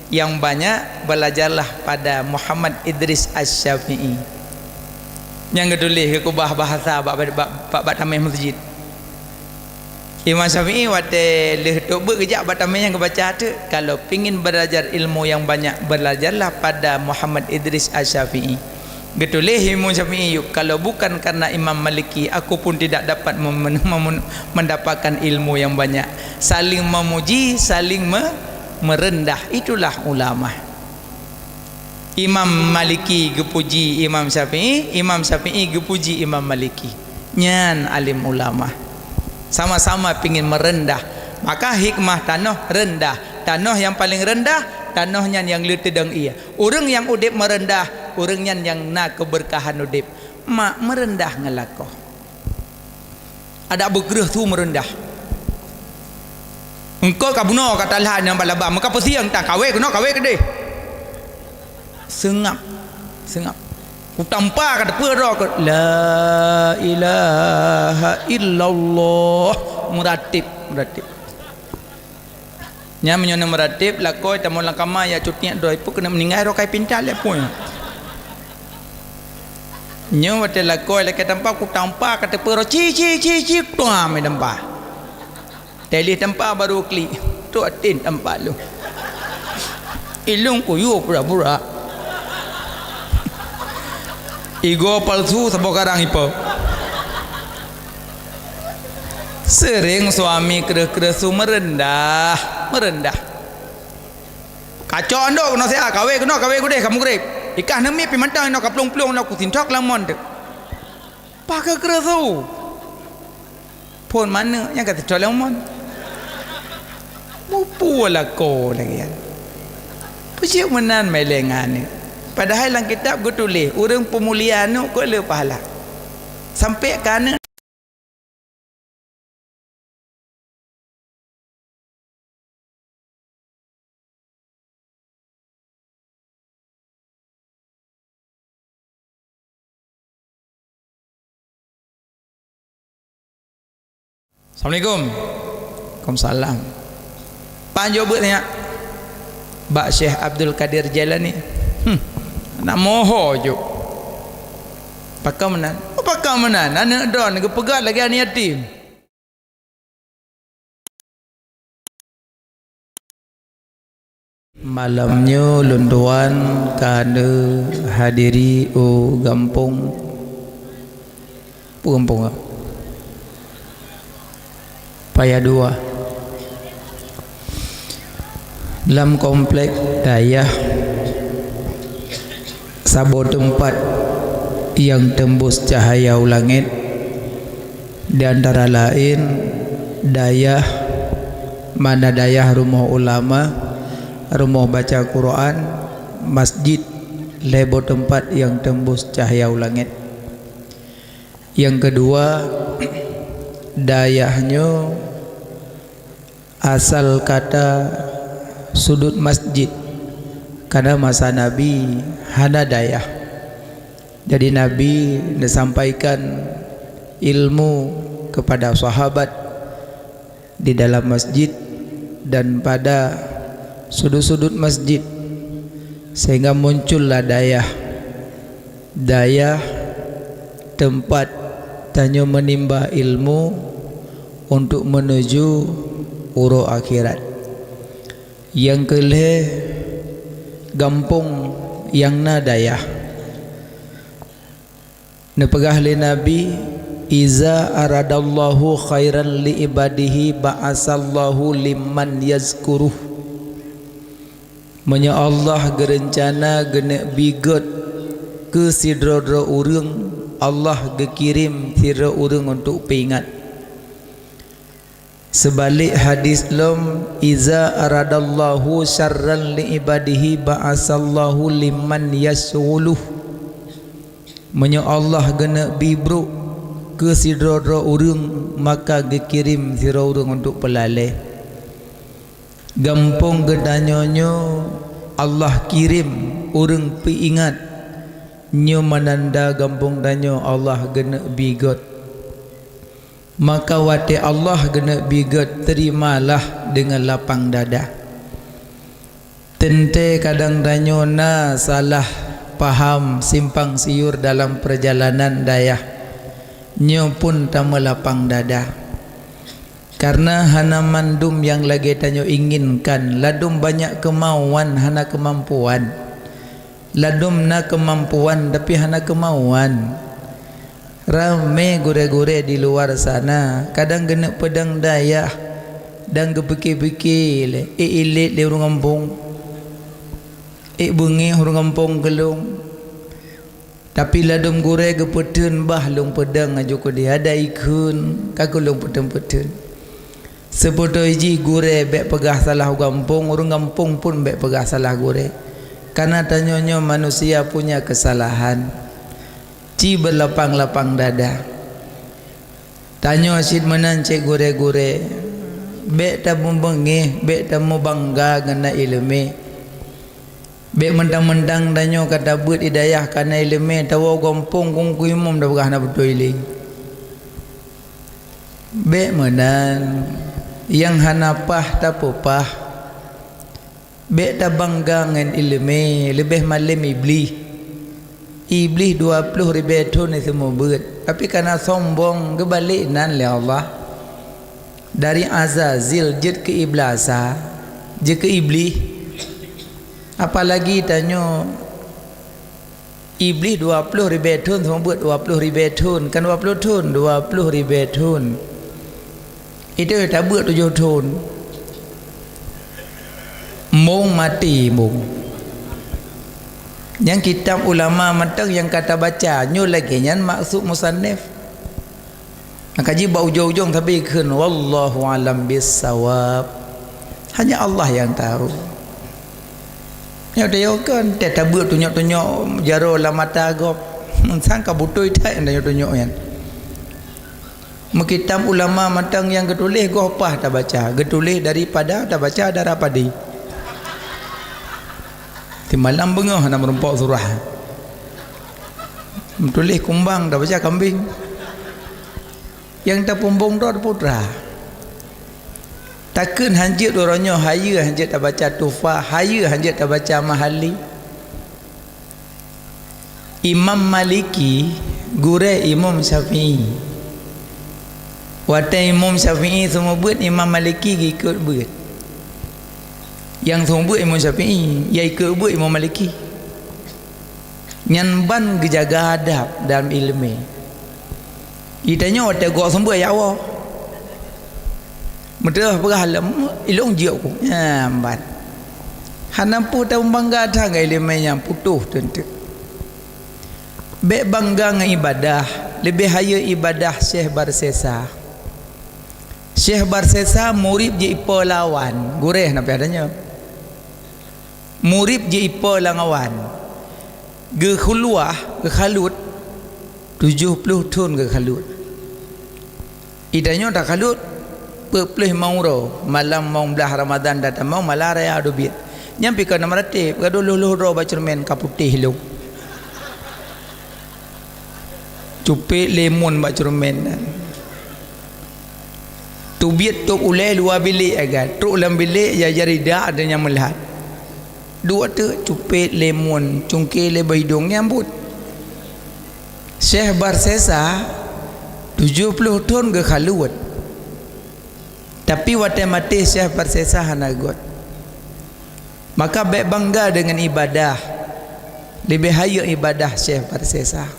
yang banyak, belajarlah pada Muhammad Idris Asy-Syafi'i. Nyang geutuléh geukeubah bahasa bak, bak, bak, bak taméh masjid. Imam Syafi'i watée lheueh trok beuet geujak bak taméh nyang geubaca teuk, "Kalau pingin belajar ilmu yang banyak, belajarlah pada Muhammad Idris Asy-Syafi'i." Geutuléh Imam Syafi'i yub, "Kalau bukan karena Imam Maliki, aku pun tidak dapat mem-, mem-, mendapatkan ilmu yang banyak." Saling memuji, saling me-, merendah. Itulah ulama. Imam Maliki geupuji Imam Syafi'i, Imam Syafi'i geupuji Imam Maliki. Nyan alim ulama. Sama-sama pingin merendah. Maka hikmah tanoh rendah. Tanoh nyang paleng rendah, tanoh nyan nyang le teudong ie. Ureuëng nyang udeb meureundah, ureuëng nyan nyang na keubeurkahan udeb. Mak meureundah ngon lakoe. Adak beukreueh su meureundah. Engkau ka bunoe ka talah nyang balaba, meuka peusieng ta kawé keunoe kawé keudeh. Seungab, seungab. Kutampa ka teupeu droe keu la ilaha illallah. Meuratib, meuratib. Nyan meunyoe neumeuratéb, lakoe tamong lam kama, ya cutiek droe, peue keuneuk meuninggai droe kai pinta lé peue. Nyoe watée lakoe lakée tampa, kutampa ka teupeu droe, ci, ci, ci, ci, tuam, mé tampa. Teulih tampa baru klik, trok até tampa lôn. Ilôn kuyue pura-pura. Igoe palsu saboh karang ipo. Seuréng suami kreueh-kreueh su meureundah, meureundah. Kacok andok keunoe siat, kawé keunoe, kawé keudeh, ka meugreb. Ikah neumiet pih mantong inoe ka plueng-plueng inoe kusintok lam mon teuk. Pakon kreueh su? Phon manök nyang ka sintok lam mon. Mupu lakoe lagée nyan. Peue jeuet meunan meuléng aneuk. Padahai lam kitab geutuléh, ureuëng peumulia aneuk keu le pahala. Sampai keu aneuk Assalamualaikum. Waalaikumsalam. Panjok beuet nyak bak Syekh Abdul Qadir Jailani. Hmm. Nak moho juk. Pakon meunan? Oh, pakon meunan? Aneuk droe geupeugah lagèe aneuk yatim. Malam nyoe lôn tuan ka neuhadiri u gampông, peue gampông ah? Paya Dua. Lam komplek dayah saboh teumpat nyang teumbus cahya u langét, di antara laén dayah, mana dayah rumoh ulama, rumoh baca Quran, masjid, lhèe boh teumpat nyang teumbus cahya u langét. Nyang keudua, dayah nyoe asal kata sudut masjid, karena masa Nabi hana dayah. Jadi Nabi neusampaikan ilmu kepada sahabat di dalam masjid dan pada sudut-sudut masjid, sehingga muncullah dayah. Dayah teumpat tanyoe meunimba ilmu untuk menuju uroe akhirat. Nyang keulhèe, gampông nyang na dayah. Neupeugah lé Nabi, "Iza aradallahu khairan li ibadihi ba'asallahu liman yazkuruh." Meunyoe Allah geureuncana geuneuk bi gét keu sidroe-droe ureuëng, Allah geukirém sidroe ureuëng untuk peuingat. Seubalek hadis lom, "Iza aradallahu syarran li ibadihi ba'asallahu liman yasyghuluh." Meunyoe Allah geuneuk bi brok keu sidroe-droe ureuëng, maka geukirém sidroe ureuëng untuk peulalée. Gampông geutanyoe nyoe Allah kirém ureuëng peuingat, nyoe meunanda gampông tanyoe Allah geuneuk bi gét. Maka watée Allah geuneuk bi gét, terimalah deungon lapang dada. Teuntée kadang tanyoe na salah paham, simpang siur dalam peurjalanan dayah, nyoe pun tameulapang dada. Kareuna hana mandum nyang lagée tanyoe inginkan, ladum banyak keumauan hana keumampuan. Ladum na keumampuan, tapi hana keumauan. Ramé gurée-gurée di luwa sana, kadang geuneuk peudong dayah dan geupike-pike lé, ék ilét lé ureuëng gampông, ék beungéh ureuëng gampông keu lôn. Tapi ladum gurée geupeutheun, bah lôn peudong aju keudeh, adak ikheun ka keu lôn peutheun-peutheun. Seubeutôi jih gurée bék peugah salah u gampông, ureuëng gampông pun bék peugah salah gurée. Kareuna tanyoe nyoe manusia punya keusalahan. Ci beulapang-lapang dada. Tanyoe cit meunan cit gurée-gurée. Bék tameubeungéh, bék tameubangga ngon na iéleumé. Bék meuntang-meuntang tanyoe ka tabeuet i dayah ka na iéleumé, tawoe gampông kungkui mum tapeugah hana beutôi lé. Bék meunan, nyang hana paih tapeupah. Bék tabangga ngon iéleumé, leubeh malém Iblih. Iblih dua ploh ribée thon diseumeubeuet, tapi kareuna sombong geubalek nan lé Allah. Dari Azazil jeuet keu Iblasa, jeuet keu Iblih. Apalagi tanyoe Iblih dua ploh ribée thon, seumeubeuet dua ploh ribée thon, kan dua ploh thon, dua ploh ribée thon. Itu tabeuet tujoh thon. Mong maté mong. Nyang kitab ulama mantong nyang ka tabaca, nyoe lagée nyan maksud musannif. Maka jih bak ujong-ujong sabe kheun, "Wallahu a'lam bissawab." Hanya Allah yang tahu. Nyoe teuh kon, teuh tabeuet tunyok-tunyok jaroe lam mata gob. Sang ka beutôi that nyang tunyok-tunyok nyan. Meukitab ulama mantong nyang geutuléh goh paih tabaca, geutuléh daripada tabaca darah padi. Simalam beungoh hana meurumpok surah. Meutuléh kumbang tabaca kambing. Nyang tapeumbong droe putra. Takheun hanjeuet uroe nyoe hayeue hanjeuet tabaca Tuhfah, hayeue hanjeuet tabaca Mahalli. Imam Maliki gurée Imam Syafi'i. Watée Imam Syafi'i seumeubeuet, Imam Maliki geuikot beuet. Nyang seumeubeuet Imam Syafi'i, ya ikot beuet Imam Maliki. Nyan ban geujaga adab dalam iéleumé. Geutanyoe watée gob seumeubeuet ya Allah. Meuteurah peugah lom, ilong jeuet ku. Nyan ban. Hana peue tameubeungga that ngon iéleumé nyang putôh teunteuk. Bék bangga ngon ibadah, leubeh hayeue ibadah Syekh Barsesa. Syekh Barsesa murit jiipo lawan, gurée na piah tanyoe. Murit jiipo lam awan. Geukhuluwah, geukhalut, tujoh ploh thon geukhalut. Geutanyoe takhalut peuet ploh limong uroe, malam limong blaih Ramadhan tatamong, malam raya dubiet. Nyan pih kon na meuratéb, gadôh lhôh-lhôh droe bak ceureumen ka putéh lom. Cupet lemon bak ceureumen nyan. Teubiet tôb ulée luwa bilék agak, trok lam bilék ya jari dak ada nyang meulat. Duek teuk cupet lemon, cungké lé bak idong nyambut. Syekh Barsesa tujoh ploh thon geukhalut. Tapi watée maté Syekh Barsesa hana göt. Maka bék bangga deungon ibadah, leubeh hayeue ibadah Syekh Barsesa.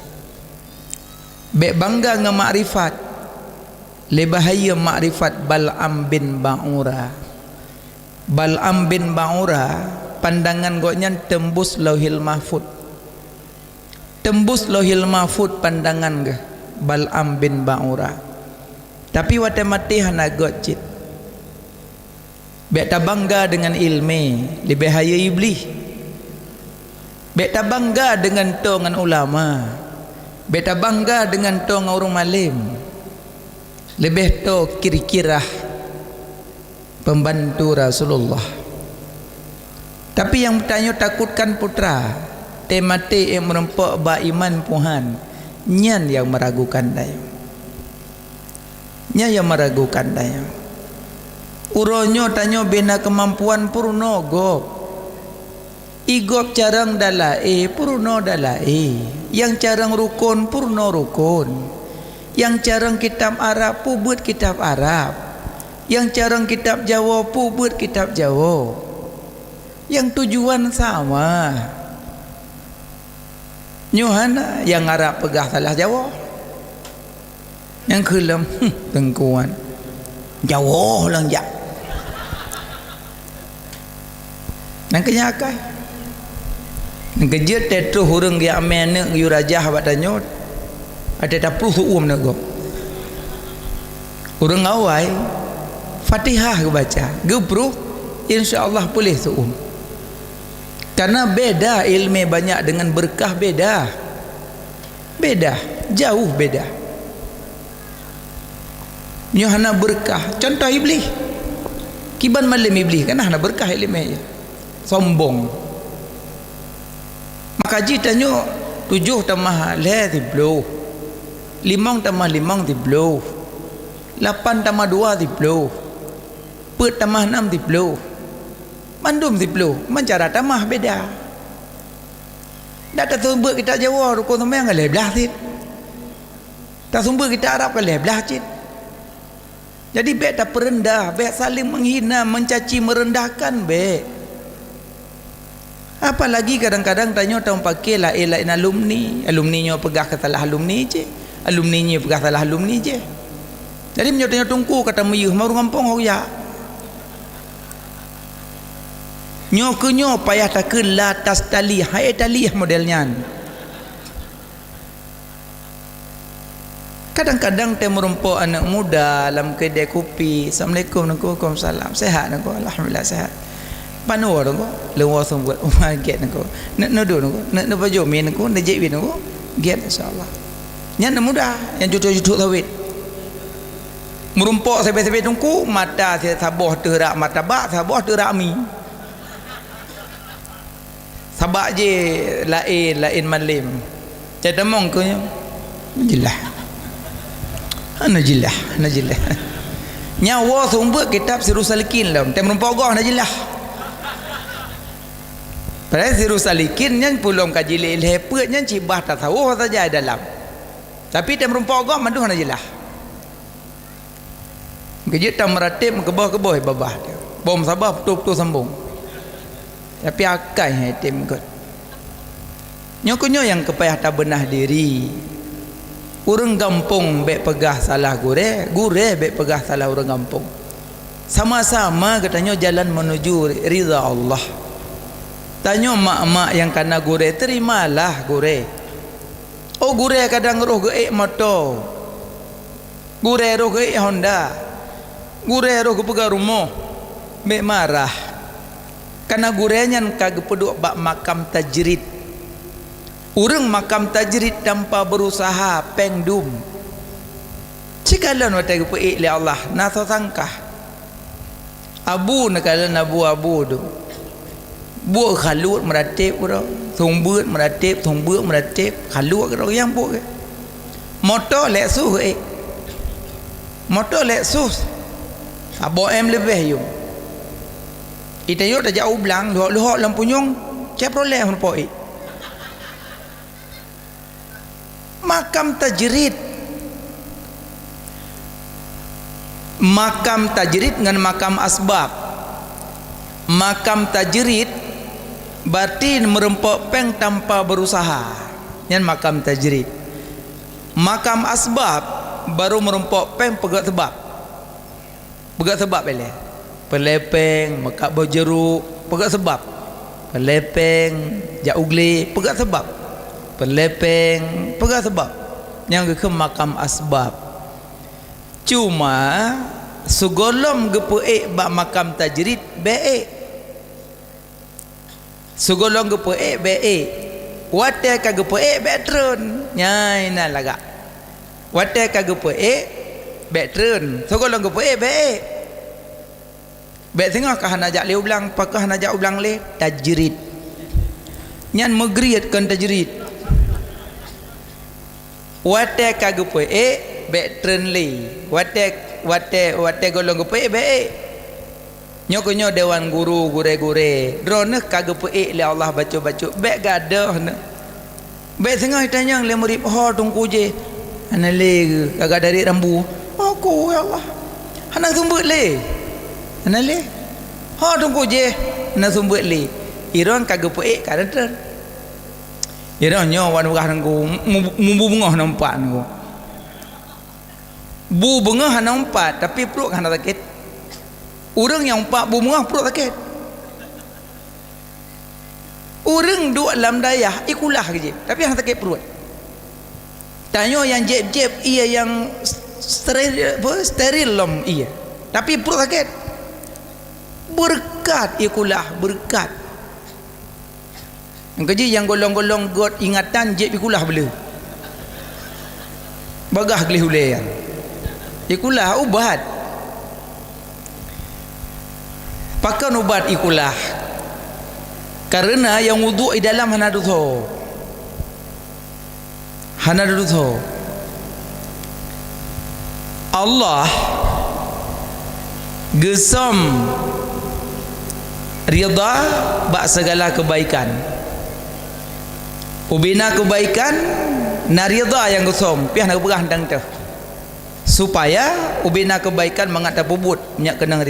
Bék bangga ngon makrifat, leubeh hayeue makrifat Bal'am bin Ba'ura. Bal'am bin Ba'ura, pandangan gobnyan teumbus Lauhil Mahfud. Teumbus Lauhil Mahfud pandangan geuh Bal'am bin Ba'ura. Tapi watée maté hana göt cit. Bék tabangga deungon iéleumé, leubeh hayeue Iblih. Bék tabangga deungon toe ngon ulama. Bék tabangga deungon toe ngon ureuëng malém. Leubeh toe Kirkirah, pembantu Rasulullah. Tapi nyang tanyoe takutkan putra, teumaté ék meurumpok bak iman puhan, nyan nyang meuragukan tanyoe. Nyan nyang meuragukan tanyoe. Uroe nyoe tanyoe bina keumampuan peurunoe gob. I gob carông dan laé peurunoe dan laé. Nyang carông rukon peurunoe rukon. Nyang carông kitab Arab peubuet kitab Arab. Nyang carông kitab Jawoe peubuet kitab Jawoe. Nyang tujuan sama. Nyoe hana nyang Arab peugah salah Jawoe. Nyang kheun lom, hmm, teungkuan. Jawoe lôn jak. Nyang keu nyan akai. Nyang keu jeuet teuh troh ureuëng geujak mé aneuëk geuyue rajah bak tanyoe. Watée tapruh seu-uem aneuëk gob. Ureuëng awai, Fatihah geubaca, geupruh, insya Allah puléh seu-uem. Karena beda iéleumé banyak deungon beureukat beda. Beda, jauh beda. Nyoe hana beureukat, contoh Iblih. Kiban malém Iblih, kan hana beureukat iéleumé. Sombong. Maka jih tanyoe tujoh tamah lhée siploh. Limong tamah limong siploh. Lapan tamah dua siploh. Peuet tamah nam siploh. Mandum siploh, man cara tamah beda. Dak taseumeubeuet kitab Jawoe rukon seumayang ka lhée blaih cit. Taseumeubeuet kitab Arab ka lhée blaih cit. Jadi bék tapeureundah, bék saléng meuhina, meucaci, meurendahkan, bék. Apalagi kadang-kadang tanyoe tameupaké laén-laén alumni. Alumni nyoe peugah keu salah alumni jih, alumni nyoe peugah salah alumni jih. Jadi meunyoe tanyoe teungku ka tameuyeuh, ma ureuëng gampông ho jak. Nyoe keu nyoe payah takheun la tastalih, hai talih model nyan. Kadang-kadang teu meurumpok aneuëk muda lam keudée kupi, "Assalamualaikum, Teungku." "Waalaikumsalam." "Sehat, Teungku?" "Alhamdulillah, sehat." "Panoe, Teungku?" "Leuwoe seumeubeuet." "Uma gét, Teungku." "Neuk neuduek, Teungku?" "Neuk neupajoh mi, Teungku?" "Neuk jép bit, Teungku?" "Gét, insya Allah." Nyan aneuëk muda, nyang cucok-cucok sawét. Meurumpok sabe-sabe teungku, mata saboh teurak martabak, saboh teurak mi. Sabab jih laén, laén malém. Cai tamong keu nyoe. Jilah. Hana jilah, hana jilah. Nyan woe seumeubeuet kitab Sirus Salikin lom, tém meurumpok goh na jeulaih. Padahai Sirus Salikin nyan peue lom ka jilée lhée peuet nyan cit bah tasawuf saja dalam. Tapi tém meurumpok goh mandum hana jeulaih. Geujeuet tam meuratéb meukeubah-keubah babah teuh. Bom saboh putôh-putôh sambong. Tapi akai hai tém gét. Nyoe keuh nyoe nyang keupayah tabeunah diri. Ureuëng gampông bék peugah salah gurée, gurée bék peugah salah ureuëng gampông. Sama-sama geutanyoe jalan menuju ridha Allah. Tanyoe mak-mak nyang kana gurée, terimalah gurée. Oh gurée kadang roh geuék moto. Gurée roh geuék Honda. Gurée roh geupeugah rumoh. Bék marah. Kana gurée nyan ka geupeuduek bak makam tajrid. Ureuëng makam tajrid tanpa berusaha péng dum. Sikalon watée geupeuék lé Allah na soe sangkah. Abu neukalon abu-abu tu. Buet khaluet meuratéb keudroe, sumbeuet meuratéb, sumbeuet meuratéb, khaluet keudroe nyang buet. Moto Lexus ék. Moto Lexus. Saboh M leubeh yum. Itayok tajak u blang, luhok-luhok lam punyueng, Chevrolet hana po ék. Makam tajrid. Makam tajrid ngon makam asbab. Makam tajrid berarti meurumpok péng tanpa berusaha. Nyan makam tajrid. Makam asbab baru meurumpok péng peugét seubab. Peugét seubab ilée. Peulepeng, meukat boh jeuruek, peugét seubab. Peulepeng, jak u glé, peugét seubab. Peulepeng, peugét seubab. Nyang geukheun makam asbab. Cuma, sigohlom geupeuék bak makam tajrid, bék ék. Sigohlom geupeuék bék ék. Watée ka geupeuék bék treun. Nyan na lagak. Watée ka geupeuék bék treun. Sigohlom geupeuék bék ék. Bék singoh ka hana jak lé u blang, pakon hana jak u blang lé, tajrid. Nyan meugriet kon tajrid. Watée ka geupeuék bék treun lé. Watée, watée, watée gohlom geupeuék bék ék. Nyoe keuh nyoe dewan guru gurée-gurée. Droeneuh ka geupeuék lé Allah bacut-bacut, bék gadôh neuh. Bék singoh itanyong lé murit, "Ho teungku jéh?" "Hana lé geuh, ka gadari rambu." "Ho ku ya Allah." "Hana sumbeuet lé?" "Hana lé." "Ho teungku jéh?" "Hana sumbeuet lé." Droen ka geupeuék ka treun. Droen nyoe wan peugah teungku, mu-, mu-, bu beungoh na umpat teungku. Bu beungoh hana umpat, tapi pruet hana sakét. Ureuëng nyang umpat bu beungoh pruet sakét. Ureuëng duek lam dayah, ikulah keujih, tapi hana sakét pruet. Tanyoe nyang jieb-jieb ié nyang steril, apa, steril lom ié, tapi pruet sakét. Beureukat ikulah, beureukat. Nyang keujih nyang golong-golong gét ingatan jieb ikulah beu le. Bagah gleh ulée nyan. Ikulah ubat. Pakon ubat ikulah? Kareuna nyang uduk di dalam hana dosa. Hana dosa. Allah geusöm ridha bak sigala keubaikan. Ubena keubaikan na ridha nyang geusöm, piah na geupeugah teuntèe. Supaya ubena keubaikan mangat tapeubuet, nyak keunong